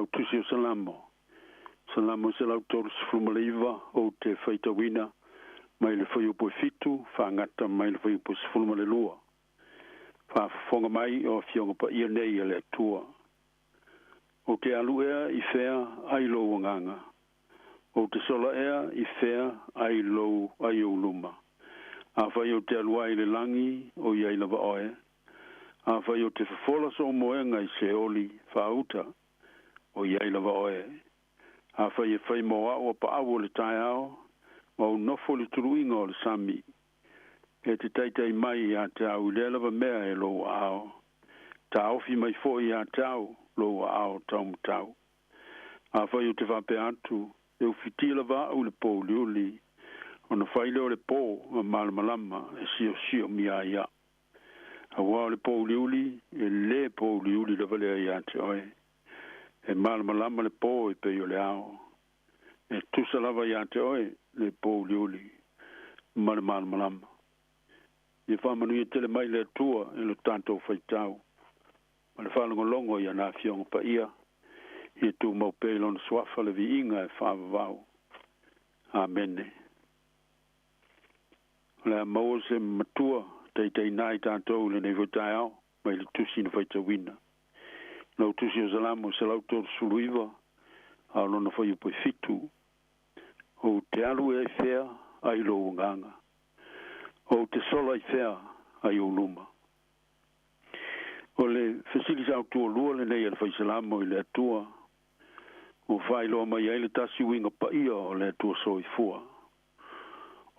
lau tusi o Salamo. Salamo 139 ou te faitauina mai le fuaiupu e 7 faagata mai le fuaiupu 12. Faafofoga mai o afioga paia nei a le Atua. Ou te alu ea i fea ai lou agaga. Ou te sola ea i fea ai lou ai ou luma. Afai ou te alu ai i le lagi, o i ai lava oe. Afai ou te fofola sou moega i Seoli, faauta, o i ai lava oe. Afai e fai mo a'u apaau o le taeao, ma ou nofo i le tuluiga o le sami, e te taitai mai iā te au i lea lava mea e lou aao. Taofi mai foi iā te au lou aao taumatau. Afai ou te faapea atu, e ufitia lava a'u i le pouliuli, ona fai lea o le pō ma malamalama e siosiomia ai a'u. Auā o le pouliuli, e lē pouliuli lava lea iā te oe. E malamalama le pō e pei o le ao. E tusa lava iā te oe le pouliuli ma le malamalama. Ia faamanuia tele mai le Atua i lo tatou faitau ma le faalogologo i ana Afioga Paia, ia tumau pea i Lona Suafa le viiga e faavavau. Amene. O le a maua se matua taitaiina i tatou i lenei foi taeao mai le tusi na faitauina. Lau tusi o Salamo 139, a o lona fuaiupu e 7, Ou te alu ea i fea ai lou agaga? Ou te sola i fea ai ou luma? O le fesili sautualua lenei a le Faisalamo i le Atua, ua faailoa mai ai le tasi uiga paia o le Atua Soifua.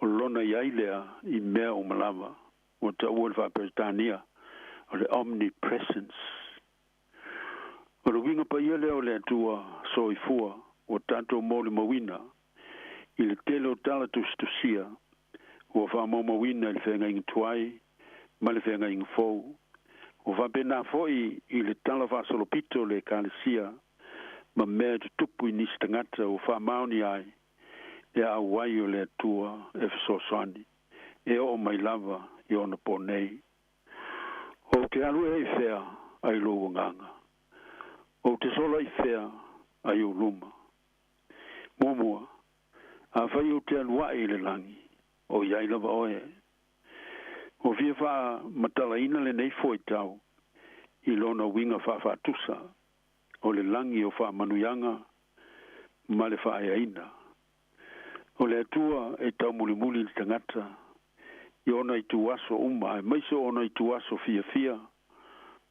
O lona i ai lea i mea uma lava, ua taua i le Faa-Peretania o le omnipresence. O le uiga paia lea o le Atua Soifua ua tatou molimauina i le tele o tala tusitusia ua faamaumauina i le feagaiga tuai ma le feagaiga fou. Ua faapena foi i le tala faasolopito o le Ekalesia ma mea e tutupu i nisi tagata ua faamaonia ai le auai o le Atua e fesoasoani e oo mai lava i ona po nei. Ou te alu ea i fea ai lou agaga? Ou te sola i fea ai ou luma? Muamua, afai ou te alu ae i le lagi, o i ai lava oe. Ua fia faamatalaina lenei fuaitau i lona uiga faafaatusa o le lagi o faamanuiaga ma le faaeaina. O le Atua e taumulimuli i le tagata i ona ituaso uma, aemaise o ona ituaso fiafia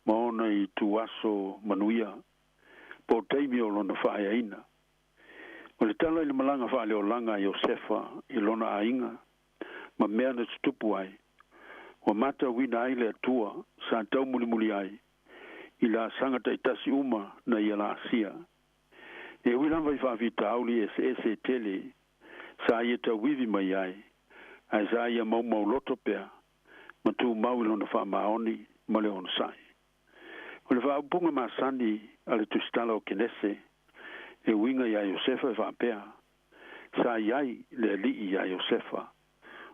ma ona ituaso manuia, po o taimi o lona faaeaina. O le tala i le malaga faaleolaga a Iosefa i lona aiga ma mea na tutupu ai, ua matauina ai le Atua sa taumulimuli ai i laasaga taitasi uma na ia laasia. E ui lava i faafitauli eseese e tele sa ia tauivi mai ai, ae sa ia maumauloto pea ma tumau i lona faamaoni ma le onosai. O le faaupuga masani a le tusitala o Kenese e uiga iā Iosefa e faapea, Sa i ai le Alii iā Iosefa,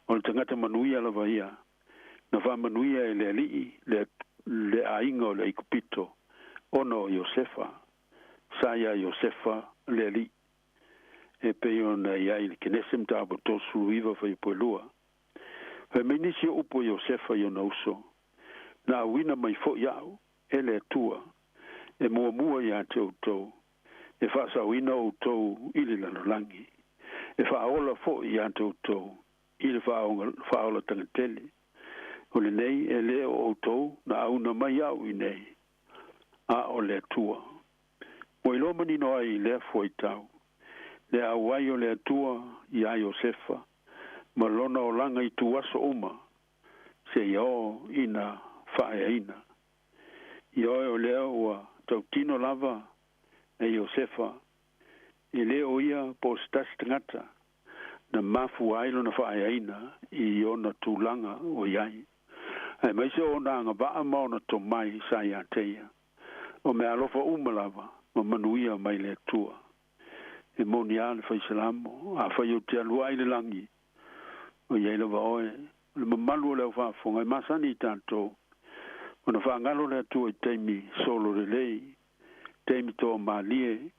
o le tagata manuia lava ia, na faamanuia e le Alii le, le aiga o le Aikupito, ona o Iosefa. Sa iā Iosefa le Alii. E pei ona i ai i le Kenese mataupu 39 fuaiupu e 2. Fai mai nisi o upu a Iosefa i ona uso, Na auina mai foi a'u e le Atua e muamua iā te outou, e faasaoina outou i le lalolagi, e faaola foi iā te outou i le faaolataga tele. O lenei e lē o outou na auna mai a'u iinei, a o le Atua. Ua iloa manino ai i lea fuaitau le auai o le Atua iā Iosefa ma lona olaga i tuaso uma seia oo ina faaeaina. Ioe o lea ua tautino lava e Iosefa, e lē o ia po o se tasi tagata na mafua ai lona faaeaina i ona tulaga o i ai, aemaise o ona agavaa ma ona tomai sa iā te ia, o meaalofa uma lava ma manuia mai le Atua. E moni a le Faisalamo, afai ou te alu ae i le lagi, o i ai lava oe, o le mamalu o le au faafofoga e masani i tatou, ona faagalo le Atua i taimi solo lelei, Taimi toamalie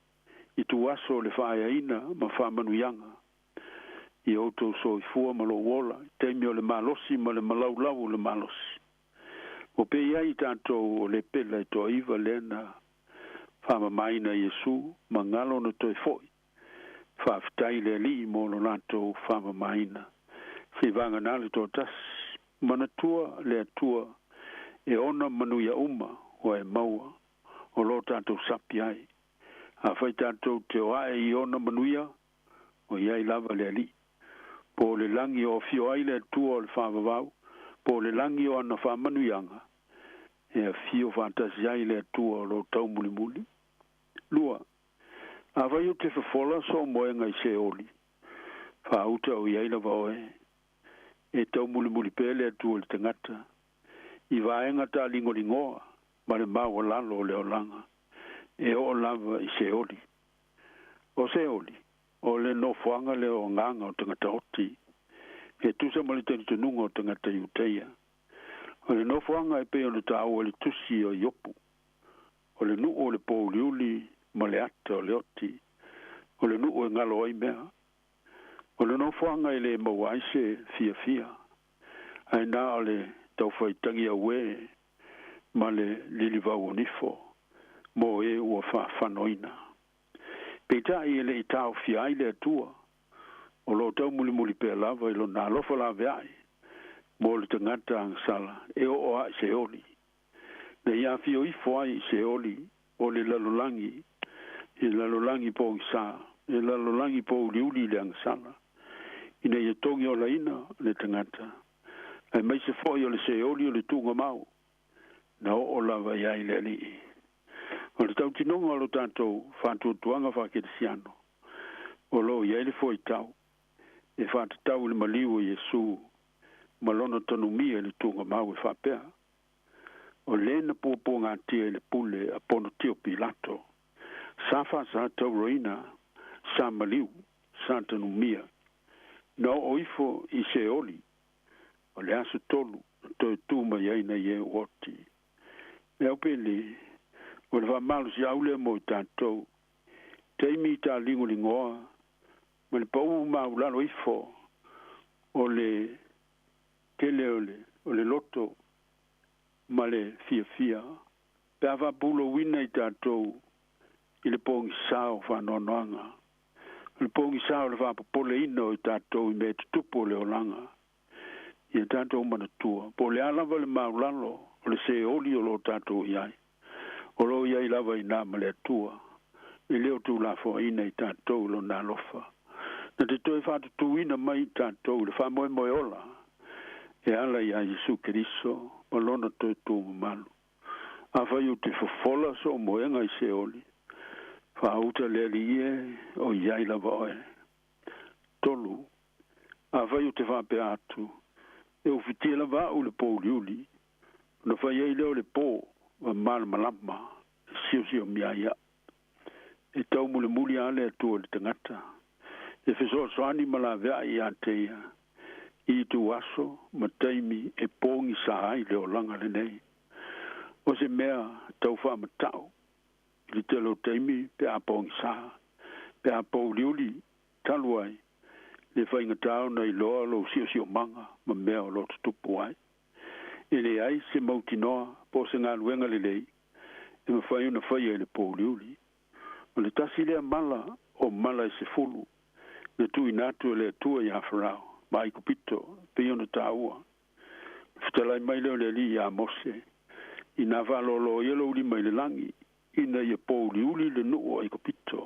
i tuaso o le faaeaina ma faamanuiaga i outou soifua ma lou ola i taimi o le malosi ma le malaulau o le malosi. Ua pei ai tatou o le pela i toaiva lea na faamamaina Iesu ma galo na toe fo'i. Faafetai le Alii mo lo latou faamamaina. Seivagana le toatasi. Manatua le Atua e ona manuia uma ua e maua o lo tatou sapi ai. Afai tatou te o ae i ona manuia, o i ai lava le Alii. Po o le lagi o afio ai le Atua o le faavavau, po o le lagi o ana faamanuiaga, e afio faatasi ai le Atua o lo taumulimuli. 2. Afai ou te fofola sou moega i Seoli, faauta o i ai lava oe, e taumulimuli pea le Atua i le tagata, i vaega taaligoligoa ma le maualalo o le olaga, e oo lava i Seoli. O Seoli, o le nofoaga lea o agaga o tagata oti, e tusa ma le talitonuga o tagata Iuteia. O le nofoaga e pei ona taua i le tusi o Iopu, o le nuu o le pouliuli ma le ata o le oti, o le nuu e galo ai mea. O le nofoaga e le maua ai se fiafia, ae na o le taufaitagi auē ma le lilivau o nifo mo e ua faafanoina. Peitai e le i taofia ai le Atua, o lo o taumulimuli pea lava i lona alofa laveai mo le tagata agasala e oo lava i Seoli. Na ia afio ifo ai i Seoli o le lalolagi, i le lalolagi pogisa, i le lalolagi pouliuli i le agasala, ina ia togi olaina le tagata, aemaise foi o le Seoli o le tuugamau, na oo lava i ai le Alii. O le tautinoga o lo tatou faatuatuaga faakerisiano, o lo o i ai le foitau e faatatau i le maliu o Iesu ma lona tanumia i le tuugamau e faapea, O le na puapuagatia i le pule a Ponotio Pilato, sa faasatauroina, sa maliu, sa tanumia, na oo ifo i Seoli, o le aso tolu na toe tu mai ai nai e ua oti. Le aupele, o le faamalosiau lea mo i tatou, taimi i taligoligoa ma le pau maulalo ifo o le tele o le, o le loto ma le fiafia, pe a faapulouina i tatou i le pogisa o faanoanoaga, o le pogisa o le faapopoleina o i tatou i mea tutupu o le olaga. Ia tatou manatua, po o le a lava le maulalo o le seoli o lo o tatou i ai, o lo o i ai lava i ina ma le Atua, e le o tuulafoaiina i tatou i Lona alofa. Na te toe faatutuina mai i tatou i le faamoemoe ola e ala iā Iesu Keriso ma Lona toe tu mamalu. Afai ou te fofola sou moega i Seoli, faauta le Alii e, o i ai lava oe. 3. Afai ou te faapea atu, e ufitia lava au i le pouliuli, ona fai ai lea o le po ma malamalama e siosiomia ai au. E taumulimuli lava le Atua i le tagata, e fesoasoani ma laveai ia te ia, i ituaso ma taimi e pogisa ai le olaga lenei. O se mea tau faamatau i le tele o taimi pe a pogisa, pe a pouliuli, talu ai le faigata ona iloa lou siosiomaga ma mea o lo o tutupu ai. E leai se mautinoa po o se galuega lelei e mafai ona faia i le pouliuli. O le tasi lea mala o mala e 10 na tuuina atu e le Atua iā Farao ma Aikupito, e pei ona taua. Na fetalai mai lea o le Alii iā Mose, Inā faalōlō ia lou lima i le lagi, ina ia pouliuli le nuu o Aikupito.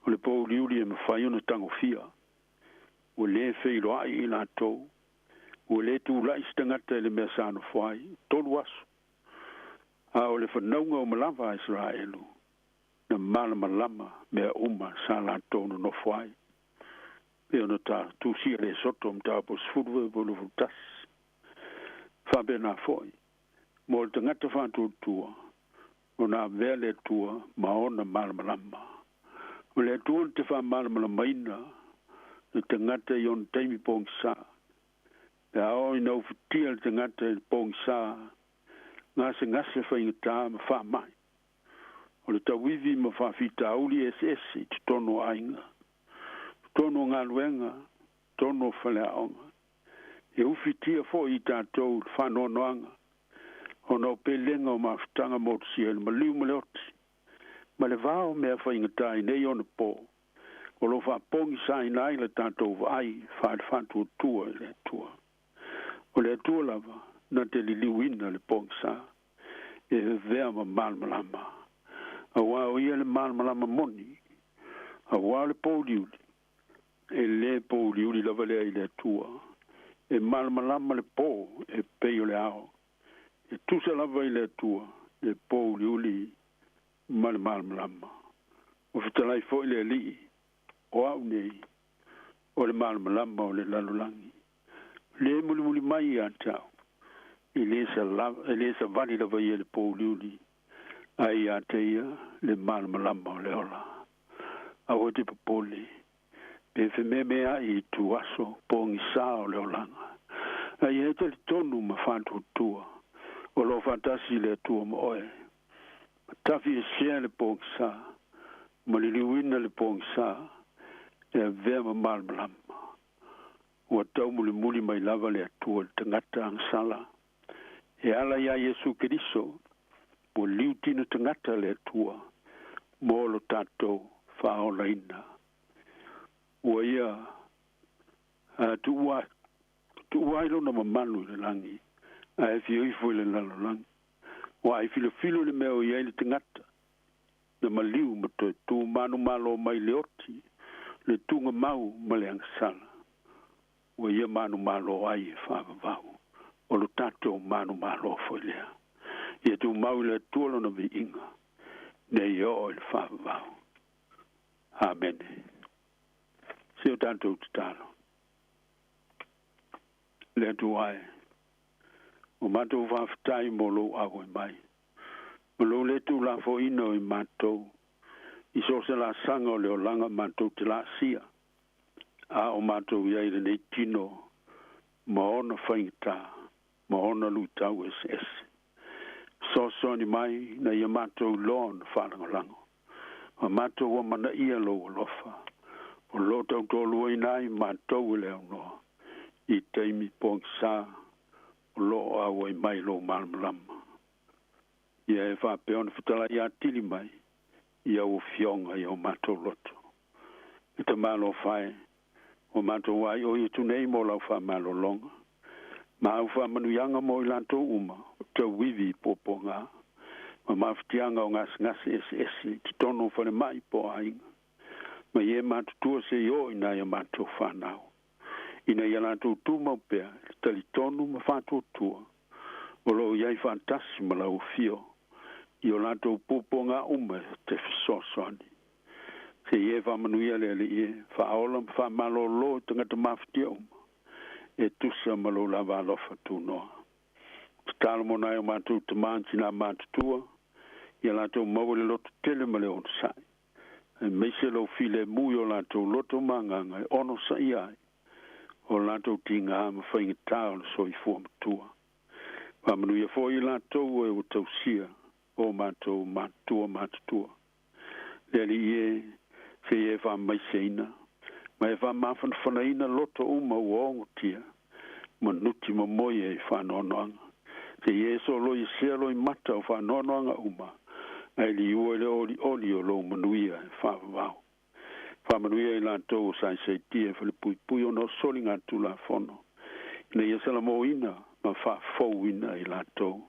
O le pouliuli e mafai ona tagofia. Ua lē feiloai i latou. Ua lē tula'i se tagata i le mea sa nofo ai, tolu aso. A o le fanauga uma lava a Isaraelu, na malamalama mea uma sa latou nonofo ai. Pei ona ta tusia le Esoto mataupu 19 21. Faapena foi, mo le tagata faatuatua, ona avea le Atua ma ona malamalama. O le Atua na te faamalamalamaina le tagata i ona taimi pogisa. Pe a oo ina ufitia le tagata i le pogisa, gasegase faigata ma faamai. O le tauivi ma faafitauli eseese i totonu o aiga, totonu o galuega, totonu o faleaoga. E ufitia foʻi i tatou le faanoanoaga ona o pelega o mafutaga motusia i le maliu ma le oti ma le vao mea faigatā i nei ona pō o lo faapogisaina ai le tatou vaai faale faatuatua i le Atua. O le Atua lava na te liliuina le pogisā e vevea ma malamalama, auā o ia le malamalama moni, auā o le pouliuli, e lē pouliuli lava lea i le Atua. E malamalama le pō e pei o le ao, e tusa lava i le Atua le pouliuli ma le malamalama. Ua fetalai foʻi le Alii, o a'u nei o le malamalama o le lalolagi, lē mulimuli mai iā te a'u, e lē savali lava ia le pouliuli, ae iā te ia le malamalama o le ola. Aua te popole pe fememeaʻi i tuaso pogisā o le olaga, ae ia e talitonu ma faatuatua o loo faatasi le Atua ma oe. Ma tafi esea le pogisā ma liliuina le pogisā e avea ma malamalama. Ua taumulimuli mai lava le Atua i le tagata agasala e ala iā Iesu Keriso. Ua liutino tagata le Atua mo lo tatou faaolaina. Ua ia tuua ai lona mamalu i le lagi ae fioifo i le lalolagi. Ua ai filofilo le mea o i ai le tagata na maliu ma toe tu manumalo mai le oti, le tugamau ma le agasala. Ua ia manumalo ai e faavavau. O lo tatou manumalo foi lea. Ia tumau i le Atua lona viiga nei oo i le faavavau. Amene. Se o tatou tatalo. Le Atua e, o matou faafetai mo lou auai mai, ma lou lē tuulafoʻina o i matou i so o se laasaga o le olaga matou te laasia, a o matou i ai lenei tino ma ona faigatā ma ona luitau eseese. Fesoasoani mai na ia matou iloa ona faalagolago, ma matou amanaia lou alofa o loo tautoaluaina ai matou e le aunoa i taimi pogisā o loo auai mai lou malamalama. Ia e faapea ona fetalai atili mai i au afioga i o matou loto. E tamalofa e, ua matou aioi atu nei mo lau faamalologa ma au faamanuiaga mo i latou uma o tauivi i puapuagā ma mafatiaga o gasegase eseese i totonu o falemai po o aiga, ma i e matutua se i oo i nai a matou fanau, ina ia latou tumau pea i le talitonu ma faatuatua o loo i ai faatasi ma lau afio i o latou puapuagā uma e te fesoasoani. Se i e faamanuia le Alii e faaola ma faamalōlō i tagata mafatia uma e tusa ma lou lava alofa tunoa. Tatalo mo nai o matou tamā ma tinā matutua, ia latou maua le loto tele ma le onosaʻi, aemaise lou filemu i o latou loto ma agaga e onosaʻia ai o latou tigā ma faigatā o le soifua matua. Faamanuia foi i latou e ua tausia o matou matutua matutua. Le Alii e, se i e faamaiseina ma e faamafanafanaina loto uma ua ogotia ma nuti momoe e i faanoanoaga. Se i e soloiesea loimata o faanoanoaga uma, ae liua i le olioli o lou manuia e faavavau. Faamanuia i latou o saisaitia e falepuipui ona o soligatulafono, ina ia salamōina ma faafouina i latou.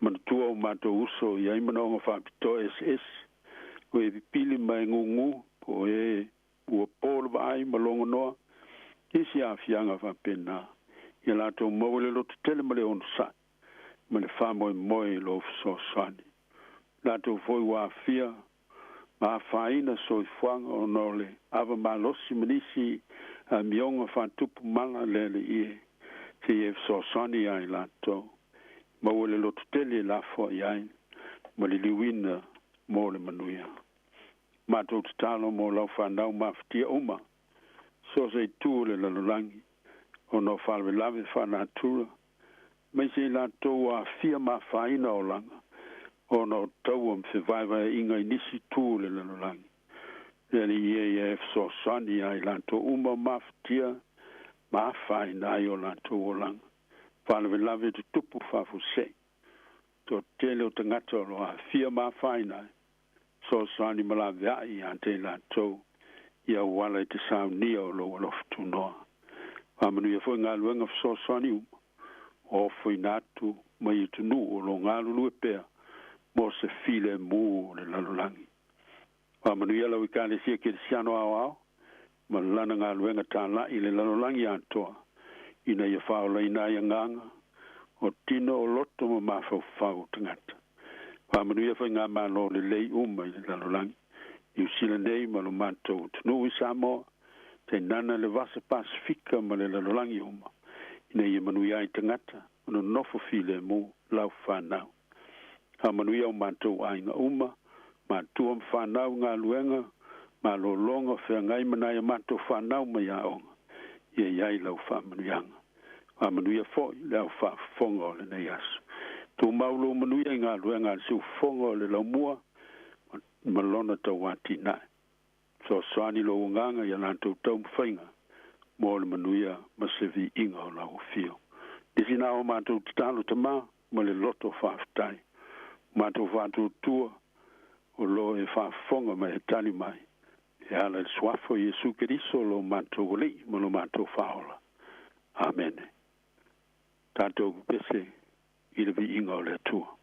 Manatua o matou uso i ai manaoga faapitoa eseese, o e pipili ma e gugū, po o e ua pō le vaai ma logonoa, isi aafiaga faapena, ia latou maua le loto tele ma le onosaʻi ma le faamoemoe i lou fesoasoani. Latou foi ua aafia ma afaina soifuaga ona o le ava malosi ma nisi amioga faatupu mala, le Alii e, se i e fesoasoani iā i latou maua le loto tele e lafoai ai ma liliuina mo le manuia. Matou tatalo mo lau fanau mafatia uma so se itu o le lalolagi ona o faalavelave faalenatura, maise i latou ua aafia ma afaina olaga Ona o taua ma fevaevaeaiga i nisi itu o le lalolagi. Le Alii e ia e fesoasoani iā i latou uma o mafatia ma afaina ai o latou olaga. Faalavelave tutupu faafuasei. Toatele o tagata o lo o aafia ma afaina ai. Fesoasoani ma laveai ia te i latou i auala i te saunia o lou alofa tunoa. Faamanuia foi galuega fesoasoani uma ua ofoina atu mai atunuu o lo o galulue pea mo se filemu o le lalolagi. Faamanuia lau Ekalesia Kerisiano aoao ma lana galuega tāla'i i le lalolagi atoa ina ia faaolaina ai agaga o tino o loto ma mafaufau o tagata. Faamanuia faigamalo lelei uma i le lalolagi, Niu Sila nei ma lo matou atunuu i Samoa, tainane le Vasa Pasefika ma le lalolagi uma, ina ia manuia ai tagata ma nonofo filemu lau fanau. Faamanuia o matou aiga uma, matua ma fanau i galuega, malologa, feagai ma nai a matou fanau mai aoga, ia i ai lau faamanuiaga. Faamanuia foi le au faafofoga o lenei aso. Tumau lou manuia i galuega a le siufofoga o le laumua ma lona tauatinae. Fesoasoani lou agaga i a latou taumafaiga mo le manuia ma se viiga o lau afio. Nisi na o matou tatalo Tamā ma le loto faafetai. O matou faatuatua o lo o e faafofoga ma e tali mai e ala i le suafa o Iesu Keriso lo matou Alii ma lo matou Faaola. Amene. Tatou pepese i le viiga o le Atua.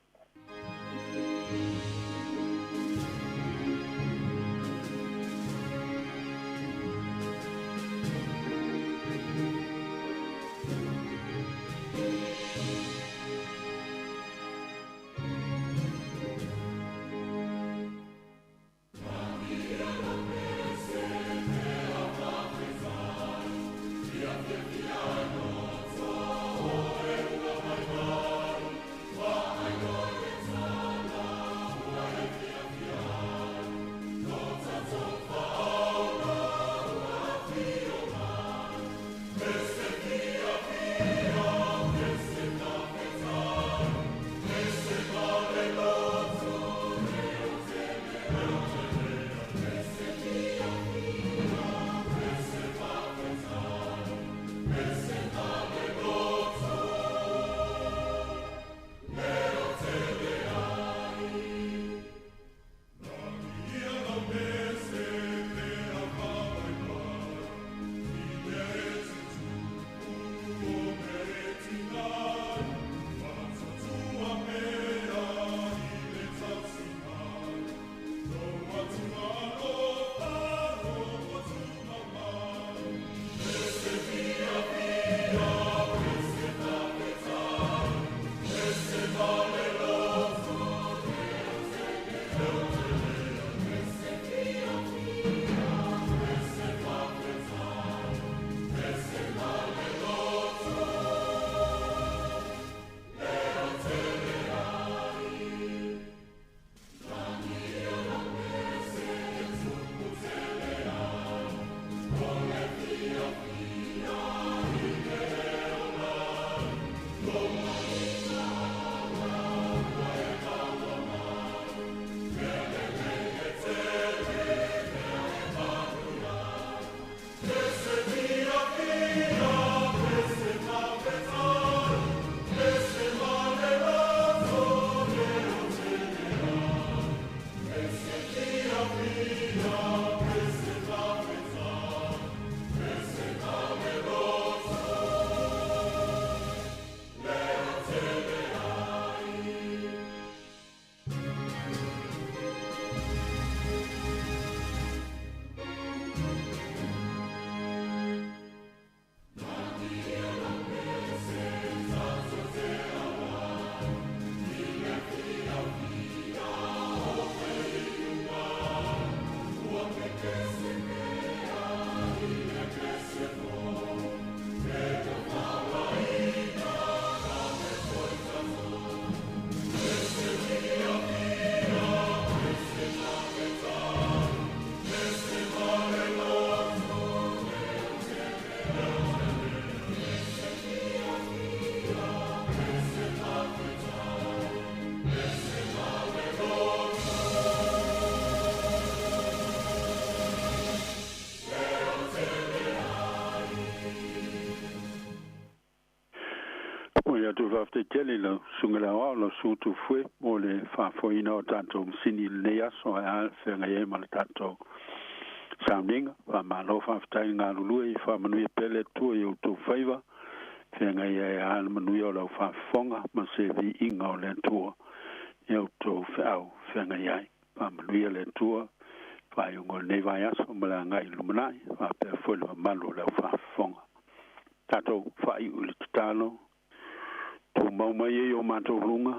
Faafetai tele i lau Susuga i le Aoao, lau Susuga Tufue mo le faafoeina o tatou masini i lenei aso ae a le feagai ai ma le tatou sauniga. Faamalo faafetai le galulue, ia faamanuia pea le Atua i outou faiva, feagai ai a le manuia o lau faafofoga ma se viiga o le Atua i a outou feau feagai ai. Faamanuia le Atua i faaiuga o lenei vaiaso ma le agai i le lumanai, faapea foi le mamalu o le aufaafofoga. Tatou faaiu i le tatalo, Tumau mai e i o matou luga,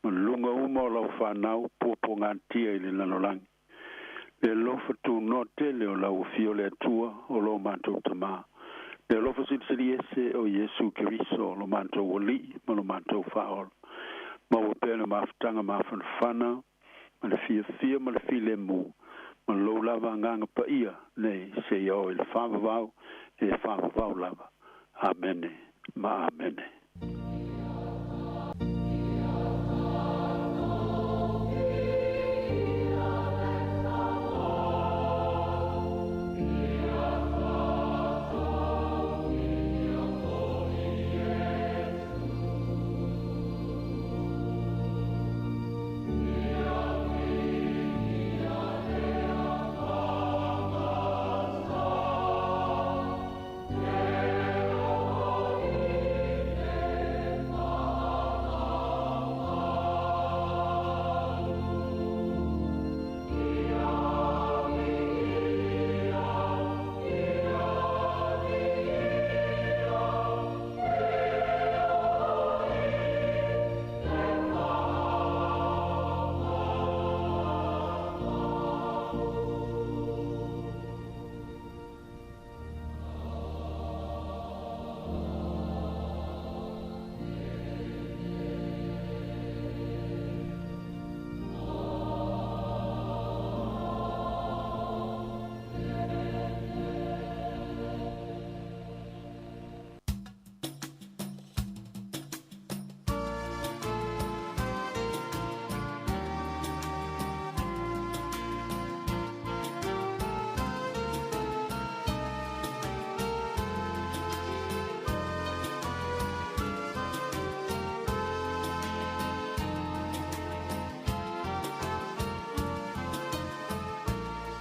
ma luga uma o lau fanau puapuagatia i le lalolagi. Le alofa tunoa tele o lau Afio le Atua o lo matou Tama, le alofa silisili ese o Iesu Keriso lo matou Alii ma lo matou Faaola. Maua pea le mafutaga mafanafana ma le fiafia ma le filemu, ma lou lava Agaga Paia nei seia oo i le faavavau e faavavau lava. Amene ma Amene.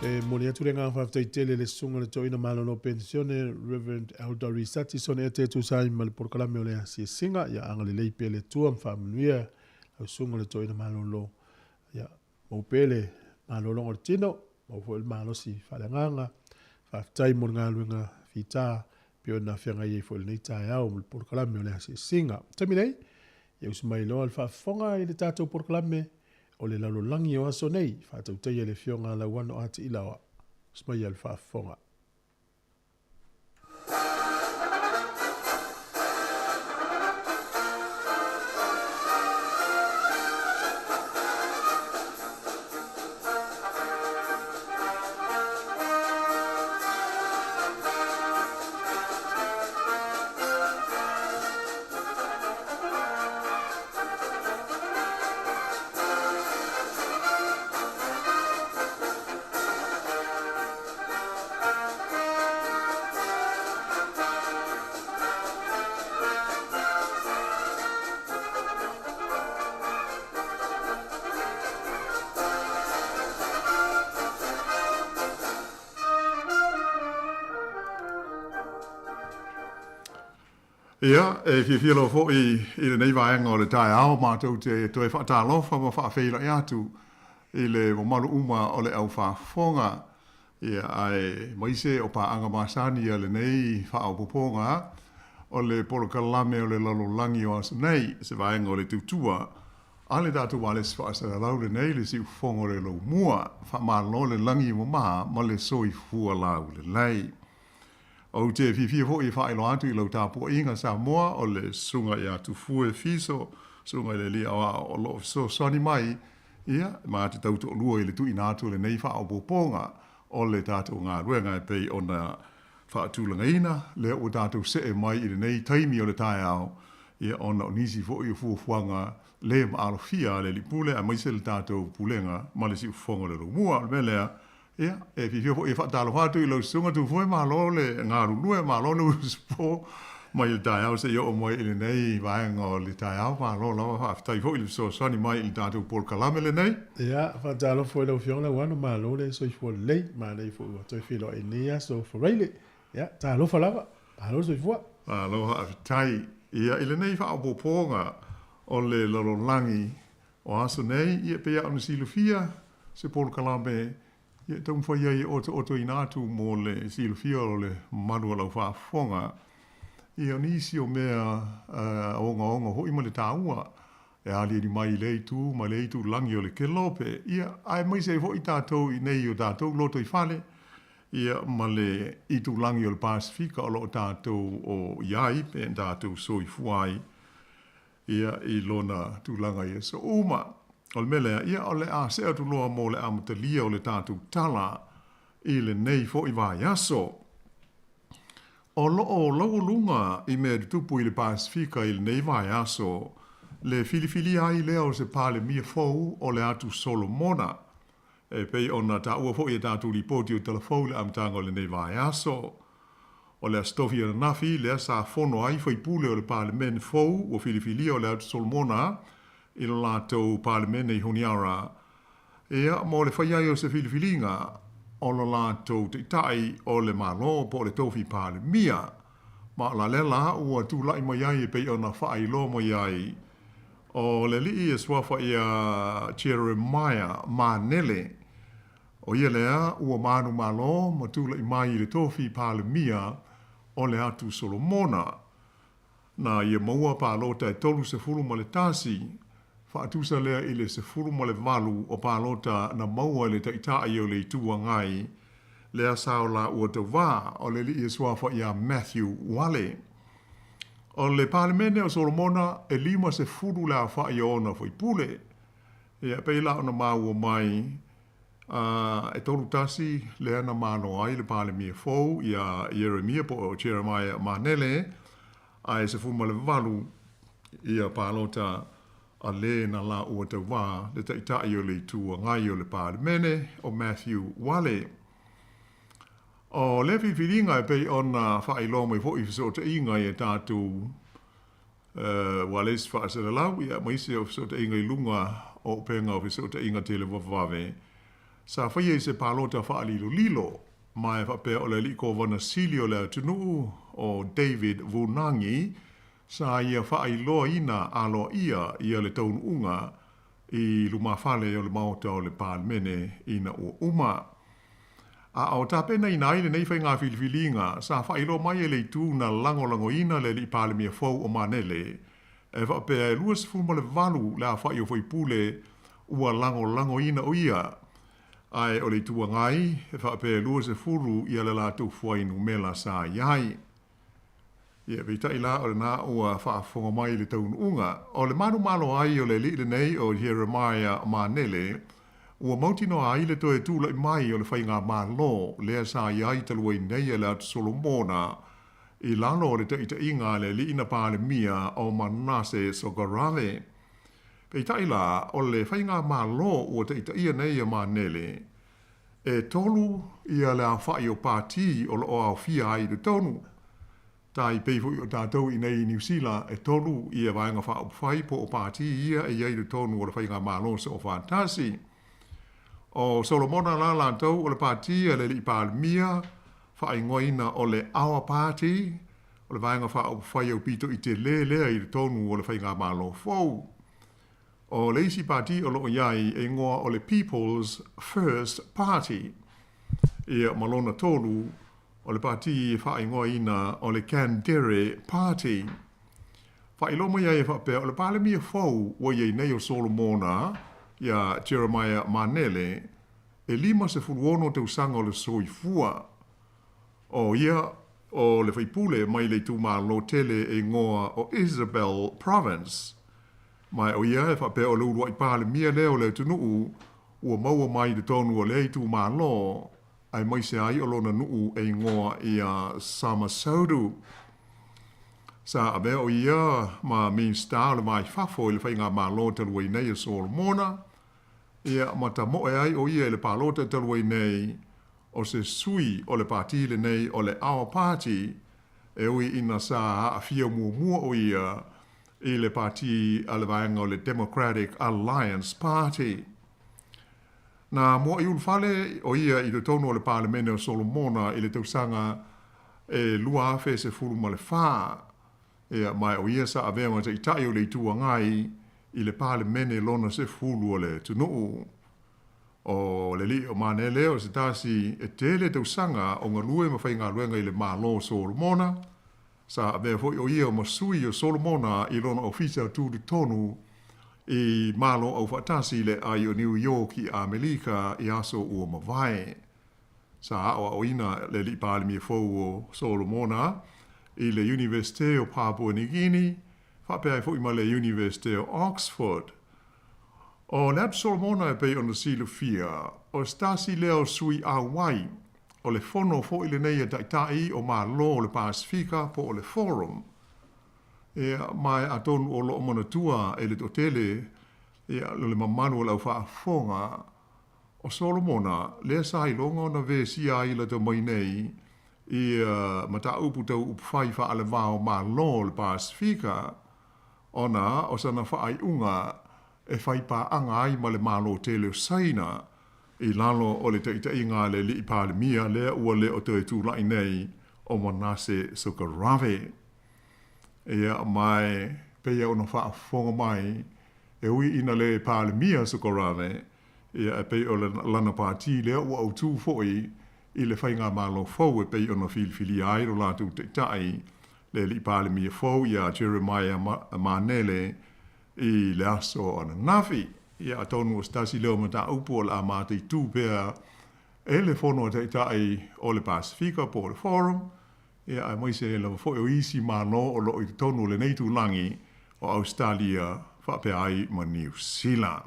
E momoli atu le agaga faafetai tele i le Susuga i le Toeaina Malolo Penisione, Rev. Elder Risati Sone Ete e tusa ai ma le polokalame o le asiasiga. Ia agalelei pea le Atua ma faamanuia lau Susuga i le Toeaina Malolo. Ia maua pea le malologa o le tino, maua foi le malosi faaleagaga. Faafetai mo le galuega fita pei ona feagai ai foi i lenei taeao ma le polokalame o le asiasiga. Taimi nei, ia usu mai loa le faafofoga i le tatou polokalame o le lalolagi o aso nei, faatautaia le Afioga a Lauano A. Tiilaoa. Usu mai le faafofoga. Ia, e fiafia lava foi i lenei vaega o le taeao matou te toe faatalofa ma faafeiloai atu i le mamalu uma o le au faafofoga, ia, aemaise o paaga masani a lenei faaopoopoga o le polokalame o le lalolagi o aso nei, se vaega o le tautua a le tatou ualesi faasalalau lenei, le siufofoga o le Laumua. Faamalo le lagi mama ma le soifua laulelei. Ou te fiafia foi e faailoa atu i lau tapuaiga Samoa o le Susuga ia Tufue Fiso, Susuga i le Alii Aoao o lo o fesoasoani mai, ia, ma te tau toalua i le tuuina atu o lenei faaopoopoga o le tatou galuega e pei ona faatulagaina, lea ua tatou see mai i lenei taimi o le taeao, ia, ona o nisi foi o fuafuaga le maalofia a le Alii Pule aemaise le tatou Pulega ma le Siufofoga o le Laumua. O le mea lea, Ia, e fiafia foi e faatalofa atu i lau susuga Tufue, malo le galulue, malo le usupo. Mai le taeao seia oo mai i lenei vaega o le taeao, malo lava faafetai foi i le fesoasoani mai i le tatou polokalame lenei. Ia, faatalofa foi i lau Afioga Lauano, malo le soifua lelei, manaia foi ua toe feiloai i lenei aso Faraile. Ia, talofa lava, malo le soifua. Malo faafetai. Ia, i lenei faaopoopoga o le lalolagi o aso nei, ia, pei lava ona silafia se polokalame Ia e taumafai ai e otootoina atu mo le silafia o le mamalu o lau faafofoga ia nisi o mea ogaoga foi ma le taua e aliali mai i lea itu ma lea itulagi o le kelope, ia aemaise ai foi tatou i inei i o tatou lotoifale, ia ma le itulagi o le Pasefika o lo o tatou o i ai pe tatou soifua ai. Ia, i lona tulaga i aso uma. O le mea lea, ia, o le a see atu loa mo le amatalia o le tatou tala i lenei foi vaiaso. O lo o laualuga i mea tutupu i le Pasefika i lenei vaiaso, le filifilia ai lea o se Palemia fou o le Atu Solomona, e pei ona taua foi e tatou lipoti o tala fou i le amataga o lenei vaiaso. O le Aso Tofi ananafi lea sa fono ai faipule o le Palemene fou ua filifilia o le Atu Solomona i lo latou Palemene i Honiara, ia, mo le fai ai o se filifiliga o lo latou Taitai o le Malo po o le Tofi Palemia. Ma o la lea la ua tulai mai ai e pei ona faailoa mai ai o le alii e suafa ia Jeremiah Manele, ʻO ia lea ua manumalo ma tulai mai i le tofi Palemia o le Atu Solomona. Na ia maua palota e 31, faatusa lea i le 18 o palota na maua e le Taitai o le Itu Agai, lea sa o la ua tauva o le alii e suafa iā Matthew Wale. O le Palemene o Solomona e 50 le aofai o ona faipule. Ia, pei la ona maua mai, a, e 3 tasi lea na malo ai le Palemia fou iā Ieremia po o Jeremiah Manele, ae 18 ia palota a lē na la ua tauvā le Taitai o le Itu Agai o le Palemene o Matthew Wale. O lea filifiliga e pei ona faailoa mai foi i fesootaiga i a tatou Ua le isi faaselelau, ia, ma isi o fesootaiga i luga o upega o fesootaiga televavave, sa faia i se palota faalilolilo, ma e faapea o le alii kovana sili o le atunuu, o David Vunagi, sa ia faailoaina aloaia ia le taunuuga i lumafale o le Maota o le Palemene ina ua uma. A o tapenaina ai lenei faiga filifiliga, sa faailoa mai e le itu na lagolagoina le alii Palemia fou o Manele, e faapea e 28 le aofai o faipule ua lagolagoina o ia, ae o le Itu Agai e faapea e 20 ia le latou fuainumela sa i ai. Ia, peitai la o lena ua faafofoga mai i le taunuuga. O le manumalo ai o le alii lenei o Jeremiah Manele, ua mautinoa ai le toe tulai mai o le faigamalo lea sa i ai talu ai nei e le Atu Solomona i lalo o le taitaiga a le alii na Palemia o Manase Sogarave. Peitai la, o le faigamalo ua taitaia nei e Manele, E tolu ia le aofai o pātī o lo o aofia ai i totonu. Tai pei foi o tatou i inei i Niu Sila, e tolu ia vaega faaupufai po o pātī ia e i ai i totonu o le faigamalo soofaatasi. O Solomona la latou o le pātī a le Alii Palemia, faaigoaina o le Our Party, o le vaega faaupufai aupito i telē lea i totonu o le faigamalo fou. O le isi pati o lo o i ai e igoa o le People's First Party. Ia, ma lona tolu, o le pati e faaigoaina o le Kandere Party. Faailoa mai ai e faapea o le Palemia fou ua i ai nei o Solomona, iā Jeremiah Manele, e 56 tausaga o le soifua. O ia o le faipule mai le itumalo tele e igoa o Isabel Province. Ma o ia e faapea o le uluai Palemia lea o le atunuu ua maua mai i totonu o lea itumalo, aemaise ai o lona nuu e igoa ia Samasaudu. Sa avea o ia ma Minista o le Va i Fafo i le faigamalo talu ai nei a Solomona, ia ma tamoe ai o ia i le palota talu ai nei o se sui o le pati lenei o le Our Party e ui ina sa aafia muamua o ia i le pati a le vaega o le Democratic Alliance Party. Na muaʻi ulufale o ia i totonu o le Palemene o Solomona i le tausaga e 2014, ia, ma o ia sa avea ma taitai o le Itu Agai i le Palemene lona sefulu o le atunuu. O le alii o Manele o se tasi e tele tausaga o galue ma faigaluega i le Malo o Solomona, sa avea foi o ia ma sui o Solomona i lona ofisa tutotonu i Malo Aufaatasi i le Ai o Niu Ioki i Amelika i aso ua mavae. Sa aoaoina le alii Palemia fou o Solomona i le Iunivesite o Papua Nikini, faapea ai foi ma le Iunivesite o Oxford. O le Atu Solomona e pei ona silafia, o se tasi lea o sui auai o le fono foi lenei a Taitai o Malo o le Pasefika po o le Forum. Ia, ma atonu o lo o manatua e le toatele, ia, le mamalu o le aufaafofoga, o Solomona lea sa iloga ona vesia ai lata mai nei ia mataupu tau upufai faalevao Malo o le Pasefika, ona o sana faaiuga e fai paaga ai ma le Malo tele o Saina i lalo o le taitaiga a le Alii Palemia lea ua le o toe tulai nei o Manase Sokarave. Ia, ma e pei ona faafofoga mai, e ui ina le Palemia Sokarave, ia, e pei o lana pati lea ua autū foi i le faigamalo fou e pei ona filifilia ai lo latou taitai, le Alii Palemia fou ia Jeremiah Manele i le aso ananafi. Ia, atonu o se tasi lea o mataupu o le a mataitū pea e le Fono a Taitai o le Pasefika po o le Forum, ia, aemaise lava foi o isi Malo o lo o i totonu o lenei itulagi o Ausetalia faapea ai ma Niu Sila.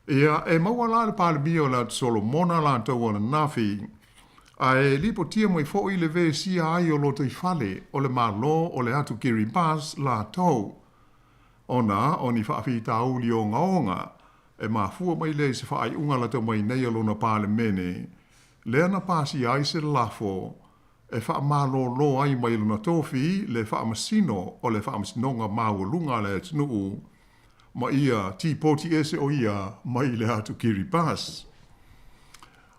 Ia, e maua la le Palemia o le Atu Solomona latou ananafi, ae lipotia mai foi le vesia ai o lotoifale o le Malo o le Atu Kiribati latou, ona o ni faafitauli ogaoga e mafua mai lea i se faaiuga lata mai nei a lona Palemene, lea na pasia ai se lafo e faamalōlō ai mai lona tofi le Faamasino o le Faamasinoga Maualuga a le atunuu ma ia tipoti ese o ia mai le atu Kiribati.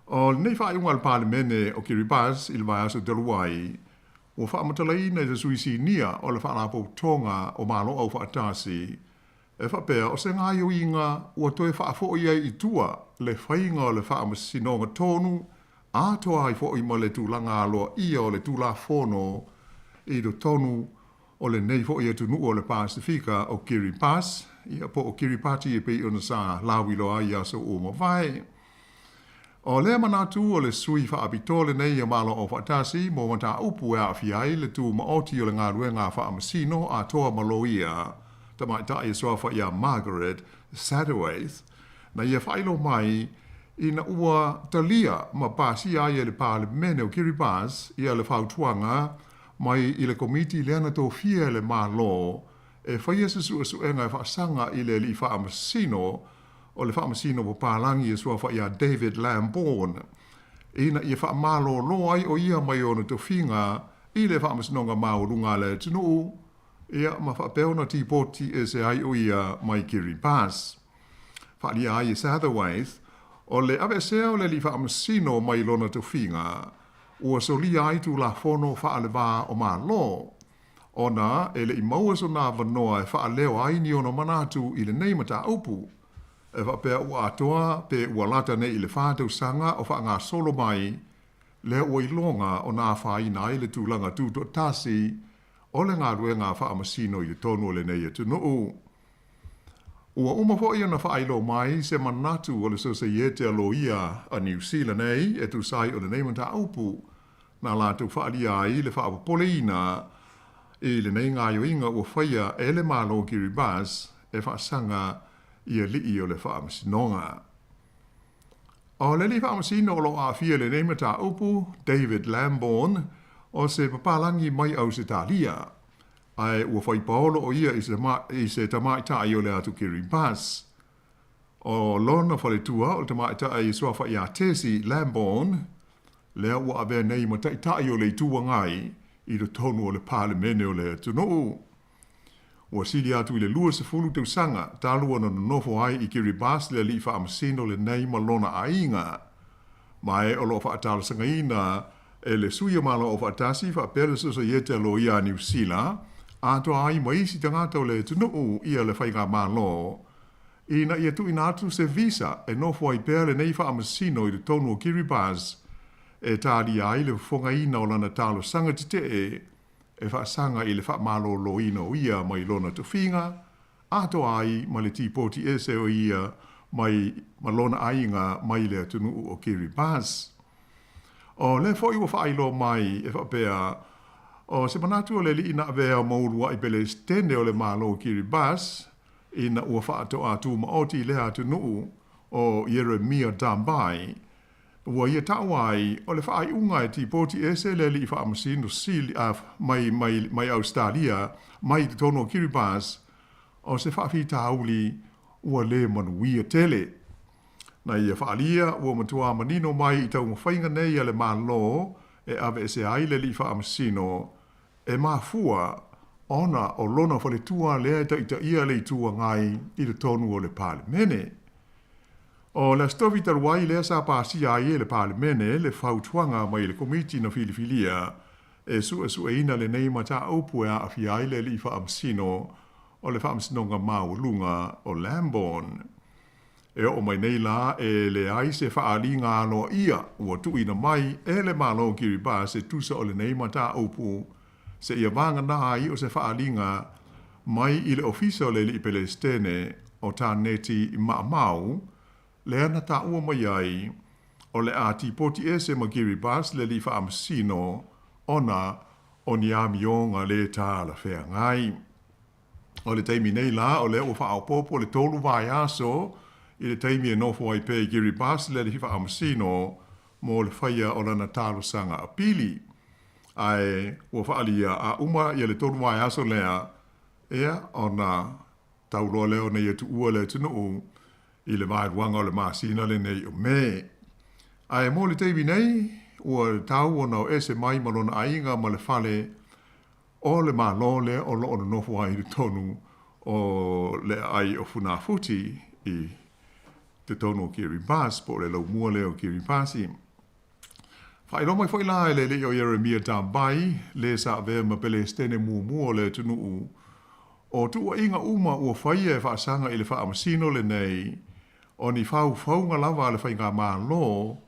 O lenei faaiuga a le Palemene o Kiribati i le vaiaso talu ai, ua faamatalaina e se sui sinia o le Faalapotopotoga o Malo Aufaatasi e faapea o se gaoioiga ua toe faafoi ai i tua le faiga o le faamasinoga tonu atoa ai foi ma le tulaga aloaia o le Tulafono i totonu o lenei foi atunuu o le Pasefika o Kiribati, ia po o Kiribati e pei ona sa lauiloa ai i aso ua mavae. O lea manatu o le sui faapitoa lenei o Malo Aufaatasi mo mataupu e aafia ai le tumaoti o le galuega a faamasino atoa ma loia tamaitai e suafa ia Margaret Satterthwaite, na ia faailoa mai ina ua talia ma pasia ai e le Palemene o Kiribati ia le fautuaga mai i le Komiti lea na tofia e le Malo e faia se suesuega e faasaga i le alii faamasino o le Faamasino Papalangi e suafa ia David Lambourne, ina ia faamalōlō ai o ia mai ona tofiga i le Faamasinoga Maualuga a le atunuu, ia ma faapea ona tipoti ese ai o ia mai Kiribati. Faaalia ai e Satterthwaite, o le aveesea o le alii faamasino mai lona tofiga, ua solia ai Tulafono faalevā o Malo, ona e le i maua sona avanoa e faaleo ai ni ona manatu i lenei mataupu, e faapea ua atoa pe ua lata nei i le 4 tausaga o faagasolo mai lea ua iloga ona afaina ai le tulaga tutoatasi o le galuega a faamasino i totonu o lenei atunuu. Ua uma foi ona faailoa mai se manatu o le Sosaiete a Loia a Niu Sila nei e tusa ai o lenei mataupu, na latou faaalia ai le faapopoleina i lenei gaoioiga ua faia e le Malo o Kiribati e faasaga i alii o le Faamasinoga. O le alii faamasino o lo o aafia i lenei mataupu, David Lambourne, o se papalagi mai Ausetalia, ae ua fai paolo o ia i se tamaitai o le atu Kiribati. O lona faletua o le tamaitai suafa ia Tessie Lambourne, lea ua avea nei ma Taitai o le Itu Agai i totonu o le Palemene o le atunuu. Ua sili atu i le 20 tausaga talu ona nonofo ai i Kiribati le alii faamasino lenei ma lona aiga. Ma e o lo o faatalosagaina e le Sui o Malo Aufaatasi faapea le Sosaiete a Loia a Niu Sila, atoa ai ma isi tagata o le atunuu ia le faigamalo ina ia tuuina atu se visa e nofo ai pea lenei faamasino i totonu o Kiribati e talia ai le fofogaina o lana talosaga tetee e faasaga i le faamaloloina o ia mai lona tofiga, atoa ai ma le tipoti ese o ia mai ma lona aiga mai le atunuu o Kiribati. O lea foi ua faailoa mai e faapea, o se manatu o le alii na avea ma uluai Pelesitene o le Malo o Kiribati ina ua faatoa tumaoti i lea atunuu o Ieremia Tabai, ua ia taua ai o le faaiuga e tipoti ese le alii faamasino sili mai mai mai Ausetalia mai i totonu o Kiribati o se faafitauli ua lē manuia tele. Na ia faaalia ua matuā manino mai i taumafaiga nei a le Malo e aveese ai le alii faamasino e mafua ona o lona faletua lea e taitaia le Itu Agai i totonu o le Palemene. O le Aso Tofi talu ai lea sa pasia ai e le Palemene le fautuaga mai le Komiti na filifilia e suesueina lenei mataupu e aafia ai le alii faamasino o le Faamasinoga Maualuga o Lambourne. E oo mai nei la e leai se faaaliga aloaia ua tuuina mai e le Malo o Kiribati e tusa o lenei mataupu seia vagana ai o se faaaliga mai i le Ofisa o le Alii Pelesitene o Taneti Maamau lea na taua mai ai o le a tipoti ese ma Kiribati le alii faamasino ona o ni amioga lē talafeagai. O le taimi nei la o lea ua faaopoopo le tolu vaiaso i le taimi e nofo ai pea i Kiribati le alii faamasino mo le faia o lana talosaga apili. Ae ua faaalia a uma ia le tolu vaiaso lea, ia ona tau loa lea ona ia tuua le atunuu i le vaeluaga o le masina lenei o Me. Ae mo le taimi nei, ua tau ona o ese mai ma lona aiga ma le fale o le Malo lea o lo o nonofo ai i totonu o le aai o Funafuti i totonu o Kiribati, po o le laumua lea o Kiribati. Faailoa mai foi la e le alii o Ieremia Tabai, le sa avea ma Pelesitene muamua o le atunuu, o tuuaiga uma ua faia e faasaga i le faamasino lenei, o ni faufauga lava a le faigamalo,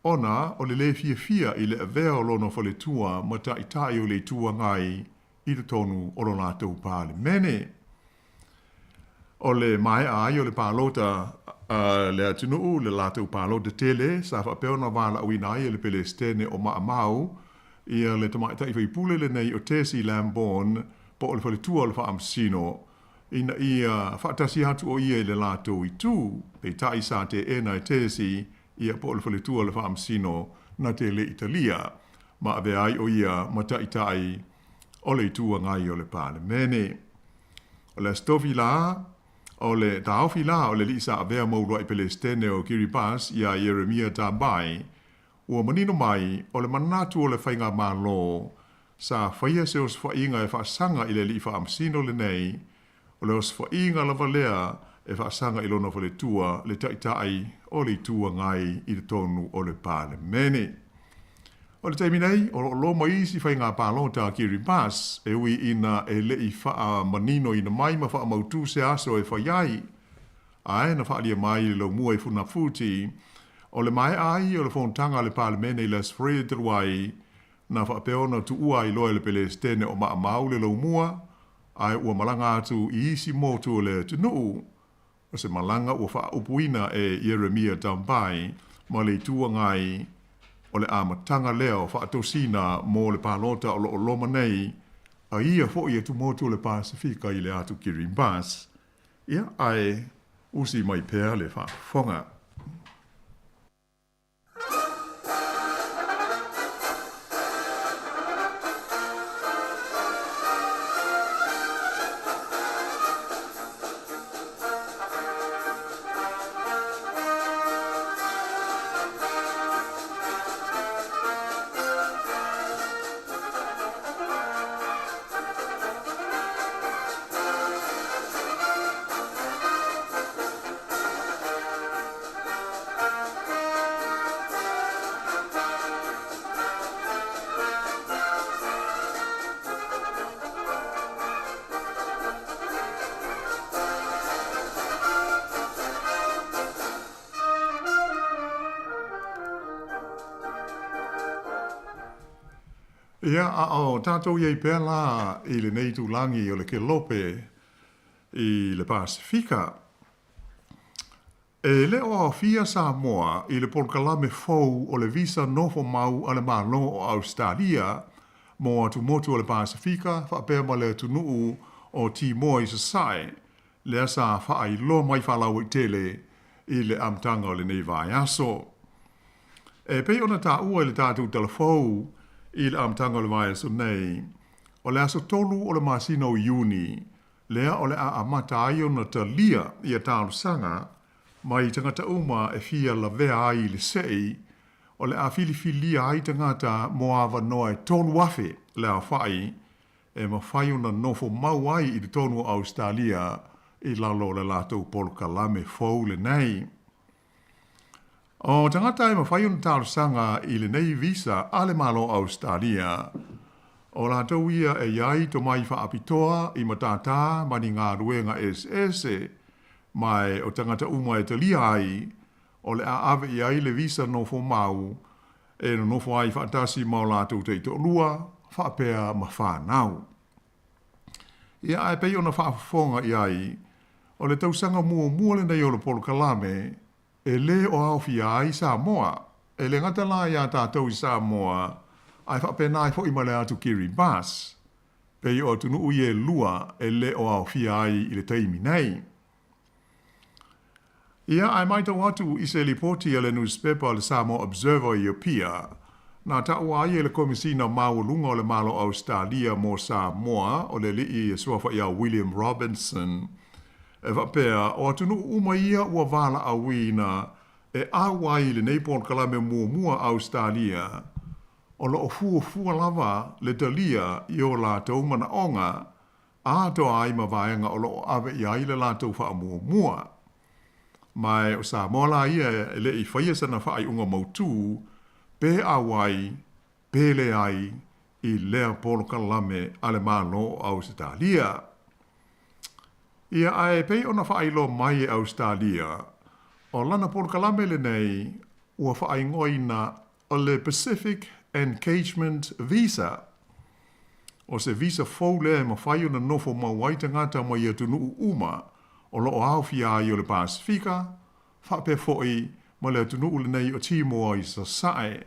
ona o le lē fiafia i le avea o lona faletua ma taitai o le Itu Agai i totonu o lo latou Palemene. O le maea ai o le palota a le atunuu, le latou palota tele, sa faapea ona valaauina ai e le Pelesitene o Maamau ia le tamaitai faipule lenei o Tessie Lambourne po o le faletua o le faamasino ina ia faatasi atu o ia i le latou itu, peitai sa teena e Tessie ia po o le faletua o le faamasino na te le i talia ma avea ai o ia ma taitai o le Itu Agai o le Palemene. O le Aso Tofi la, o le taofi la o le alii sa avea ma uluai Pelesitene o Kiribati iā Ieremia Tabai, ua manino mai o le manatu o le faigamalo sa faia se osofaiga e faasaga i le alii faamasino lenei, o le osofaiga lava lea e faasaga i lona faletua le taitai o le Itu Agai i totonu o le Palemene. O le taimi nei, o lo o loma isi faiga palota a Kiribati, e ui ina e le i faamaninoina mai ma faamautū se aso e fai ai. Ae na faaalia mai i le laumua i Funafuti, o le maea ai o le fonotaga a le Palemene i le Aso Faraile talu ai, na faapea ona tuua ai loa e le Pelesitene o Maamau le laumua, ae ua malaga atu i isi motu o le atunuu. O se malaga ua faaupuina e Ieremia Tabai ma le Itu Agai o le amataga lea o faatosina mo le palota o lo o loma nei, a ia foi e tumotu o le Pasefika i le atu Kiribati. Ia, ae usi mai pea le faafofoga. Ia, a o tatou i ai pea la i lenei itulagi o le Kelope i le Pasefika. E le o aofia Samoa i le polokalame fou o le visa nofo mau a le Malo o Ausetalia mo atumotu o le Pasefika faapea ma le atunuu o Timoa i Sasae, lea sa faailoa mai faalauaitele i le amataga o lenei vaiaso. E pei ona taua i le tatou talafou i le amataga o le vaiaso nei, o le aso 3 o le masina o Iuni, lea o le a amata ai ona talia ia talosaga mai tagata uma e fia lavea ai i le se'i, o le a filifilia ai tagata mo avanoa e 3,000 le aofa'i e mafai ona nofo mau ai i totonu o Ausetalia i lalo o le latou polokalame fou lenei. O tagata e mafai ona talosaga i lenei visa a le Malo o Ausetalia, o latou ia e i ai tomai faapitoa i matātā ma ni galuega eseese, ma o tagata uma e talia ai, o le a ave i ai le visa nofo mau e nonofo ai faatasi ma o latou taitoalua faapea ma fanau. Ia, ae pei ona faafofoga i ai, o le tausaga muamua lenei o le polokalame e lē o aofia ai Samoa. E le gata la iā tatou i Samoa, ae faapena ai foi ma le atu Kiribati, pei o atunuu ia e lua e lē o aofia ai i le taimi nei. Ia, ae matau atu i se lipoti a le nusipepa o le Samoa Observer i Apia, na taua ai e le Komesina Maualuga o le Malo o Ausetalia mo Samoa, o le alii e suafa ia William Robinson, e faapea, o atunuu uma ia ua valaauina e auai i lenei polokalame muamua a Ausetalia, o lo o fuafua lava le talia i o latou manaoga, atoa ai ma vaega o lo o ave i ai le latou faamuamua. Ma o Samoa la ia e le i faia sana faaiuga mautū pe auai pe leai i lea polokalame a le Malo o Ausetalia. Ia, ae pei ona faailoa mai e Ausetalia, o lana polokalame lenei ua faaigoaina o le Pacific Engagement Visa. O se visa fou lea e mafai ona nofo mau ai tagata mai atunuu uma o lo o aofia ai o le Pasefika, faapea foi ma le atunuu lenei o Timoa i Sasae.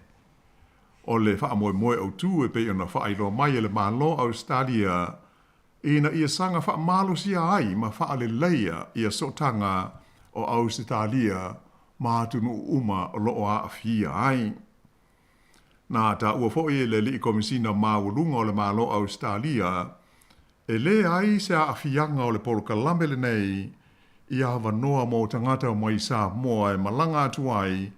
O le faamoemoe autū e pei ona faailoa mai e le Malo o Ausetalia ina ia saga faamalosia ai ma faaleleia ia sootaga o Ausetalia ma atunuu uma o lo o aafia ai. Na taua foi e le alii Komesina Maualuga o le Malo o Ausetalia, e leai se aafiaga o le polokalame lenei i avanoa mo tagata mai Samoa e malaga atu ai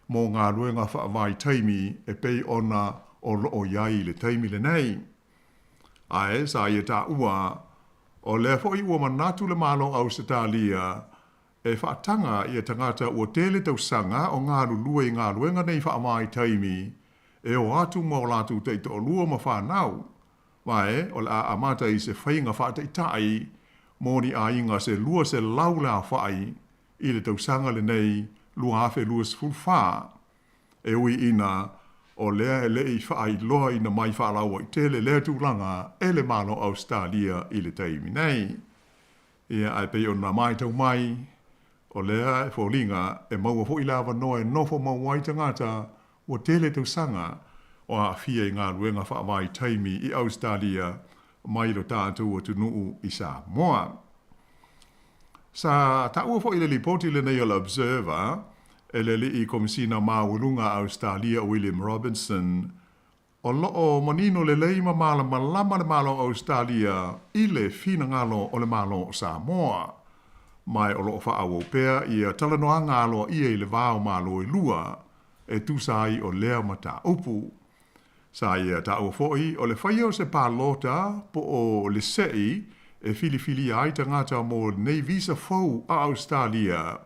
mo galuega faavaitaimi e pei ona o lo o i ai i le taimi lenei. Ae sa ia taua, o lea foi ua manatu le Malo o Ausetalia e faataga ia tagata ua tele tausaga o galulue i galuega nei faavaitaimi e o atu ma o latou taitoalua ma fanau, ma e o le a amata i se faiga faataitai mo ni aiga se 200 le aofa'i i le tausaga lenei 2024. E ui ina o lea e le i faailoaina mai faalauaitele lea tulaga e le Malo o Ausetalia i le taimi nei. Ia, ae pei ona matau mai, o lea e foliga e maua foi le avanoa e nofo mau ai tagata ua tele tausaga o aafia i galuega faavaitaimi i Ausetalia mai lo tatou atunuu i Samoa. Sa taua foi i le lipoti lenei o le Observer e le alii Komesina Maualuga a Ausetalia o William Robinson, o lo o manino lelei ma malamalama le Malo o Ausetalia i le finagalo o le Malo o Samoa, ma o lo o faaauau pea ia talanoaga aloaia i le va o Malo e lua e tusa ai o lea mataupu. Sa ia taua foi o le faia o se palota po o le se'i e filifilia ai tagata mo lenei visa fou a Ausetalia.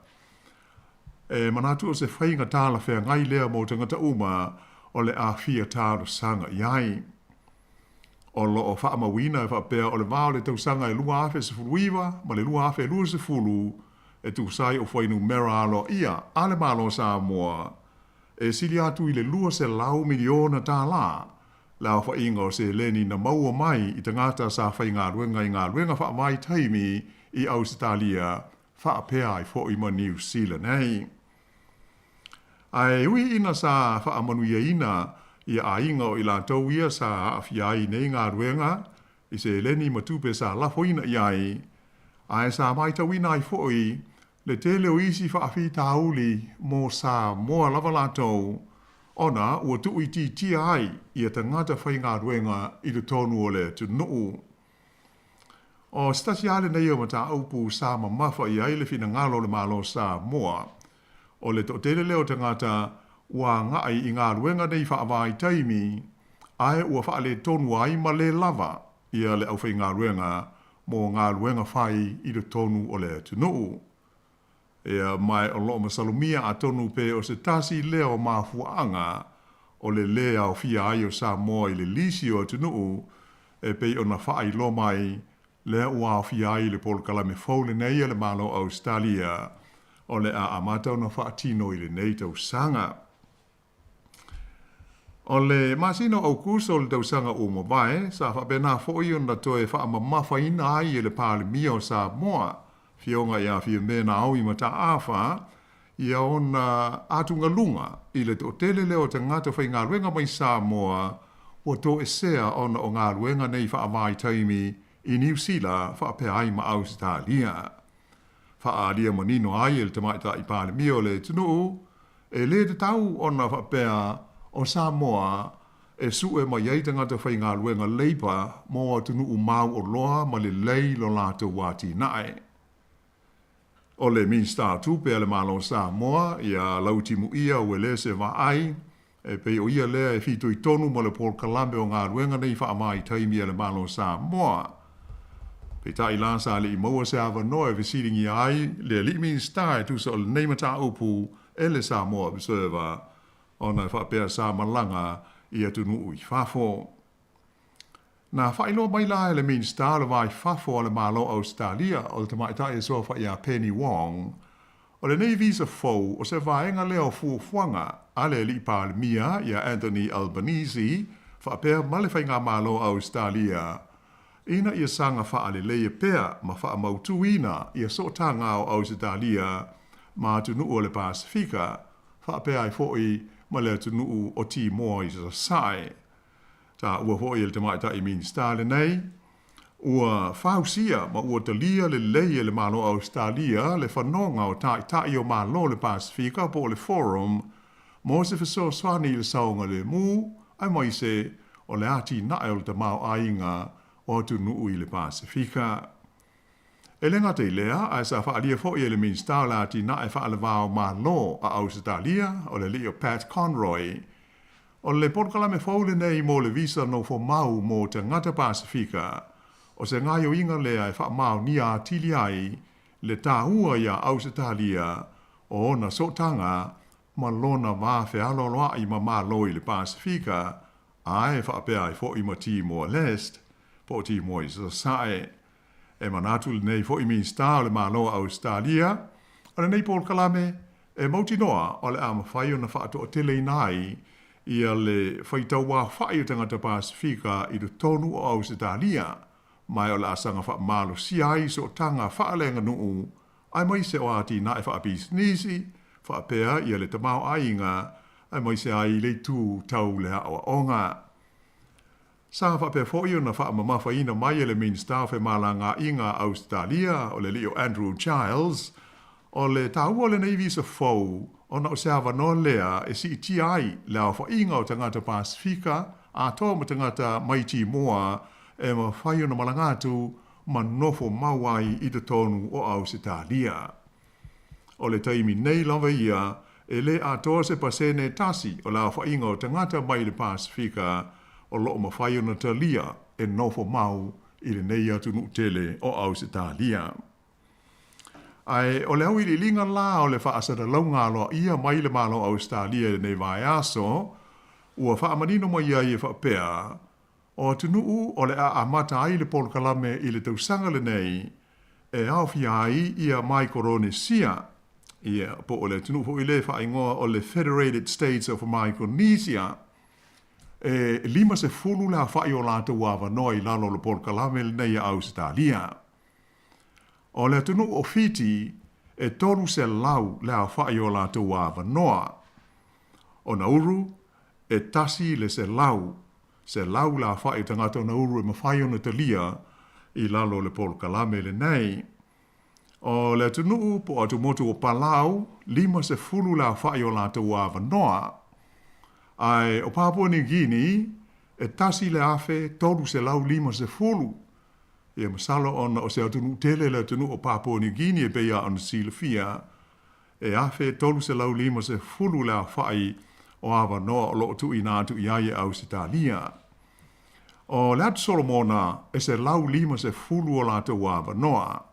E manatu o se faiga talafeagai lea mo tagata uma o le a fia talosaga i ai. O lo o faamauina e faapea o le va o le tausaga e 2019 ma le 2020 e tusa ai o fuainumera aloaia a le Malo o Samoa e sili atu i le $200 miliona le aofaiga o seleni na maua mai i tagata sa faigaluega i galuega faavaitaimi i Ausetalia faapea ai foi ma Niu Sila nei. Ae ui ina sa faamanuiaina ia aiga o i latou ia sa aafia ai i nei galuega i seleni ma tupe sa lafoina i ai, ae sa matauina ai foi le tele o isi faafitauli mo Samoa lava latou, ona ua tuuitiitia ai ia tagata faigaluega i totonu o le atunuu. O se tasi lava lenei o mataupu sa mamafa i ai le finagalo o le Malo o Samoa, o le toatele lea o tagata ua agai i galuega nei faavaitaimi ae ua faaletonu ai ma le lava ia le aufaigaluega mo galuega fai i totonu o le atunuu. Ia, ma o lo o masalomia atonu pe o se tasi lea o mafuaaga o le lē aofia ai o Samoa i le lisi o atunuu e pei ona faailoa mai lea ua aofia ai i le polokalame fou lenei a le Malo o Ausetalia o le a amata ona faatino i lenei tausaga. O le masina o Aukuso o le tausaga ua mavae, sa faapena foi ona toe faamamafaina ai e le Palemia o Samoa, Afioga ia Fiame Naomi Mataafa, ia ona atugaluga i le toatele lea o tagata faigaluega mai Samoa ua toesea ona o galuega nei faavaitaimi i Niu Sila faapea ai ma Ausetalia. Faaalia manino ai e le Tamaitai Palemia o le atunuu, e lē tatau ona faapea o Samoa e sue mai ai tagata faigaluega leipa mo atunuu mauoloa ma lelei lo latou atinae. O le Minisita o Tupe a le Malo o Samoa, ia Lautimuia Uelese Vaai, e pei o ia lea e fitoitonu ma le polokalame o galuega nei faavaitaimi a le Malo o Samoa. Peitai la sa le i maua se avanoa e fesiligia ai le alii Minisita e tusa o lenei mataupu e le Samoa Observer ona e faapea sa malaga i atunuu i fafo. Na faailoa mai la e le Minisita o le Va i Fafo a le Malo o Ausetalia, o le tamaitai e suafa ia Penny Wong, o lenei visa fou o se vaega lea o fuafuaga a le Alii Palemia ia Anthony Albanese faapea ma le Faigamalo a Ausetalia ina ia saga faaleleia pea ma faamautuina ia sootaga o Ausetalia ma atunuu o le Pasefika faapea ai foi ma le atunuu o Timoa i Sasae. Taua foi e le tamaitai Minisita lenei, ua fausia ma ua talia lelei e le Malo o Ausetalia le fanoga o Taitai o Malo o le Pasefika po o le Forum mo se fesoasoani i le saogalemu aemaise o le atinae o le tamaoaiga o atunuu i le Pasefika. E le gata i lea, ae sa faaalia foi e le Minisita o le Atinae Faale-va-o-Malo a Ausetalia, o le alii o Pat Conroy, o le polokalame fou lenei mo le visa nofomau mo tagata Pasefika, o se gaoioiga lea e faamaonia atili ai le taua iā Ausetalia o ona sootaga ma lona va fealoaloa'i ma Malo i le Pasefika, ae faapea ai foi ma Timor-Leste, po o Timor i Sasae. E manatu lenei foi Minisita o le Malo o Ausetalia, o lenei polokalame e mautinoa o le a mafai ona faatoateleina ai ia le faitauaofai o tagata Pasefika i totonu o Ausetalia, ma o le a saga faamalosia ai sootaga faaleaganuu aemaise o atinae faapisinisi, faapea ia le tamaoaiga aemaise ai le itu tau le aoaoga. Sa faapea foi ona faamamafaina mai e le Minisita o Femalagaaiga a Ausetalia, o le alii o Andrew Giles, o le taua o lenei visa fou ona o se avanoa lea e siitia ai le aofaiga o tagata Pasefika atoa ma tagata mai Timoa e mafai ona malaga atu ma nofo mau ai i totonu o Ausetalia. O le taimi nei lava ia, e lē atoa se pasene tasi o le aofaiga o tagata mai le Pasefika o lo o mafai ona talia e nofo mau i lenei atunuu tele o Ausetalia. Ae o le auiliiliga la o le faasalalauga aloaia mai le Malo o Ausetalia i lenei vaiaso, ua faamanino mai ai e faapea, O atunuu o le a amata ai le polokalame i le tausaga lenei e aofia ai ia Maikoronesia, ia, po o le atunuu foi lea e faaigoa o le Federated States of Micronesia. e 50 le aofa'i o latou avanoa i lalo o le polokalame lenei a Ausetalia. O le atunuu o Fiti, e 300 le aofa'i o latou avanoa. O Nauru, e 100, 100 le aofa'i o tagata o Nauru e mafai ona talia i lalo o le polokalame lenei. O le atunuu po o atumotu o Palau, 50 le aofa'i o latou avanoa. Ae o Papua New Guinea, e 1,350. Ia masalo ona o se atunuu tele le atunuu o Papua New Guinea e pei lava ona silafia, e 1,350 le aofa'i o avanoa o lo o tuuina atu i ai e Ausetalia. O le Atu Solomona e 150 o latou avanoa.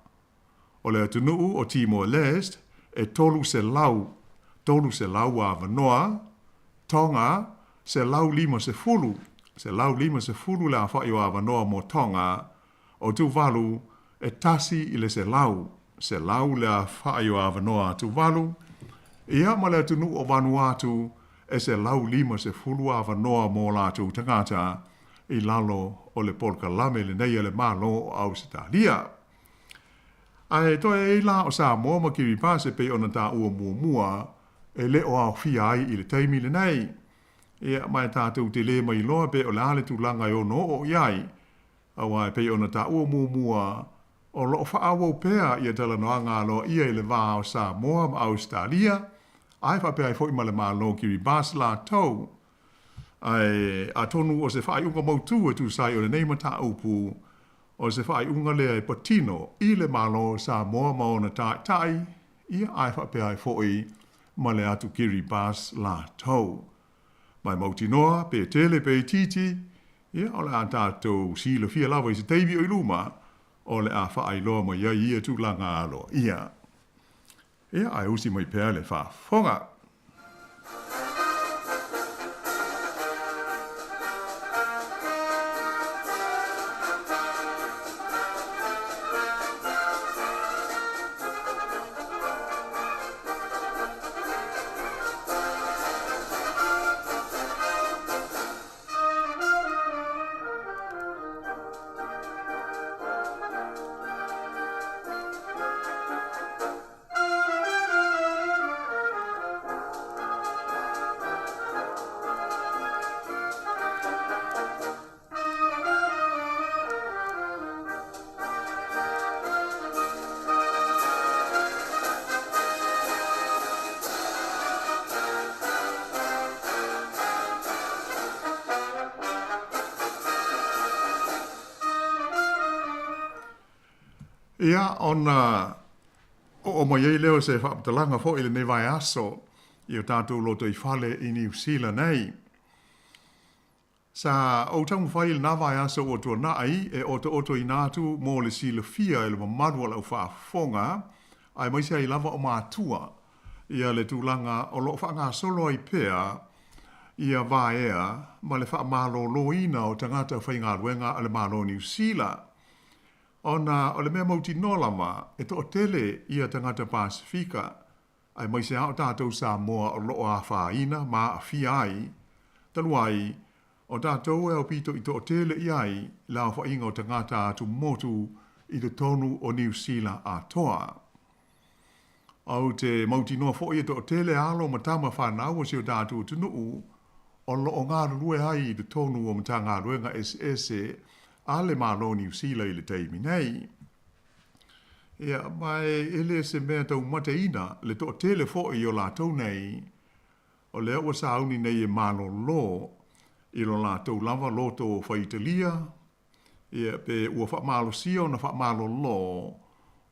O le atunuu o Timor Leste e 300, 300 avanoa, Tonga, 150, 150 le aofa'i o avanoa mo Tonga, o Tuvalu e 100, 100 le aofa'i o avanoa a Tuvalu, ia ma le atunuu o Vanuatu e 150 avanoa mo latou tagata i lalo o le polokalame lenei a le Malo o Ausetalia. Ae toe ai la o Samoa ma Kiribati e pei ona taua muamua e le o aofia ai i le taimi lenei. Ia, ma e tatou te le mailoa pe o le a le tulaga e ono oo i ai, aua e pei ona taua muamua, o lo o faaauau pea ia talanoaga aloaia i le va o Samoa ma Ausetalia, ae faapea ai foi ma le Malo o Kiribati latou. Ae atonu o se faaiuga mautu e tusa ai o lenei mataupu, o se faaiuga lea e patino i le Malo o Samoa ma ona taitai, ia ae faapea ai foi ma le atu Kiribati latou. Ma e mautinoa, pe tele pe itiiti, ia o le a tatou silafia lava i se taimi o i luma, o le a faailoa mai ai ia tulaga aloaia. Ia, ae usi mai pea le faafofoga. Ia, ona oo mai ai lea o se faamatalaga foi i lenei vaiaso i o tatou lotoifale i Niu Sila nei. Sa ou taumafai i lena vaiaso ua tuanai e otootoina atu mo le silafia e le mamalu o lau faafofoga, aemaise ai lava o matua, ia le tulaga o lo o faagasolo ai pea ia vaea ma le faamaloloina o tagata faigaluega a le Malo o Niu Sila. Ona o le mea mautinoa lava, e toatele ia tagata Pasefika, aemaise lava o tatou Samoa o lo o afaina ma aafia ai, talu ai, o tatou e aupito i toatele i ai le aofaiga o tagata atumotu i totonu o Niu Sila atoa. Ou te mautinoa foi e toatele alo ma tama fanau o si o tatou atunuu o lo o galulue ai i totonu o Matagaluega eseese a le Malo o Niu Sila i le taimi nei. Ia, ma e le se mea taumateina le toatele foi o latou nei, o lea ua sauni nei e malolo i lo latou lava loto faitalia, ia, pe ua faamalosia ona faamalolo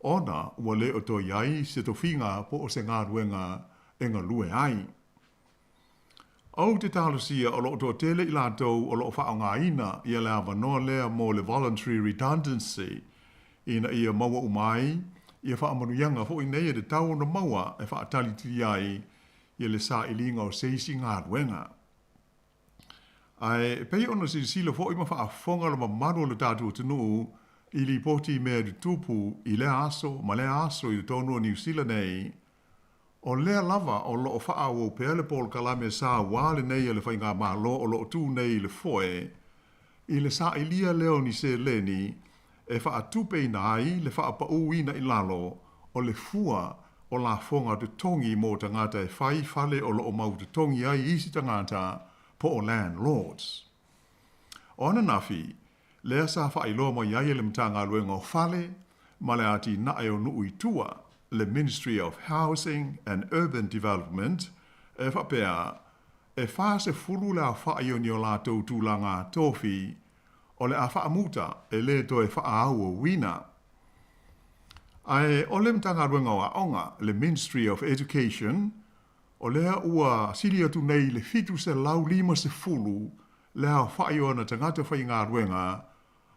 ona ua le o toe i ai se tofiga po o se galuega e galue ai. Ou te talosia o lo o toatele i latou o lo o faaaogaina ia le avanoa lea mo le voluntary redundancy ina ia maua uma ai ia faamanuiaga foi nei e tatau ona maua e faatalitali ai ia le sailiga o se isi galuega. Ae pei ona silasila foi ma faafofoga le mamalu o le tatou atunuu i lipoti i mea e tutupu i lea aso ma lea aso i totonu o Niu Sila nei, O lea lava o loo faaauau pea le polokalame sauā lenei a le Faigamalo o loo tu nei i le foe, i le sailia lea o ni seleni e faatupeina ai le faapauina i lalo o le fua o lafoga totogi mo tagata e fai fale o loo mau totogi ai isi tagata po o landlords. O ananafi, lea sa faailoa mai ai e le Matagaluega o Fale ma le Atinae o Nuu i Tua, le Ministry of Housing and Urban Development, e faapea, e 40 le aofai o ni o latou tulaga tofi o le a faamuta e lē toe faaauauina. Ae o le Matagaluega o Aoga, le Ministry of Education, o lea ua sili atu nei i le 750 le aofai o ana tagata faigaluega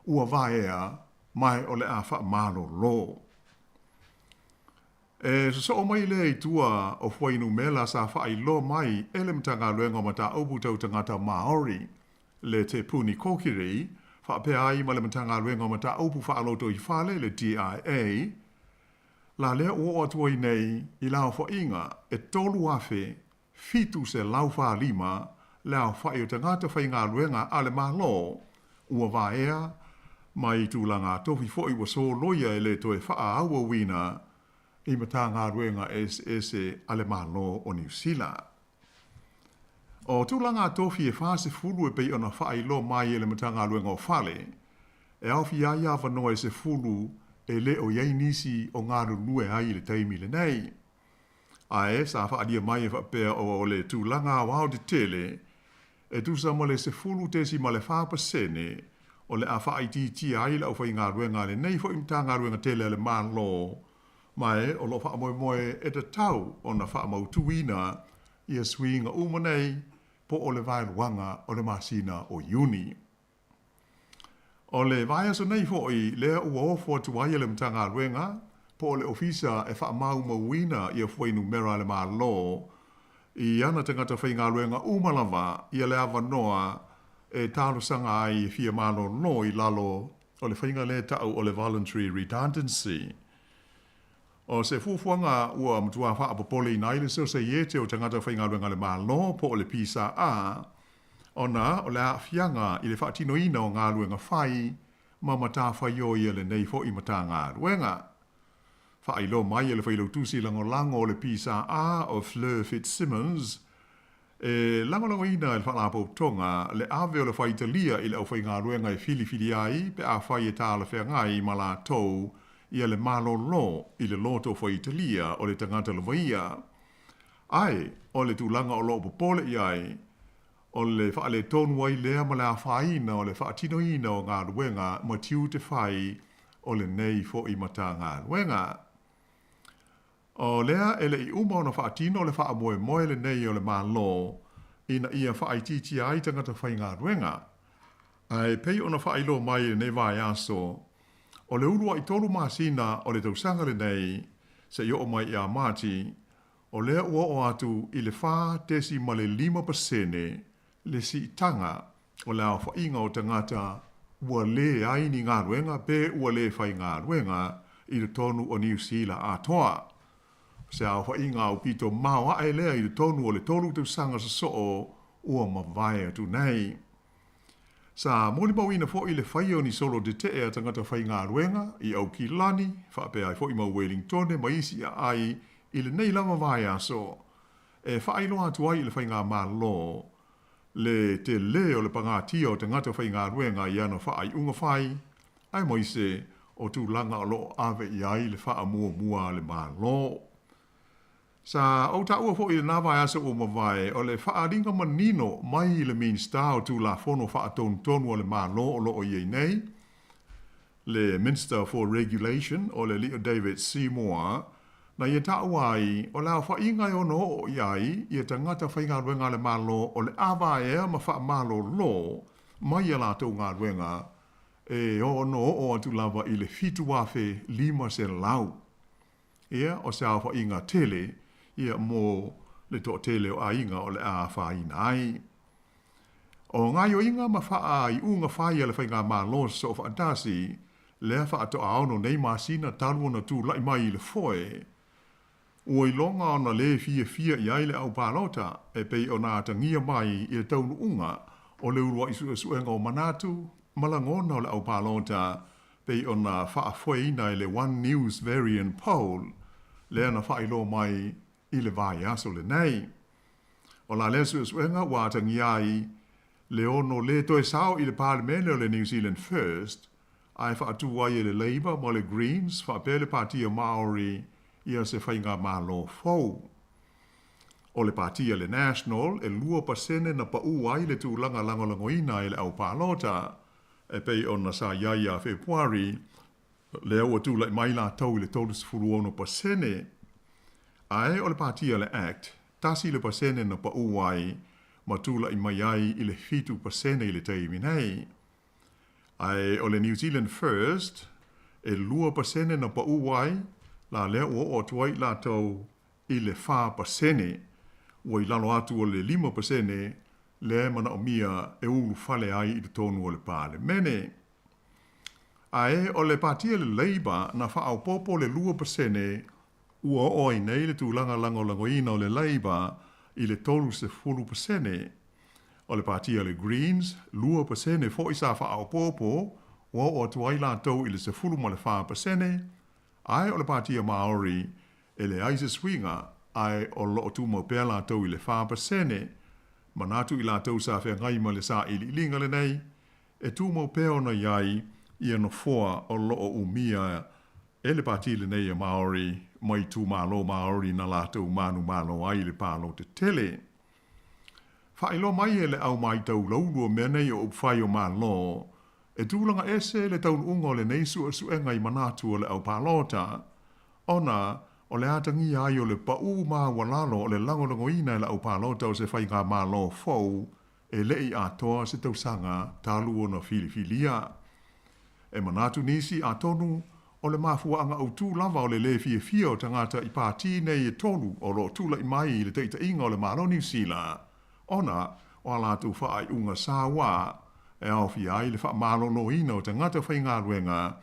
ua vaea mae o le a faamalolo. E sosoo mai lea i tua o fuainumela sa faailoa mai e le Matagaluega o Mataupu Tau Tagata Māori, le Te Puni Kōkiri, faapea ai ma le Matagaluega o Mataupu Faalotoifale, le DIA, la lea ua oo atu ai nei i le aofaiga e 3,745 le aofai o tagata faigaluega a le Malo ua vaea mai tulaga tofi foi ua soloia e lē toe faaauauina i Matagaluega eseese a le Malo o Niu Sila. O tulaga tofi e 40 e pei ona faailoa mai e le Matagaluega o Fale, e aofia ai avanoa e 10 e lē o i ai nisi o galulue ai i le taimi lenei. Ae sa faaalia mai e faapea o le tulaga aoao tetele e tusa ma le 10.4% o le a faaitiitia ai le aufaigaluega a lenei foi Matagaluega tele a le Malo, ma e o loo faamoemoe e tatau ona faamautuina ia suiga uma nei po o le vaeluaga o le masina o Iuni. O le vaiaso nei foi lea ua ofo atu ai e le Matagaluega po o le Ofisa e faamaumauina ia fuainumera a le Malo i ana tagata faigaluega uma lava ia le avanoa e talosaga ai e fia malolo i lalo o le faiga lea tau o le voluntary redundancy. O se fuafuaga ua matuā faapopoleina ai le Sosaiete o Tagata Faigaluega a le Malo po o le PSA ona o le aafiaga i le faatinoina o galuega fai ma matafaioi a lenei foi Matagaluega. Faailoa mai e le Failautusi Lagolago o le PSA o Fleur Fitzsimmons, e lagolagoina e le Faalapotopotoga le ave o le faitalia i le aufaigaluega e filifili ai pe afai e talafeagai ma latou ia le malolo i le loto faitalia o le tagata lava ia. Ae o le tulaga o loo popole i ai, o le faaletonu ai lea ma le afaina o le faatinoina o galuega ma tiute fai o lenei foi Matagaluega. O lea e le i uma ona faatino le faamoemoe lenei o le Malo ina ia faaitiitia ai tagata faigaluega. Ae pei ona faailoa mai i lenei vaiaso, o le uluai tolu masina o le tausaga lenei seia oo mai ia Mati, o lea ua oo atu i le 4.5% le siitaga o le aofaiga o tagata ua leai ni galuega pe ua le faigaluega i totonu o Niu Sila atoa. O se aofaiga aupito maoae lea i totonu o le tolu tausaga sosoo ua mavae atu nei. Sa molimauina foi le faia o ni solo tetee a tagata faigaluega i Aukilani faapea ai foi ma Uelingtone ma isi aai i lenei lava vaiaso e faailoa atu ai i le Faigamalo le telē o le pagatia o tagata faigaluega i ana faaiuga fai, aemaise o tulaga o loo ave i ai le faamuamua a le Malo. Sa ou taua foi i lena vaiaso ua mavae, o le faaaliga manino mai i le Minisita o Tulafono Faatonutonu a le Malo o loo i ai nei, le Minster for Regulation o le alii o David Seymour, na ia taua ai, o le aofaiga e ono oo i ai ia tagata faigaluega a le Malo o le a vaea ma faamalolo mai a latou galuega e ono oo atu lava i le 7,500. Ia, o se aofaiga tele ia mo le toatele o aiga o le a afaina ai. O gaoioiga ma faaiuga fai a le Faigamalo Soofaatasi, lea faatoa 6 nei masina talu ona tulai mai i le foe. Ua iloga ona lē fiafia i ai le au palota e pei ona atagia mai i le taunuuga o le uluai suesuega o manatu ma lagona o le au palota pei ona faafoeina e le One News Verian Poll lea na faailoa mai i le vaiaso lenei. O la lea suesuega ua atagia ai le ono lē toe sao i le Palemene o le New Zealand First ae faatū ai e le Labour ma le Greens faapea le Patia Māori ia se faigamalo fou. O le Patia le National e 2% na paū ai le tulaga lagolagoina e le au palota e pei ona sa i ai ia Fepuari, lea ua tulai mai latou i le 36%. Ae o le Patia le Act, 1% na paū ai ma tulai mai ai i le 7% i le taimi nei. Ae o le New Zealand First, e 2% na paū ai, la lea ua oo atu ai latou i le 4%, ua i lalo atu o le 5% lea e manaomia e ulufale ai i totonu o le Palemene. Ae o le Patia le Labour na faaopoopo le 2%, ua oo ai nei le tulaga lagolagoina o le Labour i le 30%. O le Patia le Greens, 2% foi sa faaopoopo, ua oo atu ai latou i le 14%, ae o le Patia Māori e leai se suiga, ae o lo o tumau pea latou i le 4%. Manatu i latou sa feagai ma le sailiiliga lenei, e tumau pea ona i ai ia nofoa o lo o umia e le pati lenei a Māori mai itumalo Māori na latou manumalo ai i le palota tele. Faailoa mai e le au matau laulu o mea nei o upufai o Malo, e tulaga ese le taunuuga o lenei suesuega i manatu o le au palota, ona o le atagia ai o le paū maualalo o le lagolagoina e le au palota o se faigamalo fou e le i atoa se tausaga talu ona filifilia. E manatu nisi atonu o le mafuaaga autū lava o le lē fiafia o tagata i pati nei e tolu o lo o tula'i mai i le taita'iga o le Malo Niu Sila ona o a latou faaiuga sauā e aofia ai le faamaloloina o tagata faigaluega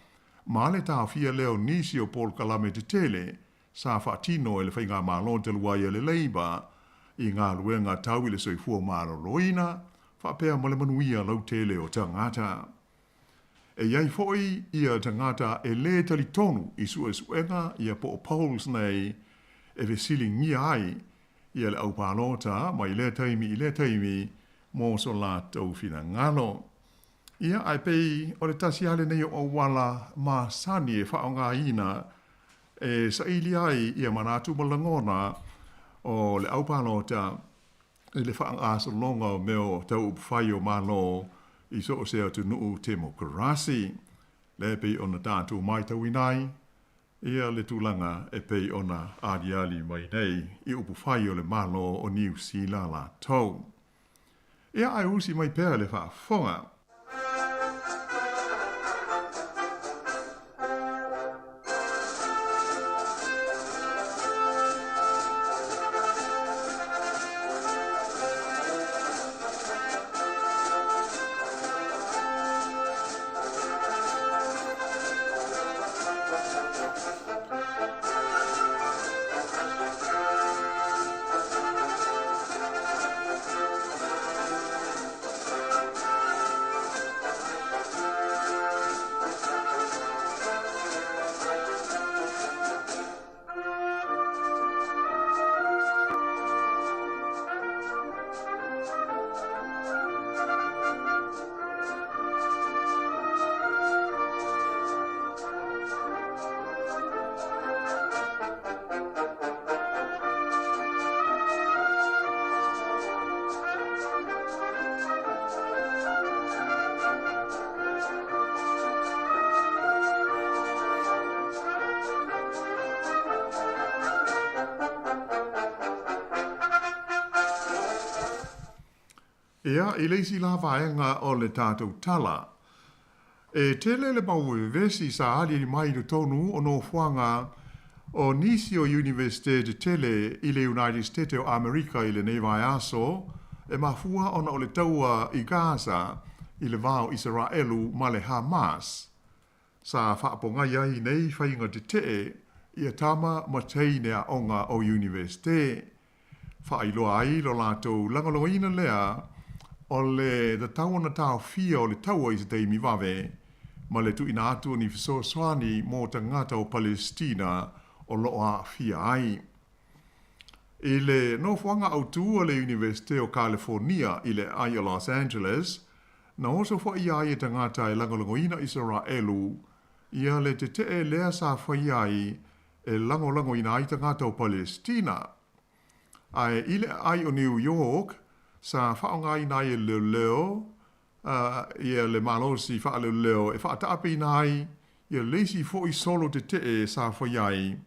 ma le taofia lea o nisi o polokalame tetele sa faatino e le faigamalo talu ai a le Labour i galuega tau i le soifua maloloina faapea ma le manuia lautele o tagata. E i ai foi ia tagata e lē talitonu i suesuega ia po o polls nei e fesiligia ai ia le au palota mai lea taimi i lea taimi mo so latou finagalo. Ia, ae pei o le tasi lava lenei o auala masani e faaaogaina e saili ai ia manatu ma lagona o le au palota i le faagasologa o mea o tau upufai o Malo i so o se atunuu temokarasi. Lea e pei ona tatou matauina ai ia le tulaga e pei ona aliali mai nei i upufai o le Malo o Niu Sila latou. Ia ae usi mai pea le faafofoga. Ia, i le isi la vaega o le tatou tala, e tele le mau vevesi sa aliali mai i totonu o nofoaga o nisi o Iunivesite tetele i le United State o Amerika i lenei vaiaso, e mafua ona o le taua i Gaza i le va o Isaraelu ma le Hamas. Sa faapogai ai nei faiga tetee ia tama ma teine aʻoga o Iunivesite. Faailoa ai lo latou lagolagoina lea o le tatau ona taofia o le taua i se taimi vave ma le tuuina atu o ni fesoasoani mo tagata o Palesitina o loo aafia ai. I le nofoaga autū a le Iunivesite o Kalifornia i le aai o Los Angeles, na osofaia ai e tagata e lagolagoina Isaraelu ia le tetee lea sa faia ai e lagolagoina ai tagata o Palesitina. Ae i le aai o New York, sa faaaogaina ai e leoleo ia le malosi faaleoleo e faataapeina ai ia le isi foi solo tetee sa faia ai,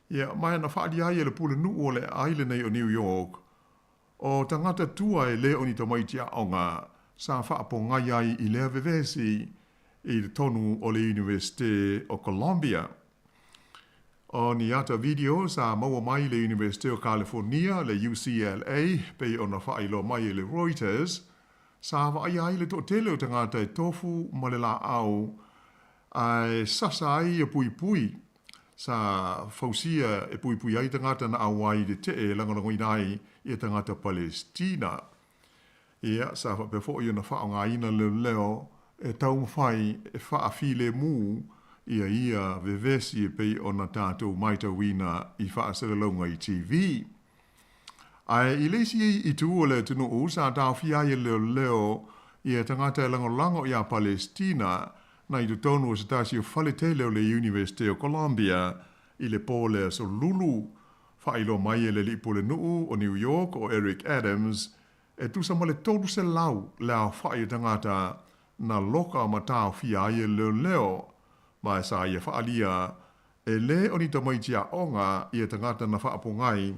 ia, ma na faaalia ai e le pulenuu o le aai lenei o New York, o tagata tua e le o ni tamaiti aoga sa faapogai ai i lea vevesi i totonu o le Iunivesite o Columbia. O ni ata video sa maua mai i le Iunivesite o Kalifornia, le UCLA, pei ona faailoa mai e le Reuters, sa vaaia ai le toatele o tagata e tofu ma le laau ae sasa ai ia puipui sa fausia e puipui ai tagata na auai i le tee e lagolagoina ai ia tagata Palesitina. Ia, sa faapea foi ona faaaogaina leoleo e taumafai e faafilemu ia ia vevesi e pei ona tatou matauina i faasalalauga i TV. Ae i le isi itu o le atunuu sa taofia ai e leoleo ia tagata e lagolago iā Palesitina na i totonu o se tasi o fale tele o le Iunivesite o Columbia i le po o le Aso Lulu. Faailoa mai e le alii pulenuu o New York o Eric Adams e tusa ma le 300 le aofai o tagata na loka ma taofia ai e leoleo, ma e sa ia faaalia e lē o ni tamaiti aʻoga ia tagata na faapogai,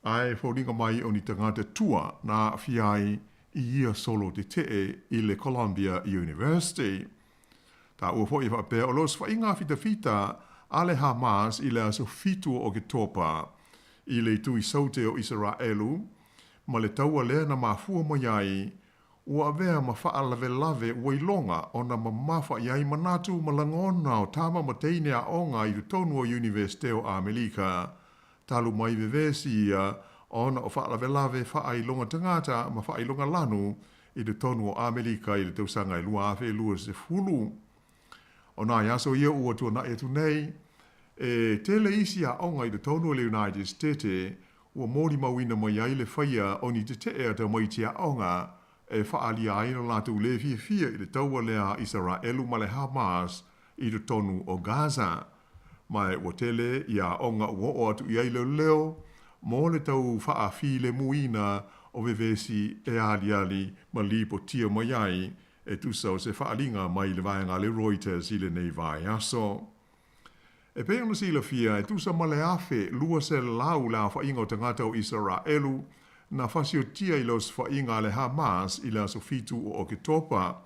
ae foliga mai o ni tagata tua na aafia ai i ia solo tetee i le Columbia University. Taua foi e faapea o le osofaiga fitafita a le Hamas i le aso 7 o Oketopa i le itu i Saute o Isaraelu ma le taua lea na mafua mai ai ua avea ma faalavelave ua iloga ona mamafa i ai manatu ma lagona o tama ma teine aoga i totonu o Iunivesite o Amelika talu mai vevesi ia ona o faalavelave faailoga tagata ma faailoga lanu i totonu o Amelika i le tausaga e 2020. O nai aso ia ua tuanaʻi atu nei, e tele isi aoga i totonu o le United States ua molimauina mai ai le faia o ni tetee a tamaiti aoga e faaalia ai lo latou le fiafia i le taua lea a Isaraelu ma le Hamas i totonu o Gaza. Ma e ua tele ia aoga ua oo atu i ai leoleo mo le tau faafilemuina o vevesi e aliali ma lipotia mai ai e tusa o se faaaliga mai le vaega a le Reuters i lenei vaiaso. E pei ona silafia, e tusa ma le 1,200 le aofaiga o tagata o Isaraelu na fasiotia i le osofaiga a le Hamas i le aso 7 o Oketopa.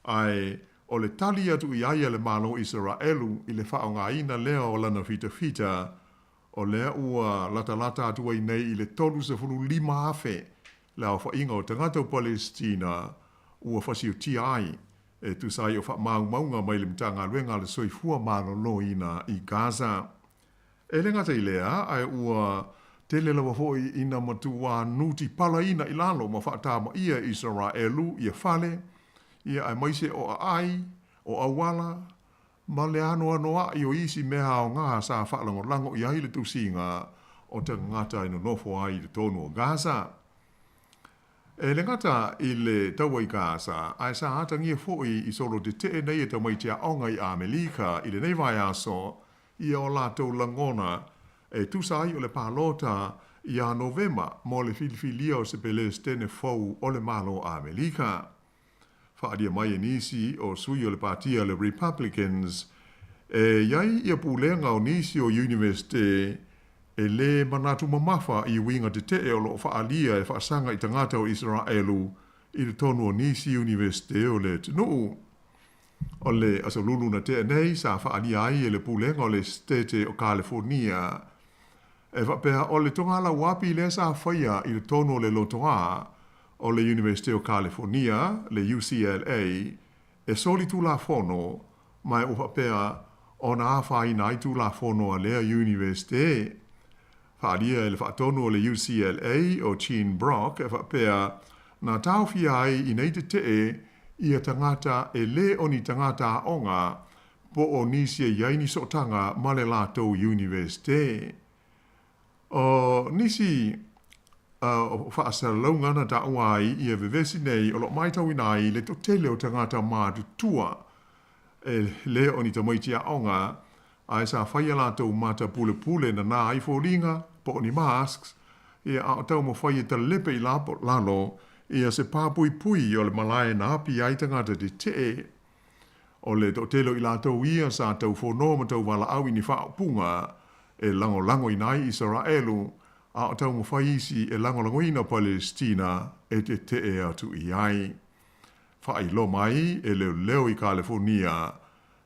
Ae o le tali atu i ai a le Malo o Isaraelu i le faaaogaina lea o lana fitafita, o lea ua latalata atu ai nei i le 35,000 le aofaiga o tagata o Palesitina ua fasiotia ai e tusa ai o faamaumauga mai le Matagaluega a le Soifua Maloloina i Gaza. E le gata i lea, ae ua tele lava foi ina matuā nutipalaina i lalo ma faatamaia e Isaraelu ia fale, ia aemaise o aai, o auala, ma le anoanoaʻi o isi mea aoga sa faalagolago i ai le tusiga o tagata e nonofo ai i totonu o Gaza. E le gata i le taua i Gaza, ae sa atagia foi i solo tetee nei e tamaiti aoga i Amelika i lenei vaiaso ia o latou lagona e tusa ai o le palota ia Novema mo le filifilia o se Pelesitene fou o le Malo Amelika. Faaalia mai e nisi o sui o le patia le Republicans e i ai ia pulega o nisi o Iunivesite e lē manatu mamafa i uiga tetee o loo faaalia e faasaga i tagata o Isaraelu i totonu o nisi Iunivesite o le atunuu. O le Aso Lulu na tea nei sa faaalia ai e le pulega o le Setete o Kalifornia e faapea o le togalauapi lea sa faia i totonu o le lotoā o le Iunivesite o Kalifornia, le UCLA, e soli tulafono, ma e ua faapea ona afaina ai tulafono a lea Iunivesite. Faaalia e le faatonu o le UCLA o Gene Brock e faapea na taofia ai i nei tetee ia tagata e lē o ni tagata aoga po o nisi e i ai ni sootaga ma le latou Iunivesite. O nisi o faasalalauga na taua ai ia vevesi nei o lo o matauina ai le toatele o tagata matutua e lē o ni tamaiti aoga ae sa fai a latou mata pulepule nanā ai foliga po o ni masks ia a o taumafai e talepe i lalo ia se papuipui o le malae na api ai tagata tetee. O le toatele o i latou ia sa taufonoa ma tauvalaau i ni faaupuga e lagolagoina ai Isaraelu, a o taumafai isi e lagolagoina Palesitina e tetee atu i ai. Faailoa mai e leoleo i Kalefonia,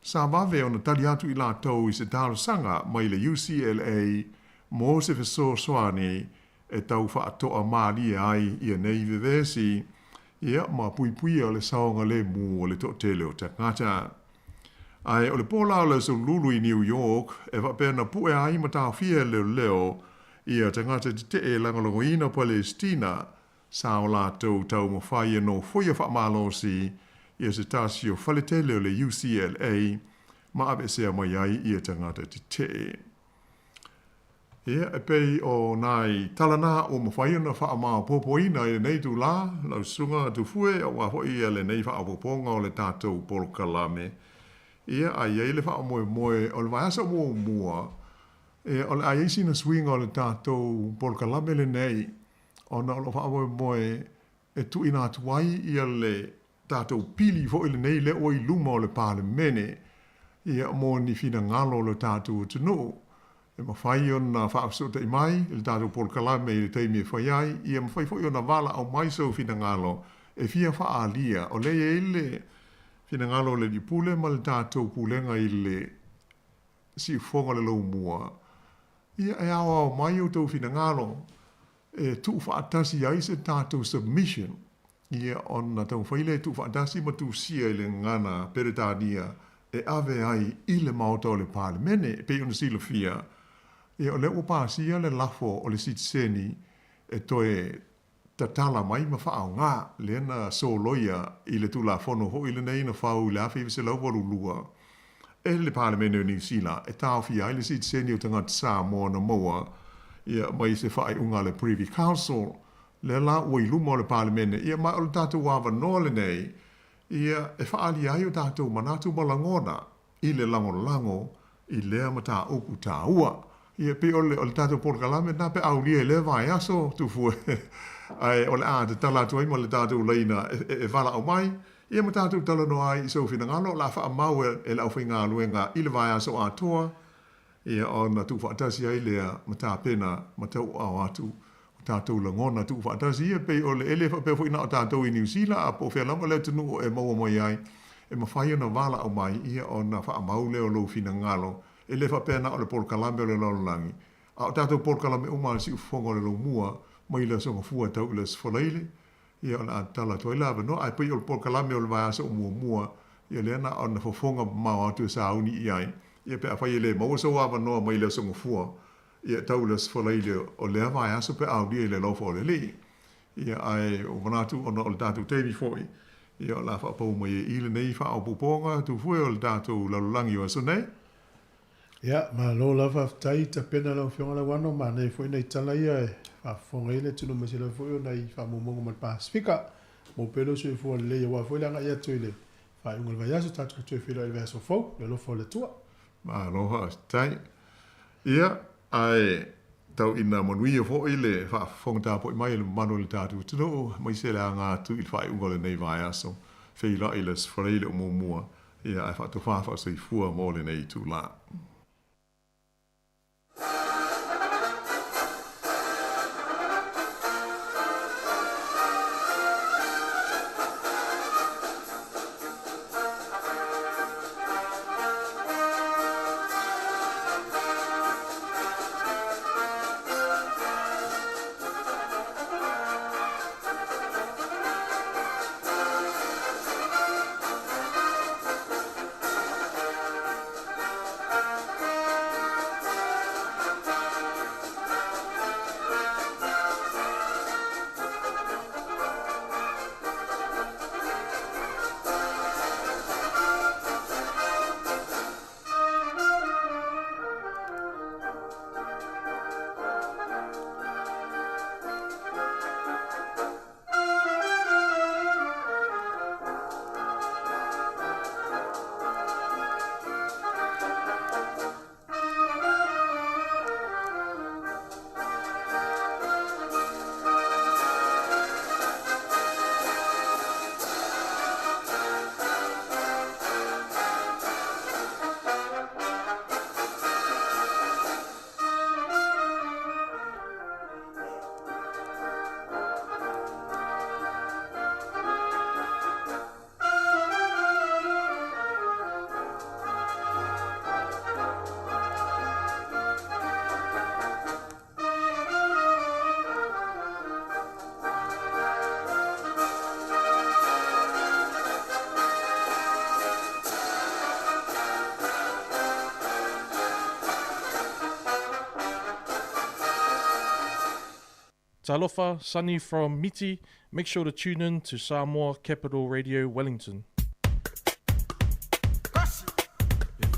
sa vave ona tali atu i latou i se talosaga mai le UCLA mo se fesoasoani e tau faatoa malie ai ia nei vevesi, ia ma puipuia le saogalemu o le toatele o tagata. Ae o le po la o le Aso Lulu i New York e faapea na pue ai ma taofia e leoleo ia tagata tetee e lagolagoina Palesitina sa o latou taumafai e nofoia faamalosi ia se tasi o faletele o le UCLA ma aveesea mai ai ia tagata tetee. Ia, e pei o nai tala na ua mafai ona faamaopoopoina i lenei itulā, lau susuga Tufue, aua foi ia lenei faaopoopoga o le tatou polokalame. Ia, a i ai le faamoemoe o le vaiaso muamua, ia, o le a i ai sina suiga o le tatou polokalame lenei, ona o lo o faamoemoe e tuuina atu ai ia le tatou pili foi lenei lea ua i luma o le Palemene ia mo ni finagalo o le tatou atunuu e mafai ona faafesootai mai i le tatou polokalame i le taimi e fai ai, ia mafai foi ona valaau mai sou finagalo e fia faaalia. O lea e i ai le finagalo o le Alii Pule ma le tatou Pulega i le siufofoga o le Laumua, ia e aoao mai outou finagalo e tuufaatasi ai se tatou submission ia ona taumafai lea e tuufaatasi ma tusia i le gagana Peretania e ave ai i le Maota o le Palemene. E pei ona silafia, ia o lea ua pasia le lafo o le sitiseni e toe tatala mai ma faaaoga lea na soloia i le Tulafono foi lenei na fau i le 1982 e le Palemene o Niu Sila e taofia ai le sitiseni o tagata Samoa na maua ia mai se faaiuga a le Privy Council lea la ua i luma o le Palemene ia ma o le tatou avanoa lenei ia e faaalia ai o tatou manatu ma lagona i le lagolago i lea mataupu taua. Ia, e pei o le, o le tatou polokalame lena pe aulia i lea vaiaso, Tufue, ae o le a tatala atu ai ma le tatou laina e, e, e valaau mai, ia ma tatou talanoa ai i sou finagalo, o le a faamau e, e le aufaigaluega i le vaiaso atoa, ia ona tuufaatasi ai lea ma tapena ma tauaao atu o tatou lagona tuufaatasi ia, pei o le e le faapea foi na o tatou i Niu Sila a po o fea lava le atunuu e maua mai ai, e mafai ona valaau mai ia ona faamau lea o lou finagalo. E le faapea na o le polokalame o le lalolagi, a o tatou polokalame uma a le siufofoga o le Laumua mai le Aso Gafua e tau i le Aso Faraile, ia o le a tatala atu ai le avanoa. Ae pei o le polokalame o le vaiaso o muamua, ia lea na ona fofoga mamao atu e sauni i ai, ia pe afai e le maua sou avanoa mai le Aso Gafua, Ia tau le Aso Faraile o lea vaiaso pe aulia i le alofa o le Alii. Ia, ae ua manatu ona o le tatou taimi foi, ia o le a faapau mai ai i lenei faaopoopoga tufue o le tatou lalolagi o aso nei. Ia, malo lava faafetai tapena lau Afioga Lauano, manaia foi nai tala ia e faafofoga ai le atunuu aemaise lava foi o nai faamaumauga ma le Pasefika. Maua pea lou soifua lelei aua foi le agai atu i le faaiuga o le vaiaso, tatou toe feiloai i le vaiaso fou, le alofa o le Atua. Malo faafetai. Ia, ae tau ina manuia foi le faafofoga tapuai mai a le mamalu o le tatou atunuu, aemaise le aga atu i le faaiuga o lenei vaiaso, feiloai i le Aso Faraile o muamua, ia ae faatofa faasoifua mo lenei itula. Talofa, Sunny from Miti. Make sure to tune in to Samoa Capital Radio Wellington.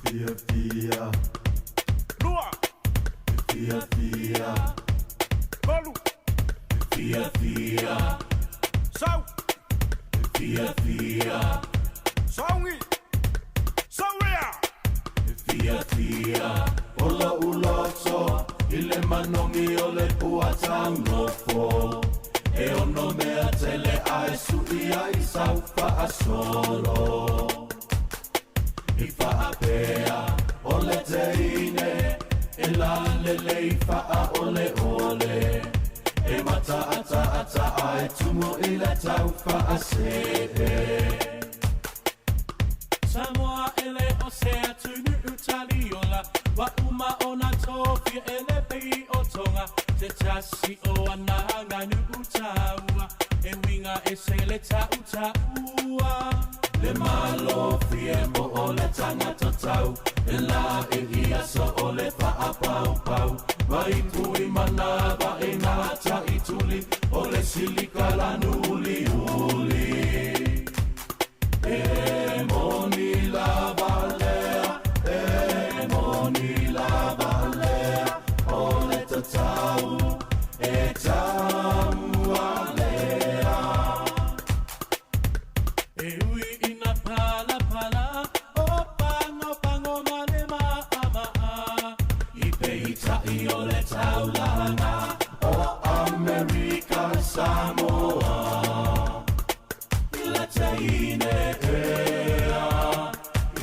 Fia fia Lua Fia fia Tolu Fia fia Sau Fia fia Saungi Sauria Fia fia Ola uloto Ile manogi o le pua taunofo E ono mea tele ae sui ai sau faasolo I faapea o le teine E la lelei faa ole ole E mata ata ata ae tumu i le tau faasee Samoa ele o se atunu utaliola Wa uma o na tōfia ele pei o tonga Te tasi o ana nganu utaua E winga e se le ta utaua Le malo fie mo o le tangata tau E la e ia so o le whaapau pau Vai pui mana va e ngā tai tuli O le silika la nuli uli E moni la valea, e moni la valea, o le tatau, e tau alea. E ui ina pala pala, o pango pango male maa maa. I peitai o le taulanga, o Amerika Samoa. I le teine ea,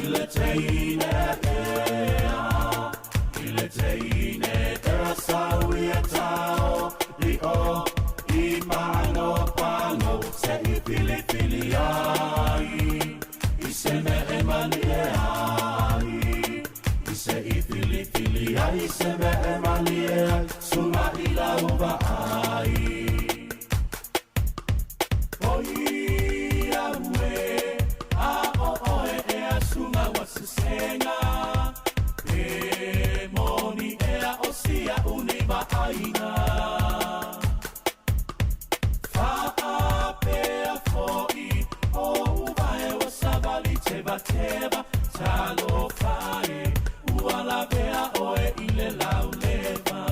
i le teine ea, i le teine ea sau i e tau, i o, i pango pango, se i pili pili ai, i se me e mani e ai, i se i pili pili ai, i se me e mani e ai, sunga i lauva ai. Oi aue, a o oe e a sunga wa sesenga. E moni ea o sia uni ma'aina. Fa'apea fo'i o uvae wa savali teva teva. Talofa e, ua lavea oe i le lauleva.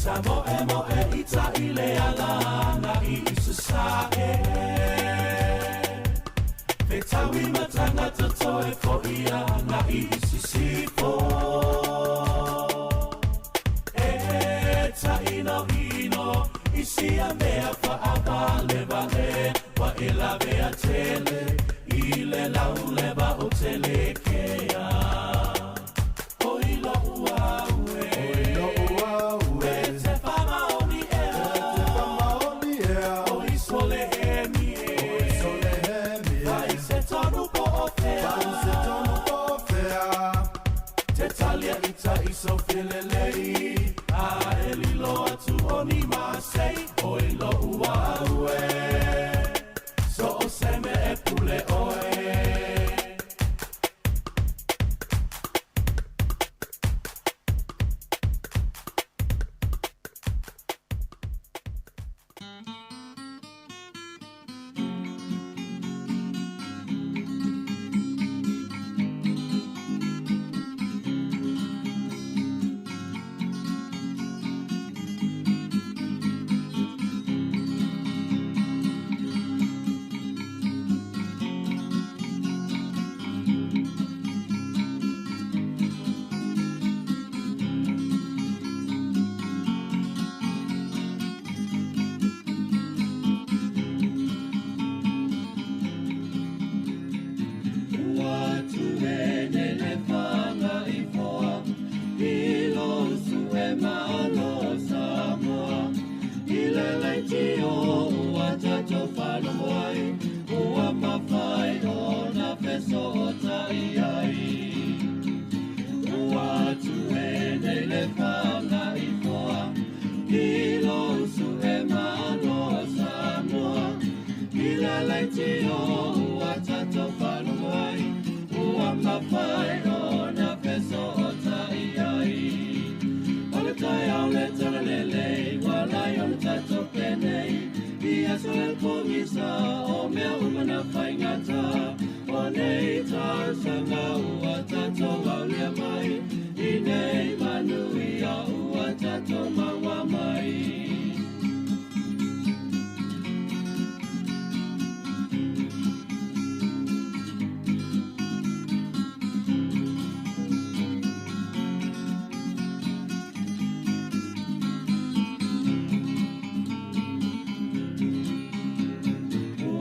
Ta moe moe i ta i le alanga i isasae. Fe taui matanga tatoe fo ia nga i isisifo. E ta ino ino i sia mea whaavale vale. Wa e lavea tele i le lauleva o tele kea. Oi lo ua ue. Oi lo ua ue. E te whamaoni ea. E te whamaoni ea. Oi sole he mie. Oi sole he mie. Vai se tonu po o fea. Vai se tonu po o fea. Te talia i ta iso filelei. A e lilo atu o ni masei. Oi lo ua ue. So o seme e pule oe. O le aso e pogisa o mea uma na faigata o nei tausaga ua tatou aulia mai i nei manuia ua tatou maua mai.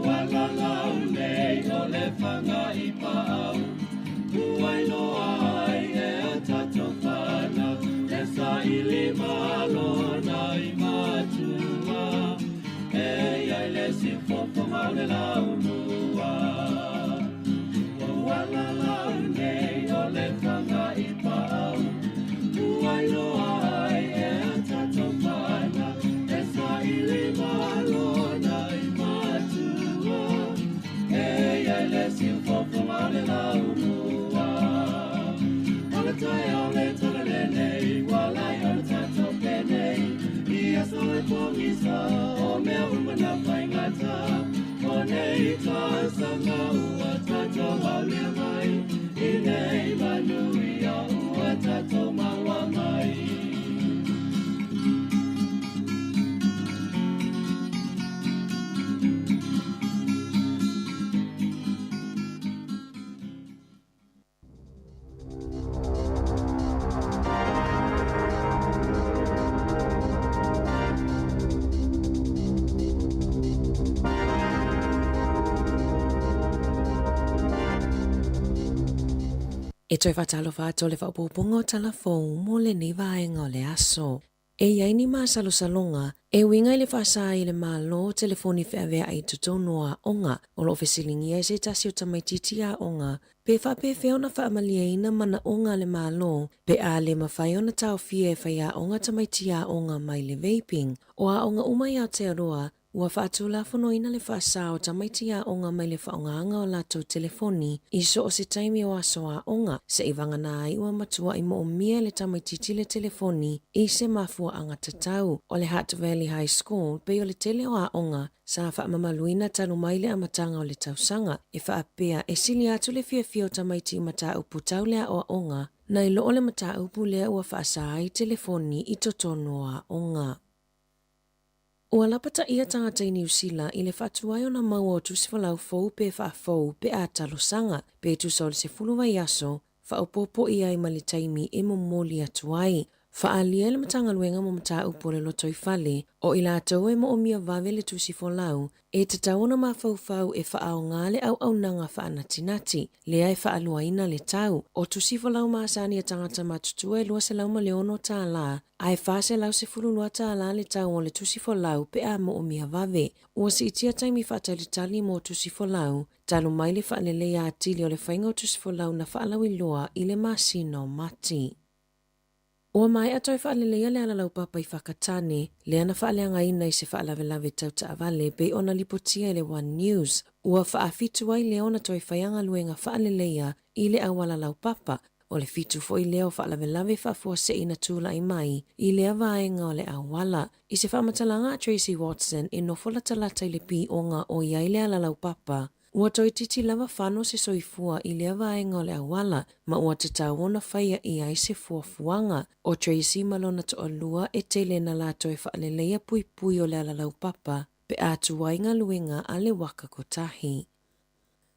Ua lalau nei o le fanga i paau Ua iloa ai e a tatou fanau E saili malo na i matua E iai le siufofoga o le laumua Ua lalau nei o le fanga i paau Ua iloa ai e a tatou fanau E saili malo na i matua E iai le siufofoga o le laumua O le taeao le tala lenei Ua lai o le tatou penei I aso e pogisa o mea uma na faigata O nei tausaga ua tatou aulia mai I nei manuia ua tatou maua mai. E toe faatalofa atu le faaopoopoga o Tala Fou mo lenei vaega o le aso. E i ai ni masalosaloga e uiga i le faasa i le Malo o telefoni feaveai i totonu o aoga. O lo o fesiligia e se tasi o tamaitiiti aoga pe faapefea ona faamalieina manaoga a le Malo pe a le mafai ona taofia e faiaoga tamaiti aoga mai le vaping. O aoga uma i Aotearoa Ua faatulafonoina le faasa o tamaiti aoga mai le faaaogaga o latou telefoni i so o se taimi o aso aoga, se'i vagana ai ua matua'i mo'omia e le tamaitiiti le telefoni i se mafuaaga tatau. O le Hutt Valley High School pei o le tele o aoga sa faamamaluina talu mai le amataga o le tausaga, e faapea e sili atu le fiafia o tamaiti i mataupu tau le aoaoga nai lo o le mataupu lea ua faasa ai telefoni i totonu o aoga. Ua lapataia tagata i Niu Sila i le faatuai ona maua o tusifolau fou pe faafou pe a talosaga, pe tusa o le 10 vaiaso, faaopoopo i ai ma le taimi e momoli atu ai. Faaalia e le Matagaluega mo Mataupu o le Lotoifale, o i latou e moomia vave le tusifolau, e tatau ona mafaufau e faaaoga le auaunaga faanatinati, lea e faaluaina le tau. O tusifolau masani a tagata matutua e $206, ae $412 le tau o le tusifolau pe a moomia vave. Ua siitia taimi faatalitali mo tusifolau, talu mai le faaleleia atili o le faiga o tusifolau na faalauiloa i le masina o Mati. Ua maea toe faaleleia le alalaupapa i Whakatane, lea na faaleagaina i se faalavelave tau taavale pei ona lipotia i le One News. Ua faafitu ai lea ona toe faia galuega faaleleia i le auala laupapa, o le fitu foi lea o faalavelave faafuasei na tulai mai i lea vaega o le auala. I se faamatalaga a Tracey Watson e nofo latalata i le pioga o i ai le alalaupapa, ua toeitiiti lava fano se soifua i lea vaega o le auala ma ua tatau ona faia i ai se fuafuaga. O Tracey ma lona toalua e tele na latou e faaleleia puipui o le alalaupapa pe a tuai galuega a le waka kotahi.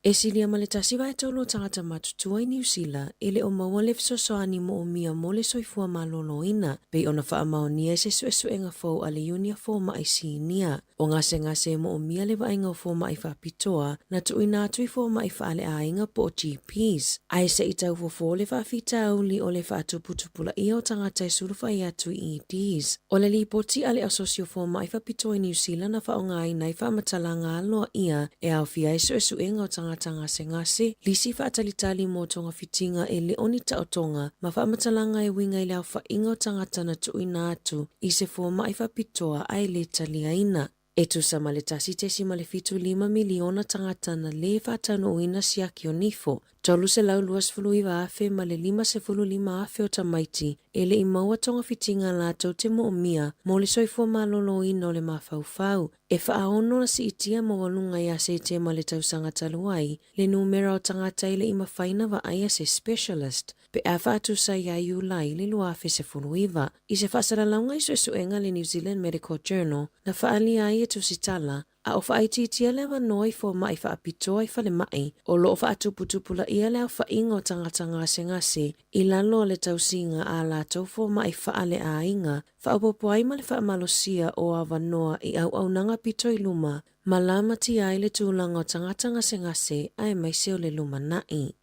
E silia ma le 1/3 o tagata matutua i Niu Sila e le o maua le fesoasoani moomia mo le soifua malōlōina, pei ona faamaonia i se suesuega fou a le Iunia Fomaʻi Sinia. O gasegase e moomia le vaaiga o fomaʻi faapitoa na tuuina atu i fomaʻi faaleaiga po o GPs, ae seʻi taufofo le faafitauli o le faatuputupulaia o tagata e sulufai atu i EDs. O le lipoti a le Asosi o Fomaʻi Faapitoa i Niu Sila na faaaogaina ai faamatalaga aloaia e aofia ai suesuega o tagata gasegase, lisi faatalitali mo togafitiga e le o ni taotoga, ma faamatalaga e uiga i le aofaiga o tagata na tuuina atu i se fomaʻi faapitoa ae le taliaina. E tusa ma le 1.75 miliona tagata na lē faataunuuina siaki o nifo. 329 afe ma le 55 afe o tamaiti e le'i maua togafitiga latou te mo'omia mo le soifua malōlōina o le mafaufau, e fa'aono na si'itia maualuga ia Setema le tausaga talu ai le numera o tagata e le'i mafai na va'aia se specialist pe a fa'atusa iā Iulai le 2019. I se fa'asalalauga i su'esu'ega le New Zealand Medical Journal na fa'aalia ai e tusitala a o fa'aitiitia le avanoa i foma'i fa'apitoa i falema'i o lo'o fa'atuputupula'ia le aofa'iga o tagata gasegase i lalo o le tausiga a latou foma'i fa'ale'aiga fa'aopoopo ai ma le fa'amalosia o avanoa i au'aunaga pito i luma ma lamatia ai le tulaga o tagata gasegase aemaise o le lumana'i.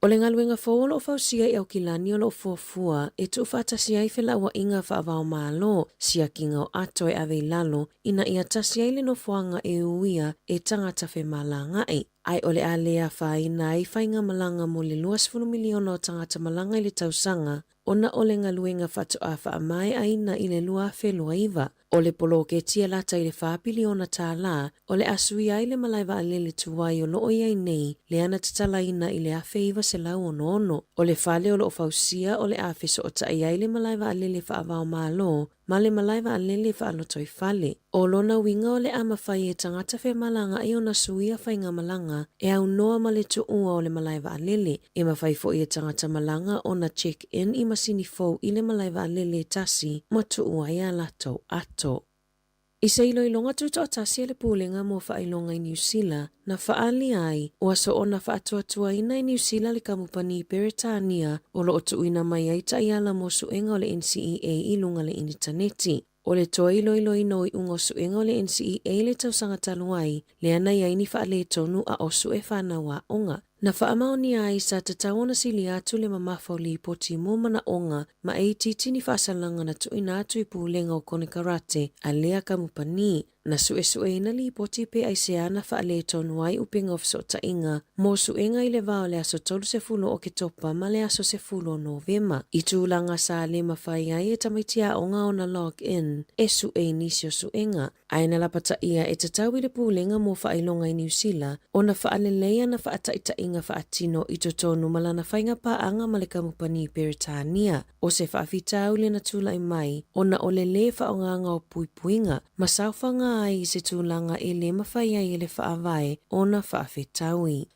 O le galuega fou o lo'o fausia i Aukilani o lo'o fuafua e tu'ufaatasi ai fela'ua'iga fa'ava-o-Mālō siakiga o ato e ave i lalo ina ia tasi ai le nofoaga e uia e tagata femalaga'i ae o le a lē afaina ai faigamalaga mo le 20 miliona o tagata malaga i le tausaga ona o le galuega fa'ato'a fa'amae'aina i le 2029. O le poloketi e lata i le 4 piliona tālā o le a suia ai le malae va'alele tuai o lo'o iai nei lea na tatalaina i le 1966. O le fale o lo'o fausia o le a feso'ota'i ai le malae va'alele fa'ava-o-Mālō ma le malae va'alele fa'alotoifale. O lona uiga o le a mafai e tagata femalaga'i ona suia faigamalaga e aunoa ma le tu'ua o le malae va'alele. E mafai fo'i e tagata malaga ona check in i masini fou i le malae va'alele e tasi ma tu'u ai a latou ato. I se iloiloga tuto'atasi a le Pulega mo Fa'ailoga i Niusila na fa'aalia ai ua so'ona fa'atuatuaina e Niusila le kamupani Peretania o lo'o tu'uina mai ai ta'iala mo su'ega o le NCEA i luga le initaneti. O le toe iloiloina o i'uga o su'ega o le NCEA le tausaga talu ai lea na iai ni fa'aletonu a o su'e fanau a'oga. Na fa'amaonia ai sa tatau ona silia atu le mamafa o lipoti mo mana'oga ma e itiiti ni fa'asalaga na tu'uina atu i pulega o konekarate a lea kamupani. Na su'esu'eina lipoti pe aisea na fa'aletonu ai upega o feso'ota'iga mo su'ega i le vā o le aso 30 o Oketopa ma le aso 10 o Novema. I tulaga sa lē mafai ai e tamaiti a'oga ona log in e su'e i nisi o su'ega. Ae na lapataʻia e tatau i le Pulega mo Fa'ailoga i Niusila ona fa'alelei ana fa'ataʻitaʻiga fa'atino i totonu ma lana faiga pā'aga ma le kamupani Peretania. O se fa'afitauli na tula'i mai ona o le lē fa'aogaga o puipuiga ma saofaga ai i se tulaga e lē mafai ai e le fa'avae ona fa'afetaui.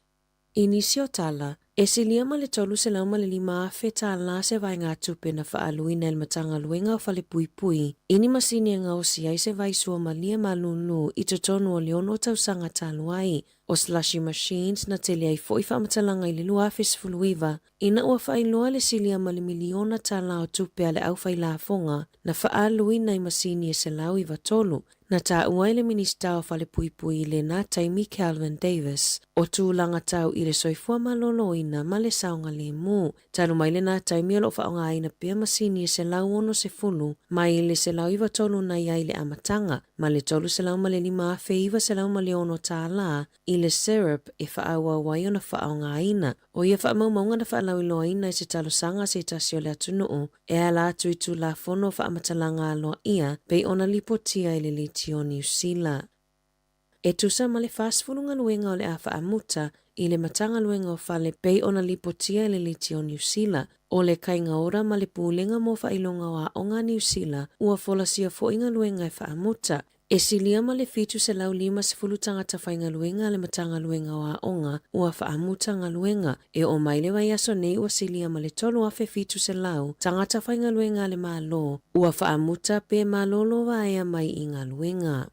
I nisi o tala, e silia ma le 305,000 tālā se vaegatupe na fa'aaluina e le Matagaluega o Falepuipui i ni masini e gaosi ai se vai suamalie malūlū i totonu o le 6 tausaga talu ai. O slushie machines na tele ai fo'i fa'amatalaga i le 2019 ina ua fa'ailoa le silia ma le miliona tālā o tupe a le ʻaufailafoga na fa'aaluina i masini e 193. Na tā'ua ai le Minisita o Falepuipui i lenā taimi Kelvin Davis o tulaga tau i le soifua malōlōina ma le saogalēmū. Talu mai lenā taimi o lo'o fa'aogāina pea masini e 160 mai le 193 na iai i le amataga ma le 305,906 tālā i le syrup e fa'aauau ai ona fa'aogāina. O ia fa'amaumauga na fa'alauiloaina i se talosaga a se tasi o le atunu'u e ala atu i Tulafono o Fa'amatalaga Aloa'ia pei ona lipotia e le Leitio Niusila. E tusa ma le 40 galuega o le a fa'amuta i le Matagaluega o Fale pei ona lipotia e le Leitio Niusila. O le Kaiga Ora ma le Pulega mo Fa'ailoga o A'oga a Niusila ua folasia fo'i galuega e fa'amuta. E silia ma le 750 tagata faigaluega a le Matagaluega o Aoga ua fa'amuta galuega. E oo mai le vaiaso nei ua silia ma le 3,700 tagata faigaluega a le Mālō ua fa'amuta pe malōlō vaea mai i galuega.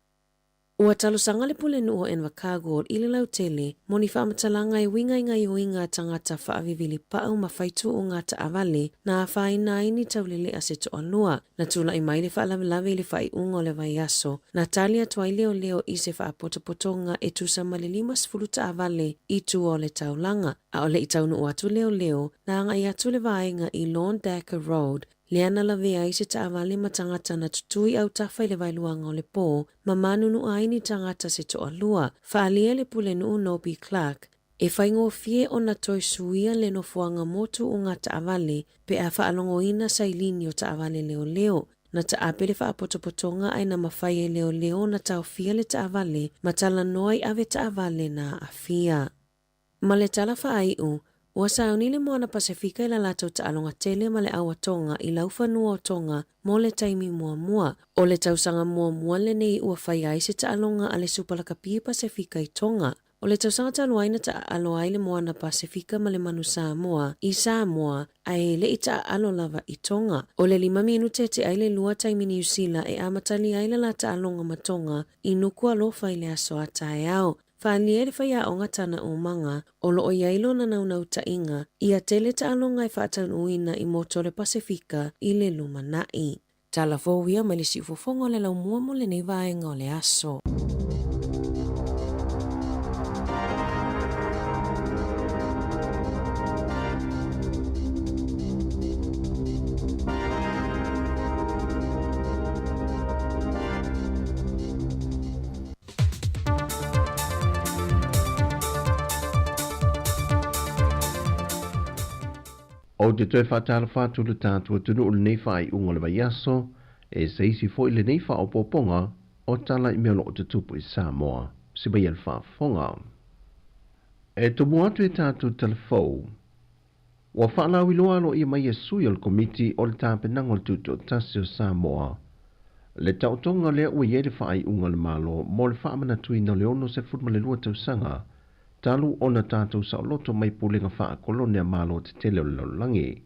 Ua talosaga le Pulenu'u o Invercargill i le lautele mo ni fa'amatalaga e uiga i gaioiga a tagata fa'avivili pa'u ma faitu'uga ta'avale na afaina ai ni taulele'a se to'alua. Na tula'i mai le fa'alavelave i le fa'ai'uga o le vaiaso, na tali atu ai leoleo i se fa'apotopotoga e tusa ma le 50 ta'avale i tua o le taulaga. A o le'i taunu'u atu leoleo, na aga'i atu le vaega i Lorne Dacre Road, lea na lavea ai se ta'avale ma tagata na tutū i autafa i le vaeluaga o le pō ma manunu'a ai ni tagata se to'alua. Fa'aalia le Pulenu'u Nobby Clark, e faigofie ona toe suia le nofoaga mo tu'uga ta'avale pe a fa'alogoina sailini o ta'avale leoleo. Na ta'ape le fa'apotopotoga ae na mafai e leoleo ona taofia le ta'avale ma talanoa i ave ta'avale na a'afia. Ma le tala fa'ai'u, Ua sauni le Moana Pasefika i la latou taaloga tele ma le au a Tonga i laufanua o Tonga mo le taimi muamua. O le tausaga muamua lenei ua fai ai se taaloga a le Supalakapi Pasefika i Tonga. O le tausaga talu ai na taaalo ai le Moana Pasefika ma le Manu Samoa i Samoa ae le i taaalo lava i Tonga. O le lima minute te ai le lua taimi Niu Sila e amatalia ai le la taaloga ma Tonga i Nukualofa i le aso a taeao. Faaalia le faiaoga Tana Umaga o loo i ai lona naunautaiga ia tele taaloga e faataunuuina i motu o le Pasefika i le lumanai. Tala fou ia mai le siufofoga o le laumua mo lenei vaega o le aso. Ou te toe faatalofa atu i le tatou atunuu i lenei faaiuga o le vaiaso, e se isi foi lenei faaopoopoga o tala i mea o lo o tutupu i Samoa. Se mai e le faafofoga. E tumu atu i tatou talafou, ua faalauiloa aloaia mai e sui o le Komiti o le Tapenaga o le Tutoatasi o Samoa le taotoga lea ua i ai le faaiuga a le Malo mo le faamanatuina o le 62 tausaga talu ona tatou saoloto mai pulega faakolone a Malo tetele o le lalolagi.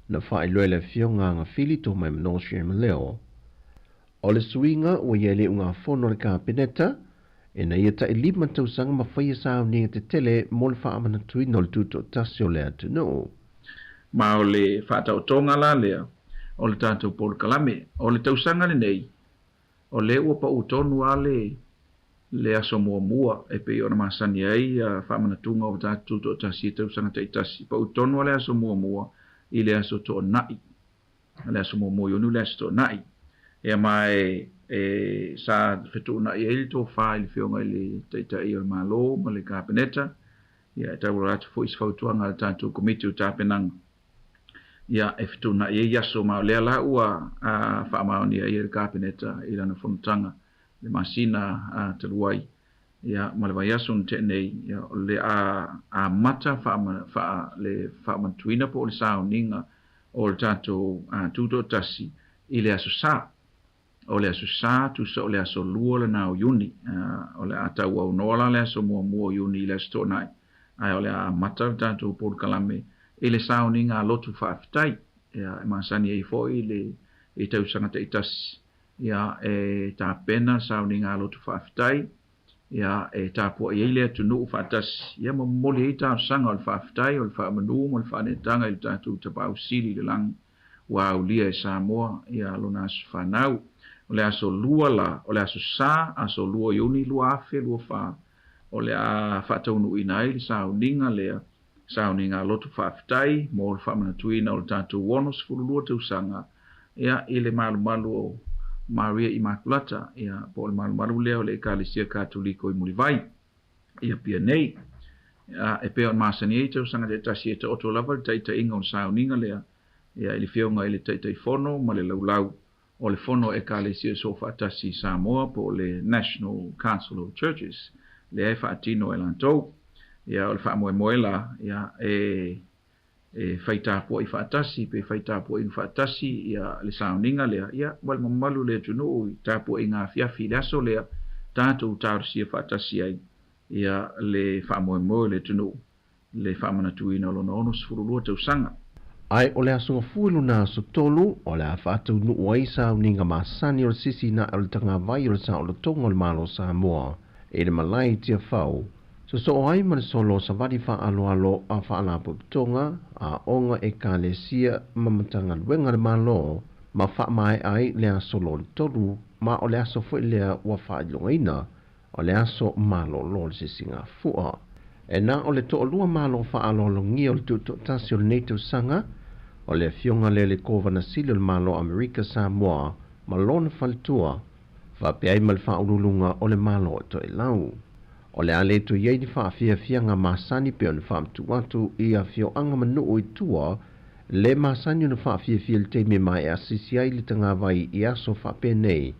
Na faailoa e le Afioga Agafili Tomaimanoa Sherman-Leo, o le suiga ua i ai le ugafono a le Kapeneta ina ia tailima tausaga ma faia sauniga tetele mo le faamanatuina o le tutoatasi o le atunuu. Ma o le faataotoga la lea o le tatou polokalame. O le tausaga lenei, o lea ua pau tonu lava le le aso muamua e pei ona masani ai faamanatuga o tatou tutoatasi i tausaga taitasi. Pau tonu lava le aso muamua i le aso Toonai. Le aso muamua o Iuni le aso Toonai. Ia ma e e sa fetuunai ai le tofa i le Afioga i le Taitai o le Malo ma le Kapeneta, ia e tauala atu foi i se fautuaga a le tatou Komiti o Tapenaga, ia e fetuunai ai aso ma o lea la ua faamaonia ai e le Kapeneta i lana fonotaga le masina talu ai, ia ma le vaiaso na tea nei, ia o le a amata faa le faamanatuina po o le sauniga o le tatou tutoatasi i le aso Sa. O le aso Sa, tusa o le aso 2 lena o Iuni. O le a tauaunoa la le aso muamua o Iuni i le aso Toonai, ae o le a amata le tatou polokalame i le sauniga a lotu faafetai. Ia, e masani ai foi le i tausaga taitasi, ia e tapena le sauniga a lotu faafetai, ia e tapuai ai le atunuu faatasi, ia ma momoli ai talosaga o le faafetai, o le faamanu ma le faaneetaga i le tatou Tapaau Sili i le lagi ua aulia e Samoa ia lona aso fanau. O le aso 2 la, o le aso Sa, aso 2 Iuni 2024, o le a faataunuuina ai le sauniga lea, sauniga a lotu faafetai mo le faamanatuina o le tatou 62 tausaga ia i le malumalu o Maria Immaculata, ia po o le malumalu lea o le Ekalesia Katoliko i Mulivai i Apia nei. Ia, e pei ona masani ai tausaga taitasi e taoto lava le taitaiga o le sauniga lea ia i le Afioga i le Taitaifono ma le Laulau o le Fono Ekalesia Soofaatasi i Samoa po o le National Council of Churches lea e faatino e latou. Ia, o le faamoemoe la, ia, e e fai tapuai faatasi pe fai tapuaiga faatasi ia le sauniga lea, ia, ma le mamalu o le atunuu i tapuaiga afiafi i le aso lea tatou talosia faatasi ai ia le faamoemoe o le atunuu le faamanatuina o lona 62 tausaga. Ae o le aso Gafua lona aso tolu, o le a faataunuu ai sauniga masani o le sisina o le tagavai o le saolotoga o le Malo o Samoa i le malae i Tiafau, sosoo ai ma le solo o savali faaaloalo a faalapotopotoga, aoga, ekalesia ma Matagaluega a le Malo, ma faamaea ai le aso lona tolu, ma o le aso foi lea ua faailogaina o le aso malolo o le sisigafua. E na o le toalua malo faaaloalogia o le tutoatasi o lenei tausaga, o le Afioga lea le Kovana Sili o le Malo o Amerika Samoa ma lona faletua, faapea ai ma le faauluuluga o le Malo o Toelau. O le a le toe i ai ni faafiafiaga masani pei ona faamatuu atu i afioaga ma nuu i tua, le masani ona faafiafia i le taimi e maea sisi ai le tagavai i aso faapenei,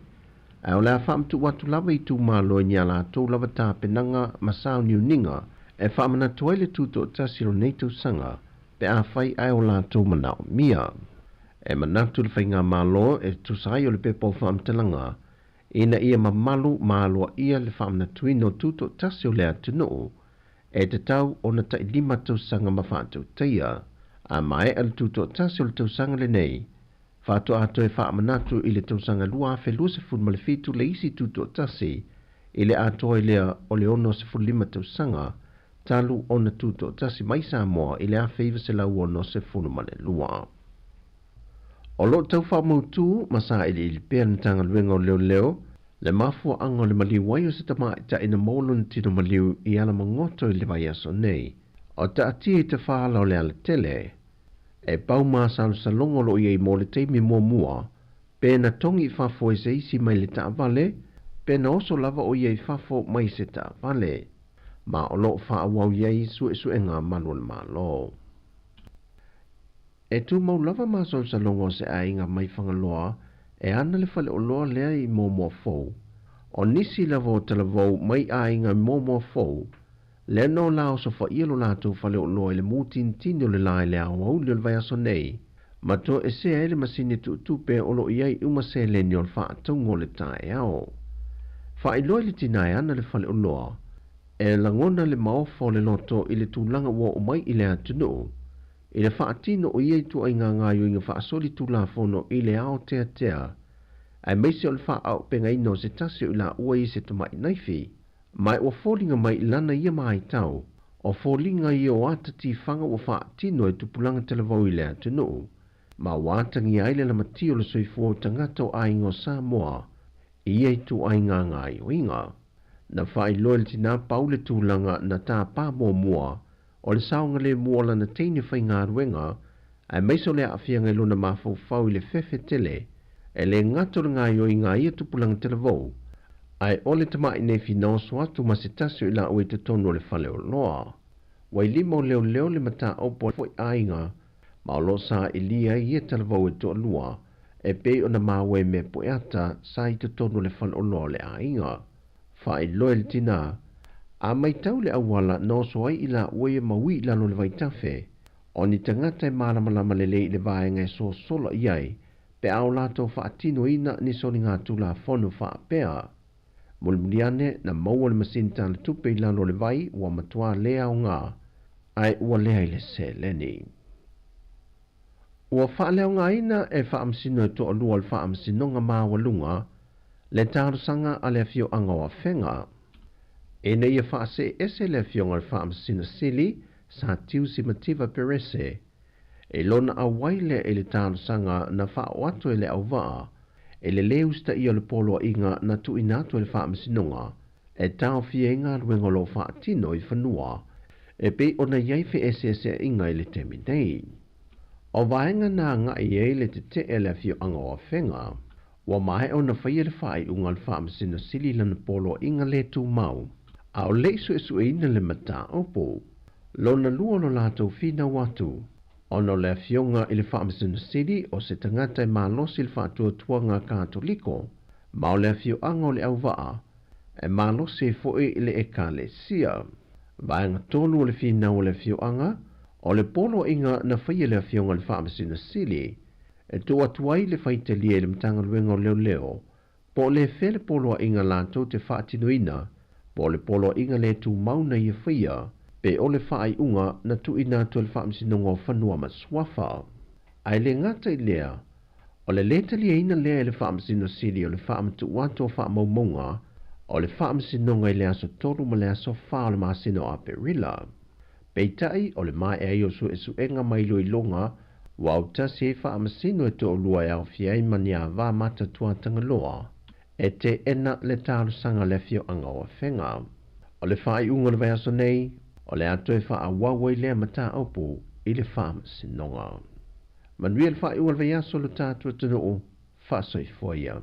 ae o le a faamatuu atu lava i itumalo i ni a latou lava tapenaga ma sauniuniga e faamanatu ai le tutoatasi o lenei tausaga pe afai ae o latou manaomia. E manatu le Faigamalo e tusa ai o le pepa o faamatalaga ina ia mamalu ma aloaia le faamanatuina o tutoatasi o le atunuu e tatau ona tai 5 tausaga ma faatautaia. A maea le tutoatasi o le tausaga lenei, faatoa toe faamanatu i le tausaga 2027 le isi tutoatasi i le atoa ai lea o le 65 tausaga talu ona tutoatasi mai Samoa i le 1962. O lo o tau faamautu ma sailiili pea le Matagaluega o Leoleo le mafuaaga o le maliu ai o se tamaitai na maua lona tino maliu i Alamagoto i le vaiaso nei, o taatia i tafaala o le alatele. E pau masalosaloga o lo o i ai mo le taimi muamua, pe na togi i fafo e se isi mai le taavale, pe na oso lava o ia i fafo mai se taavale. Ma o lo o faaauau i ai suesuega a malu o le Malo. E tumau lava masalosaloga o se aiga mai Fagaloa e ana le faleoloa lea i Moamoa Fou. O nisi lava o talavou mai aiga i Moamoa Fou, lea nō la osofaia lo latou faleoloa i le mutinitini o le la i le aoauli o le vaiaso nei, ma toesea ai le masini tuutupe o lo o i ai uma seleni o le faatauga o le taeao. Faailoa i le tina e ana le faleoloa, e lagona le maofa o le loto i le tulaga ua oo mai i le atunuu, i le faatino o ia ituaiga gaoioiga faasolitulafono i le aoteatea, aemaise o le faaauupegaina o se tasi o i laua i se tamai naifi. Ma ua foliga mai i lana ia matau, o foliga ia o ata tifaga ua faatino e tupulaga talavou i le atunuu, ma ua atagia ai le lamatia o le soifua o tagata o aiga o Samoa i ia ituaiga gaoioiga. Na faailoa e le tinā pau le tulaga na tapa muamua o le saogalemu o lana teine faigaluega, aemaise o le aafiaga i lona mafaufau i le fefe tele, e le gata o le gaoioiga a ia tupulaga talavou, ae o le tamai naifi na oso atu ma se tasi o i laua i totonu o le faleoloa. Ua i lima o leoleo le mataupu a foi aiga, ma o lo o sailia ai ia talavou e toalua, e pei ona maua i mea pueata sa i totonu o le faleoloa o le aiga. Faailoa e le tinā, a matau le auala na oso ai i laua ia ma ui i lalo o le vaitafe, o ni tagata e malamalama lelei i le vaega e sosola i ai pe a o latou faatinoina ni soligatulafono faapea. Mulimuli ane, na maua le masini talatupe i lalo o le vai ua matua le aoga, ae ua leai le seleni. Ua faaleaogaina e faamasino e toalua o le Faamasinoga Maualuga le talosaga a le afioaga o Afega ina ia faasee ese le afioga i le Faamasino Sili Sa Tiusi Mativa Perese i lona auai lea i le talosaga na faaoo atu e le auvaa i le lē usitaia o le poloaiga na tuuina atu e le Faamasinoga e taofia ai galuega o lo o faatino i fanua e pei ona i ai feeseeseaiga i le taimi nei. O vaega na agai ai le tetee a le afioaga o Afega, ua maea ona faia le faaiuga a le Faamasino Sili i lana poloaiga le tumau, a o le i suesueina le mataupu. Lona lua o lo latou finau atu, ona o le afioga i le Faamasino Sili o se tagata e malosi i le faatuatuaga Katoliko, ma o le afioaga o Leauvaa e malosi ai foi i le Ekalesia. Vaega tolu o le finau o le afioaga, o le poloaiga na faia e le afioga i le Faamasino Sili e tuu atu ai le faitalia i le Matagaluega o Leoleo, po o le fea le poloaiga latou te faatinoina, po o le poloaiga le tumau na ia faia, pe o le faaiuga na tuuina atu e le Faamasinoga o Fanua ma Suafa. Ae le gata i lea, o le lē taliaina lea e le Faamasino Sili o le faamatuu atu o faamaumauga o le Faamasinoga i le aso 3 ma le aso 4 o le masina o Aperila. Peitai, o le maea ai o suesuega ma iloiloga ua autasi ai faamasino e toalua e aofia ai ma ni ava matatua Tagaloa e teena le talosaga a le afioaga o Afega. O le faaiuga o le vaiaso nei, o le a toe faaauau ai lea mataupu i le Faamasinoga. Manuia le faaiuga o le vaiaso lo tatou atunuu, faasoifua ia.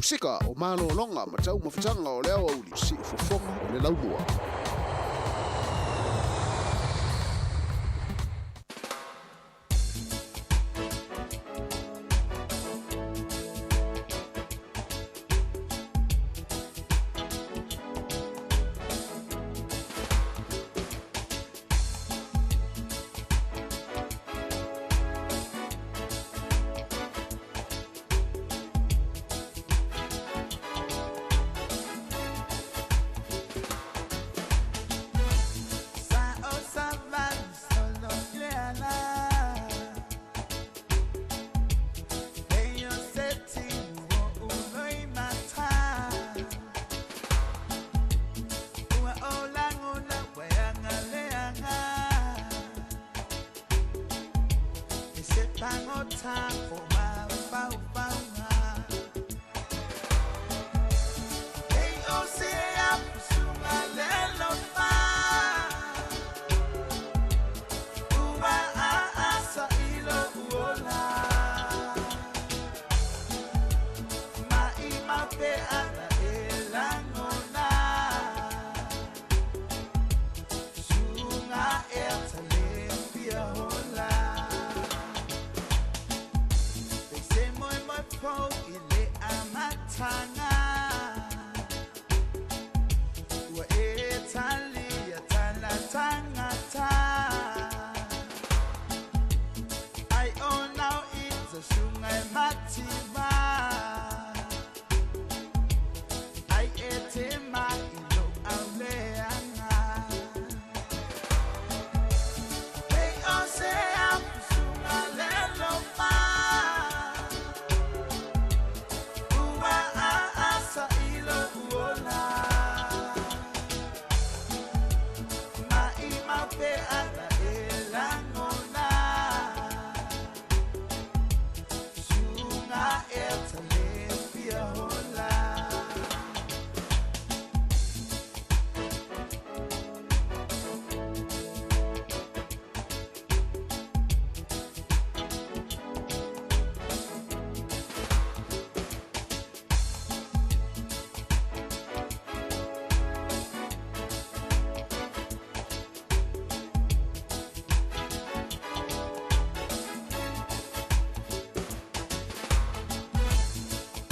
Musika o malōloga ma taumafataga o le aoauli siufofoga o le laumua. They say more. pe ala e langona Sunga e tale fia hola.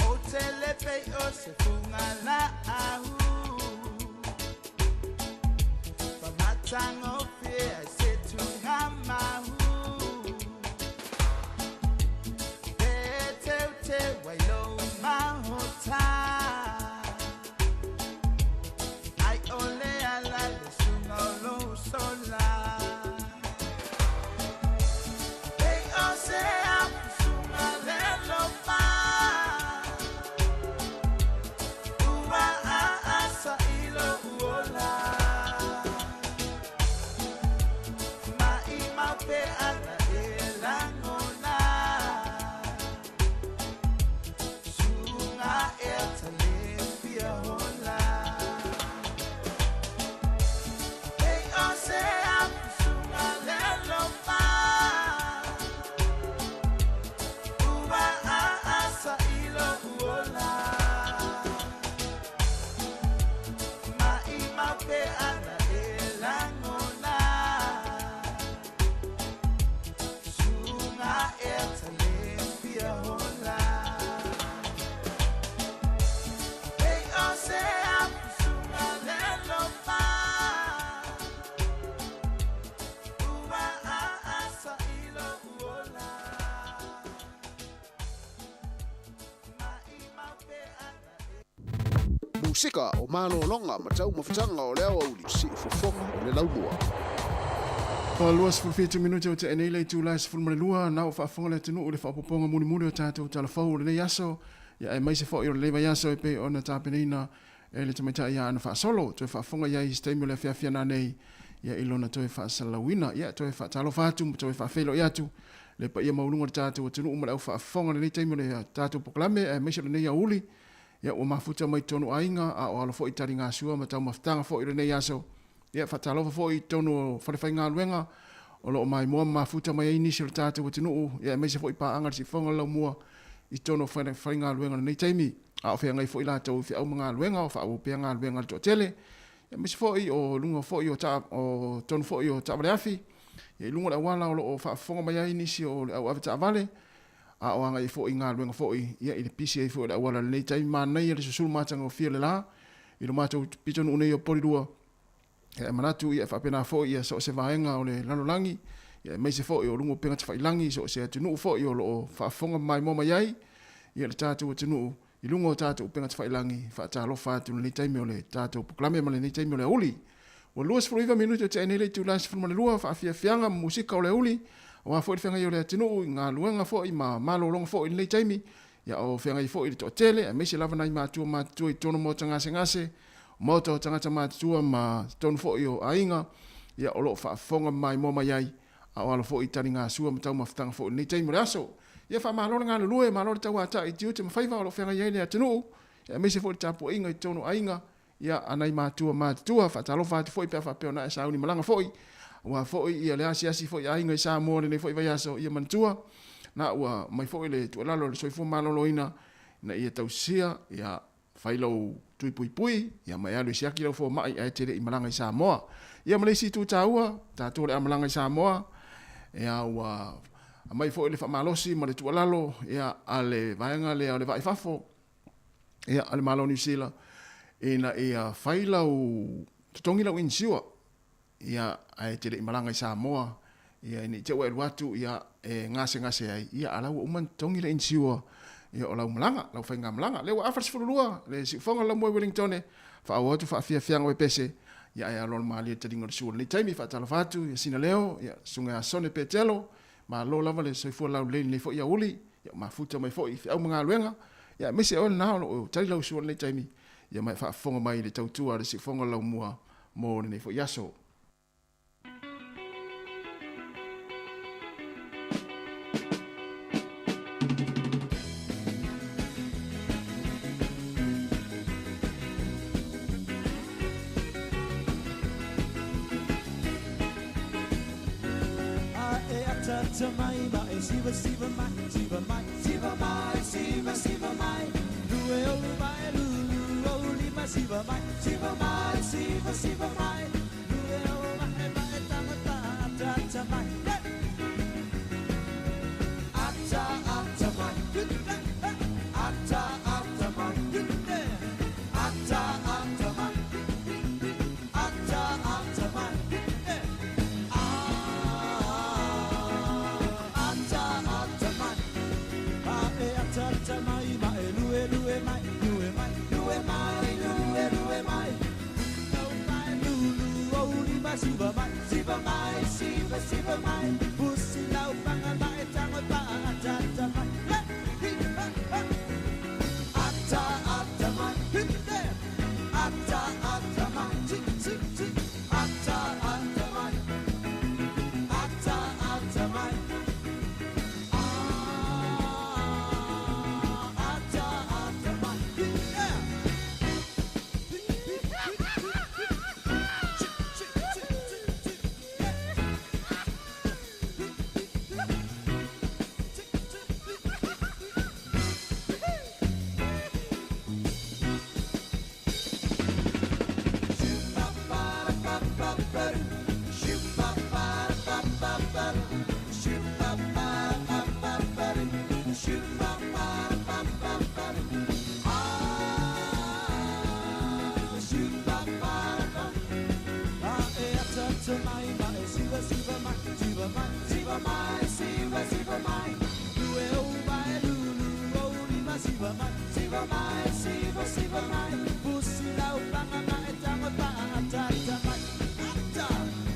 O telepe o se funga la ahu Pamatanga fia se tunga mahu Te te te wailo mahota Ai ole ala le sunga lo sola Ei o se afu sunga le lo pa Ua a asa ilo uola Mai mau pe ala e langona Sunga e tale fia hola Ei o se afu sunga le lo pa Ua a asa ilo uola Mai mau pe ala e langona Sunga e tale fia hola Ei o se afu sunga le lo pa Ua a asa ilo uola Mai mau pe ala Musika o malologa ma taumafataga o le aoauli siufofoga o le laumua. Ua 27 minute o tea nei le itula e 12 na o faafofoga le atunuu i le faaopoopoga mulimuli o tatou talafou o lenei aso, ia aemaise foi o lenei vaiaso e pei ona tapenaina e le tamaitai ia Ana Faasolo. Toe faafofoga i ai i se taimi o le afiafi ana nei ia i lona toe faasalalauina. Ia toe faatalofa atu ma toe faafeiloai atu le paia maualuga o le tatou atunuu ma le au faafofoga i lenei taimi o le tatou polokalame aemaise o lenei aoauli. Ia ua mafuta mai totonu aiga a o alo foi taligasua ma taumafataga foi o lenei aso. Ia faatalofa foi i totonu o falefaigaluega o lo o maimoa ma mafuta mai ai nisi o le tatou atunuu, ia aemaise foi paaga i le siufofoga o le laumua i totonu o falefaigaluega i lenei taimi. A o feagai foi latou i feau ma galuega o faaauau pea galuega a le toatele, ia aemaise foi o luga foi o o totonu foi o taavaleafi, ia i luga o le auala o lo o faafofoga mai ai nisi o le au avetaavale, a o agai foi i galuega foi, ia i le pisi ai foi o le auala i lenei taimi. Manaia le susulu matagofie o le la i lo matou pitonuu nei o Polilua, ia e manatu ia e faapena foi ia so o se vaega o le lalolagi, ia aemaise foi o luga o upega tafailagi, so o se atunuu foi o lo o faafofoga ma maimoa mai ai ia le tatou atunuu i luga o tatou upega tafailagi, faatalofa atu i lenei taimi o le tatou polokalame ma lenei taimi o le aoauli. Ua 29 minute o tea nei le itula e 12, faafiafiaga ma musika o le aoauli, aua foi le feagai o le atunuu i galuega foi ma malologa foi i lenei taimi, ia o feagai foi i le toatele, aemaise lava nai matua matutua i totonu o maota gasegase, maota o tagata matutua ma totonu foi o aiga, ia o lo o faafofoga ma maimoa mai ai, a o alo foi i taligasua ma taumafataga foi i lenei taimi o le aso. Ia faamalo le galulue, malo le tauatai i tiute ma faiva o lo o feagai ai le atunuu, aemaise foi le tapuaiga i totonu o aiga, ia a nai matua matutua. Faatalofa atu foi pe a faapea ona e sauni malaga foi, aua foi ia le asiasi foi a aiga i Samoa i lenei foi vaiaso, ia manatua, na ua aumai foi le tuualalo a le Soifua Maloloina ina ia tausisia, ia Fai lou tui puipui, ia ma e alu e siaki lau fomai ae te le i malaga i Samoa. Ia ma le isi itu taua, tatou o le a malaga i Samoa, ia ua aumai foi le faamalosi ma le tuualalo ia a le vaega lea o le Vaa i Fafo ia a le Malo o Niu Sila ina ia fai lau totogi lau insure ia ae te le i malaga i Samoa, ia ne i te i ua e alu atu ia e gasegase ai, ia a la ua uma ona totogi le insure ia o lau malaga, lau faigamalaga. Lea ua afa le 12 le siufofoga o le laumua i Wellingtone, faaauau atu faafiafiaga o pepese, ia ae aloalo malie le taliga o le sua i lenei taimi. Faatalofa atu ia sina leo, ia Susuga ia Sone Petelo, malo lava le soifua laulelei i lenei foi aoauli, ia ua mafuta mai foi i feau ma galuega, ia aemaise oe lena o lo o tali lau sua i lenei taimi, ia ma e faafofoga mai i le tautua a le siufofoga o le laumua mo lenei foi aso. ata mai ma e siva siva mai siva mai siva mai siva siva mai lue o mai lu lu o lima siva mai siva mai siva siva mai lue o mai mai tama ta ata ata mai ata ata mai ata ata mai ata ata mai ata ata mai ata ata mai a e ata ata mai ma e lue lue mai lue mai lue mai lue lue mai no mai lu lu o li ma siva mai siva mai siva siva mai pusi lau panga mai tango pa ata ata mai hi ha ha ata ata mai hi there ata ata mai ti ti ti ata ata mai ata ata mai ata ata mai hi there. Siva mai, pusi lau panga mai, tango pa, ata, ata mai, ata.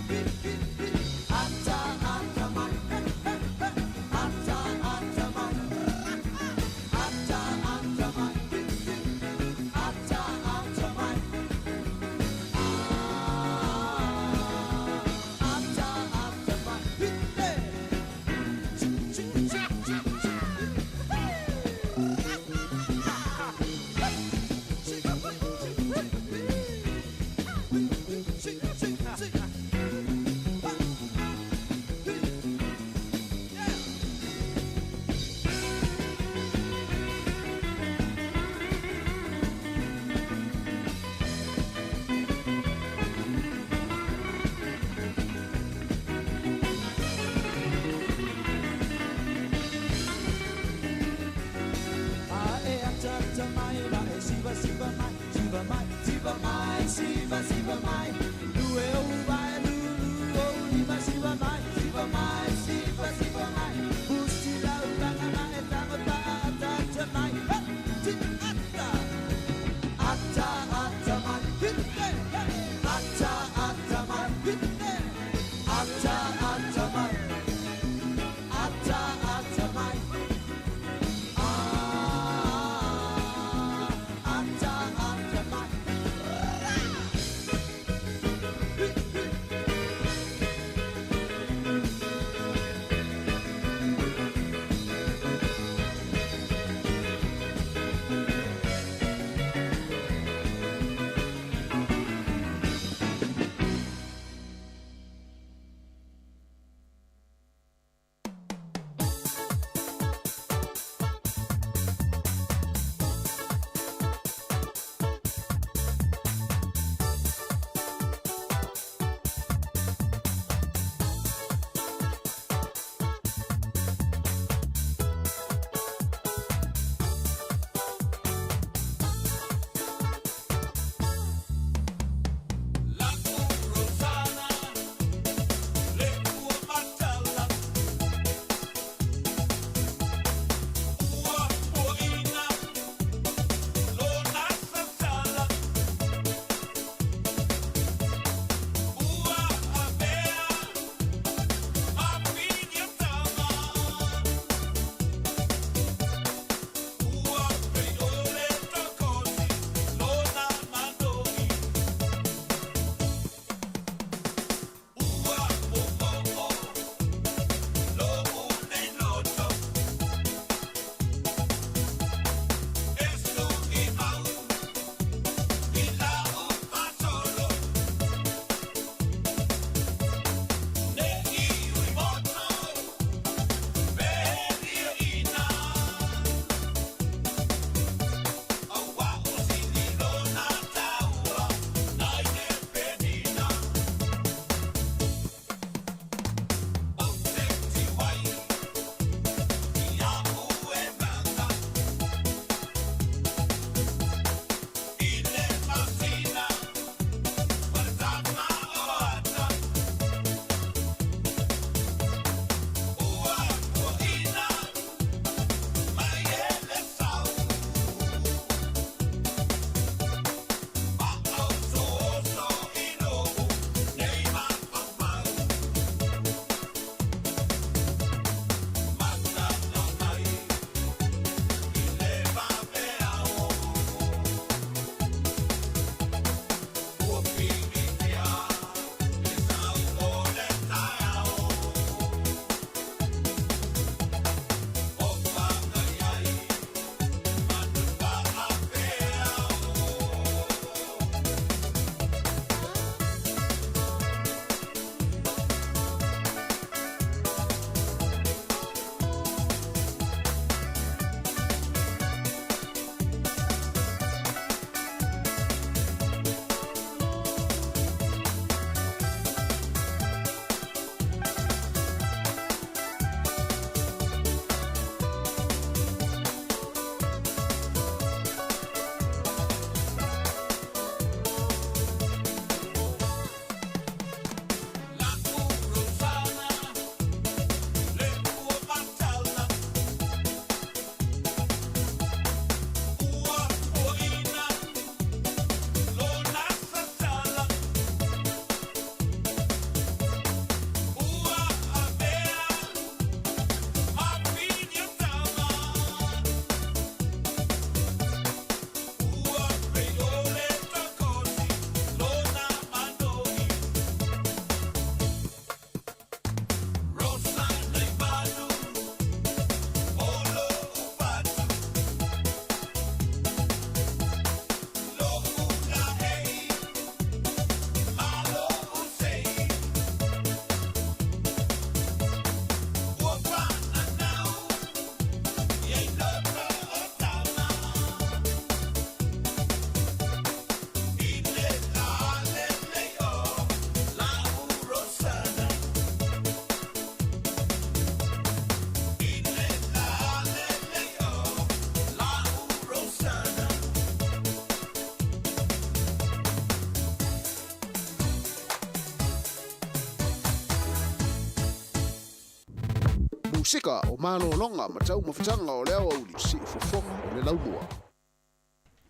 Musika o malologa ma taumafataga o le aoauli siufofoga o le laumua.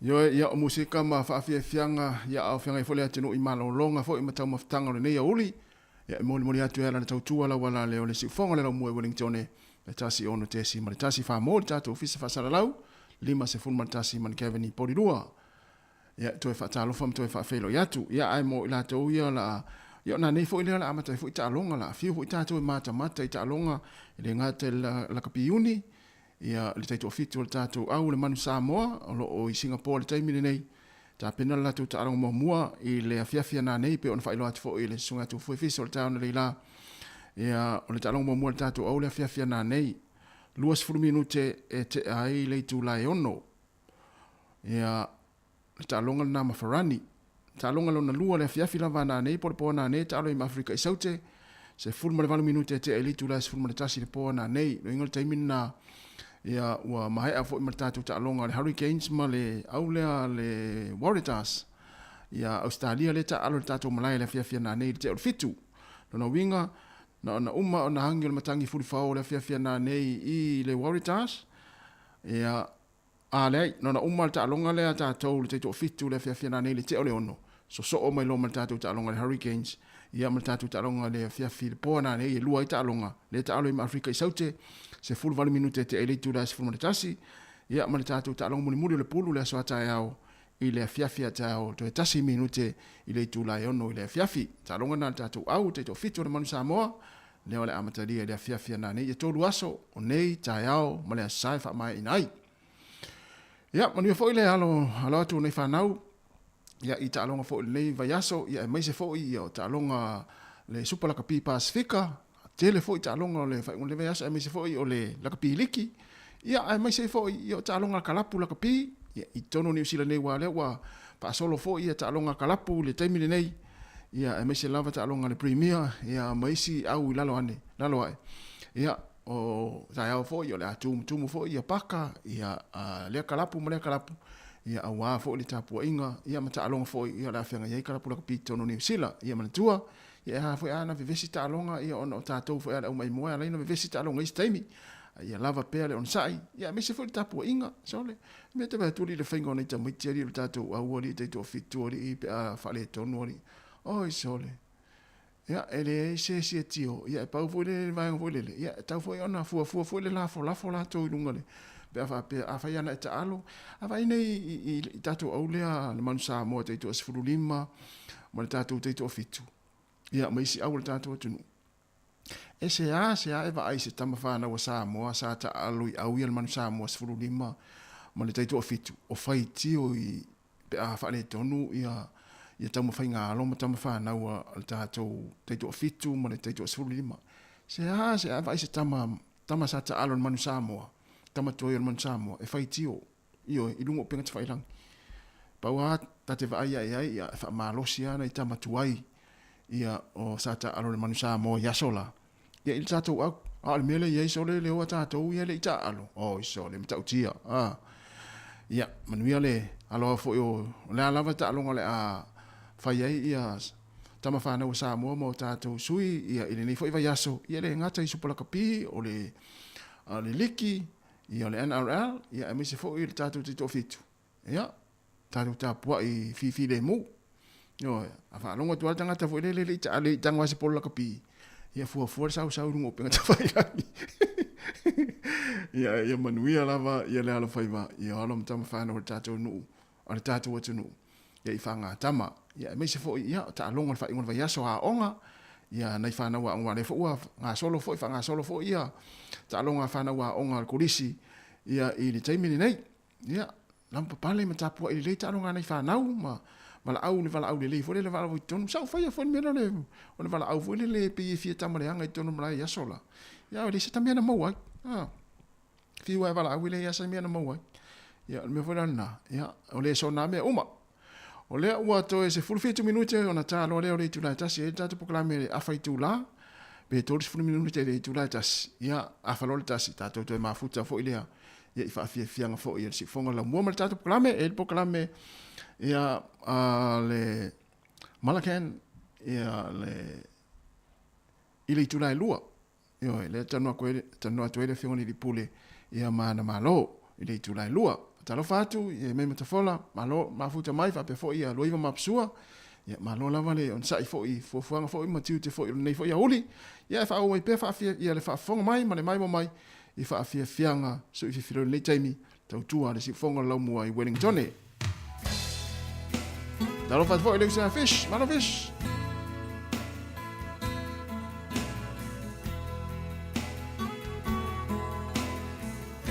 Ioe, ia o musika ma faafiafiaga ia a o feagai foi le atunuu i malologa foi ma taumafataga o lenei aoauli. Ia e molimoli atu e ala le tautua lau ala lea o le siufofoga o le laumua i Wellingtone le 1 6 1 mo le tatou Ofisa Faasalalau 51 Manukaveni i Porirua. Ia, toe faatalofa ma toe faafeiloai atu. Ia, ae mo i latou ia o le a, ia o nanei foi lea o le a amata ai foi taaloga, o le a afio foi tatou e matamata i taaloga, e le gata i le lakapi Iuni, ia, le taitoafitu o le tatou au o le Manu Samoa, o lo o i Singapore i le taimi lenei, tapena le latou taaloga muamua i le afiafi a nanei, pei ona faailoa atu foi i le Susuga ia Tufuefisa o le Taona Leila, ia, o le taaloga muamua a le tatou au le afiafi a nanei, 20 minute e tea ai le itula e 6. Ia, le taaloga lena ma Farani. Taaloga lona lua le afiafi lava a nanei po o le po a nanei e taalo ai ma Afrika i Saute. 18 minute e tea i le itula e 11 i le po a nanei. Loiga le taimi lena, ia, ua maea foi ma le tatou taaloga a le Hurricanes ma le au lea a le Waratahs. Ia, Ausetalia lea e taaalo i le tatou malae i le afiafi a nanei i le tea o le 7. Lona uiga, na ona uma ona agi o le matagi fulifao o le afiafi a nanei i le Waratahs, ia, A leai, na ona uma le taaloga lea a tatou le taitoafitu i le afiafi nanei i le tea o le 6, sosoo mai loa ma le tatou taaloga i le Hurricanes, ia ma le tatou taaloga i le afiafi i le po nanei, e lua ai taaloga, lea e taalo ai ma Afrika i Saute, 18 minute e tea i le itula e 11, ia ma le tatou taaloga mulimuli o le pulu i le aso a taeao i le afiafi a taeao, toe tasi minute i le itula e 6 i le afiafi. Taaloga lena a le tatou au, taitoafitu o le Manu Samoa, lea o le a amatalia i le afiafi a nanei, e tolu aso, o nei, taeao ma le aso Sa e faamaeaina ai. Ia, manuia foi le alo, alo atu o nei fanau, ia, i taaloga foi i lenei vaiaso, ia, aemaise foi ia, o taaloga le Supa Lakapi Pasifika, tele foi taaloga o le faaiuga o lenei vaiaso, aemaise foi o le Lakapi Liki, ia, aemaise foi ia, o taaloga kalapu lakapi, ia, i totonu o Niu Sila nei, aua o lea ua faasolo foi ia taaloga kalapu i le taimi lenei, ia, aemaise lava taaloga a le Premier, ia, ma isi au i lalo ane, lalo ae, ia, O taeao foi o le a tumutumu foi ia paka, ia lea kalapu ma lea kalapu, ia auā foi le tapuaiga, ia ma taaloga foi, ia o le a feagai ai kalapu lakapi i totonu o Niu Sila. Ia manatua, ia e a foi a na vevesi taaloga, ia ona o tatou foi a le aumaimoe ala ai na vevesi taaloga i isi taimi. A ia lava pea le onosai, ia aemaise foi le tapuaiga, sole, mea te vaai atu alii i le faiga o nai tamaiti alii o le tatou au alii taitoafitu alii pe a faaletonu alii. Oi sole. Ia, e leai se isi e tio, ia e pau foi le vaega foi lele, ia e tatau foi ona fuafua foi le lafolafo latou i luga le, pe a faapea, afai ana e taalo, a vaai nei i, i, i tatou au lea le Manu Samoa taitoa-15 ma le tatou taitoa-7, ia ma isi au o le tatou atunuu. E se a se a e vaai i se tama fanau a Samoa sa taalo i au ia le Manu Samoa 15 ma le taitoa-7, o faitio i, pe a faaletonu ia ia taumafaiga a alo ma tama fanau a le tatou taitoafitu ma le taitoasefululima. Se a se a vaai se tama tama sa taalo i le manu Samoa, tama tuai o le manu Samoa e faitio, ioe, i luga o upega tafailagi. Pau lava ta te vaai ae ai, ia, e faamalosi lava nai tama tuai ia o sa taalo i le manu Samoa i aso la. Ia i le tatou au. A o le mea lea e i ai sole le o a tatou ia e le i taaalo. Oi sole, matautia. A. Ia, manuia le aloa foi o le a lava taaloga o le a fai ai ia tama fanau a Samoa ma o tatou sui ia i lenei foi vaiaso, ia e le gata i Supa Lakapi, o le o le Liki, ia o le NRL, ia aemaise foi le tatou Taitoafitu. Ia, tatou tapuai fifilemu. Ioe, a faalogo atu lava le tagata foi lele e le i le i tago lava i se polo lakapi, ia fuafua le sausau i luga o upega tafailagi. Ia, ia manuia lava ia le alofaiva, ia alo ma tama fanau a le tatou nuu, a le tatou atunuu, ia i fagatama. Ia aemaise foi, ia, o taaloga o le faaiuga o le vaiaso, aoga, ia nai fanau aoga, aua o lea foi ua gasolo foi, faagasolo foi ia taaloga a fanau aoga a le kolisi, ia i le taimi lenei. Ia, lavapapale ma tapuai lelei taaloga a nai fanau ma valaau le valaau lelei foi lele valaau i totonu. Sa ou faia foi le mea lea o le valaau foi lele pei e fia tama leaga i totonu o malae i aso la. Ia, e leai se mea na maua ai. Ah, fiu lava e valaau e leai lava se mea na maua ai. Ia, o le mea foi la lena, ia, o le soona mea uma. O lea ua toe 17 minute ona ta loa lea o le itula e tasi e i ai le tatou polokalame i le afa itula, pe 30 minute i le itula e tasi, ia, afa loa le tasi, tatou toe mafuta foi lea ia i faafiafiaga foi a le siufofoga laumua ma le tatou polokalame, e i ai le polokalame ia a le Malacan ia le i le itula e lua. Ioe, lea talanoa atu ai, talanoa atu ai le Afioga i le Alii Pule ia ma ana malo i le itula e 2. Faatalofa atu i Mei Matafola, malo mafuta mai faapea foi ia Luaiva Mapusua. Ia malo lava le onosai foi i fuafuaga foi ma tiute foi o lenei foi aoauli. Ia e faaauau ai pea faafia ia le faafofoga mai ma le maimoa mai i faafiafiaga sui fifilo i lenei taimi tautua a le siufofoga o le Laumua i Wellingtone. Talofa atu foi i le uso ia Fish, malo Fish!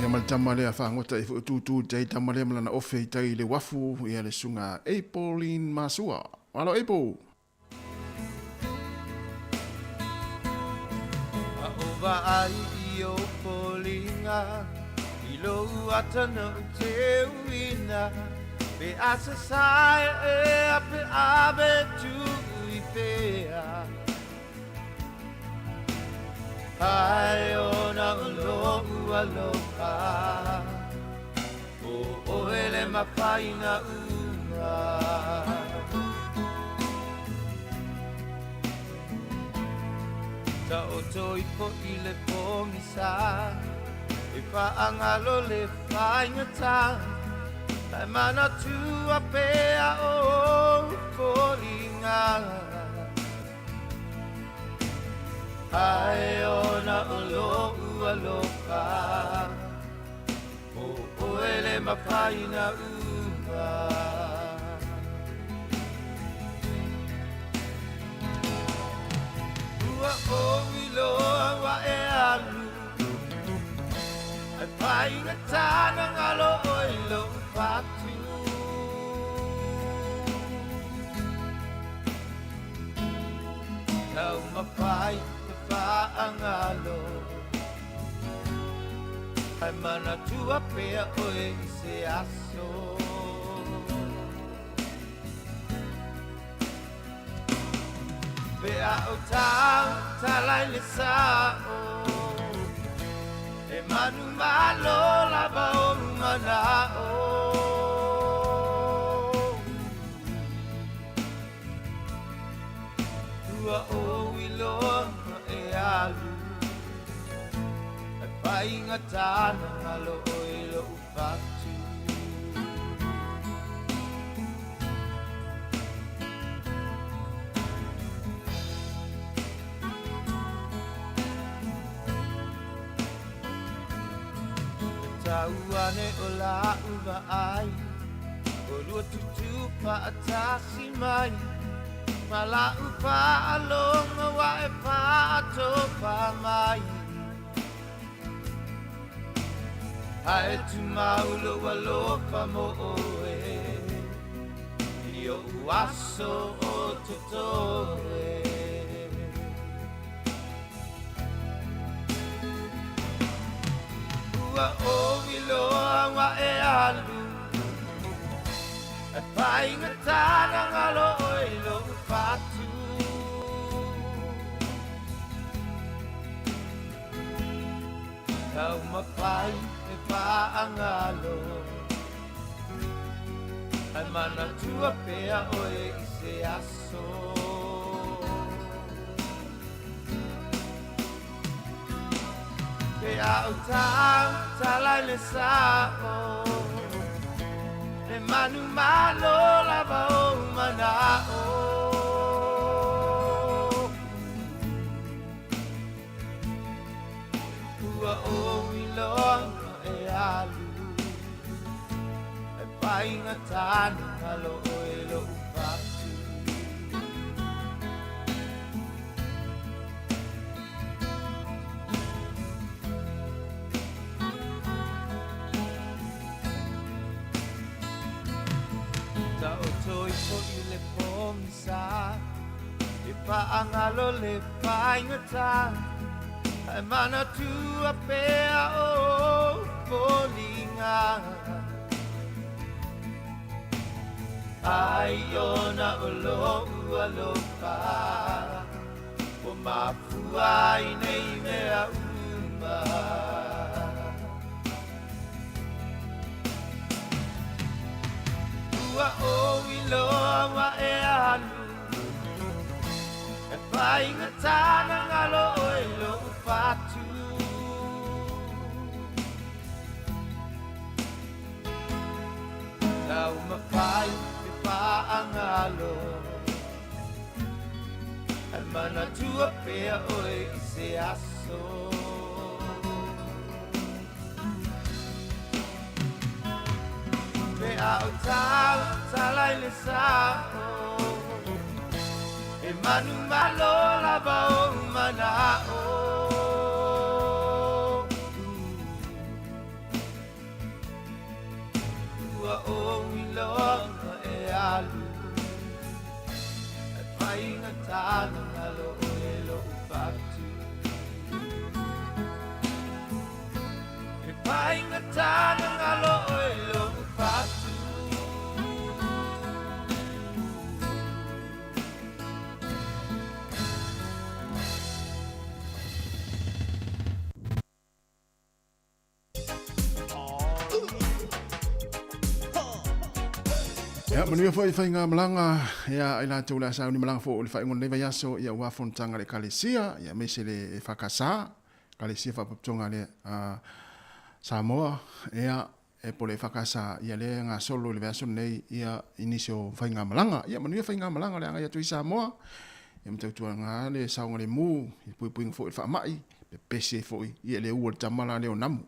Ia ma le tama lea fagota i foi o tūtū i tai tama lea ma lana ofe i tai i le uafu ia le susuga Apolline Masua. Malo Apple! A o vaai i ou foliga i lou ata na ou teuina pe a sasae ea pe ave tuu i fea Ai ona o lou aloha O oe le mafaina uma Taoto ifo i le pogisa E faagalo le faigata Ae manatua pea ou foliga Ae ona o lou aloha O oe le mafaina uma Ua ou iloa ua e alu Ae faigata na galo oe i lou fatu Taumafai e faagalo Ae manatua pea oe i se aso Pe a ou tautala i le sao E manumalo lava ou manao Ua ou iloa e alu Ae faigata na galo oe i lou fatu E tau ane o la'u vaai Olua tutū faatasi mai Ma la'u faalogo ua e faatofa mai Ae tumau lou alofa mo oe I o'u aso o totoe Ua ou iloa ua e alu Ae faigata na galo oe i lou fatu Taumafai e faagalo Ae manatua pea oe i se aso Pe a ou tautala i le sao E manumalo lava ou manao Ua ou iloa e alu Ae faigata na galo oe i lou fatu Taoto ifo i le pogisa E faagalo le faigata Ae manatua pea ou foliga Ai ona o lou alofa Ua mafua ai nei mea uma Ua ou iloa ua e alu E Faigata na galo oe lo'u fatu. Lau mafai pe faagalo Ae manatua pea oe i se aso. Pe a o tala tala i le sa'o E manu malo lava o mana'o. Ua ou iloga e alu E faigata na galo oe lo'u fatu. E faigata na galo oe lo'u fatu. Ia, manuia foi whai ngā malanga, ia, ai lātou le asa ni malanga fo o le whai ngon leiva iaso, ia ua fontanga le kalesia, ia meise le whakasa, kalesia whapaputonga le Samoa, ia, e po le whakasa, ia le ngā solo le veaso nei, ia inisio whai ngā malanga, ia manuia whai ngā malanga le anga ia tui Samoa, ia matautua ngā le saunga le mū, i pui puinga fo i le whaamai, pe pese fo i, ia le ua le tamala le o namu.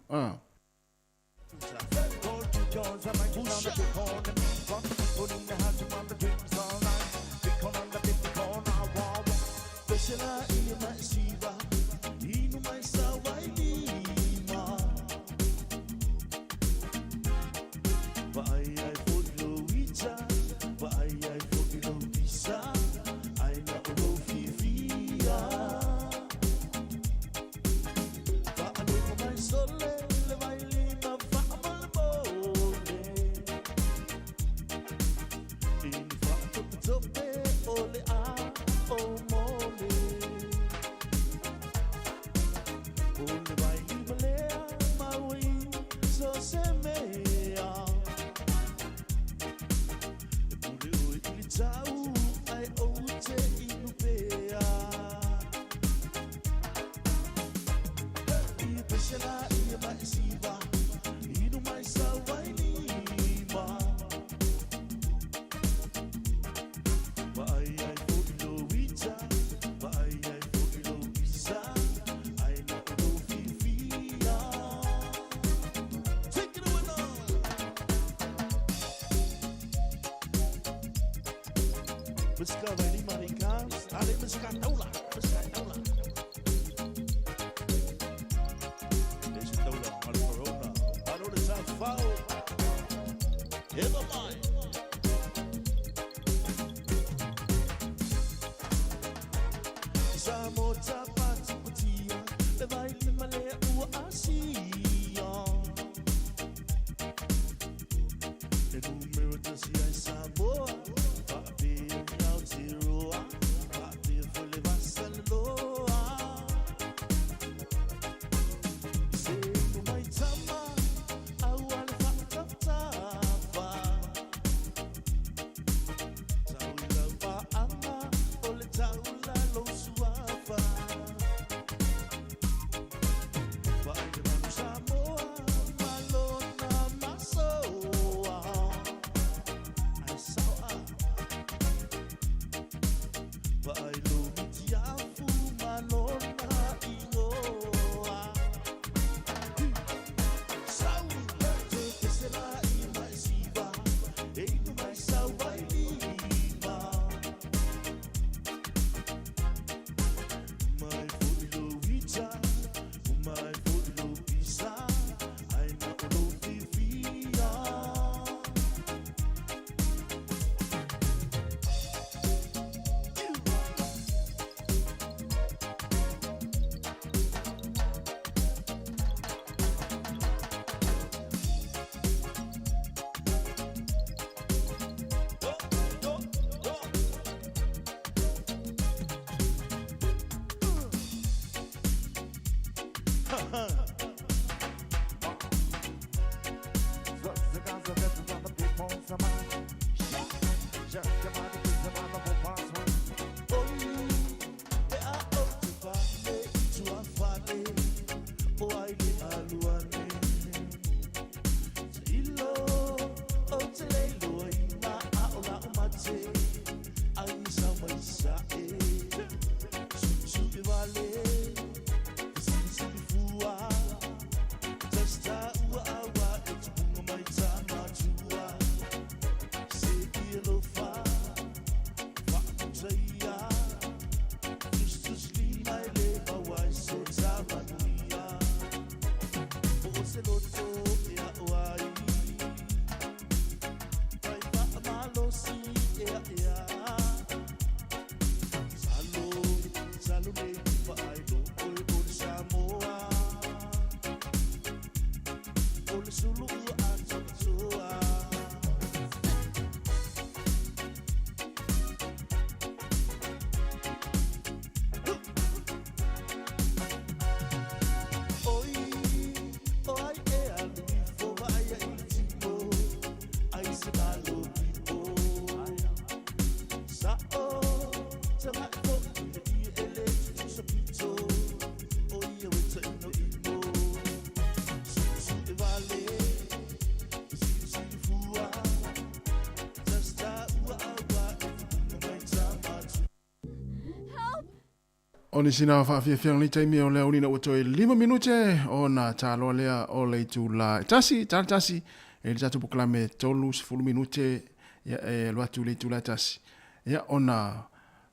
O nisi na whaafiafianga ni taimi o le aulina ua toe 5 minute o na tāloa lea o le itula e tasi, tala tasi, e le tatou pokalame 30 minute ia e alu atu i le itula e tasi. Ia ona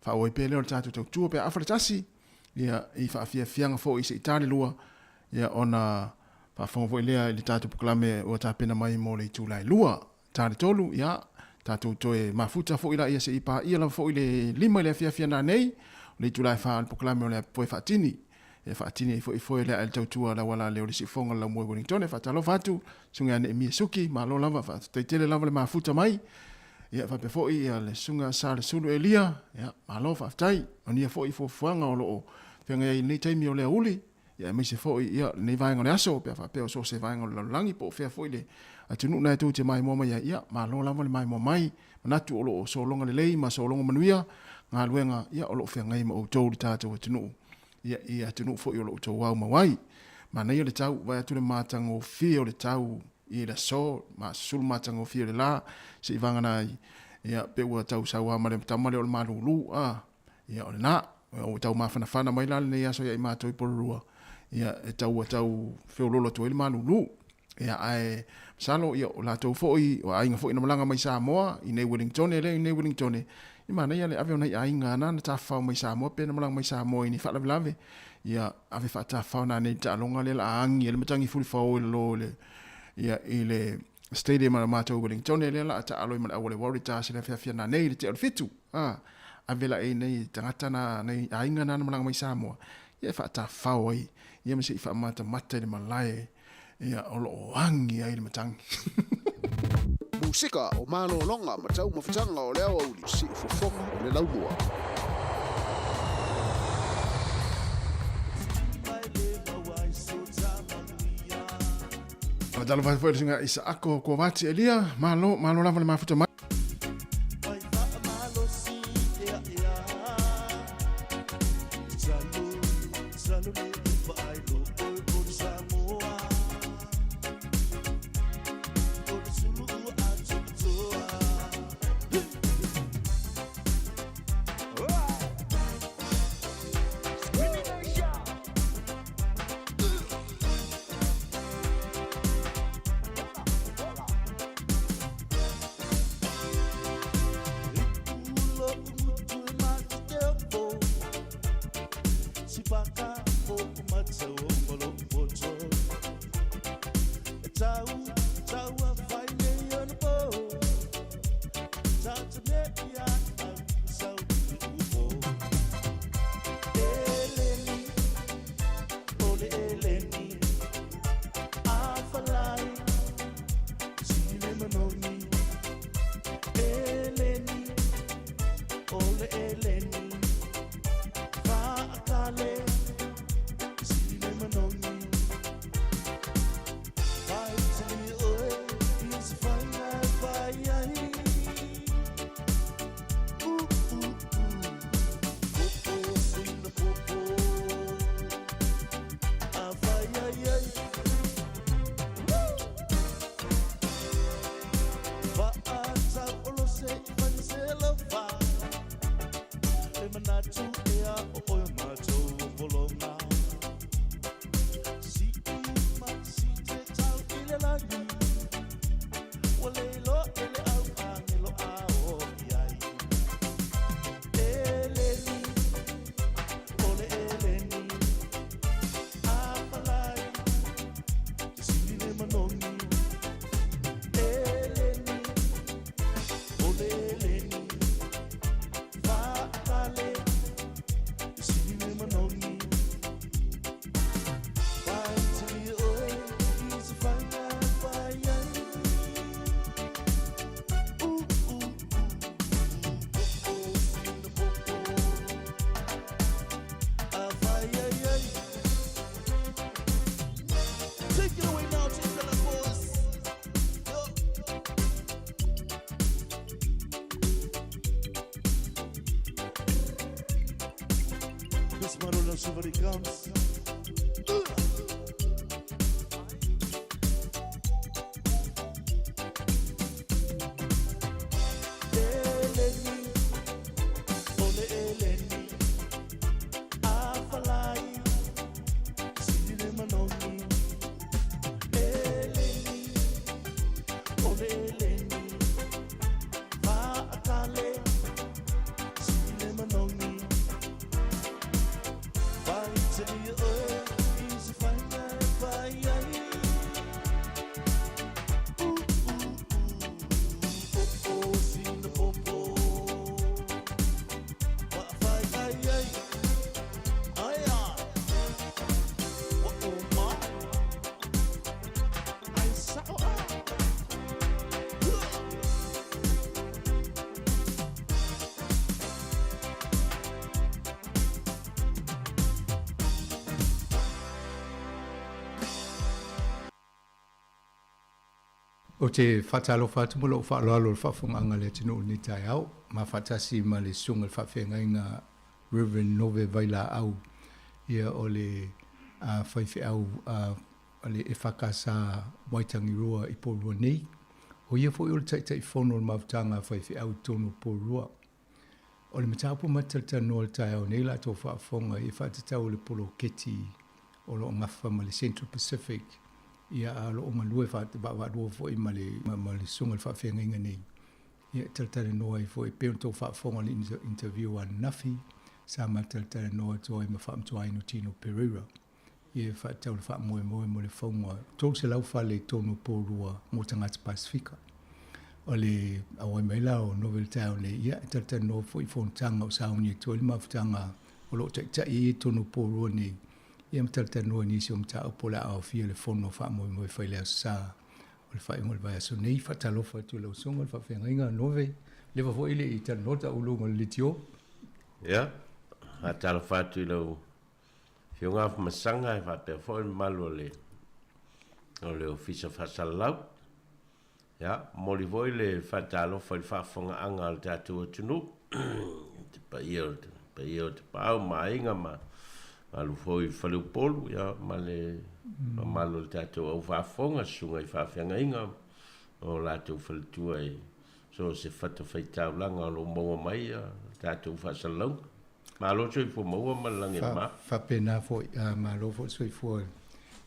faaauau pea lea o le tatou tautua pe a afa le tasi, ia i faafiafiaga foi se i tali lua, ia ona faafofoga foi lea i le tatou pokalame ua tapena mai mo le itula e lua. Tali tolu, ia, tatou toe mafuta foi laia se'i paia lava foi le 5 i le afiafi ana nei, o le itula e 4 o le pokalame o le foe faatini. E faatini ai foi foe lea a le tautua le auala lea o le siufofoga o le laumua i Wellington. E faatalofa atu, susuga ia Neemia Suki, malo lava, faafetai tele lava le mafuta mai. Ia, faapea foi ia le susuga Sa Lesulu Elia, ia, malo faafetai. Manuia foi fuafuaga o lo o feagai ai i lenei taimi o le aoauli. Ia aemaise foi ia lenei vaega o le aso, pe a faapea o so o se vaega o le lalolagi po o fea foi le atunuu na e tou te maimoa mai ai, ia malo lava le maimoa mai, manatu o lo o sologa lelei ma sologa manuia galuega ia o lo o feagai ma outou le tatou atunuu, ia i atunuu foi o lo o outou aumau ai. Manaia le tau, vaai atu le matagofie o le tau i le aso, ma susulu matagofie o le la, se i vagana ai, ia pe ua tau saua ma le tama lea o le malulu, a. Ia, o lena, ua tau mafanafana mai la lenei aso ia i matou i Porirua, ia, e tau ua tau feoloolo atu ai le malulu. Ia, ae, masalo, ia, o latou foi, o aiga foi na malaga mai Samoa, i nei Wellingtone lea i nei Wellingtone, ia manaia le ave o nai aiga na na tafafao mai Samoa pe na malaga mai Samoa i ni faalavelave, ia, ave faatafafao nanei i le taaloga lea la a agi ai le matagi fulifao i lalo i le, ia, i le stadium a matou i Wellingtone lea la a taalo ai ma le auala Waratahs i le afiafi nanei i le tea o le 7. A, ave la e nei tagata na, nei aiga na na malaga mai Samoa, ia e faatafao ai, ia ma se i faamatamata i le malae, ia o lo o agi ai le matagi. Musika o malologa ma taumafataga o le aoauli, siufofoga o le laumua. Faatalofa atu foi i le susuga Isaako Kovati Elia, malo, malo lava le mafuta mai. le lagi Ua le iloa e le au agelo a o i ai Eleni, o le eleni Apalai, te sili le manogi Eleni, o le eleni Faatale, te sili le manogi Vaitilia oe i se faiga fai ai Uh, uh, uh, popo sina popo A fai ai ai Take it away now, take the boys. Yo. This Marola Shivari comes. Eleni, ole eleni, afalai, sili manogi. Eleni, ole eleni, faatale, sili manogi. Vaitilia oe i se faiga e fai ai. Uh, uh, uh, popo sina popo. Fa'afai ai ai. Ai ai. Wa uma. Ai sa'o a. Ou te faatalofa atu ma lou faaaloalo i le faafofogaaga a le atunuu i lenei taeao, ma faatasi ma le Susuga i le Faafeagaiga Reverend Nove Vailaau, ia o le faifeau a le EFKS Waitangiroa i Porirua nei. O ia foi o le Taitaifono o le Mafutaga a Faifeau i totonu o Porirua. O le mataupu ma talatalanoa i le taeao nei la outou faafofoga i faatatau i le poloketi o lo o gafa ma le Central Pacific, ia a o lo o galue vaavaalua foi ma le ma le susuga i le faafeagaiga nei. Ia e talatalanoa ai foi e pei ona outou faafofoga i le interview ananafi sa ma talatalanoa atu ai ma Faamatuaina Tino Pereira. Ia e faatatau i le faamoemoe mo le fauga 300 fale i totonu o Porirua mo tagata Pasefika. O le auai mai la o Novel Town nei, ia e talatalanoa foi i fonotaga o sauni atu ai le mafutaga o lo o taitai ai i totonu o Porirua nei, ia ma talatalanoa i nisi o mataupu o le a aofia le fono faamoemoe fai le Aso Sa o le faaiuga o le vaiaso nei. Faatalofa atu i lau Susuga i le Faafeagaiga Nove, leva foi le i talanoa tauluga o le litio. Ia, faatalofa atu i lau Afioga Afamasaga e faapea foi le mamalu o le o le Ofisa Faasalalau. Ia, momoli foi le faatalofa i le faafofogaaga a le tatou atunuu, te paia o te paia o Tapaau ma Aiga ma alu foi i Faleupolu, ia, ma le mamalu o le tatou au faafofoga, susuga i faafeagaiga o latou faletua i so o se fatafaitaulaga o lo o maua mai ia tatou faasalalauga. Malo le soifua maua ma le lagi e mama. Faapena foi, malo foi le soifua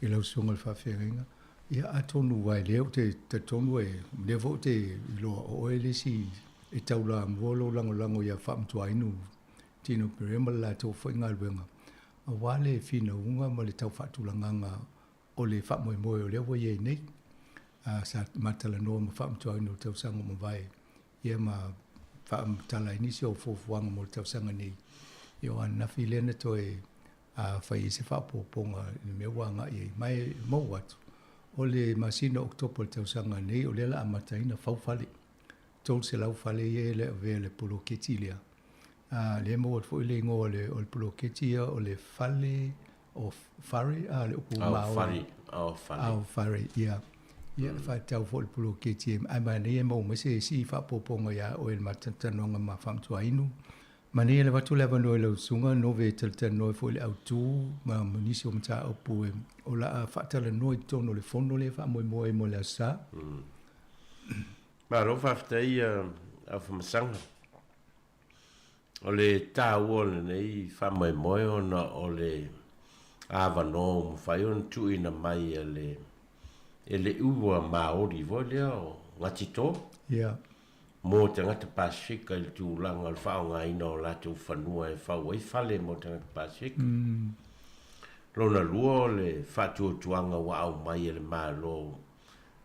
i lau susuga i le faafeagaiga. Ia atonu aua lea ou te talitonu e, lea foi ou te iloa o oe le isi e taulamua lou lagolago ia Faamatuainu Tino Pereira ma le latou foi galuega aua le finauga ma le tau faatulagaga o le faamoemoe o lea ua i ai nei. Sa ma talanoa ma Faamatuainu i le tausaga ua mavae ia ma faamatala ai nisi o fuafuaga mo le tausaga nei. Ia o ananafi lea na toe fai ai se faaopoopoga i le mea ua agai ai. Ma e maua atu, o le masina o Oketopa o le tausaga nei, o lea o le a amata ai ona fau fale. 300 fale ia e le avea i le poloketi lea. Lea e maua atu foi le igoa o le poloketi ia o le fale o fare, a le upu Maori. Ao fare. Ao fare, ia. Ia, faatatau foi i le poloketi, ae manaia e maua mai se isi faaopoopoga ia oe i le matalanoaga ma Faamatuainu. Manaia le avatu o le avanoa i lau susuga Nove e talatalanoa ai foi i le autu ma nisi o mataupu e o le a faatalanoa i totonu o le fono lea e faamoemoe ai mo le Aso Sa. Malo faafetai Afamasaga. O le taua o lenei faamoemoe ona o le avanoa ua mafai ona tuuina mai e le E le ua Māori foi lea o Ngāti Toa. Ia. Mō tagata Pasifika i le tulaga o le faaaogaina o latou fanua e fau ai fale mo tagata Pasifika. Lona lua o le faatuatuaga ua aumai e le Malo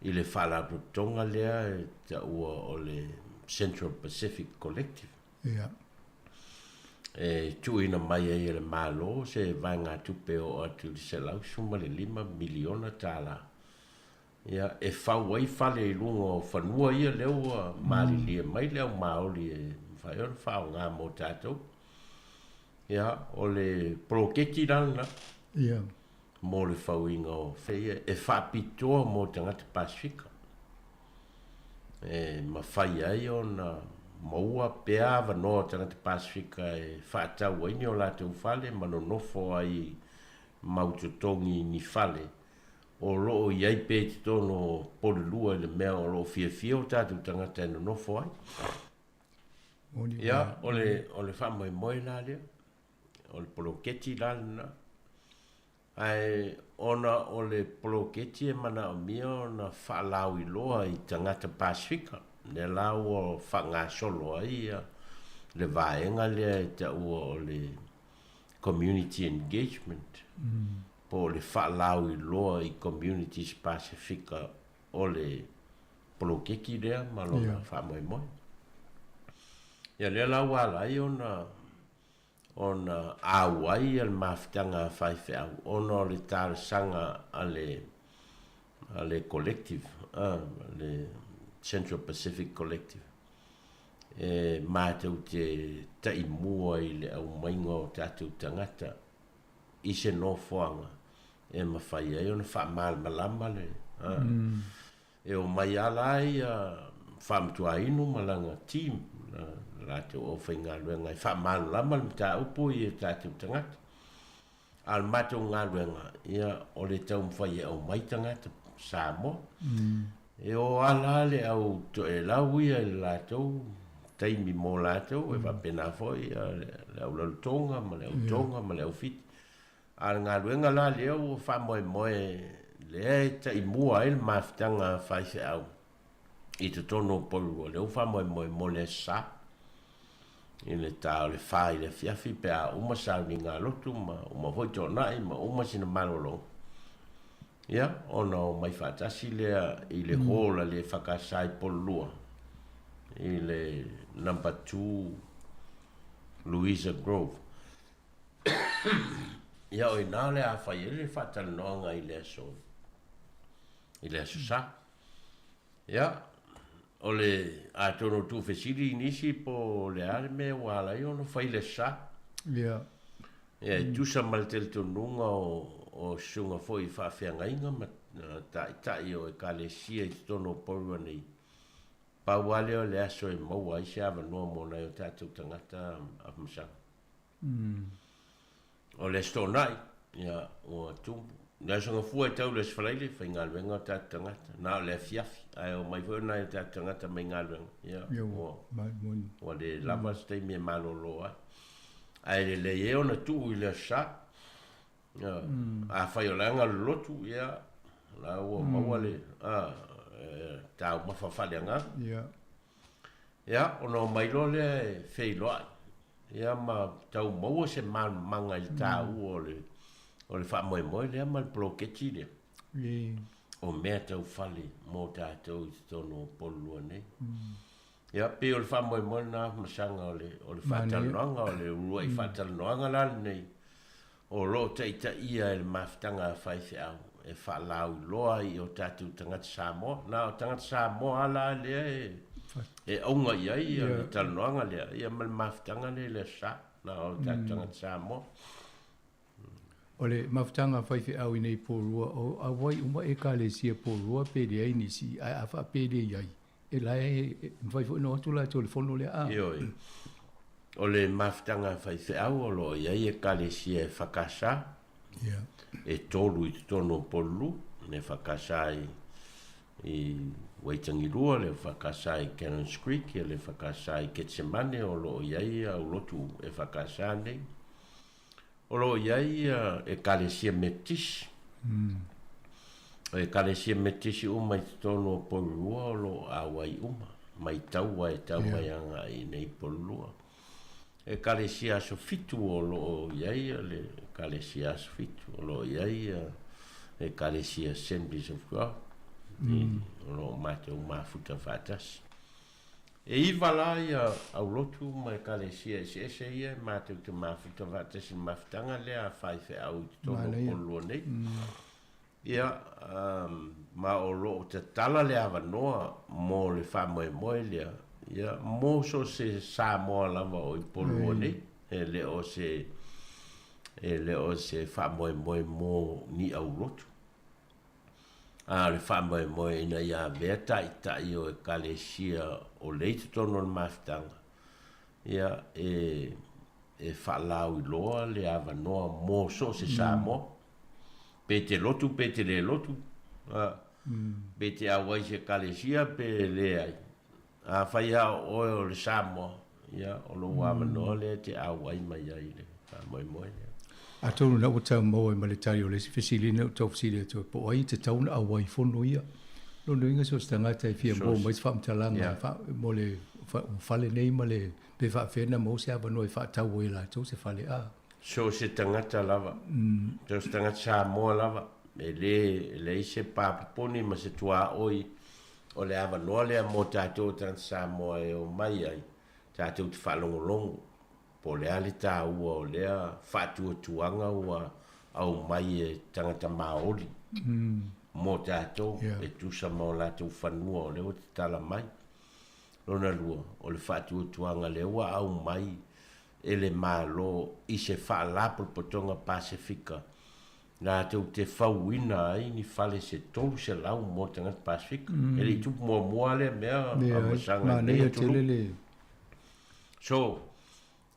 i le faalapotopotoga lea e taua o le Central Pacific Collective. Ia. E tuuina mai ai e le Malo se vaegatupe e oo atu i le $115 miliona tala, ia, e fau ai fale i luga o fanua ia lea ua malilie mai le au Māori e mafai ona faaaoga mo tatou. Ia, o le poloketi la lena. Ia. Mo le fauina o fale ia e faapitoa mo tagata Pasifika. E mafai ai ona maua pea avanoa o tagata Pasifika e faatau ai ni o latou fale ma nonofo ai mau totogi i ni fale o lo o i ai pea i totonu o Porirua i le mea o lo o fiafia o tatou tagata e nonofo ai. Ia, o le, o le faamoemoe la lea, o le poloketi la lena. Ae ona o le poloketi e manaomia ona faalauiloa i tagata Pasefika, lea la ua faagasolo ai le vaega lea e taua o le community engagement, po o le faalauiloa i communities Pasefika o le poloketi lea ma lona faamoemoe. Ia lea la ua ala ai ona ona auai le mafutaga a faifeau ona o le talosaga a le a le collective, a le Central Pacific Collective, e matou te taimua i le aumaiga o tatou tagata i se nofoaga e mafai ai ona faamalamalama le, a. E omai ala ai a Faamatuainu ma lana team, le latou aufaigaluega e faamalamalama le mataupu i o tatou tagata. A o le matou galuega, ia, o le taumafai e aumai tagata Samoa. E o ala le au toelau ia i le latou taimi mo latou, e faapena foi le au Rarotonga ma le au Tonga ma le au Fiti. A o le galuega la lea ua faamoemoe lea e taimua ai le mafutaga a faifeau i totonu o Porirua, lea ua faamoemoe mo le Aso Sa i le ta o le fa i le afiafi pe a uma sauniga a lotu ma uma foi toonai ma uma sina malologa, ia, ona omai faatasi lea i le hall a le EFKS i Porirua i le number 2 Louisa Grove. Ia o ina o le a fai ai le faatalanoaga i le aso i le Aso Sa. Ia, o le atonu o tuufesili i nisi po o le a le mea ua ala ai ona fai i le Aso Sa. Ia. Ia, e tusa ma le talitonuga o o susuga foi i faafeagaiga ma taitai o Ekalesia i totonu o Porirua nei, pau lava lea o le aso e maua ai se avanoa mo nai o tatou tagata Afamasaga. O le Aso Toonai, ia, ua tumu. Le Aso Gafua e tau i le Aso Faraile, faigaluega o tatou tagata. Na o le afiafi, ae omai foi nai o tatou tagata mai galuega. Ia, ua, ua le lava se taimi e malolo ai. Ae lelei ai ona tuu i le Aso Sa. Ia, afai o la e galolotu, ia, o la ua maua le, a, e taumafa faaleagaga. Ia. Ia, ona omai loa lea e feiloai, ia ma tau maua se malamalamaga i le taua o le, o le faamoemoe lea ma le poloketi lea. O mea tau fale mo tatou i totonu o Upolu nei. Ia, pei o le faamoemoe lena Masaga o le, o le faatalanoaga, o le uluai faatalanoaga la lenei o lo o taitaia e le mafutaga a faifeau e faalauiloa ai i o tatou tagata Samoa. Na o tagata Samoa lava la lea e, e auga i ai yeah. le talanoaga lea, ia ma le mafutaga lea i le Aso Sa, na o tatou tagata Samoa. O le mafutaga a faifeau i nei Porirua, o auai uma Ekalesia Porirua pe leai nisi, ae a faapea e le i ai, E la e mafai foi ona o atu latou i le fono lea a. Ioe. O le mafutaga a faifeau o lo o i ai Ekalesia EFKS. Ia. E tolu i totonu o Upolu, le EFKS i i Waitangirua, le EFKS i Cannons Creek, ia le EFKS i Ketsemane, o lo o i ai aulotu EFKS nei. O lo o i ai Ekalesia Metotisi. O Ekalesia Metisi uma i totonu o Porirua o lo o auai uma, mai taua e tau mai agai i nei Porirua. Ekalesia Aso Fitu o lo o i ai le Ekalesia Aso Fitu, o lo o i ai Ekalesia Assemblies of God, o lo o matou mafuta faatasi. E iva la ia aulotu ma Ekalesia eseese ia e matou te mafuta faatasi i le mafutaga lea a faifeau i totonu o Porirua nei. Ia, ma o lo o tatala le avanoa mo le faamoemoe lea, ia, mo so o se Samoa lava o i Porirua nei, e le o se, e le o se faamoemoe mo ni aulotu. A o le faamoemoe ina ia avea taitai o Ekalesia o lea i totonu o le mafutaga, ia, e, e faalauiloa le avanoa mo so o se Samoa. Pe te lotu pe te le lotu, a, pe te auai i se Ekalesia pe leai. Afai lava o oe o le Samoa, ia, o lou avanoa lea e te auai mai ai i le faamoemoe lea. Atonu na ua tau maua ai ma le tali o le isi fesili na ou tau fesili atu ai, po o ai e tatau ona auai fono ia. Lona uiga so o se tagata e fia maua mai se faamatalaga mo le fale nei ma le pe faapefea ona maua se avanoa e faatau ai e latou se fale a. So o se tagata lava, so o se tagata Samoa lava, e lē, e leai se papoponi ma se tuaoi o le avanoa lea mo tatou o tagata Samoa e omai ai, tatou te faalogologo, po o le a le taua o lea faatuatuaga ua aumai e tagata Maoli mo tatou, e tusa ma o latou fanua o lea ua tatala mai. Lona lua, o le faatuatuaga lea ua aumai e le Malo i se Faalapotopotoga Pasefika latou te fauina ai ni fale se 300 mo tagata Pasefika. E le i tupu muamua lea mea a masaga i lenei atunuu. So,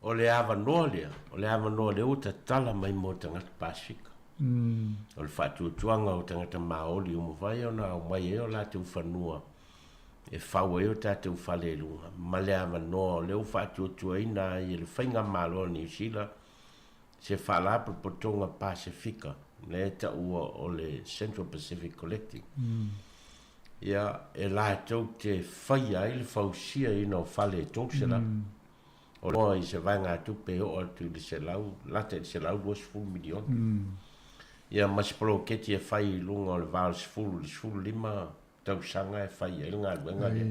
o le avanoa lea, o le avanoa lea ua tatala mai mo tagata Pasefika. O le faatuatuaga o tagata Maoli ua mafai ona aumai ai o latou fanua e fau ai o tatou fale i luga, ma le avanoa o lea ua faatuatuaina ai e le Faigamalo a Niu Sila se Faalapotopotoga Pasefika, lea e taua o le Central Pacific Collective, ia, e latou te faia ai le fausiaina o fale e 300. O loa i se vaegatupe e oo atu i le selau, lata i le 120 miliona. Ia, ma se poloketi e fai i luga o le va o le 10 i le 15 tausaga e fai ai le galuega lea.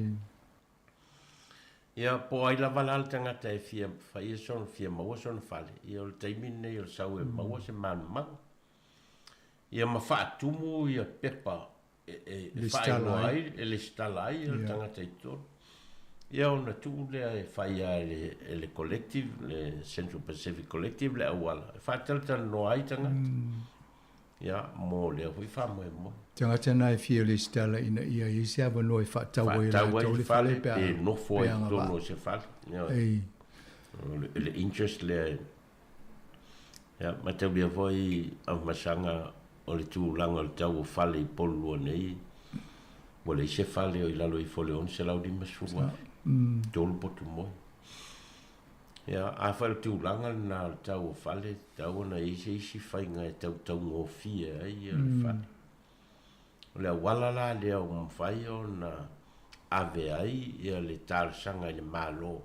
Ia, po o ai lava la le tagata e fia faia sona, fia maua sona fale, ia o le taimi lenei o le sau e maua se malamaga. Ia ma faatumu ia pepa e faailoa ai, e lesitala ai le tagata i totonu. Ia ona tuu lea e fai lava e le collective, le Central Pacific Collective le auala e faatalatalanoa ai tagata. Ia, mo lea foi faamoemoe. Tagata na e fia lesitala ina ia i ai se avanoa e faatau ai e latou le fale pe a nofo ai i totonu o se fale. Ei. O le interest lea. Ia, mataulia foi Afamasaga o le tulaga o le tau o fale i Upolu nei, ua leai se fale o i lalo ifo o le $650,000, tolu potu moe. Ia, afai o le tulaga lena o le tau o fale, e tatau ona i ai se isi faiga e tau taugofie ai le fale. O le auala la lea ua mafai ona ave ai ia le talosaga i le Malo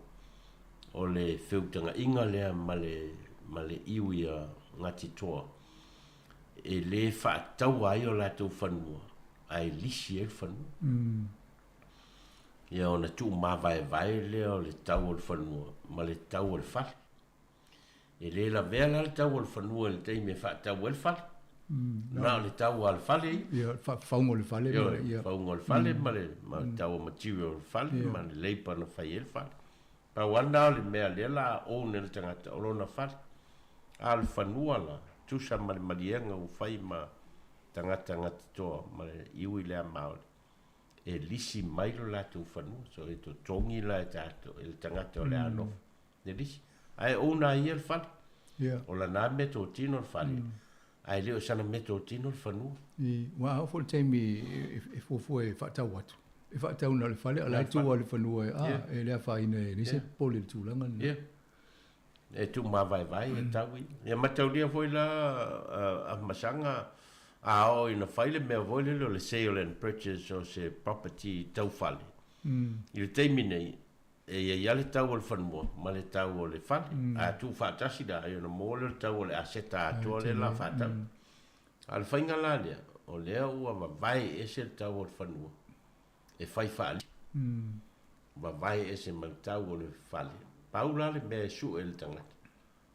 o le feutagaiga lea ma le ma le iwi a Ngati Toa e le faataua ai o latou fanua ae lisi ai le fanua. Ia ona tuumavaevae lea o le tau o le fanua ma le tau o le fale. E le lavea la le tau o le fanua i le taimi e faatau ai le fale. Na o le tau lava o le fale ia. Ia, fauga o le fale. Ia, fauga o le fale ma le tau o material o le fale ma le labour na fai ai le fale. Pau lava lena o le mea lea o le a own e le tagata o lona fale. A o le fanua la, tusa ma le maliega ua fai ma tagata Ngāti Toa ma le iwi lea Māori, e lisi mai lo latou fanua. So e totogi la e tatou, e le tagata o le a nofo le lisi. Ae own lava e ia le fale. O lana meatotino le fale, ae le o sana meatotino le fanua. Ua a oo foi le taimi e fuafua e faatau atu, e faatau na o le fale, a o la e tu lava le fanua e le afaina e leai se popole i le tulaga lena. E tuumavaevae e tau ia. Ia mataulia foi la Afamasaga. A oo ina fai le mea foi lele o le sale and purchase o se property tau fale, i le taimi nei, e i ai lava le tau o le fanua ma le tau o le fale. A tuufaatasi la, ia ona maua lea o le tau o le aseta atoa lea o le a faatau. A o le faiga la lea, o lea ua vavae ese le tau o le fanua e fai faalisi, vavae ese ma le tau o le fale. Pau la le mea e sue e le tagata,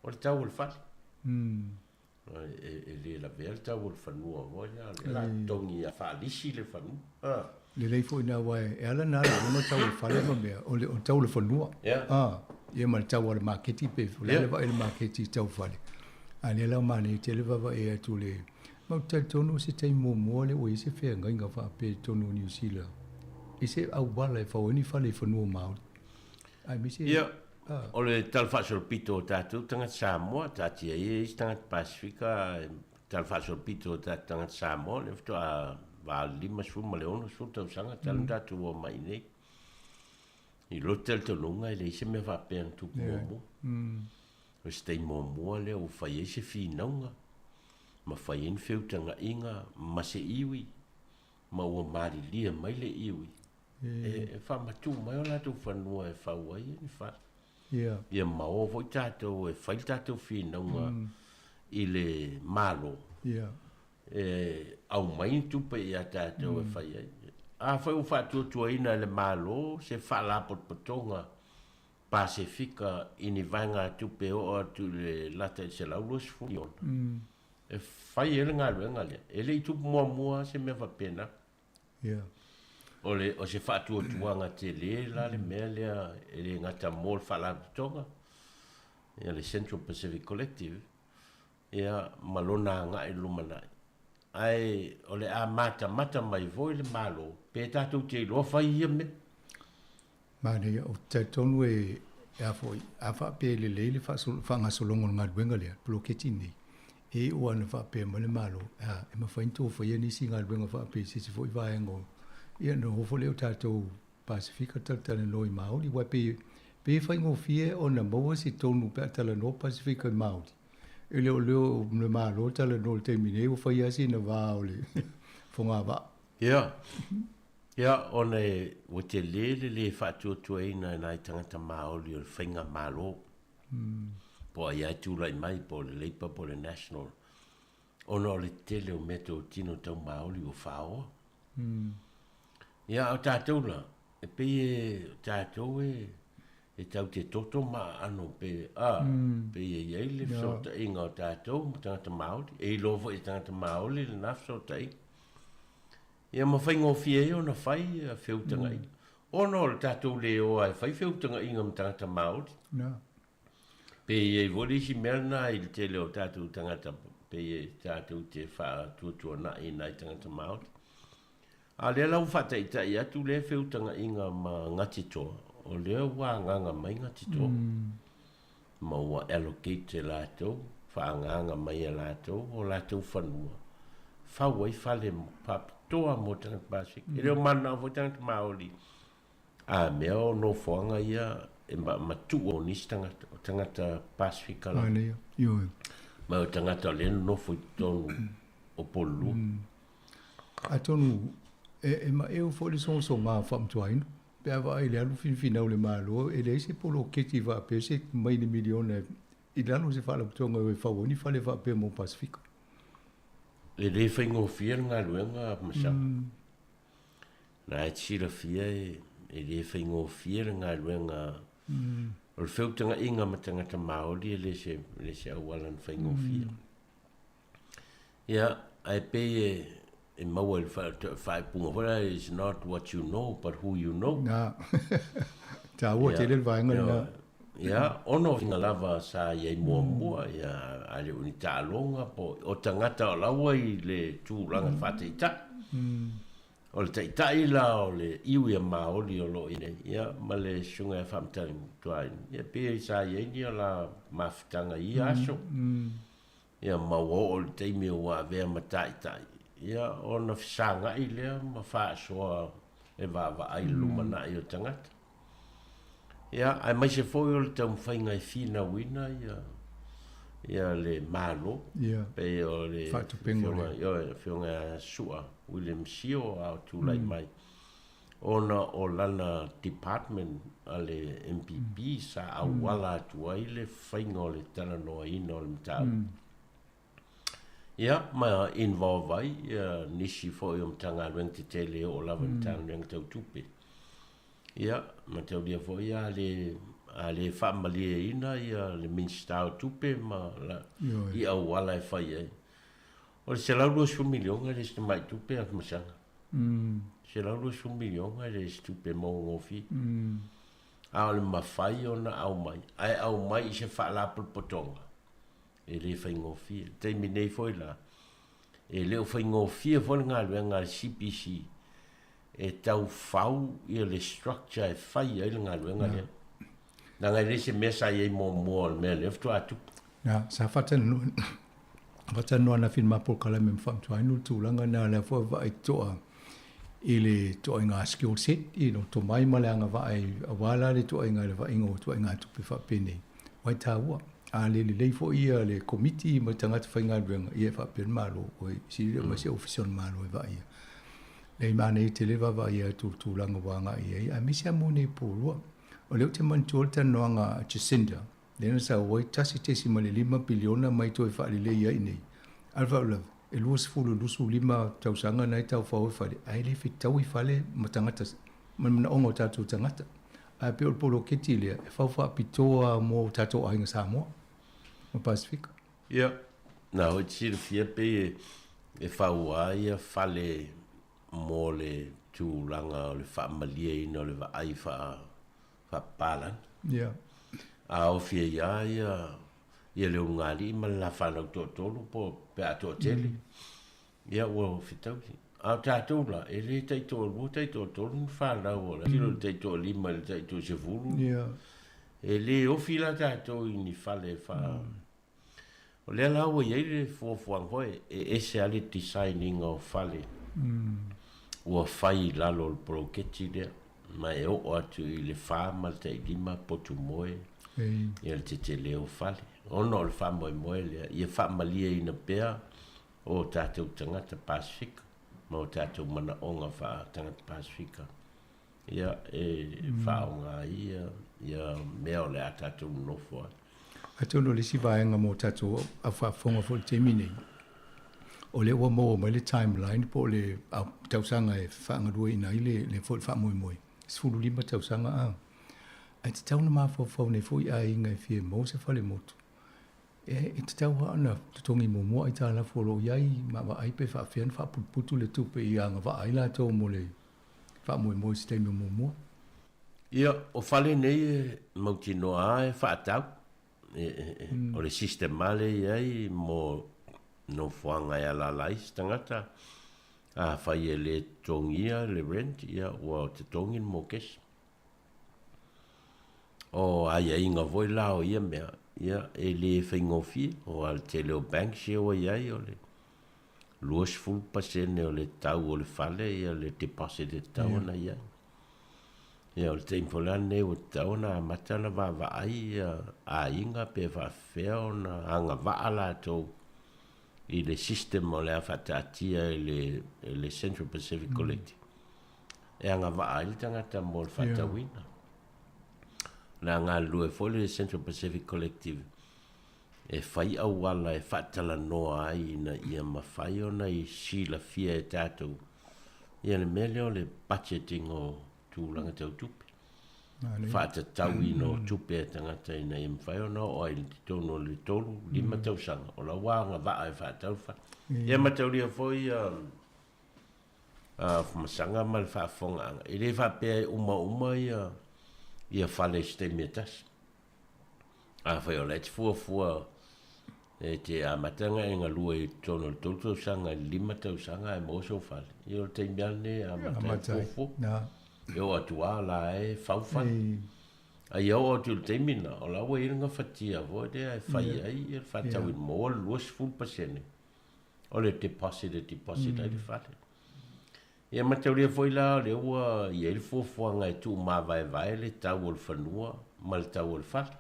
o le tau o le fale. E le lavea le tau o le fanua foi lea, o lea o le a totogi faalisi le fanua. Lelei foi lena aua e ala ona alu i luga tau o le fale ma mea, o le tau o le fanua. Ia ma le tau o le maketi pe o le a le vaai i le maketi i tau fale. A o lea la ua manaia tele vaavaai atu le Ma ou te talitonu o se taimi muamua lea ua i ai se feagaiga faapea i totonu o Niu Sila i se auala e fau ai ni fale i fanua Māori. Aemaise Ia, o le talafaasolopito o tatou tagata Samoa, taatia ia isi tagata Pasifika, talafaasolopito o tatou tagata Samoa, lea faatoa 50 ma le 60 tausaga talu ona tatou omai i inei. I lou talitonuga e leai se mea faapea na tupu muamua. O se taimi muamua lea ua fai ai se finauga ma fai ai ni feutagaiga ma se iwi ma ua malilie mai le iwi e faamatuu mai o latou fanua e fau ai ni fale. Ia ma o foi tatou e fai le tatou finauga i le Malo e aumai ni tupe ia tatou e fai ai. Afai ua faatuatuaina e le Malo se faalapotopotoga Pasefika i ni vaegatupe e oo atu i le lata i le 120 miliona e fai ai le galuega lea. E le i tupu muamua se mea faapena. O le, o se faatuatuaga tele la le mea lea e le gata mo le Faalapotopotoga, ia le Central Pacific Collective, ia ma lona agai i le lumanai. Ae o le a matamata mai foi le Malo pe tatou te iloa fai ia mea. Manaia, ou te talitonu e, a foi, a faapea e lelei le faagasologa o le galuega lea, le poloketi lenei, e iu lava ina faapea mai le Malo, a, e mafai ona outou faia nisi galuega faapea i se isi foi vaega o, ia ona o foi lea o tatou Pasefika talatalanoa i Māori, aua e pei, pei e faigofie ona maua se tonu pe a talanoa Pasefika i Māori. E le o lea o le Malo talanoa i le taimi nei, ua fai lava sina va o le fogavaa. Ia. Ia, ona e, ua tele le lē faatuatuaina e nai tagata Māori o le faigamalo, po o ai lava e tulai mai, po o le Labour po o le National, ona o le tele o meatotino tau Māori ua faoa. Ia, a o tatou la, e pei e, o tatou e, e tau te toto ma aano pe, a, pei e i ai le fesootaiga o tatou ma tagata Māori, e iloa foi e tagata Māori lena fesootaiga. Ia ma faigofie ai ona fai feutagaiga. Ona o le tatou le o lava e fai feutagaiga ma tagata Māori. Pe i ai foi le isi mea lena i le tele o tatou tagata pei e tatou te faatuatuanai i nai tagata Māori. A o lea la ua faataitai atu lea feutagaiga ma Ngatitoa, o lea ua agaga mai Ngatitoa. Ma ua allocate e latou, faaagaaga mai e latou o latou fanua, fau ai fale faapitoa mo tagata Pasefika. E le o mananao foi tagata Maori a mea o nofoaga ia e matuu o nisi tagata, o tagata Pasefika lava. Ma o tagata o lea e nonofo i totonu o Upolu. Atonu e maeu foi le sogasoga o faamantuaina. Pe a vaai i le alu finafinau o le Malo, e leai se poloketi faapea se mai le miliona i lalo o se faalapotopotoga e o e fau ai ni fale faapea mo Pasefika. E le faigofie le galuega Masao. Na e te silafia e le faigofie le galuega o le feutagaiga ma tagata Maori e le se, le se auala na faigofie. Ia, ae pei e, e maua i le faaipuga foi lea, it's not what you know, but who you know. Na, taua tele le vaega lena. Ia, ona o faiga lava sa i ai muamua, ia, a le o ni taaloga po o tagata o la ua i le tulaga faataitai. O le taitai la o le iwi a Māori o lo o i nei, ia, ma le Susuga ia Faamatalaga, ia, pei sa i ai ni o la mafutaga i ia aso. Ia ma ua oo i le taimi ua avea ma taitai, ia ona fesagai lea ma faasoa e vaavaai i le lumanai o tagata. Ia, aemaise foi o le taumafaiga e finauina ia, ia le Malo, pei o le Faatupega o le. Afioga, ioe, Afioga ia Su'a William Sio a o tulai mai, ona o lana department a le MPP sa auala atu ai le faiga o le talanoaina o le mataupu. Ia, ma involve ai ia nisi foi o Matagaluega tetele e oo lava i Matagaluega tau tupe. Ia, mataulia foi a le a le faamalieina ia le Minisita o Tupe ma la, i auala e fai ai. O le $120 miliona e le o se tamai tupe Afamasaga. $120 miliona e le o se tupe maugofie. A o le mafai ona aumai, ae aumai i se faalapotopotoga, e le faigofie. I le taimi nei foi la, e le o faigofie foi le galuega a le CPC e tau fau ia le structure e fai ai le galuega lea. Leaga e le se mea sa i ai muamua o le mea lea faatoa tupu. Na, sa faatalanoa, faatalanoa ananafi i le ma polokalame ma faamantuaina le tulaga lena, lea foi e vaai totoa i le ituaiga skill set, i lou tomai ma le agavaa aua la le ituaiga le vaaiga o ituaiga tupe faapenei. Aua e taua, a le lelei foi ia le komiti ma tagata faigaluega, ia e faapea le Malo, oi, sili le aumai se ofisa o le Malo e vaaia. Leai, manaia tele le vaavaaia atu o le tulaga ua agai i ai, aemaise lava mo nei pulua. O lea ou te manatua le talanoaga a Jacinda, lea na sau ai 1.5 piliona mai toe faalelei ai i inei. A o le faalavelave, e 20 i le 25 tausaga na e taufao ai fale, ae le fetaui fale ma tagata, ma le manaoga o tatou tagata. Ae pei o le poloketi lea, e fau faapitoa mo tatou aiga Samoa ma Pasefika. Ia, na foi te silafia pei e fau lava ia fale mo le tulaga o le faamalieina o le vaai faapapalagi. Ia. A ofi ai lava ia ia le ulugalii ma le la fanau toatolu po pe a toatele. Ia ua fetaui. A o tatou la, e le taitoalua, taitoatolu ni fanau o le tino i le taitoalima i le taitoasefulu. Ia. E le ofi la tatou i ni fale faa... O lea la ua i ai le fuafuaga foi e ese lava le design ina o fale ua fai i lalo o le poloketi lea, ma e oo atu i le 4 ma le tailima potu moe ia le tetele o fale. Ona o le faamoemoe lea, ia faamalieina pea o tatou tagata Pasefika ma o tatou manaoga faa-tagata Pasefika. Ia, e faaaoga ai ia, ia mea o le a tatou nonofo ai. Atonu o le isi vaega mo tatou au faafofoga foi i le taimi nei, o lea ua maua mai le timeline po o le tausaga e faagalueina ai le, le foi faamoemoe, 15 tausaga a. Ae tatau ona mafaufau nei foi aiga e fia maua se falemotu, e, e tatau lava ona totogi muamua aitalafu o lo o i ai ma vaai pe faapefea ona faaputuputu le tupe i agavaa ai latou mo le faamoemoe i se taimi o muamua. Ia, o fale nei e mautinoa lava e faatau. E, e, e, O le system lava lea e i ai mo nofoaga e alaala ai se tagata. Afai e le totogia le rent, ia ua totogi le mokesi. O aiaiga foi la o ia mea, ia e le faigofie. Aua o le tele o banks ia ua i ai o le 20% o le tau o le fale ia le deposit e tatau ona i ai. Ia o le taimi foi la lenei ua tatau ona amata ona vaavaai ia aiga pe faafefea ona agavaa latou i le system o le a faataatia e le, e le Central Pacific Collective e agavaa ai le tagata mo le faatauina. O le a galulue foi le Central Pacific Collective e fai auala e faatalanoa ai ina ia mafai ona i silafia e tatou ia le mea lea o le budgeting o tulaga tau tupe. Faatatauina o tupe a tagata ina ia mafai ona oo ai i totonu o le 3, 5 tausaga o la ua agavaa e faatau le fale. Ia mataulia foi ia masaga ma le faafofogaaga, e le faapea e uma uma ia ia fale i se taimi e tasi. Afai o la e te fuafua e te amata ona e galue i totonu o le 3 tausaga i le 5 tausaga ae maua sou fale, ia o le taimi lava lenei e amata ai fuafua. E oo atu lava o la e fau fale. A ia oo atu i le taimi lena, o la ua i ai le gafatia foi lea e fai ai le faatauina, maua le 20% o le deposit e deposit ai le fale. Ia mataulia foi la o lea ua i ai le fuafuaga e tuumavaevae le tau o le fanua ma le tau o le fale.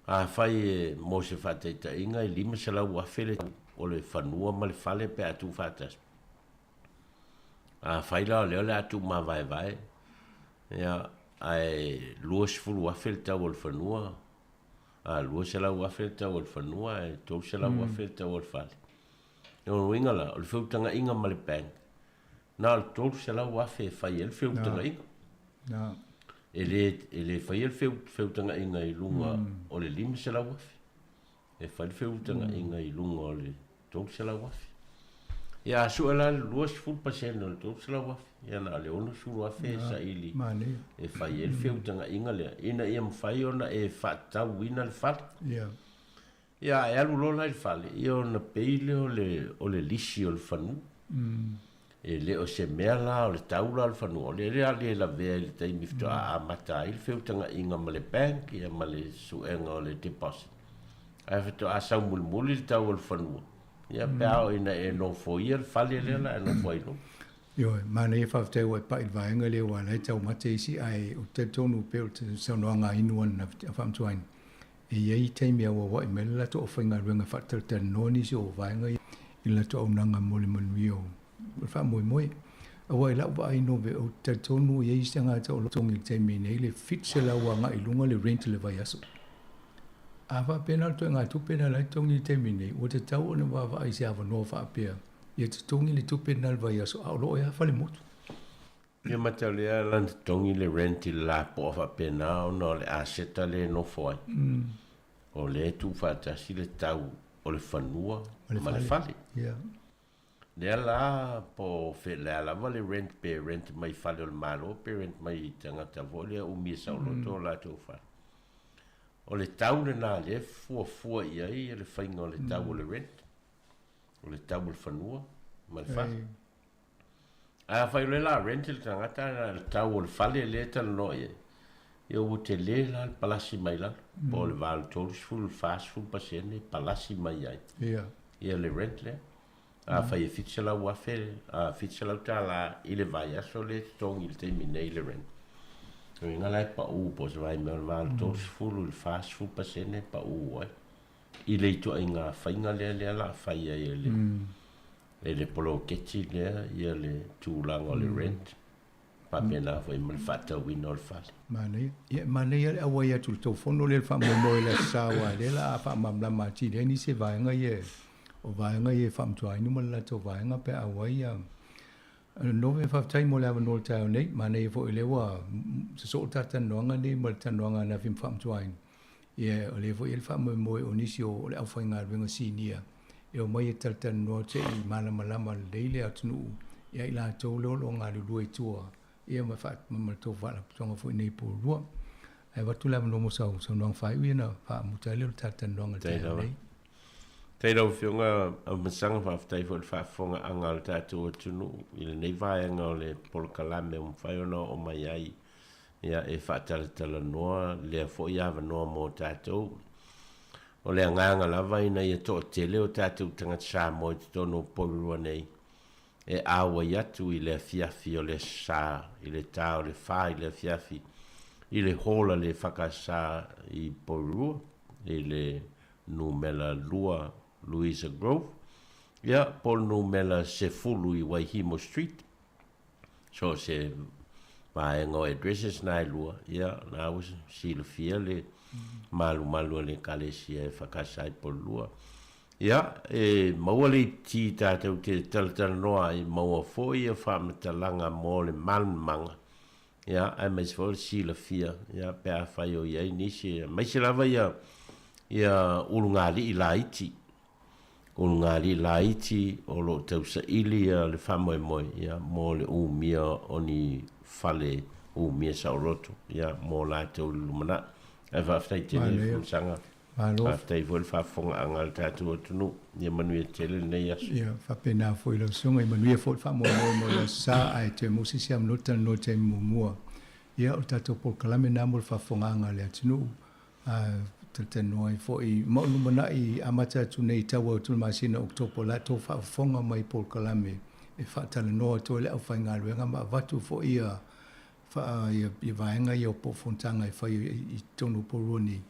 Afai e, mo se faataitaiga, e $500,000 le tau o le fanua ma le fale pe a tuufaatasi. Afai la o lea o le a tuumavaevae, ia, ae $20,000 le tau o le fanua, a $200,000 le tau o le fanua ae $300,000 le tau o le fale. O lona uiga la, o le feutagaiga ma le bank, na o le $300,000 e fai ai le feutagaiga. E le, e le faia le feutagaiga i luga o le $500,000. E fai le feutagaiga i luga o le $300,000. Ia a sue la le 20% o le $300,000, ia na o le $60,000 e saili e fai ai le feutagaiga lea, ina ia mafai ona e faatatauina le fale. Ia ae alu loa la i le fale, ia ona pei lea o le, o le lisi o le fanua. E le o se mea la o le tau la o le fanua, o lea o le a le lavea i le taimi faatoa amata ai le feutagaiga ma le bank ia ma le suega o le deposit. Ae faatoa sau mulimuli le tau o le fanua, ia pe a oo ina e nofoia le fale lea la e nofo ai loa. Ioe, manaia faafetai ua e pai i le vaega lea aua o la e taumate isi ae ou te talitonu pei o le saunoaga a Inu ananafi a Faamantuaina, E i ai taimi e auauai mai le latou aufaigaluega e faatalatalanoa nisi o vaega ia i le latou auaunaga mo le manuia o le faamoemoe. Aua i lau vaai Nove, ou te talitonu e i ai isi tagata o lo o totogi i le taimi nei le 700 agai i luga le rent i le vaiaso. A faapena le ituaiga tupe lena la e totogi i le taimi nei, ua tatau ona vaavaai i se avanoa faapea ia totogi le tupe lena i le vaiaso a o lo o ea falemotu. Ia mataulia lana totogi le rent i le lapoa faapena ona o le aseta lea e nofo ai. O lea e tuufaatasi le tau o le fanua ma le fale. Lea la po o le a lava le rent pe rent mai fale o le Malo pe rent mai tagata foi lea umia saoloto o latou fale. O le tau lena lea e fuafua i ai le faiga o le tau o le rent, o le tau o le fanua ma le fale. Ae afai o lea o le a rent le tagata ae le tau o le fale lea e talanoa i ai, ia ua tele la le palasi mai lalo, po o le 80 i le 40% e palasi mai ai ia le rent lea. Afai e $700,000, $700 i le vaiaso lea e totogi i le taimi nei le rent, o lona uiga la e pau po o se vaimea o le 80 i le 40% e pau ai i le ituaiga faiga lea lea o le a fai ai e le E le poloketi lea ia le tulaga o le rent, faapena foi ma le faatauina o le fale. Manaia. Ia, e manaia le auai atu i le tou fono lea i le faamoemoe i le Aso Sa aua o lea o le a faamalamalama atili ai nisi vaega ia, o vaega ia e faamantuaina uma le latou vaega pe a auai ia. Nove, faafetai mo le avanoa i le taeao nei. Manaia foi o lea ua sosoo le ta talanoaga nei ma le talanoaga ananafi ma faamantuaina. Ia, o lea foi e i ai le faamoemoe o nisi o le aufaigaluega sinia e omai e talatalanoa se i malamalama lelei le atunuu ia i latou lea o lo o galulue i tua ia ma ma le tou faalapotopotoga foi nei i Porirua. Ae avatu le avanoa mo sau saunoaga faaiu ia ona faamuta ai lea o le talatalanoaga i le taeao nei. Faafetai lau Afioga Afamasaga, faafetai foi i le faafofogaaga a le tatou atunuu i lenei vaega o le polokalame ua mafai ona oo mai ai ia e faatalatalanoa lea foi avanoa mo tatou. O le agaga lava ina ia toatele o tatou tagata Samoa i totonu o Porirua nei e auai atu i le afiafi o le Aso Sa i le ta o le fa i le afiafi i le hall a le EFKS i Porirua i le numera 2 Louisa Grove, ia po o le numera 10 i Waihimo Street. So o se vaega o addresses na e lua, ia, na ua silafia le malumalu a le Ekalesia e EFKS i Porirua. Ia, e maua le iti tatou te talatalanoa ai, maua foi ia faamatalaga mo le malamalamaga, ia, aemaise foi o le silafia, ia, pe afai o i ai nisi, aemaise lava ia, ia ulugalii laiti. Ulugalii laiti o lo o tausaili le faamoemoe ia mo le umia o ni fale umia saoloto ia mo latou i le lumanai. Ae faafetai tele i le folasaga. Faafetai foi i le faafofogaaga a le tatou atunuu. Ia manuia tele lenei aso. Ia faapena foi i lau Susuga, ia manuia foi le faamoemoe mo le Aso Sa, ae toe maua se isi avanoa talanoa i le taimi muamua. Ia o le tatou polokalame lena mo le faafofogaaga a le atunuu. Talatalanoa ai foi ma o lumanai amata atu nei i tau atu le masina o Oketopa o la tou faafofoga mai polokalame e faatalanoa atu ai le aufaigaluega ma avatu foi ia ia vaega ia o po o fonotaga e fai i totonu o Porirua nei.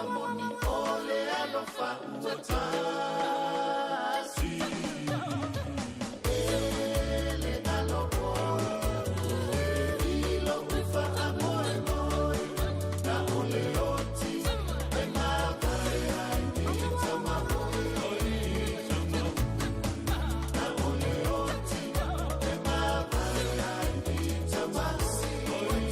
tala moni o le alofa ua tasi. E le nalo oe i lou faamoemoe, na o le oti e mavae ai i tama oi. Na o le oti e mavae ai i tama oi.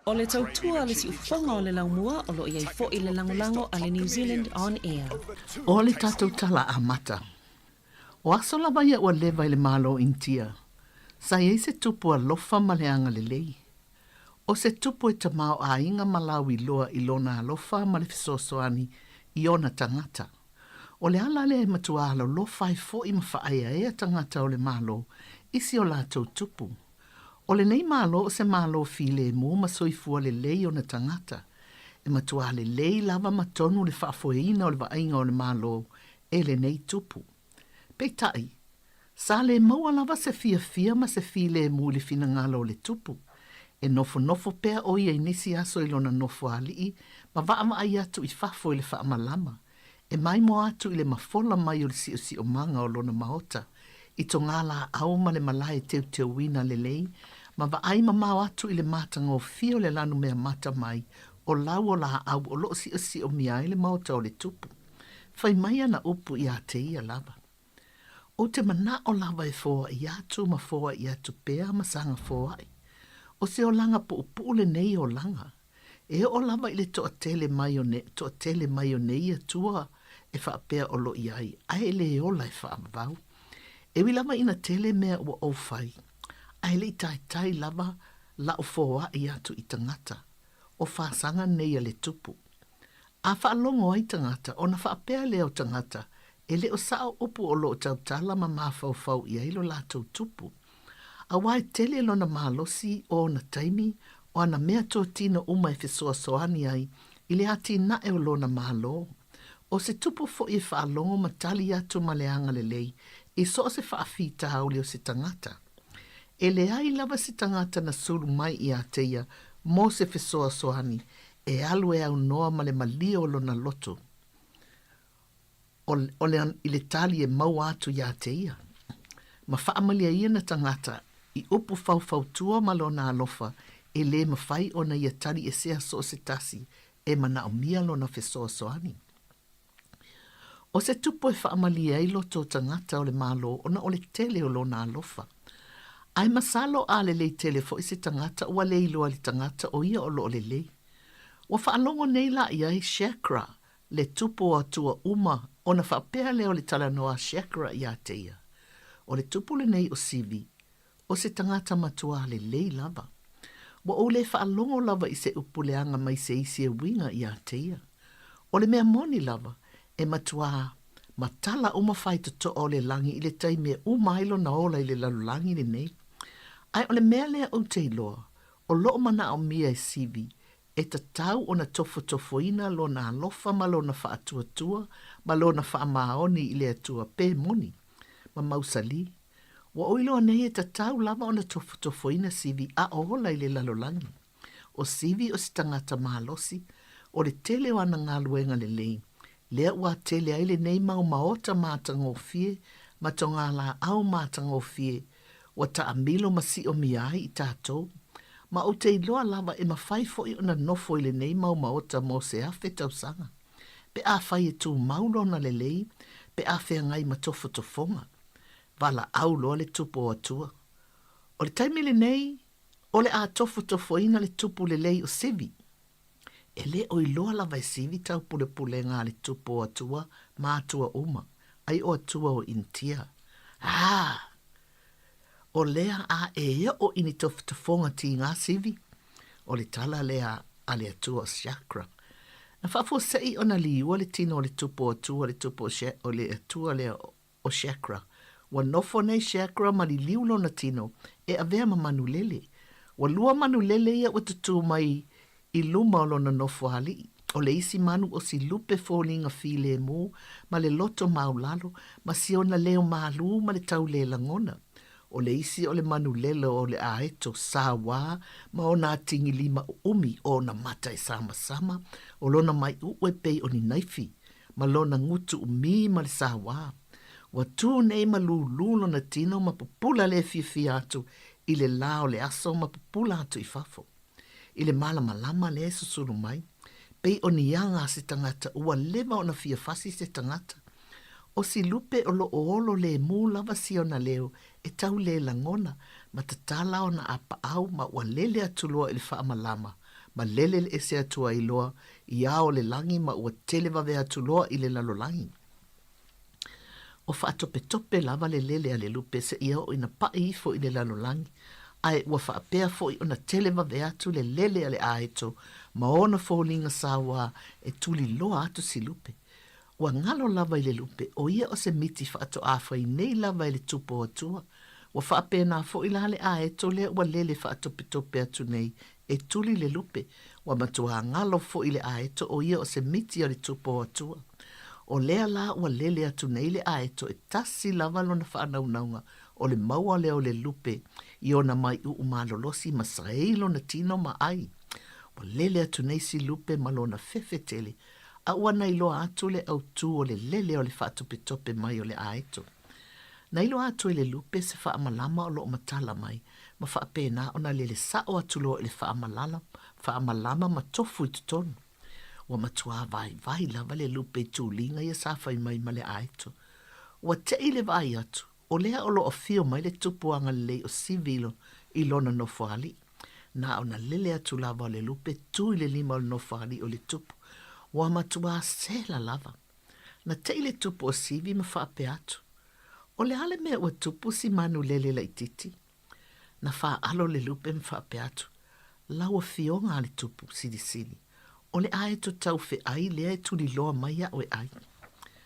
O le tautua a le siufofoga o le laumua o lo o i ai foi le lagolago a le New Zealand On Air. O le tatou tala amata. O aso lava ia ua leva i le Malo o Initia, sa i ai se tupu alofa ma le agalelei. O se tupu e tamaoaiga ma lauiloa i lona alofa ma le fesoasoani i ona tagata. O le ala lea e matua alolofa ai foi ma faaeaea tagata o le Malo i si o latou tupu. O lenei Malo o se Malo filemu ma soifua lelei ona tagata. E matua lelei lava ma tonu le faafoeina o le vaaiga o le Malo e lenei tupu. Peitai, sa le maua lava se fiafia ma se filemu i le finagalo o le tupu. E nofonofo pea ʻo ia i nisi aso i lona nofoalii ma vaavaai atu i fafo i le faamalama, e maimoa atu i le mafola mai o le siosiomaga o lona maota, i togalaau ma le malae teuteuina lelei, ma vaai mamao atu i le matagofie o le lanumea mata mai o lau o laau o lo o siosiomia ai le maota o le tupu. Fai mai ana upu iā te ia lava. Ou te manaʻo lava e foaʻi atu ma foaʻi atu pea ma saga foaʻi. ʻO se olaga puʻupuʻu lenei olaga. E oo lava i le toatele mai o ne, toatele mai o neia tua e faapea o lo i ai, ae e le ola e faavavau. E ui lava ina tele mea ua ou fai, ae le i taitai lava laʻu foaʻi atu i tagata, o fasaga nei a le tupu. A faalogo ai tagata, ona faapea lea o tagata, e le o sao upu o lo o tautala ma mafaufau i ai lo latou tupu. Aua e tele lona malosi o ona taimi, o ana meatotino uma e fesoasoani ai i le atinae o lona Malo. O se tupu foi e faalogo ma tali atu ma le agalelei i so o se faafitauli o se tagata. E leai lava se tagata na sulu mai iā te ia mo se fesoasoani e alu e aunoa ma le malie o lona loto o, o le, i le tali e maua atu iā te ia. Ma faamaliaina tagata i upu faufautua ma lona alofa e lē mafai ona ia tali esea so o se tasi e manaomia lona fesoasoani. O se tupu e faamalie ai loto o tagata o le Malo ona o le tele o lona alofa. Ae masalo a lelei tele foi se tagata ua le iloa e le tagata o ia o lo o lelei. Ua faalogo nei la i ai Shakra, le tupu o atua uma ona faapea lea o le talanoa a Shakra iā te ia. O le tupu lenei o Sivi, O se tagata matuā lelei lava. Ua ou le faalogo lava i se upu leaga mai se isi e uiga iā te ia. O le mea moni lava, e matuā matala uma faitotoa o le lagi i le taimi e uma ai lona ola i le lalolagi lenei. Ae o le mea lea ou te iloa, o loo manaomia e Sivi, e tatau ona tofotofoina lona alofa ma lona faatuatua ma lona faamaoni i le Atua pe moni, ma mausali. Ua ou iloa nei e tatau lava ona tofotofoina Sivi a o ola i le lalolagi. O Sivi o se tagata malosi, o le tele o ana galuega lelei, lea ua tele ai lenei mau maota matagofie ma togalaau matagofie ua taamilo ma siomia ai i tatou. Ma ou te iloa lava e mafai foi ona nofo i lenei mau maota mo se afe tausaga, pe afai e tumau lona lelei pe a feagai ma tofotofoga. Valaau loa le tupu o Atua. O le taimi lenei, o le a tofotofoina le tupu lelei o Sivi. E le o iloa lava e Sivi taupulepulega a le tupu o Atua ma atua uma, ai o Atua o Initia. Ā! O lea a e oo i ni tofotofoga tīgā Sivi? O le tala lea a le Atua o Shakra. Na faafuasei ona liua le tino o le tupu o Atua le tupu o le Atua lea o Shakra. Ua nofo nei Shakra ma liliu lona tino e avea ma manulele. Ua lua manulele ia ua tutū mai i luma o lona nofo aliʻi. O le isi manu o si lupe foliga filemu ma le loto maulalo ma si ona leo malū ma le tau le lagona. O le isi o le manulele o le aeto sauā ma ona atigilima ʻuʻumi o ona mata e samasama, o lona maiʻuʻu e pei o ni naifi ma lona gutu ʻumī ma le sauā. Ua tū nei ma lūlū lona tino ma pupula le fiafia atu i le lā o le aso ma pupula atu i fafo. I le malamalama lea e susulu mai, pei o ni aga a se tagata ua leva ona fia fasi se tagata. O si lupe o loo olo lēmū lava si ona leo e tau lē lagona ma tatala ona apaau ma ua lele atu loa i le faamalama. ma lele ese atu ai loa i ao o le lagi ma ua tele vave atu loa i le lalolagi. O faatopetope lava le lele a le lupe seia oo ina paʻi ifo i le lalolagi, ae ua faapea foi ona tele vave atu le lele a le aeto ma ona foliga sauā e tuliloa atu si lupe. Ua galo lava i le lupe, o ia o se miti faatoā fai nei lava e le tupu o Atua. Ua faapena foi la le aeto lea ua lele faatopetope atu nei e tuli le lupe, ua matuā galo foi le aeto o ia o se miti a le tupu o Atua. O lea la ua lele atu nei le aeto e tasi lava lona faanaunauga o le maua lea o le lupe i ona maiʻuʻu malolosi ma saei lona tino ma ai. Ua lele atu nei si lupe ma lona fefe tele a ua na iloa atu le autū o le lele o le faatopetope mai o le aeto. Na iloa atu e le lupe se faamalama o loo matala mai ma faapena ona lele sao atu loa i le faamalala, faamalama ma tofu i totonu. Ua matuā vaivai lava le lupe i tuliga ia sa fai mai ma le aeto. Ua teʻi le vaai atu, o lea o lo afio mai le tupu agalelei o Sivilo i lona nofoalii. Na ona lele atu lava o le lupe tu i le lima o le nofoalii o le tupu. Ua matuā sela lava. Na teʻi le tupu o Sivi ma faapea atu, O le a le mea ua tupu si manu lele laitiiti? Na faaalo le lupe ma faapea atu, Lau afioga a le tupu silisili, o le aeto tau feʻai lea e tuliloa mai aʻu e ʻai.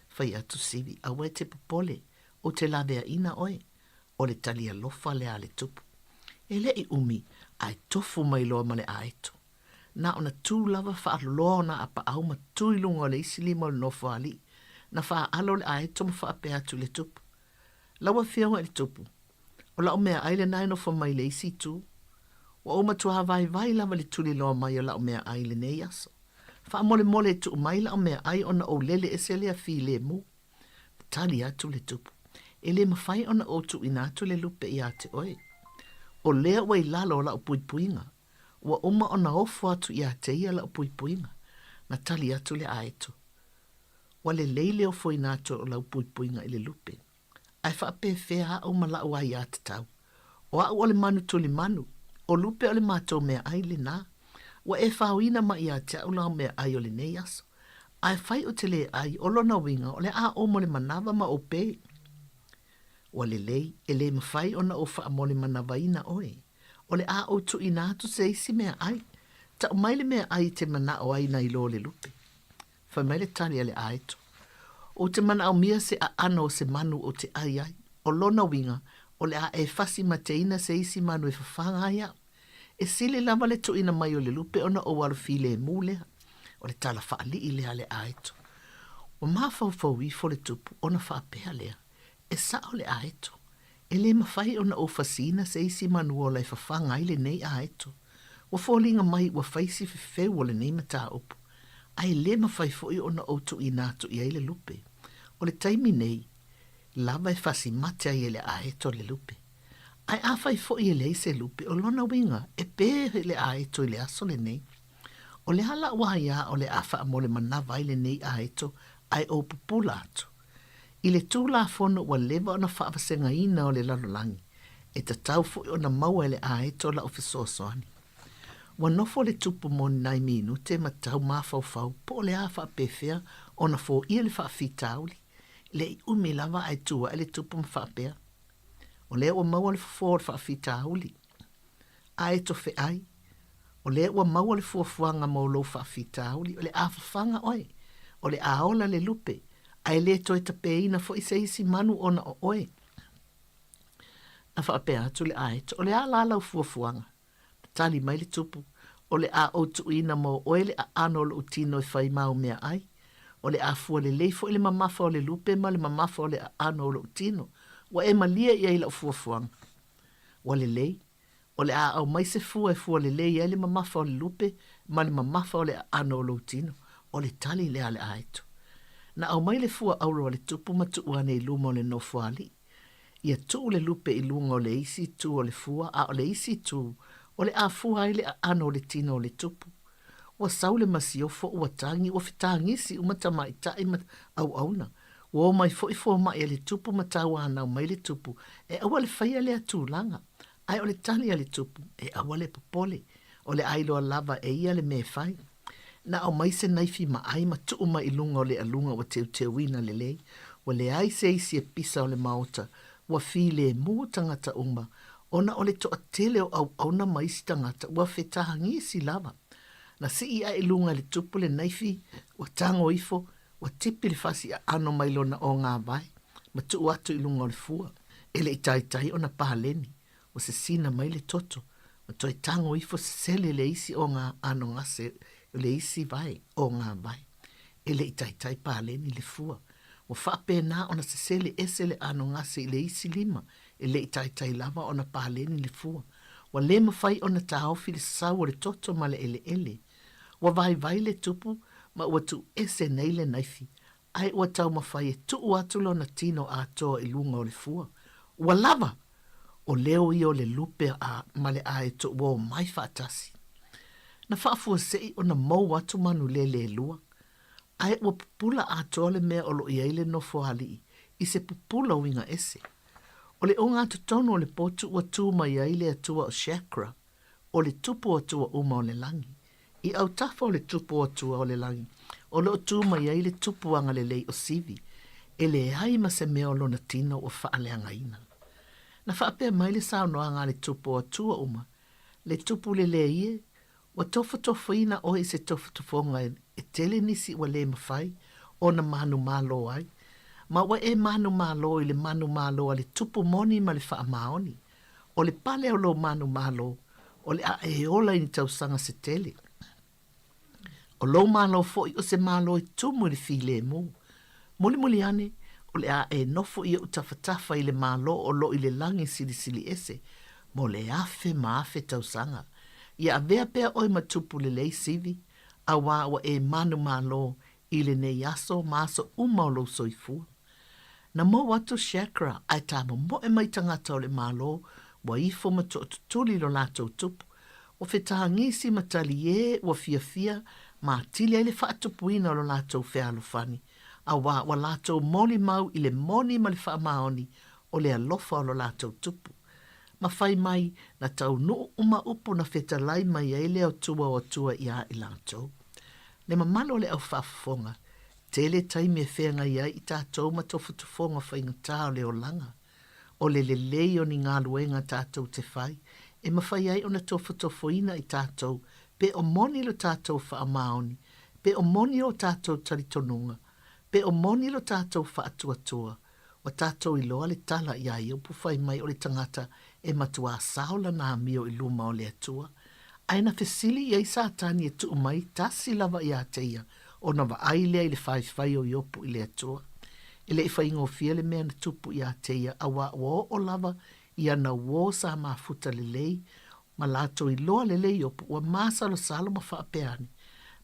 Fai atu Sivi, Aua e te popole, ou te laveaina oe. O le tali alofa lea a le tupu. E le i ʻumi, ae tofu mai loa ma le aeto. Na ona tu lava faaloloa ona apaau ma tu i luga o le isi lima o le nofoalii. Na faaalo le aeto ma faapea atu i le tupu, Lau afioga i le tupu, o lau meaai lena e nofo mai i le isi itu. Ua ou matuā vaivai lava i le tuliloa mai o lau meaai i lenei aso. Faamolemole e tuu mai lau meaai ona ou lele ese lea filemu. Na tali atu le tupu, E le mafai ona ou tuuina atu le lupe iā te oe. O lea ua i lalo o lau puipuiga. Ua uma ona ofo atu iā te ia lau puipuiga. Na tali atu le aeto, Ua lelei le ofoina atu o lau puipuiga i le lupe. Ae faapefea aʻu ma laʻu aiātatau? O aʻu o le manu tulimanu, o lupe o le matou meaʻai lenā. Ua e faoina mai iā te aʻu lau meaʻai o lenei aso. Ae fai ou te lē ʻai, o lona uiga, o le a ou mo le manawa ma ou pē. Ua lelei, e lē mafai ona ou faamolemanavaina ʻoe. O le a ou tuuina atu se isi meaʻai. Taʻu mai le meaʻai i te manaʻo ai nai lo le lupe. Fai mai le tali a le aeto. Ou te manaʻomia se ʻaʻano o se manu ou te ʻai ai. O lona uiga, o le a e fasi mateina se isi manu e fafaga ai aʻu. E sili lava le tuuina mai o le lupe ona ou alo filemu lea. O le tala faalii lea a le aeto. Ua mafaufau ifo le tupu ona faapea lea, E saʻo le aeto. E lē mafai ona ou fasiina se isi manu ola e fafaga ai lenei aeto. Ua foliga mai ua fai si fefeu o lenei mataupu, ae lē mafai foi ona ou tuuina atu i ai le lupe. O le taimi nei lava e fasi mate ai e le aeto le lupe. Ae afai foi e leai se lupe, o lona uiga e pē le aeto i le aso lenei. O le a laʻu aiā o le a faamolemanawa ai lenei aeto ae ou pupula atu. I le Tulafono ua leva ona faavasegaina o le lalolagi, e tatau foi ona maua e le aeto lau fesoasoani. Ua nofo le tupu mo ni nai minute ma tau mafaufau po o le a faapefea ona foia le faafitauli. E le i umi lava ae tu ae le tupu ma faapea, O lea ua maua le fofo o le faafitauli. Aeto feai, o lea ua maua le fuafuaga mo lou faafitauli, o le a fafaga oe, o le a ola le lupe, a e le toe tapeina foi se isi manu ona o oe. Na faapea atu le aeto, O le a la lau fuafuaga? Na tali mai le tupu, O le a ou tuuina mo oe le aano o lou tino e fai māu meaai. O le a fua lelei foi le mamafa o le lupe ma le mamafa o le aano o lou tino. Ua e malie i ai lau fuafuaga. Ua lelei. O le a aumai se fua e fua lelei ai le mamafa o le lupe ma le mamafa o le aano o lou tino. O le tali lea a le aeto. Na aumai le fua auro a le tupu ma tuu ane i luma o le nofoalii. Ia tuu le lupe i luga o le isi itu o le fua a o le isi itu o le a fua ai le aano o le tino o le tupu. Ua sau le masiofo, ua tagi, ua fetagisi uma tamaitai ma auauna. Ua omai foi fomai a le tupu ma tauanau mai le tupu, e aua le faia lea tulaga. Ae o le tali a le tupu, e aua le popole. O le a iloa lava e ia le mea e fai. Na aumai se naifi maai ma tuu mai i luga o le aluga ua teuteuina lelei. Ua leai se isi e pisa o le maota, ua filemu tagata uma, ona o le toatele o auauna ma isi tagata ua fetagisi lava. Na sii ae i luga e le tupu le naifi, ua tago ifo, ua tipi le fasi aano mai lona ogāvae ma tuu atu i luga o le fua. E le i taitai ona paleni, ua sesina mai le toto, ma toe tago ifo sesele le isi oga anogase o le isi vae ogāvae. E le i taitai paleni le fua. Ua faapena ona sesele ese le anogase i le isi lima, e le i taitai lava ona paleni le fua. Ua le mafai ona taofi le sau o le toto ma le eleele. Ua vaivai le tupu ma ua tuu ese nei le naifi, ae ua taumafai e tuu atu lona tino atoa i luga o le fua. Ua lava! O leo ia o le lupe a ma le aeto ua omai faatasi. Na faafuasei ona mou atu manu lele e lua, ae ua pupula atoa le mea o lo o i ai le nofoalii i se pupula uiga ese. O le ogatotonu o le potu ua tu mai ai le atua o Shakra, o le tupu o atua uma o le lagi. I autafa o le tupu o atua o le lagi, o lo o tu mai ai le tupu agalelei o Sivi, e leai ma se mea o lona tino ua faaleagaina. Na faapea mai le saunoaga a le tupu o atua uma, Le tupu lelei e, ua tofotofoina oe i se tofotofoga e tele nisi ua le mafai ona manumalo ai, ma ua e manumalo i le manumalo a le tupu moni ma le faamaoni. O le pale o lou manumalo, o le a e ola i ni tausaga se tele. O lou malo foi o se malo e tumu i le filemu. Mulimuli ane, o le a e nofo i ou tafatafa i le malo o lo i le lagi silisili ese, mo le afe ma afe tausaga. Ia avea pea oe ma tupu lelei sivi, auā ua e manumalo i lenei aso ma aso uma o lou soifua. Na mou atu Shakra ae tamomoe mai tagata o le Malo ua ifo ma tootutuli lo latou tupu, ua fetagisi ma taliē ua fiafia ma atili ai le faatupuina o lo latou fealofani, auā ua latou molimau i le moni ma le faamaoni o le alofa o lo latou tupu. Ma fai mai na taunuu uma upu na fetalai mai ai le Atua o Atua iā i latou. Le mamalu o le au faafofoga, Tele taimi e feagai ai i tatou ma tofotofoga faigata o le olaga. O le lelei o ni galuega tatou te fai, e mafai ai ona tofotofoina i tatou pe o moni lo tatou faamaoni, pe o moni o tatou talitonuga, pe o moni lo tatou faatuatua. Ua tatou iloa le tala iā Iopu fai mai o le tagata e matuā sao lana amio i luma o le Atua. Ae na fesili i ai Satani e tuu mai tasi lava iā te ia ona vaai lea i le faifai o Iopu i le Atua. E le i faigofie le mea na tupu iā te ia auā ua oo lava i ana uō sa mafuta lelei ma latou iloa lelei Iopu ua masalosalo ma faapea ane,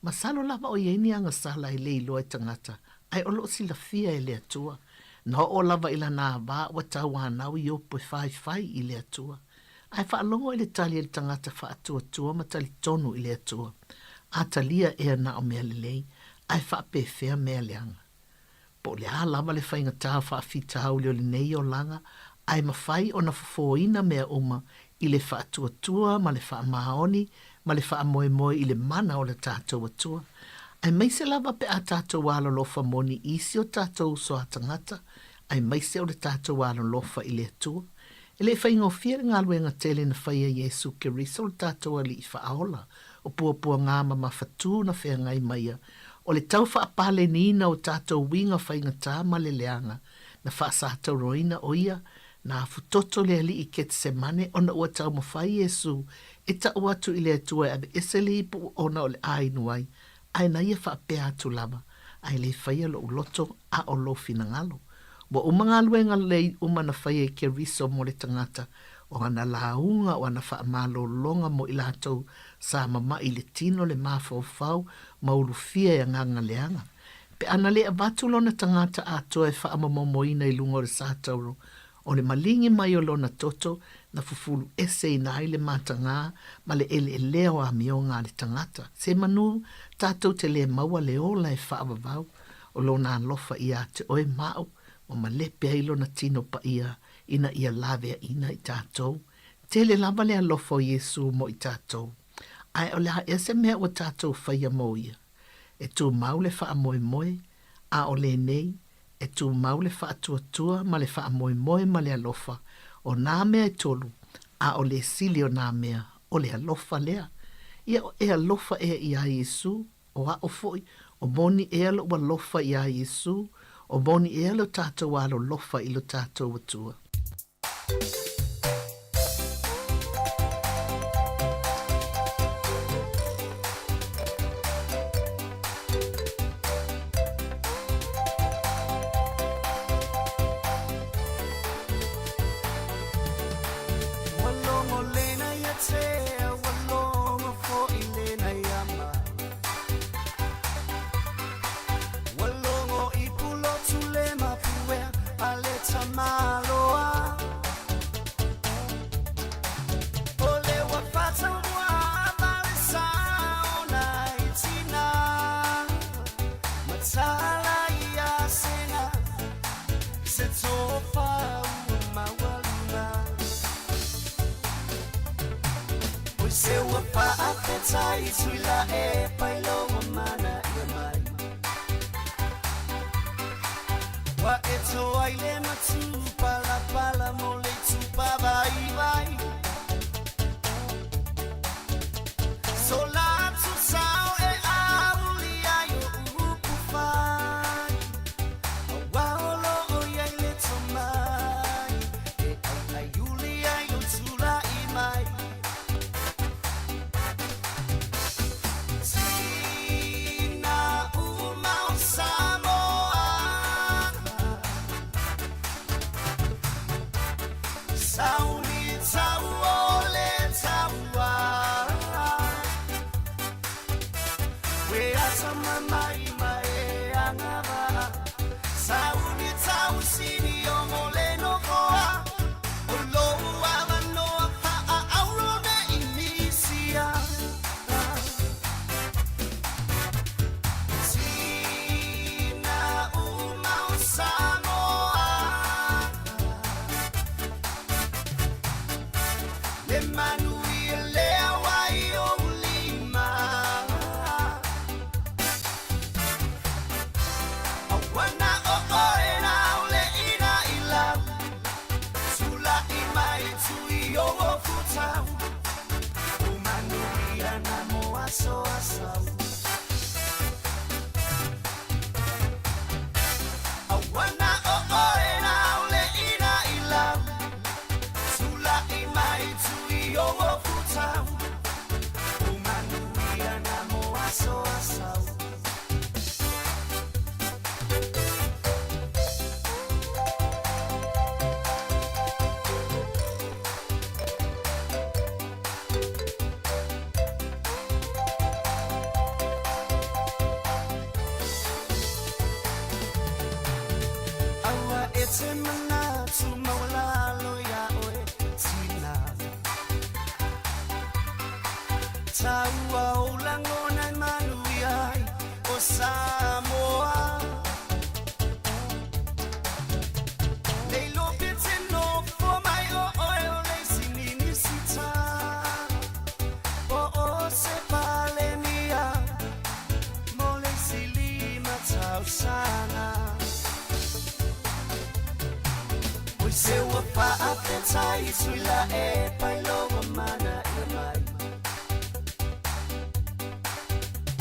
Masalo lava o i ai ni agasala e le iloa e tagata, ae o lo o silafia e le Atua. Na oo lava i lana avā ua tauanau Iopu e faifai i le Atua. Ae faalogo i le tali a le tagata faatuatua ma talitonu i le Atua. A talia ea na o mea lelei, ae faapefea mea leaga? Po o le a lava le faigata o faafitauli o lenei olaga, ae mafai ona fofoina mea uma i le faatuatua ma le faamaoni ma le faamoemoe i le mana o le tatou Atua. Aemaise lava pe a tatou alolofa moni i isi o tatou uso a tagata, aemaise o le tatou alolofa i le Atua. E le i faigofie le galuega tele na faia e Iesu Keriso le tatou Alii Faaola, o puapuagā ma mafatū na feagai maia, o le tau faapaleniina o tatou uiga faigata ma le leaga, na faasatauroina o ia, na afutoto le Alii i Ketesemane ona ua taumafai Iesu e tau atu i le Atua e aveese le ipu ona o le a inu ai, ae na ia faapea atu lava, Ae le faia lou loto a o lou finagalo. Ua uma galuega lelei uma na faia i Keriso mo le tagata, o ana lauga, o ana faamalologa mo i latou sa mama'i i le tino, le mafaufau, ma ulufia e agaga leaga. Pe a na le avatu lona tagata atoa e faamomomoina i luga o le satauro, o le maligi mai o lona toto na fufulu eseina ai le matagā ma le eleelea o amioga a le tagata. Se manu, tatou te le maua le ola e faavavau o lona alofa iā te oe ma au, ua malepe ai lona tino paia ina ia laveaina i tatou. Tele lava le alofa o Iesū mo i tatou. Ae o le a ea se mea ua tatou faia mo ia? E tumau le faamoemoe, a o lenei, e tumau le faatuatua ma le faamoemoe ma le alofa, o nā mea e tolu, a o le sili o nā mea, o le alofa lea. Ia o e alofa ea iā Iesū, o aʻo foi, o moni ea loʻu alofa iā Iesū, o moni ea lo tatou alolofa i lo tatou Atua. Ua logo lena ia tea, ua logo foi lena ia ma. Ua logo i pulotu le mapuea a le tamaloa. O le ua fataua ma le saona i tina. Matala ia sena, se tofa ua maualuga. Oi se ua faafetai tui la e pailogo mana ia mai. Ua e toai le matu palapala mo le tupa vai vai. So la tu sao e auli ai o upu fai. Aua o lo o iai le tomai. E ai ai uli ai o tula i mai. Tina uma o Samoa. Sauni tau o le taua. We ata mamai ma e angava. Sauni tau sini o mo le nofoa. O lou avanoa faa-auro ne i misia. Tina uma o Samoa. Le manuia lea wai o lima. Awana o oe na ule ina i lau. Tula i mai tui o o futau. O manuia na mo aso asau. Awana o oe na ule ina i lau. Tula i mai tui o o futau. O manuia na mo aso asau. Aua e te manatu maualalo ia oe tina. Taua o langona e manuia ai o Samoa. Nei lope te nofo mai o oe o le isi minisita. O o se Palemia mo le isi 5 tausaga. Oi se ua faafetai tui la e pailogo mana ia mai.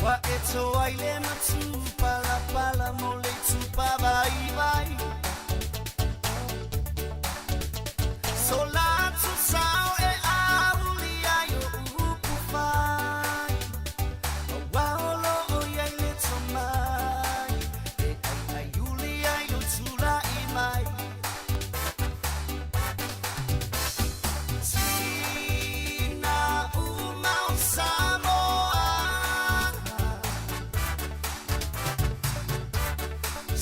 Ua e toai le matu palapala mo le tupa vai vai. So la tu sao e auli ai o upu fai. Aua o lo o iai le tomai. E ai ai uli ai o tula i mai. Tina uma o Samoa.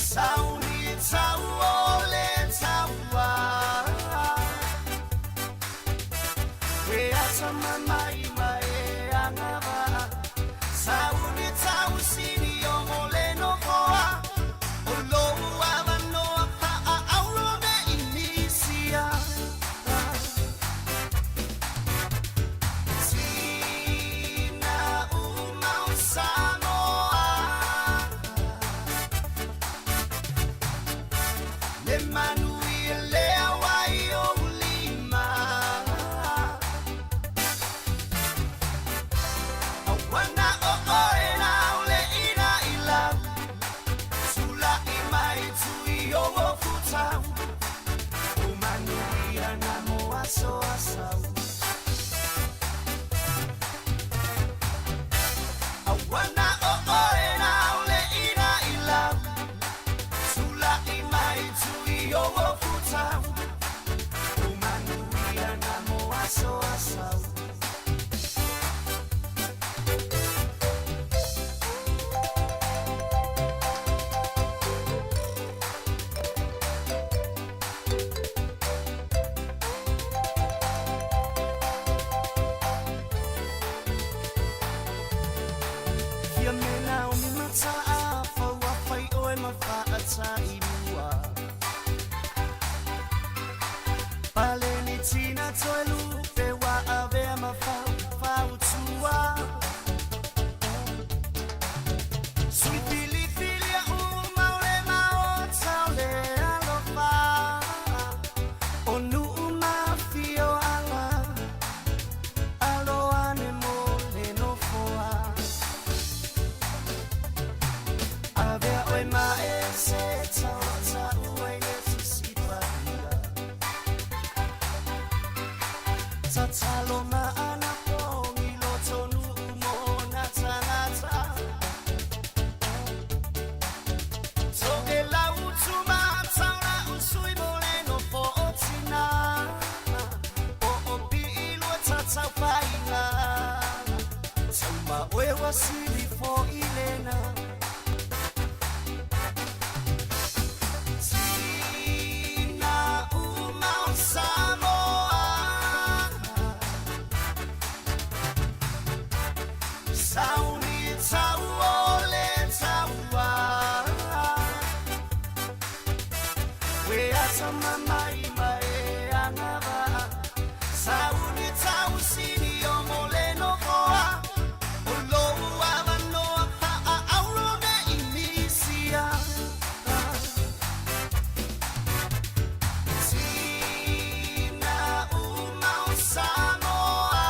Sauni tau o le taua. Le manuia lea wai o lima. Awana o oe na ule ina ila. Tula i mai tui o o futau. O manuia na mo aso asau. Awana o oe na ule ina ila. Tula i mai tui o o futau. O manuia na mo aso asau. Fia mena o mi mata a faua fai oe ma whaata i mua. Pale ni tina toe lupe wa avea ma fau fau tua. Sui pili pili a uma o le mao tau le alofa. O nuu mafio ala, alo ane mo le nofoa. Avea oe ma e se tau tau ai le sisipa ia. Tatalo ma ana pongi lo tonu mo na tangata. So e lau tuma tau la usui mo le no fo o tina. O o pi i lua tatau painga. Tau ma oe wasili fo i lena. Tina uma o Samoa. Sauni tau o le taua. We ata mamai ma e angava. Sauni tau sini o mo le nofoa. O lou avanoa faa auro ne i misia. Tina uma o Samoa.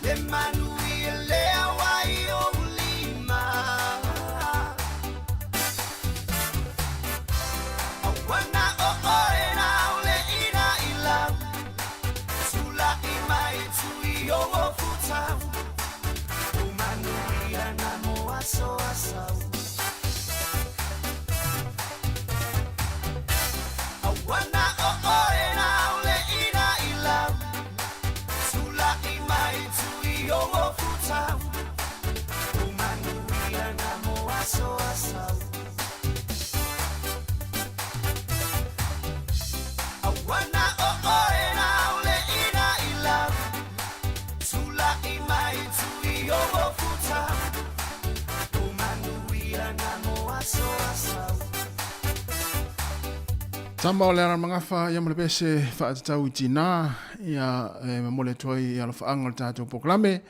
Le manuia lea wai o lima. Awana o oe na ule ina ila. Tula i mai tui o o futau. O manuia na mo aso asau. Awana o oe na ule ina ila. Tula i mai tui o o futau. O manuia na mo aso asau. Awana o oe na ule ina ila. Tula i mai tui o o futau. O manuia na mo aso asau. Tama o le ara mangafa ia mo le pese whaatatau i tina ia e mamole atu ai ia alofaanga o le tātou polokalame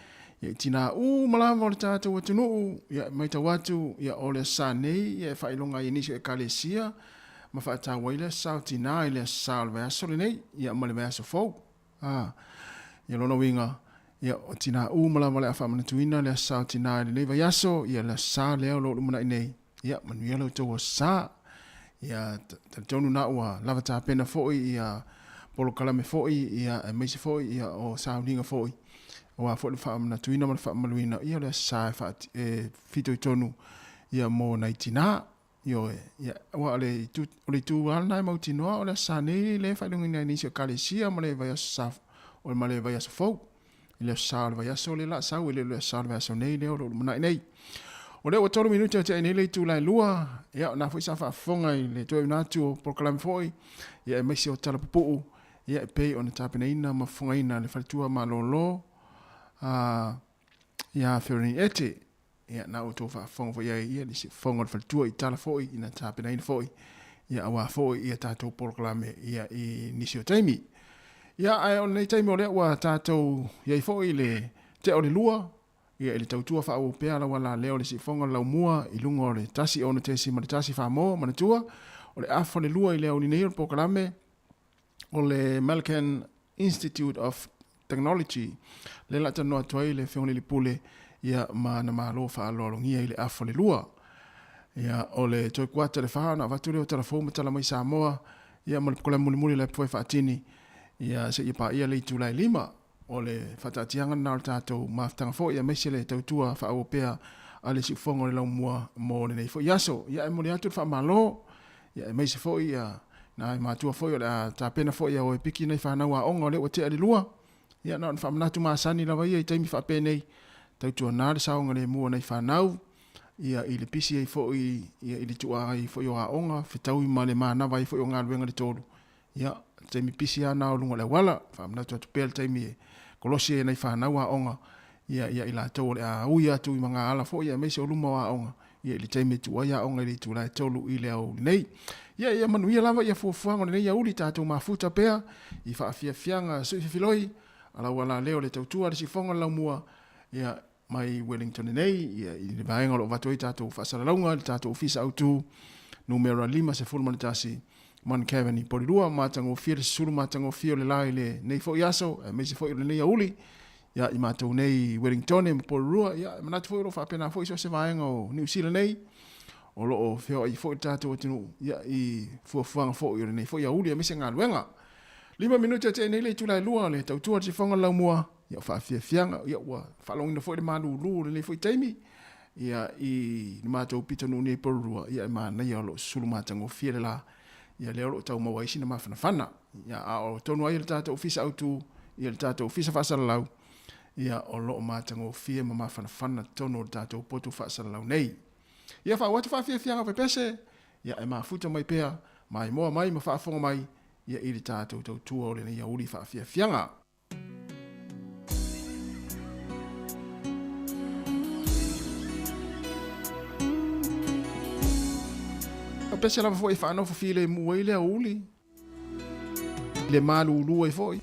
ia i tina u malava o le tātou atunuu ia maitau atu ia o le sa nei ia e faailoga ai nisi o ekalesia ma faatau ai le sa o tina i le sa o le vaiaso lenei ia ma le vaiaso fou. A ia lona uiga ia o tina u malava o le a faamanatuina le sa o tina i lenei vaiaso ia le sa lea o lo o lumanai nei ia manuia lo outou sa. Ia talitonu na ua lava tapena foi ia polokalame foi ia aemaise foi ia o sauniga foi aua foi le faamanatuina ma le faamamaluina ia o le sa e e fitoitonu ia mo nai tinā. Ioe, ia aua o le itu o le itu lava lena e mautinoa o le aso sa nei lea e faailogaina ai nisi o ekalesia ma le vaiaso sa o ma le vaiaso fou. I le aso sa o le vaiaso lea o le a sau e le o le aso sa o le vaiaso nei lea o lo o lumanai nei. O lea ua 3 minute o tea nei le itula e 2, ia o na foi sa faafofoga i le toe una atu o polokalame foi, ia aemaise o tala pupuu, ia e pei ona tapenaina ma fofogaina le faletua malōlō a ia Feronia Ete. Ia na outou faafofoga foi ai ia le siufofoga o le faletua i tala foi ina tapenaina foi ia auā foi ia tatou polokalame ia i nisi o taimi. Ia ae o lenei taimi o lea ua tatou i ai foi i le tea o le 2, ia i le tautua faaauau pea a lau alalea o le siufofoga o le laumua i luga o le 106.1 Samoa manatua o le afa le lua i le aoauli nei o le polokalame o le Malcan Institute of Technology lea la talanoa atu ai le Afioga i le Pule ia ma ana malo faaaloalogia i le afa le lua. Ia o le toe kuata le fa ona avatu lea o tala fou ma tala mai Samoa ia ma le polokalame mulimuli o le Apu e Faatini ia seia paia le itula e 5. O le faataatiaga lena o le tatou mafutaga foi aemaise le tautua faaauau pea a le siufofoga o le laumua mo lenei foi aso. Ia e momoli atu le faamalo ia aemaise foi ia nai matua foi o le a tapena foi e o e piki nai fanau aoga o lea ua tea le lua. Ia na ona faamanatu masani lava ia i taimi faapenei, tautuana le saogalemu o nai fanau ia i le pisi ai foi ia i le tuua ai foi o aoga, fetaui ma le manava ai foi o galuega le tolu. Ia, taimi pisi lava na o luga o le auala, faamanatu atu pea le taimi e kolosi ai e nai fanau aoga, ia, ia i latou o le a ui atu i magaala foi aemaise o luma o aoga, ia i le taimi e tuu ai aoga i le itula e 3 i le aoauli nei. Ia, ia manuia lava ia fuafuaga o lenei aouli, tatou mafuta pea i faafiafiaga sui fefiloi, a lau alaleo le tautua a le siufofoga o le laumua, ia, mai Wellington nei, ia, i le vaega o lo o avatu ai tatou faasalalauga i le tatou ofisa autu numera 51 Mount Kevin i Porirua. Matagofie le susulu matagofie o le la i lenei foi aso, aemaise foi o lenei aoauli, ia, i matou nei i Wellington ma Porirua. Ia, e manatu foi o lo o faapena foi so o se vaega o Niu Sila nei, o lo o feoai foi le tatou atunuu, ia, i fuafuaga foi o lenei foi aoauli aemaise galuega. 5 minute tea nei le itula e 2 o le tautua a le siufofoga o le laumua. Ia, o faafiafiaga, ia, ua faalogoina foi le malulu o lenei foi taimi, ia, i le matou pitonuu nei i Porirua, ia, e manaia o lo o susulu matagofie le la, ia, lea o lo o tau maua ai sina mafanafana. Ia, a o tonu ai le tatou ofisa autu, ia, le tatou ofisa faasalalau, ia, o lo o matagofie ma mafanafana tonu o le tatou potu faasalalau nei. Ia, faaauau atu faafiafiaga pepese, ia, e mafuta mai pea, maimoa mai ma faafofoga mai, ia, i le tatou tautua o lenei aoauli faafiafiaga. Pese lava foi e faanofo filemu ai le aoauli, le malulu ai foi.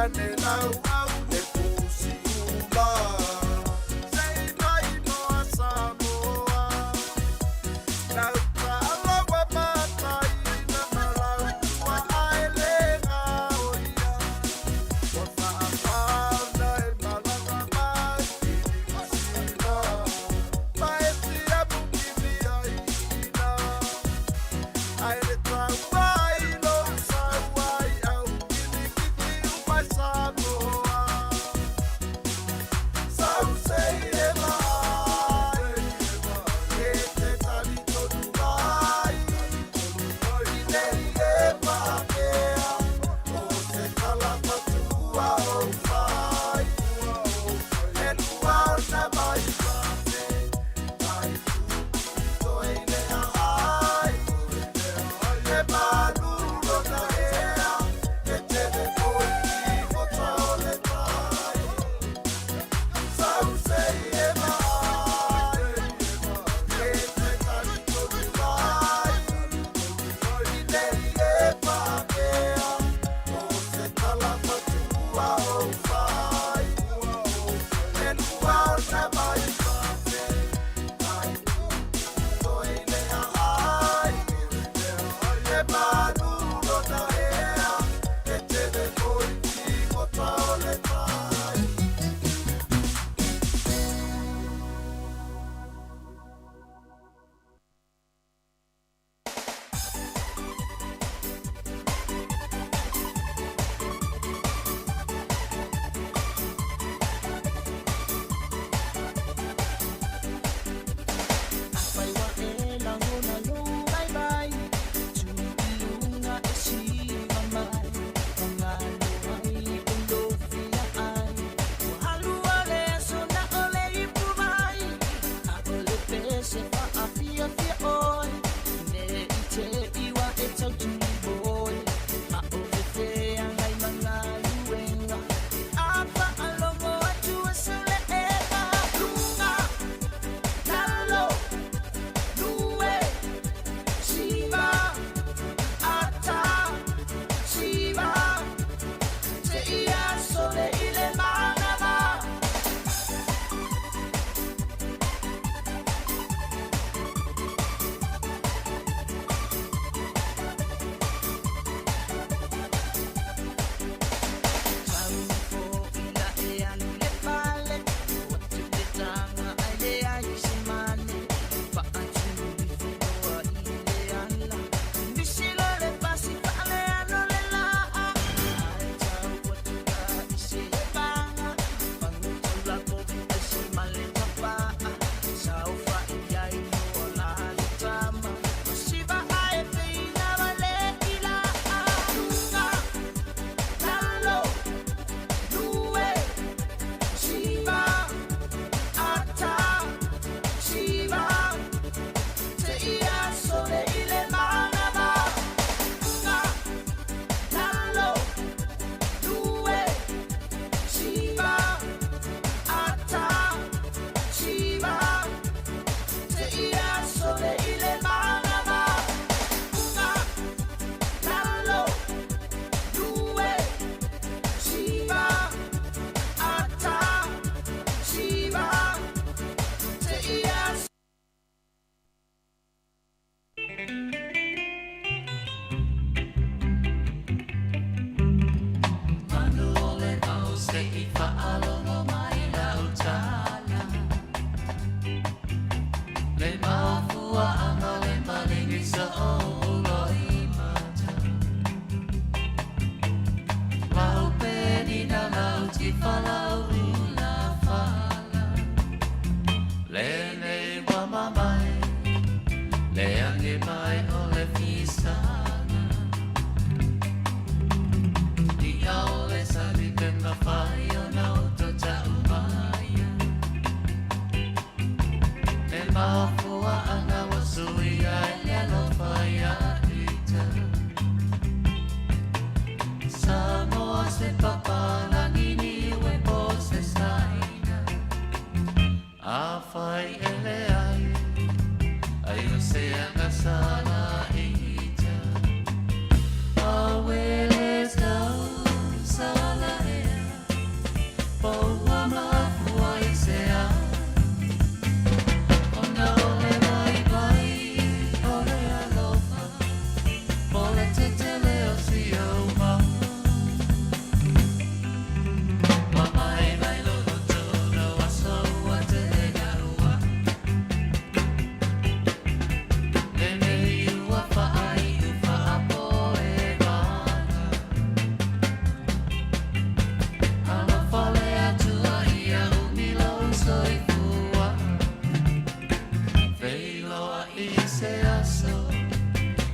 ane lau au le pusi ula. Sei mai moa Samoa. Lau taalawa mataina ma lau tua aelega oia. Ua faafauna e malaga mai i Niusila. Ma e siamu kiliaina. Ai le tauai lo sauai au kilikiti umai Samoa. Sau sei e mai, e te tali tonu mai. I nei e paakea, o se tala matua o fai. E lua ona mai pape, ai tupu i toe le ai. E malu lona ea, e tele foi i mota o le tai. Sau sei e mai, e te tali tonu mai. I nei e paakea, o se tala matua o fai. E lua ona mai pape, ai tupu i toe le ai. E malu lona ea, e tele foi i mota o le tai. Afai wa e lagona lou vaivai, tuiluga e siva mai, o galo ai e lofia ai. Ua alu o le aso na o le ipu mai, a o le pese faafiafia oe. Ne i te iwa e tautuli oe, a o fefeagai ma galuega. E afa alogo atu e seuleʻega. Luga, lalo, lue, siva, ata, siva, te ia sole i le manava. Tau foʻi la e alu le fale, o atu le taga ae leai se male. Faatuli fonoa i le ala, misi lo le pasi faaleano le laa. Ae tau atu la i se paga, pagu taulapovi ai si ma le tapaa. Saofaʻi ai loa la le tama, masiva ae feina vale i laa. Luga, lalo, lue, siva, ata, siva, te ia sole i le manava. Luga, lalo, lue, siva, ata, siva, te ia sole i le manava. Luga, lalo, lue, siva, ata, siva, te ia. Manu o le au se i faalogo mai lau tala. Le mafuaʻaga le maligi sa o loi mata. Lau penina lau tifalau ula fala. Le nei wa mamai, le ange mai o le fisaga. Ia o le sali pe mawhai o na uto tau maia. E mafuaʻaga wa sui ai le alofa ia ita. Samoa se papalagi ni ue po se saina. A fai ele ai, ai o se anga sala ita. A wele tau sala e. i se aso,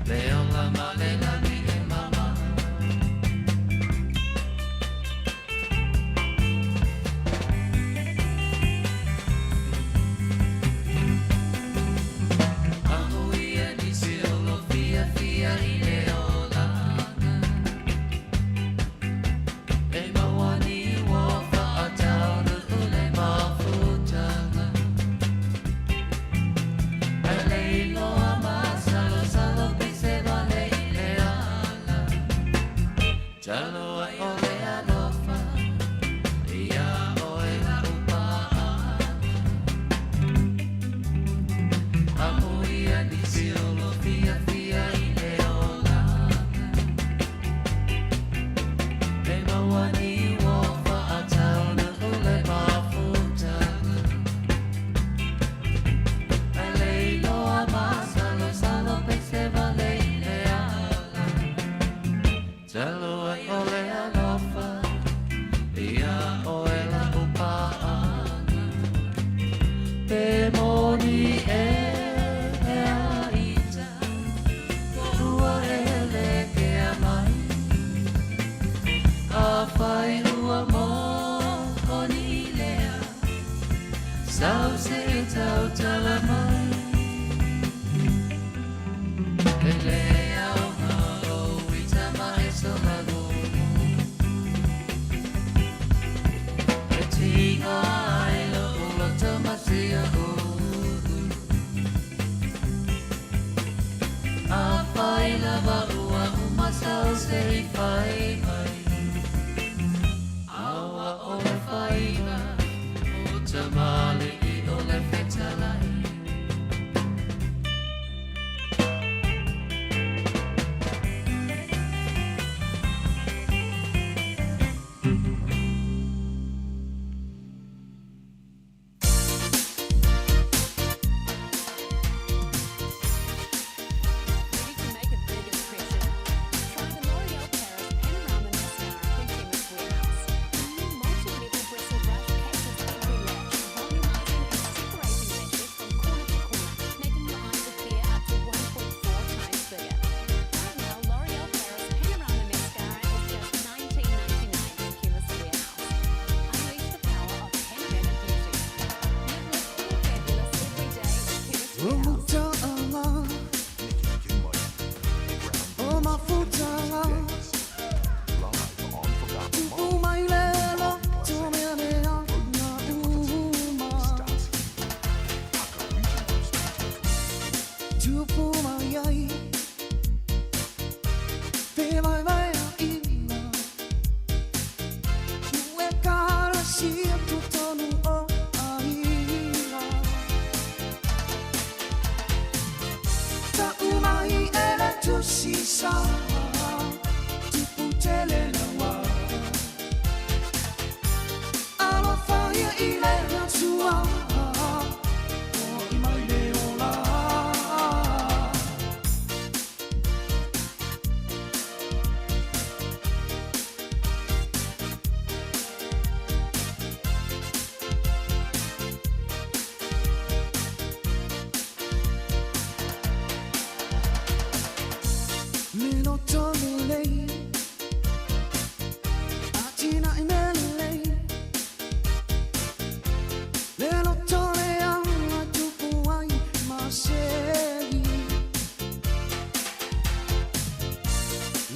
le ola ma le lani e mama. Amuia nisi o lo fia fia i le olaga. E mawani wa whaataunu ule mafutaga. E leiloa masalosalo pise wale i le ala. Talo ai o le alofa, ia oe la upaaga. Amuia nisi o lo fia fia i le olaga. E mawani wa whaataunu ule mafutaga. E leiloa masalosalo pese wale i le ala. Talo ai o le alofa, ia oe la upaaga. Pe moni e a ita, ua ele ke a mai. A whai ua mō koni lea, sau se e tau tala mai. E le au ngā o ita ma e so magomo. E tinga ai lo ulo tamasia uru. A whai lava ua umasau se i whai mai. Aua o le whainga, o tamale i o le whetalai. Ready to make a big impression? Try the L'Oreal Paris Panorama Mascara from Chemist Warehouse. The new multi-level bristle brush captures every lash, volumizing and separating lashes from corner to corner, making your eyes appear up to 1.4 times bigger. Right now, L'Oreal Paris Panorama Mascara is just $19.99 at Chemist Warehouse. Unleash the power of panoramic beauty. Live with feel fabulous every day at Chemist Warehouse. Sisa tupu tele lawa alofa ia i le atua o i mai le ola. Melo tolelei, atina i melelei. Lelo tole anga tupu ai masei.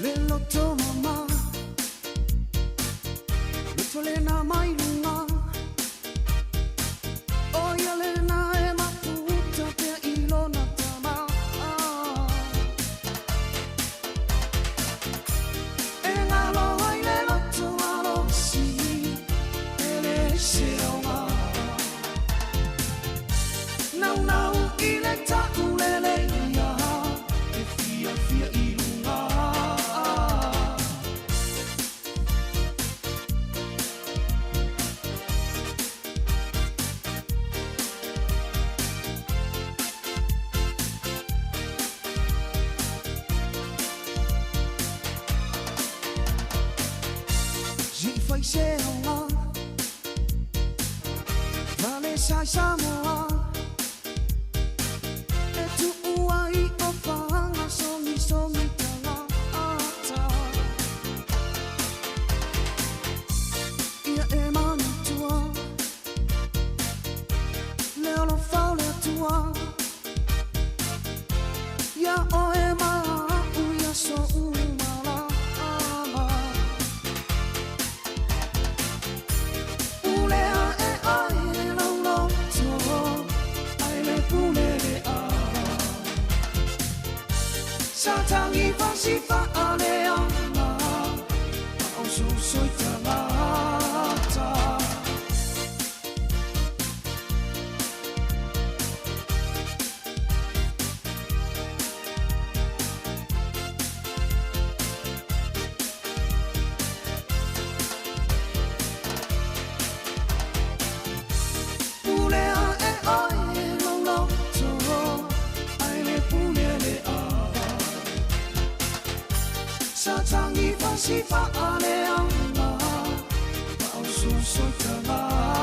Lelo to mama, lo tole na mai lunga. O ia le na e mafuta pea i lona tama. E ngalo ai le loto alosi, e le se aoga. Nau nau i le ta'ulele ia, e fia fia i luga. Fai se aoga, vale sai Samoa. E tu Sa tangi fa si fa ale anga Ma o su sui tangata. Pule a e oi e loloto, ai le pule le ava. Sa tangi fa si fa ale anga, ma o su sui tangata.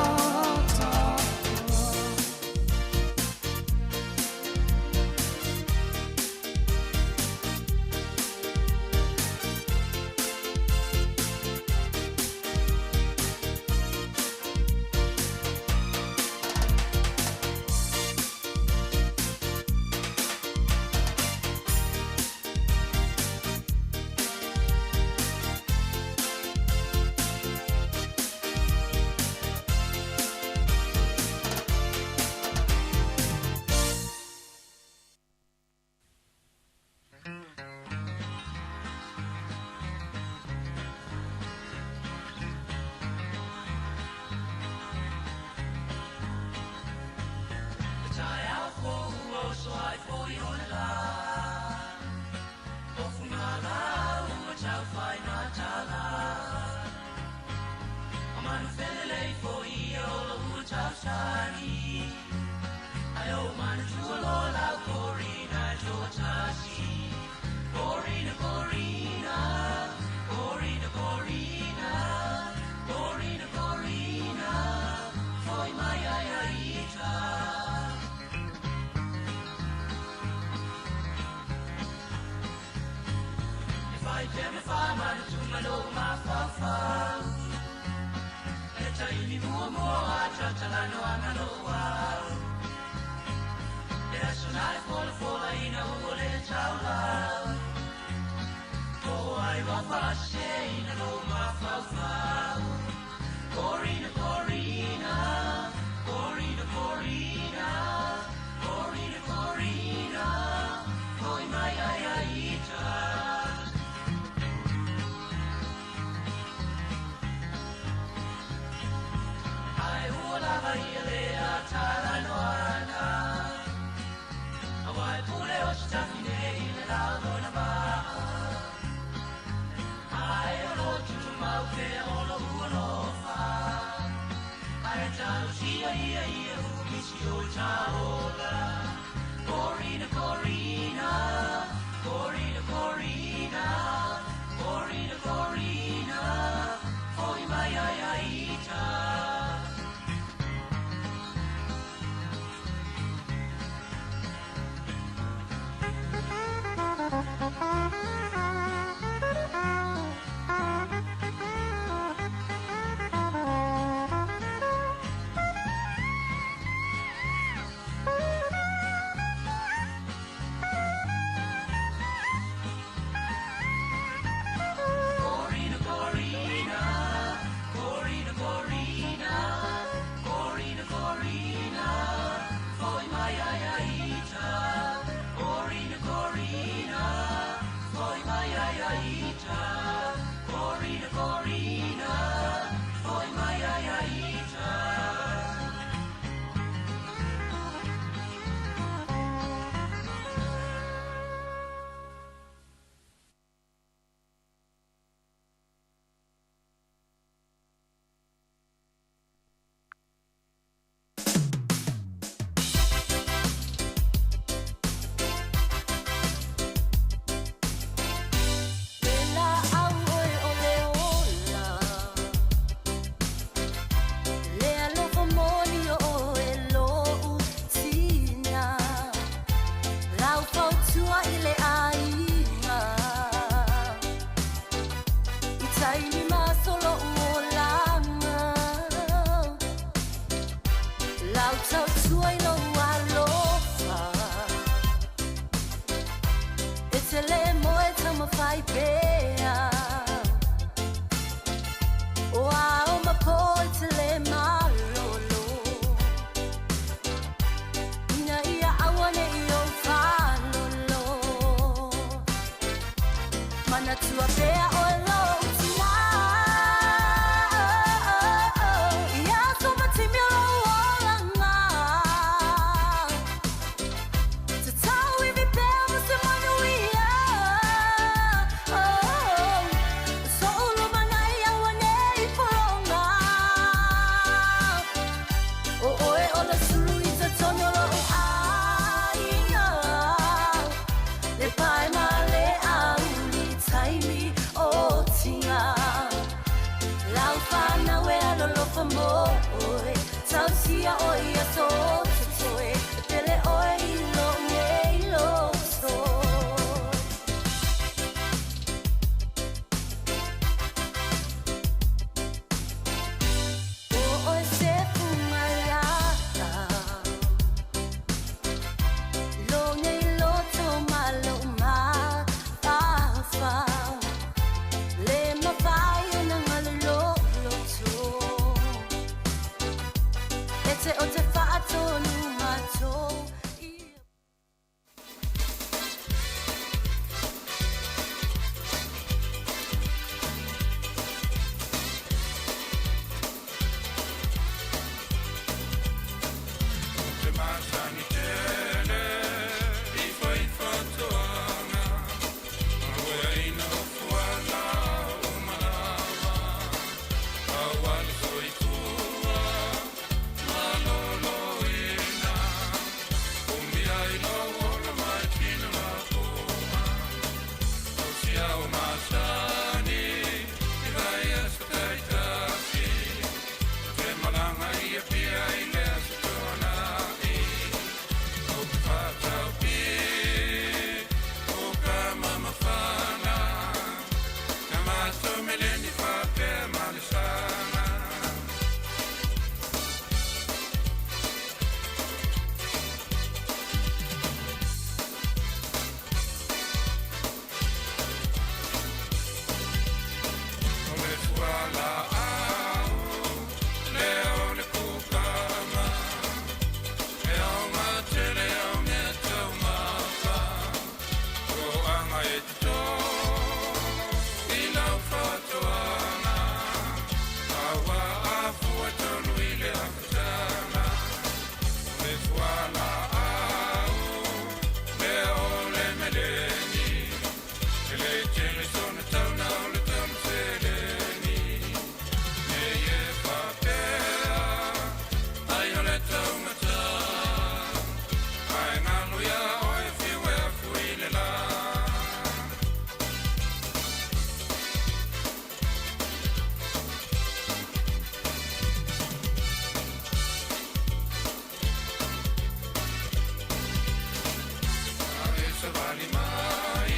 Savali mai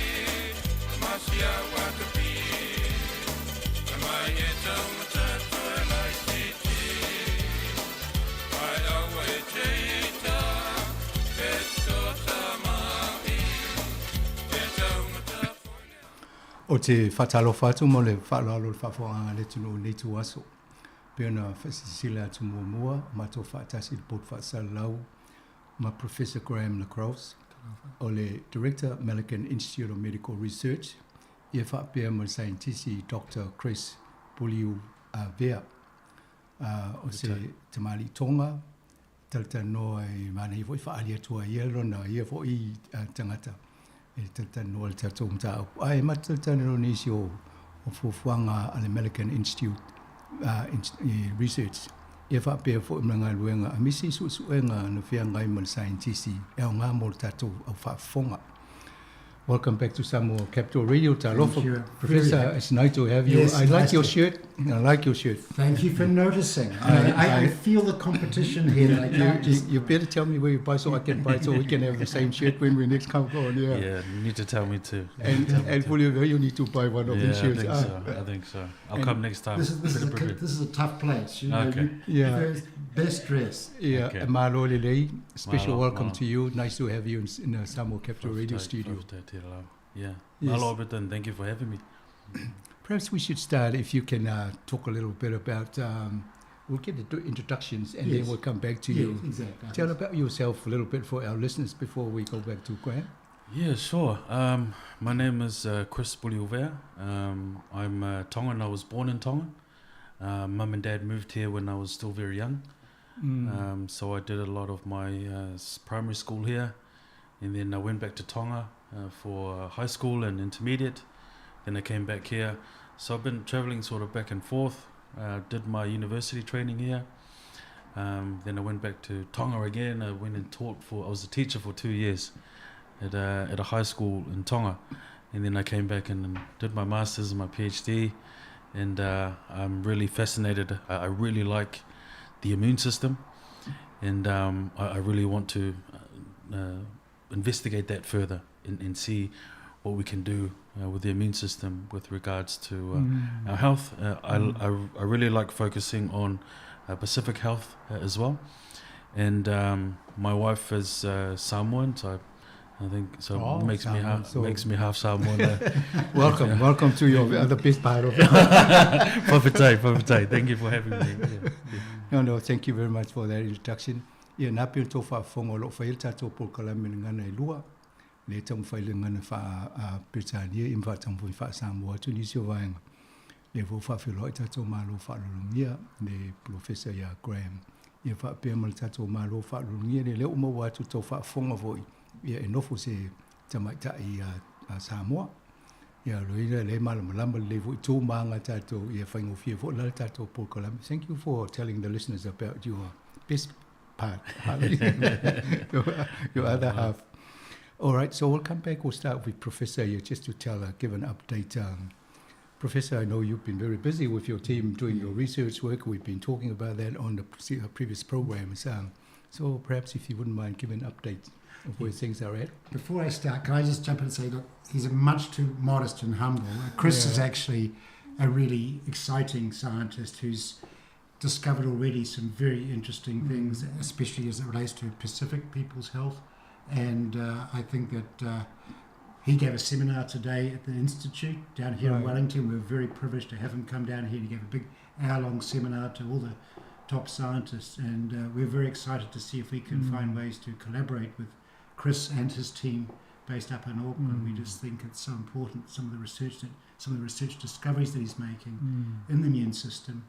Ma si au atapi Mai e taumata toe lai titi Ai aua e teita E tota mai E taumata O te faatalofa atu mo le faaaloalo i le faafofogaaga a le atunuu i lenei ituaso. Pei ona faasilasila atu muamua, o matou faatasi i le Board Faasalalau ma Professor Graham Le Gros, o le Director Malaghan Institute of Medical Research, ia faapea ma le saienitisi Doctor Chris Puli'uvea, o se tamalii Tonga, talatalanoa e manaia foi faaali atu ai ia lona ia foi tagata e talatalanoa i le tatou mataupu. Ae matou talatalanoa i nisi o fuafuaga a le Milligan Institute Research ia faapea foi ma le galuega aemaise i suesuega na feagai ma le saienitisi e aoga mo le tatou au faafofoga. Welcome back to Samoa Capital Radio. Talofa, Professor, it's nice to have you. Yes, I like nice your to- shirt. I like your shirt. Thank you for noticing. I feel the competition here. I You, can't you, just you better tell me where you buy so I can buy so we can have the same shirt when we next come on. Yeah. Yeah, you need to tell me too. You And need to tell me and too. Julio, you need to buy one of Yeah, these I shirts. think Ah. so. I think so. I'll And come next time. This is, this, is Better a, prepared. this is a tough place. You know, Okay. you, Yeah. First, best dress. Yeah, Okay. Malo Lelei, special Malo, welcome malo. to you. Nice to have you in the Samoa Capital Radio Studio. Yeah. Yes. Malo Abitan, thank you for having me. Perhaps we should start, if you can talk a little bit about, we'll get the introductions and then Yes. we'll come back to Yes, you. exactly. Tell about yourself a little bit for our listeners before we go back to Graham. Yeah, sure. My name is Chris Puli'uvea. I'm Tongan. I was born in Tonga. Mum and Dad moved here when I was still very young. So I did a lot of my primary school here. And then I went back to Tonga for high school and intermediate. Then I came back here. So I've been traveling sort of back and forth. Did my university training here. Then I went back to Tonga again. I went and taught for, I was a teacher for 2 years at a high school in Tonga. And then I came back and did my master's and my PhD. And I'm really fascinated. I really like the immune system. And I really want to investigate that further and see what we can do with the immune system with regards to our health. I really like focusing on Pacific health as well. And my wife is Samoan, so I think so. Oh, makes me Samoan, half, so makes me half Samoan. Welcome, Yeah. welcome to your other best part of it. Fa'afetai, fa'afetai. Thank you for having me. Yeah. Yeah. No, thank you very much for that introduction. Ia na pia tō whaafonga o loo whaia tātou polokalame le ngana e lua. Le taumafai le ngana wha Peretania i ma whaataumafai wha Samoa atu nisi o vaenga. Le fō whaawheloai tātou malo whaalolongia le Professor ia Graham. Ia whaapea ma le tātou malo whaalolongia le leo maua atu tau whaafonga voi. Ia e nofo se tamaitai a Samoa. Ia loina le malamalama le foi tō maanga tātou ia whaingofia fo la tātou polokalame. Thank you for telling the listeners about your best part, your other half. All right, so we'll come back. We'll start with Professor here just to tell, give an update. Professor, I know you've been very busy with your team doing your research work. We've been talking about that on the previous programs. So perhaps if you wouldn't mind giving an update of where things are at. Before I start, can I just jump in and say, look, he's a much too modest and humble. Chris is actually a really exciting scientist who's discovered already some very interesting things, especially as it relates to Pacific people's health. And I think that he gave a seminar today at the Institute down here in Wellington. We were very privileged to have him come down here. He gave a big hour-long seminar to all the top scientists, and we're very excited to see if we can find ways to collaborate with Chris and his team based up in Auckland. We just think it's so important, some of the research discoveries that he's making in the immune system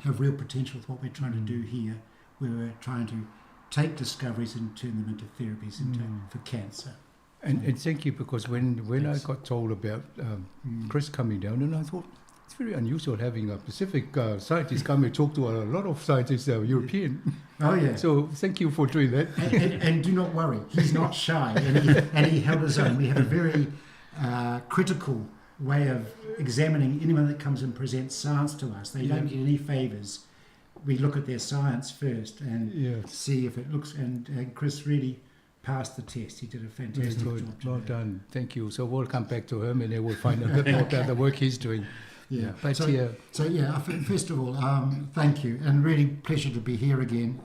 have real potential with what we're trying to do here, where we're trying to take discoveries and turn them into therapies for cancer. And thank you, because when I got told about Chris coming down, and I thought, it's very unusual having a Pacific scientist come and talk to a lot of scientists, European. Oh, yeah. So thank you for doing that. And do not worry, he's not shy, and he held his own. We have a very critical way of examining anyone that comes and presents science to us. They don't get any favours. We look at their science first and see if it looks... And Chris really passed the test. He did a fantastic Very good. job. Well done. Thank you. So we'll come back to him and then we'll find out a bit more about the work he's doing. Yeah. But so, yeah. So yeah, first of all, thank you, and really pleasure to be here again.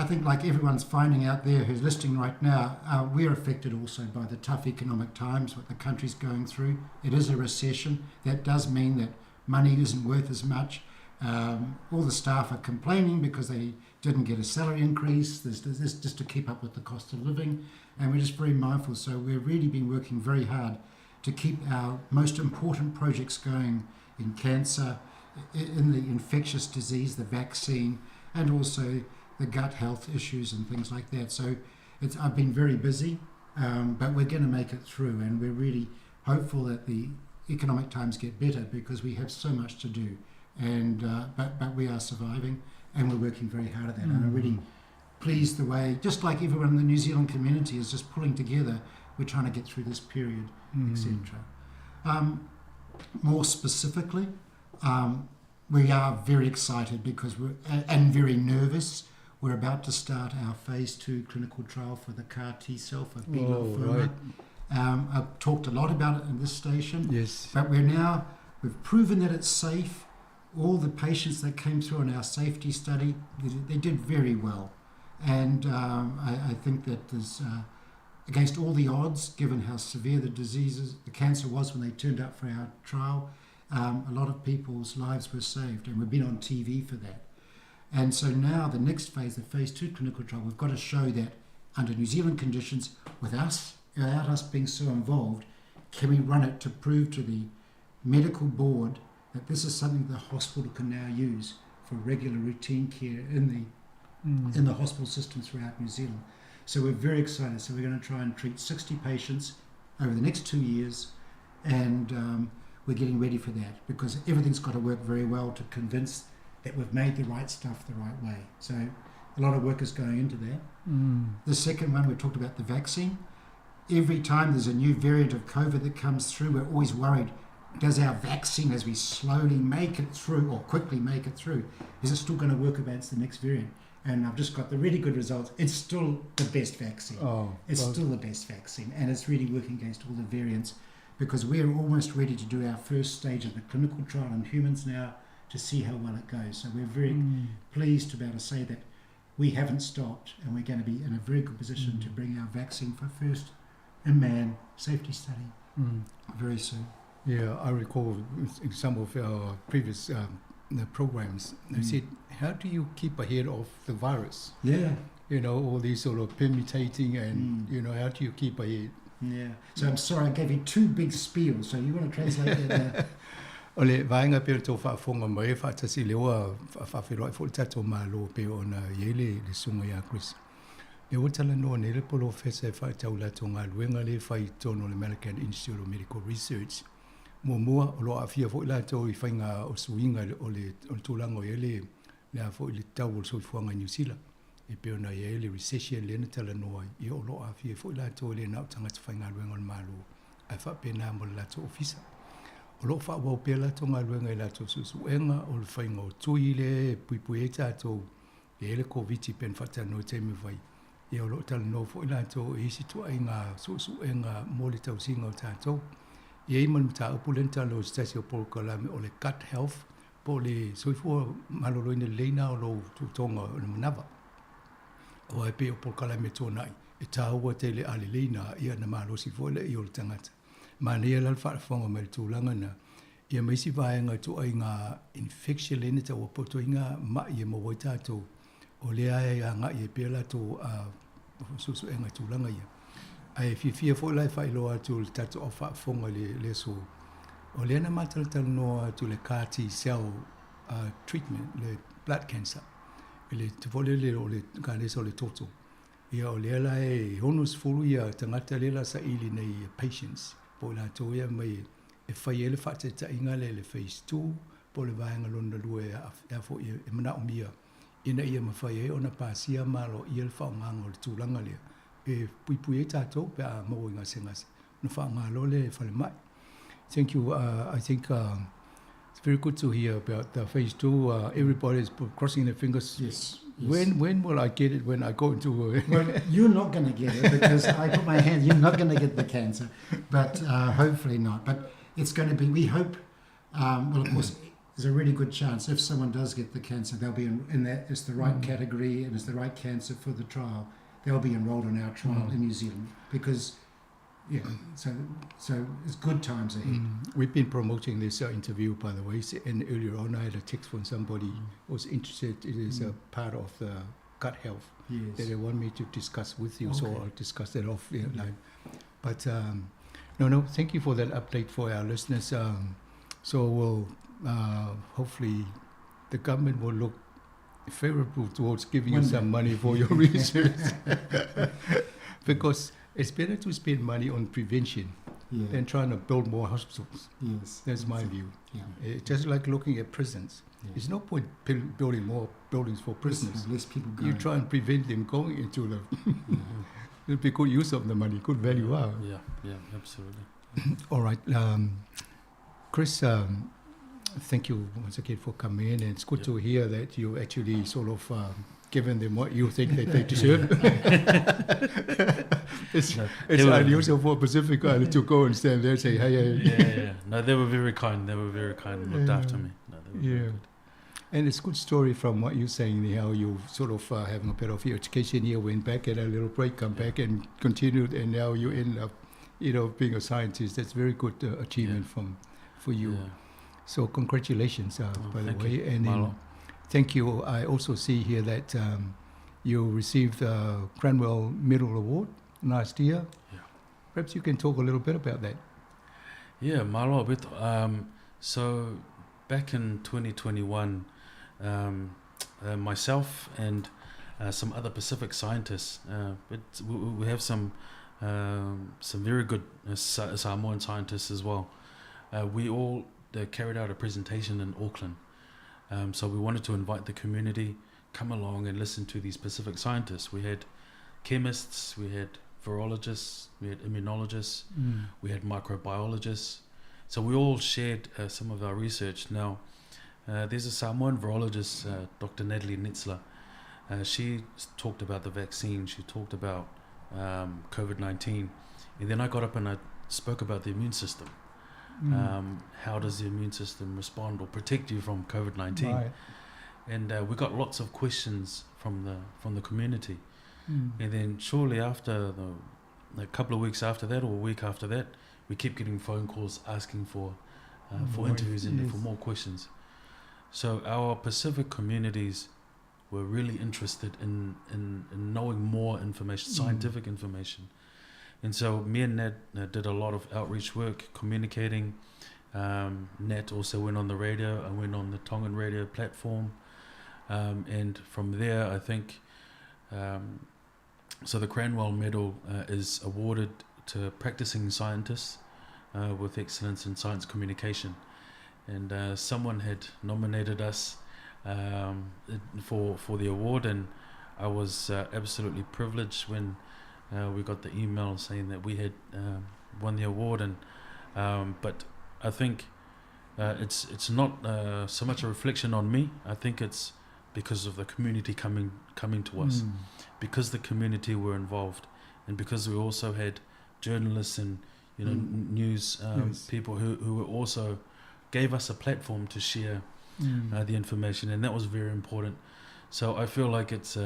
I think, like everyone's finding out there who's listening right now, we're affected also by the tough economic times, what the country's going through. It is a recession. That does mean that money isn't worth as much. All the staff are complaining because they didn't get a salary increase. There's just to keep up with the cost of living, and we're just very mindful. So we've really been working very hard to keep our most important projects going in cancer, in the infectious disease, the vaccine, and also the gut health issues and things like that. So I've been very busy, but we're going to make it through, and we're really hopeful that the economic times get better because we have so much to do. And but we are surviving, and we're working very hard at that. And I'm really pleased the way, just like everyone in the New Zealand community is just pulling together, we're trying to get through this period, etc. More specifically, we are very excited because we're and very nervous. We're about to start our phase 2 clinical trial for the CAR T cell for B lymphoma. Right. I've talked a lot about it in this station. Yes. But we've proven that it's safe. All the patients that came through in our safety study, they did very well. And I think that there's, against all the odds, given how severe the diseases, the cancer was when they turned up for our trial, a lot of people's lives were saved, and we've been on TV for that. And so now the next phase, the phase 2 clinical trial, we've got to show that under New Zealand conditions, without us being so involved, can we run it to prove to the medical board that this is something the hospital can now use for regular routine care in the in the hospital system throughout New Zealand. So we're very excited. So we're going to try and treat 60 patients over the next 2 years, and we're getting ready for that because everything's got to work very well to convince that we've made the right stuff the right way. So a lot of work is going into that. The second one, we talked about the vaccine. Every time there's a new variant of COVID that comes through, we're always worried, does our vaccine, as we slowly make it through or quickly make it through, is it still going to work against the next variant? And I've just got the really good results. It's still the best vaccine. Still the best vaccine. And it's really working against all the variants because we're almost ready to do our first stage of the clinical trial in humans now to see how well it goes. So we're very pleased to be able to say that we haven't stopped, and we're going to be in a very good position to bring our vaccine for first in-man safety study very soon. Yeah, I recall in some of our previous the programs, they said, how do you keep ahead of the virus? Yeah. You know, all these sort of permutating and, you know, how do you keep ahead? Yeah. So I'm sorry, I gave you two big spiels, so you want to translate that now? O le vaenga pe o tō whaafonga mai e whaatasi lewa whawheroai fo le tātou mālo pe o na i le sunga ia Chris. Le o tala noa nei le polo whesa e whaatau lato ngā luenga le whai tono le American Institute of Medical Research. Mua mua o loa awhia fo i lato i whainga o suinga o le tūlanga o ele le a fo i le tau o le soifuanga i New Zealand. E pe ona i le recession le na tala noa i o loa awhia fo i lato le nau tangata whainga luenga o le mālo ai whapena mo le lato ofisa. O loo whaawau pea lato ngā luenga i lato susuenga o le whainga o tui le puipui e tātou e ele COVID pen whatano te me whai. E o loo tala noa fo i lato e isi tua i ngā susuenga mo le tausinga o tātou. E ei manu tā upu lenta lo stasi o polokalame o le gut health po le soifua maloloina leina o lo tutonga o le manawa. O ai pe o polokalame tōnai e tāua te le ale leina ia na malosi fo le i o le tangata. Mā nea la whaafonga mai le tūlanga na ia meisi vaenga tō ai ngā infection lene ta ua poto i ngā mai e mawai tātou o lea e a ngā i e pēla tō susuenga tūlanga ia. Ai whiwhia fo lai whailoa atu le tātou o whaafonga le so. O lea na mātalatala noa atu le CAR T cell treatment, le blood cancer. Le te fole le o le kanesa o le toto. Ia o lea la e honus fulu ia tangata lela sa ili nei patients. Po la tō ia mai e whai ele whaatata inga le phase 2 po le vaenga lona lua e a fo e mana o mia. Ina ia mawhai e ona pāsia malo i ele whaonganga o le tūlanga lea. E pui pui e tātou pe a maua i ngase ngase. Na whaongalo le whale mai. Thank you. I think very good to hear about the phase two. Everybody's crossing their fingers. Yes. When when will I get it? When I go into a Well, you're not going to get it because I put my hand. You're not going to get the cancer, but hopefully not. But it's going to be. We hope. Well, of course, there's a really good chance if someone does get the cancer, they'll be in that. It's the right category and it's the right cancer for the trial. They'll be enrolled in our trial in New Zealand because, yeah. So it's good times ahead. We've been promoting this interview, by the way, and earlier on I had a text from somebody who was interested. It is a part of the gut health that they want me to discuss with you, so I'll discuss that off the line. But no, thank you for that update for our listeners. So we'll hopefully the government will look favorable towards giving you One day. some money for your research, because it's better to spend money on prevention than trying to build more hospitals. That's my view. Just like looking at prisons. There's no point building more buildings for prisoners. Less people You going. try and prevent them going into the... It'll be good use of the money, good value. Yeah, yeah, absolutely. All right. Chris, thank you once again for coming in. And it's good to hear that you actually sort of given them what you think that they deserve. It's No, it's they were unusual for a Pacific Islander to go and stand there and say, hey, hey. Yeah, yeah. No, they were very kind. They were very kind and looked after me. No, they were very good. And it's a good story from what you're saying, how you sort of having a bit of your education here, went back at a little break, come back and continued, and now you end up, being a scientist. That's very good achievement for you. So congratulations, Oh, by the thank way. you. And then Malo. thank you. I also see here that you received the Cranwell Medal Award last year. Perhaps you can talk a little bit about that. Yeah, malo a bit. So back in 2021, myself and some other Pacific scientists, we have some very good Samoan scientists as well. We all carried out a presentation in Auckland. So we wanted to invite the community, come along and listen to these Pacific scientists. We had chemists, we had virologists, we had immunologists, we had microbiologists. So we all shared some of our research. Now, there's a Samoan virologist, Dr. Natalie Netzler. She talked about the vaccine. She talked about COVID-19. And then I got up and I spoke about the immune system. How does the immune system respond or protect you from COVID-19? And we got lots of questions from the community. And then shortly after, a couple of weeks after that or a week after that, we kept getting phone calls asking for More interviews and for yes. more questions. So our Pacific communities were really interested in knowing more information, scientific information. And so me and Nat did a lot of outreach work, communicating. Nat also went on the radio. I went on the Tongan radio platform. And from there, I think, so the Cranwell Medal is awarded to practicing scientists with excellence in science communication. And someone had nominated us for the award, and I was absolutely privileged when we got the email saying that we had won the award. And but I think it's not so much a reflection on me. I think it's because of the community coming to us, because the community were involved, and because we also had journalists and news people who were also gave us a platform to share the information, and that was very important. So I feel like it's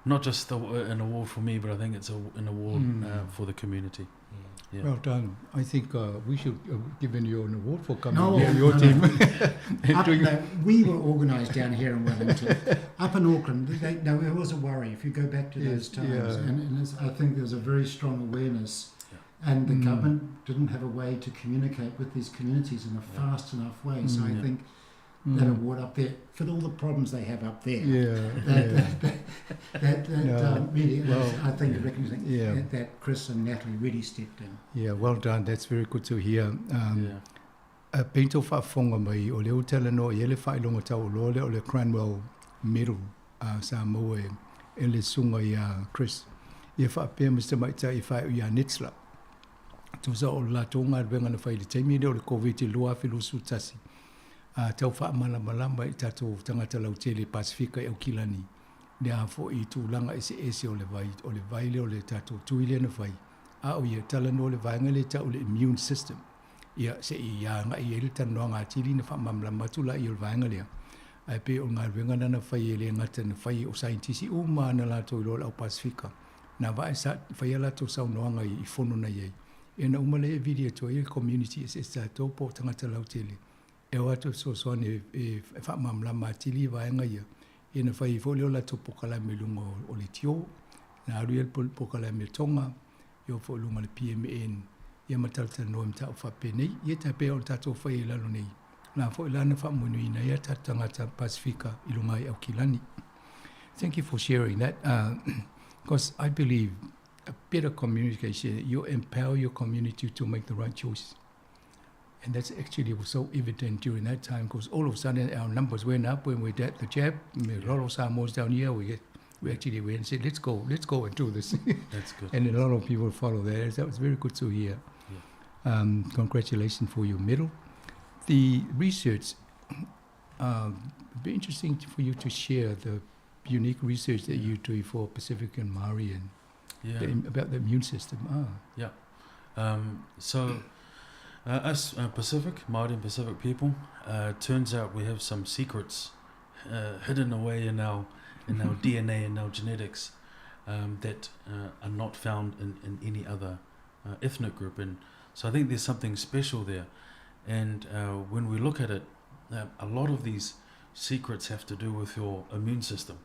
not just an award for me, but I think it's an award for the community. Yeah. Well done. I think we should have given you an award for coming No, here, your no, team. no. And doing No, we were organised down here in Wellington. Up in Auckland, there was a worry if you go back to those times. And I think there was a very strong awareness, and the government didn't have a way to communicate with these communities in a fast enough way. So I think that award up there, for all the problems they have up there, that, No. really, Well, I think recognizing yeah. that Chris and Natalie really stepped in. Yeah, well done. That's very good to hear. Pento fa'afofoga mai o le o talanoa i ai le faailoga taualoa lea o le Cranwell Medal sa maua e le susuga iā Chris. Ia faapea ma se tamaitai i faai'u iā Netzler. Tusa o le latou galuega na fai i le taimi lea o le COVID-21. A tau faamalamalama i tatou tagata lautele Pasefika i Aukilani le a foi tulaga eseese o le vai, o le vai lea o le tatou tui lea na fai, a o ia talanoa le vaega lea e tau o le immune system. Ia, se i agai i ai le talanoaga atili ona faamalamalama atu laia o le vaega lea. Ae pei o le galuega lena na fai e le gata na fai o saienitisi uma lava na latou iloa o le au Pasefika, na vae sa fai a latou saunoaga i fono na i ai. Ia ona uma lea e vili atu ai le community eseese tatou po o tagata lautele e o atu e fesoasoani e faamalamalama atili vaega ia. Ia na fai ai foi lea o latou polokalame i luga o leitio, na alu ai le polokalame a Tonga, ia oo foi i luga o le PMN, ia ma talatalanoa i mataupu faapenei. Ia tai pei o le tatou fai i lalo nei, la foi la na faamanuiaina ai a tatou tagata Pasefika i luga i Aukilani. Thank you for sharing that, because I believe a better communication, you empower your community to make the right choice. And that's actually was so evident during that time, because all of a sudden our numbers went up when we did the jab. A lot of Samoans down here, we actually went and said, let's go, let's go and do this. That's good. And a lot of people follow that. That was very good to hear. Congratulations for your medal. The research, it'd be interesting for you to share the unique research that you do for Pacific and Maori and about the immune system. Yeah. So, us Pacific, Maori and Pacific people, turns out we have some secrets hidden away in our DNA and our genetics that are not found in any other ethnic group. And so I think there's something special there. And when we look at it, a lot of these secrets have to do with your immune system,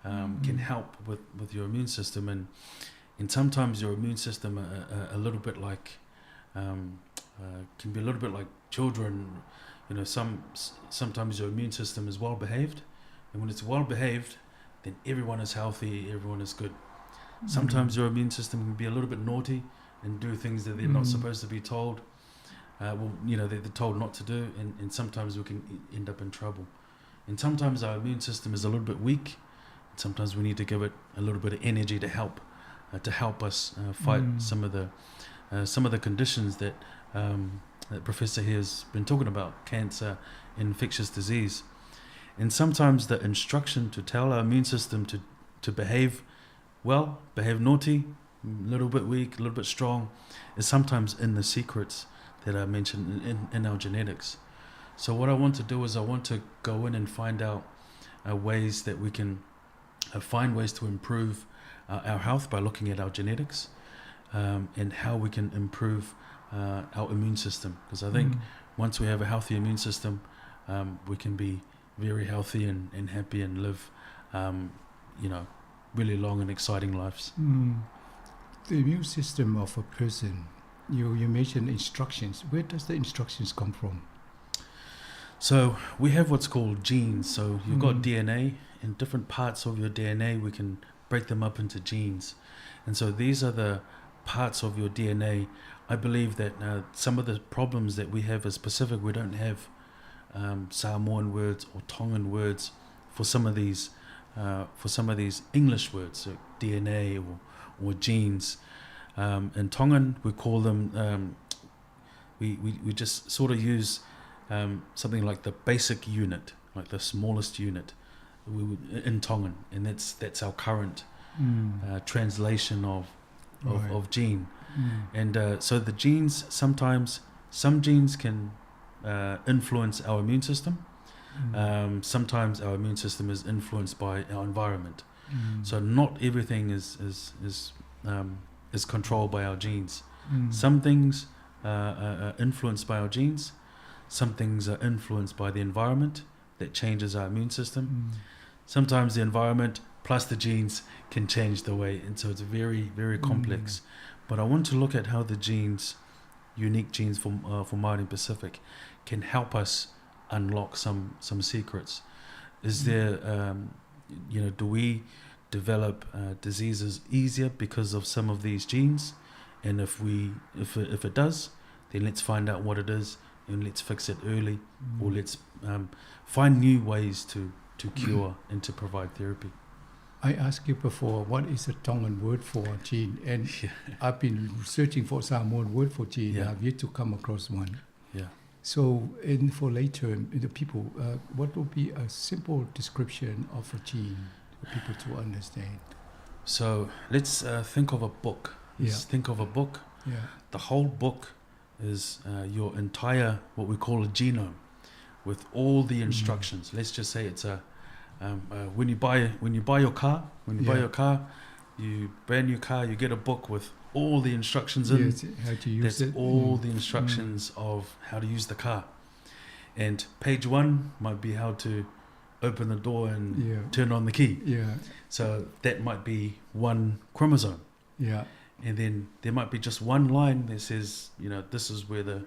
can help with your immune system. And sometimes your immune system a little bit like, can be a little bit like children. You know, sometimes your immune system is well behaved, and when it's well behaved, then everyone is healthy, everyone is good. Sometimes your immune system can be a little bit naughty and do things that they're not supposed to be told. Well, you know, they're told not to do, and sometimes we can end up in trouble. And sometimes our immune system is a little bit weak. And sometimes we need to give it a little bit of energy to help us fight some of the conditions that Professor here has been talking about, cancer, infectious disease. And sometimes the instruction to tell our immune system to behave well, behave naughty, a little bit weak, a little bit strong, is sometimes in the secrets that I mentioned in our genetics. So what I want to do is I want to go in and find out ways that we can find ways to improve our health by looking at our genetics, and how we can improve our immune system. Because I think once we have a healthy immune system, we can be very healthy and happy and live, really long and exciting lives. The immune system of a person, you mentioned instructions. Where does the instructions come from? So we have what's called genes. So you've got DNA, and different parts of your DNA, we can break them up into genes. And so these are the parts of your DNA. I believe that some of the problems that we have as Pacific, we don't have Samoan words or Tongan words for some of these English words, so DNA or genes. In Tongan, we call them, we just sort of use something like the basic unit, like the smallest unit we would, in Tongan, and that's our current translation of gene. And so the genes, sometimes some genes can influence our immune system. Sometimes our immune system is influenced by our environment. So not everything is controlled by our genes. Some things are influenced by our genes. Some things are influenced by the environment that changes our immune system. Sometimes the environment plus the genes can change the way, and so it's very, very complex. But I want to look at how the genes, unique genes for Māori and Pacific, can help us unlock some secrets. Do we develop diseases easier because of some of these genes? And if it does, then let's find out what it is and let's fix it early, or let's find new ways to cure and to provide therapy. I asked you before, what is the Tongan word for gene? And I've been searching for Samoan word for gene. I've yet to come across one. So, in for lay term, the people, what would be a simple description of a gene for people to understand? So let's think of a book. Let's think of a book. Yeah. The whole book is your entire, what we call a genome, with all the instructions. Let's just say it's a when you buy when you buy your car, when you buy your car, you brand new car, you get a book with all the instructions in. Yes, how to use That's it. all the instructions of how to use the car. And page 1 might be how to open the door and turn on the key. Yeah. So that might be one chromosome. Yeah. And then there might be just one line that says, this is where the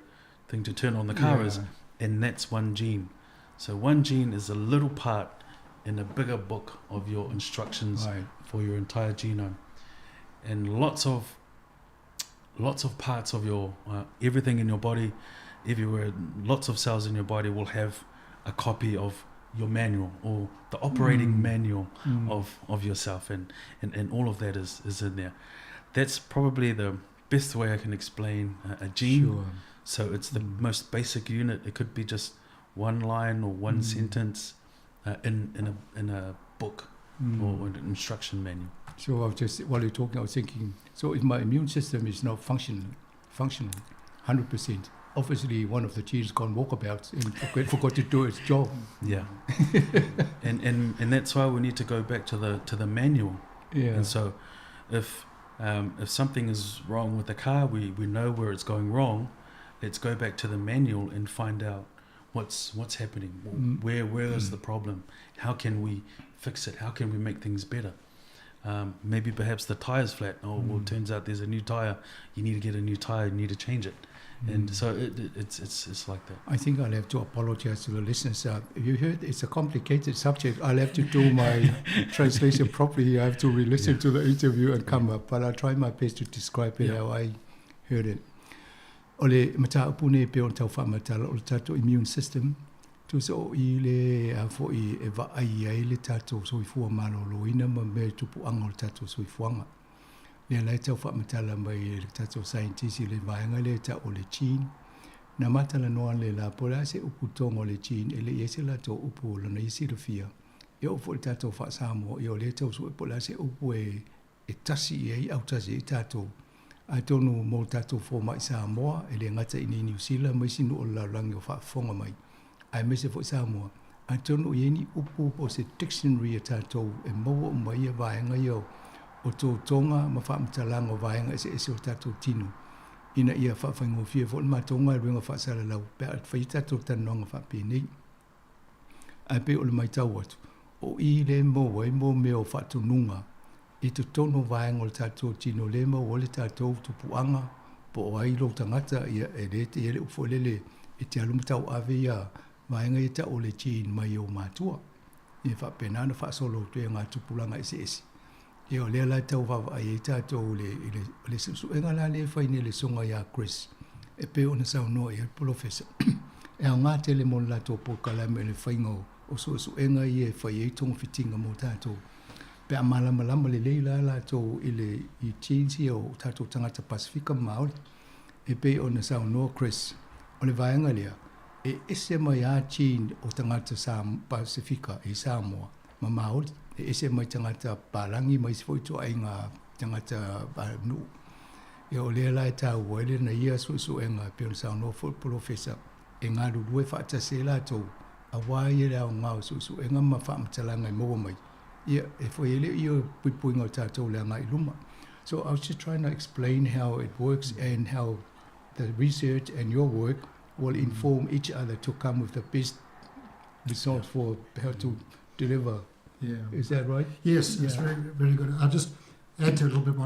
thing to turn on the car is. And that's one gene. So one gene is a little part in a bigger book of your instructions for your entire genome. And lots of parts of your everything in your body, everywhere, lots of cells in your body will have a copy of your manual or the operating manual of yourself, and all of that is in there. That's probably the best way I can explain a gene. Sure. So it's the most basic unit. It could be just one line or one sentence in a book or an instruction manual. So I was just, while you're talking, I was thinking, so if my immune system is not functional, 100%, obviously one of the genes gone walkabout and forgot to do its job. Yeah. And that's why we need to go back to the manual. Yeah. And so if something is wrong with the car, we know where it's going wrong. Let's go back to the manual and find out what's happening. Where is the problem? How can we fix it? How can we make things better? Maybe perhaps the tire's flat. Oh, well, it turns out there's a new tire. You need to get a new tire. You need to change it. And so it's like that. I think I'll have to apologize to the listeners. If you heard, it's a complicated subject. I'll have to do my translation properly. I have to re-listen to the interview and come up. But I'll try my best to describe it how I heard it. O le mataupu nei pe o tau whaamatala o le tātou immune system. Tusa o i le a fo i e vaai ai le tātou soifua malōlōina ma mea tupuaga o le tātou soifuaga. Lea lae tau faamatala mai le tātou scientist i le vaega lea ta'u o le gene. Na matalanoa le la po le a se upu toga o le gene e le'i ai se latou upu o lona ia silafia. E oo fo'i le tātou fa'asamoa ia o lea tausu'e po o le a se upu e tasi i ai autasi ai tatou. Atonu mo le tatou foma'i Samoa e lē gata i nei Niusila ma isi nu'u o le lalolagi o fa'afofoga mai. Aemaise fo'i Samoa. Atonu i ai ni upu po o se dictionary a tatou e maua uma ia vaega ia o toutoga ma fa'amatalaga o vaega eseese o tatou tino. Ina ia fa'afaigofie fo'i le matou galuega fa'asalalau pe a faia tatou talanoaga fa'apenei. Ae pei o le maitau atu, o i lē maua ai mo mea o fa'atonuga i totonu o vaega o le tatou tino lē maua ai le tatou tupu'aga po o ai lou tagata ia e lē te ia le upu fo'i e te alu ma tau'ave ia vaega ia ta'u o le gene mai o matua. Ia fa'apena ona fa'asolo atu ai agā tupulaga eseese. Ia o lea la tau vaavaai ai tatou le i le le su'esu'ega la lea e fai nei le susuga iā Chris e pei ona saunoa i ai le polofesa. E aogā tele mo le latou polokalame i le faiga o su'esu'ega ia e fai ai togafitiga mo tatou. Pe a malamalama lelei la latou i le i genes ia o tatou tagata Pasifika ma Maoli. E pei ona saunoa Chris, o le vaega lea, e ese mai lava gene o tagata sa Pasifika i Samoa ma Maoli. E ese mai tagata palagi ma isi fo'i ituaiga tagata nu'u. Ia o lea la e tāua ai lena ia su'esu'ega e pei ona saunoa fo'i le polofesa e galulue fa'atasi ai latou auā ia le aogā o su'esu'ega ma fa'amatalaga e maua mai. Ia e fo'i ai le'i ia puipuiga o tatou le aga'i luma. So I was just trying to explain how it works and how the research and your work will inform each other to come with the best results for how to deliver. Yeah. Is that right? Yes, it's very, very good. I'll just add to a little bit more.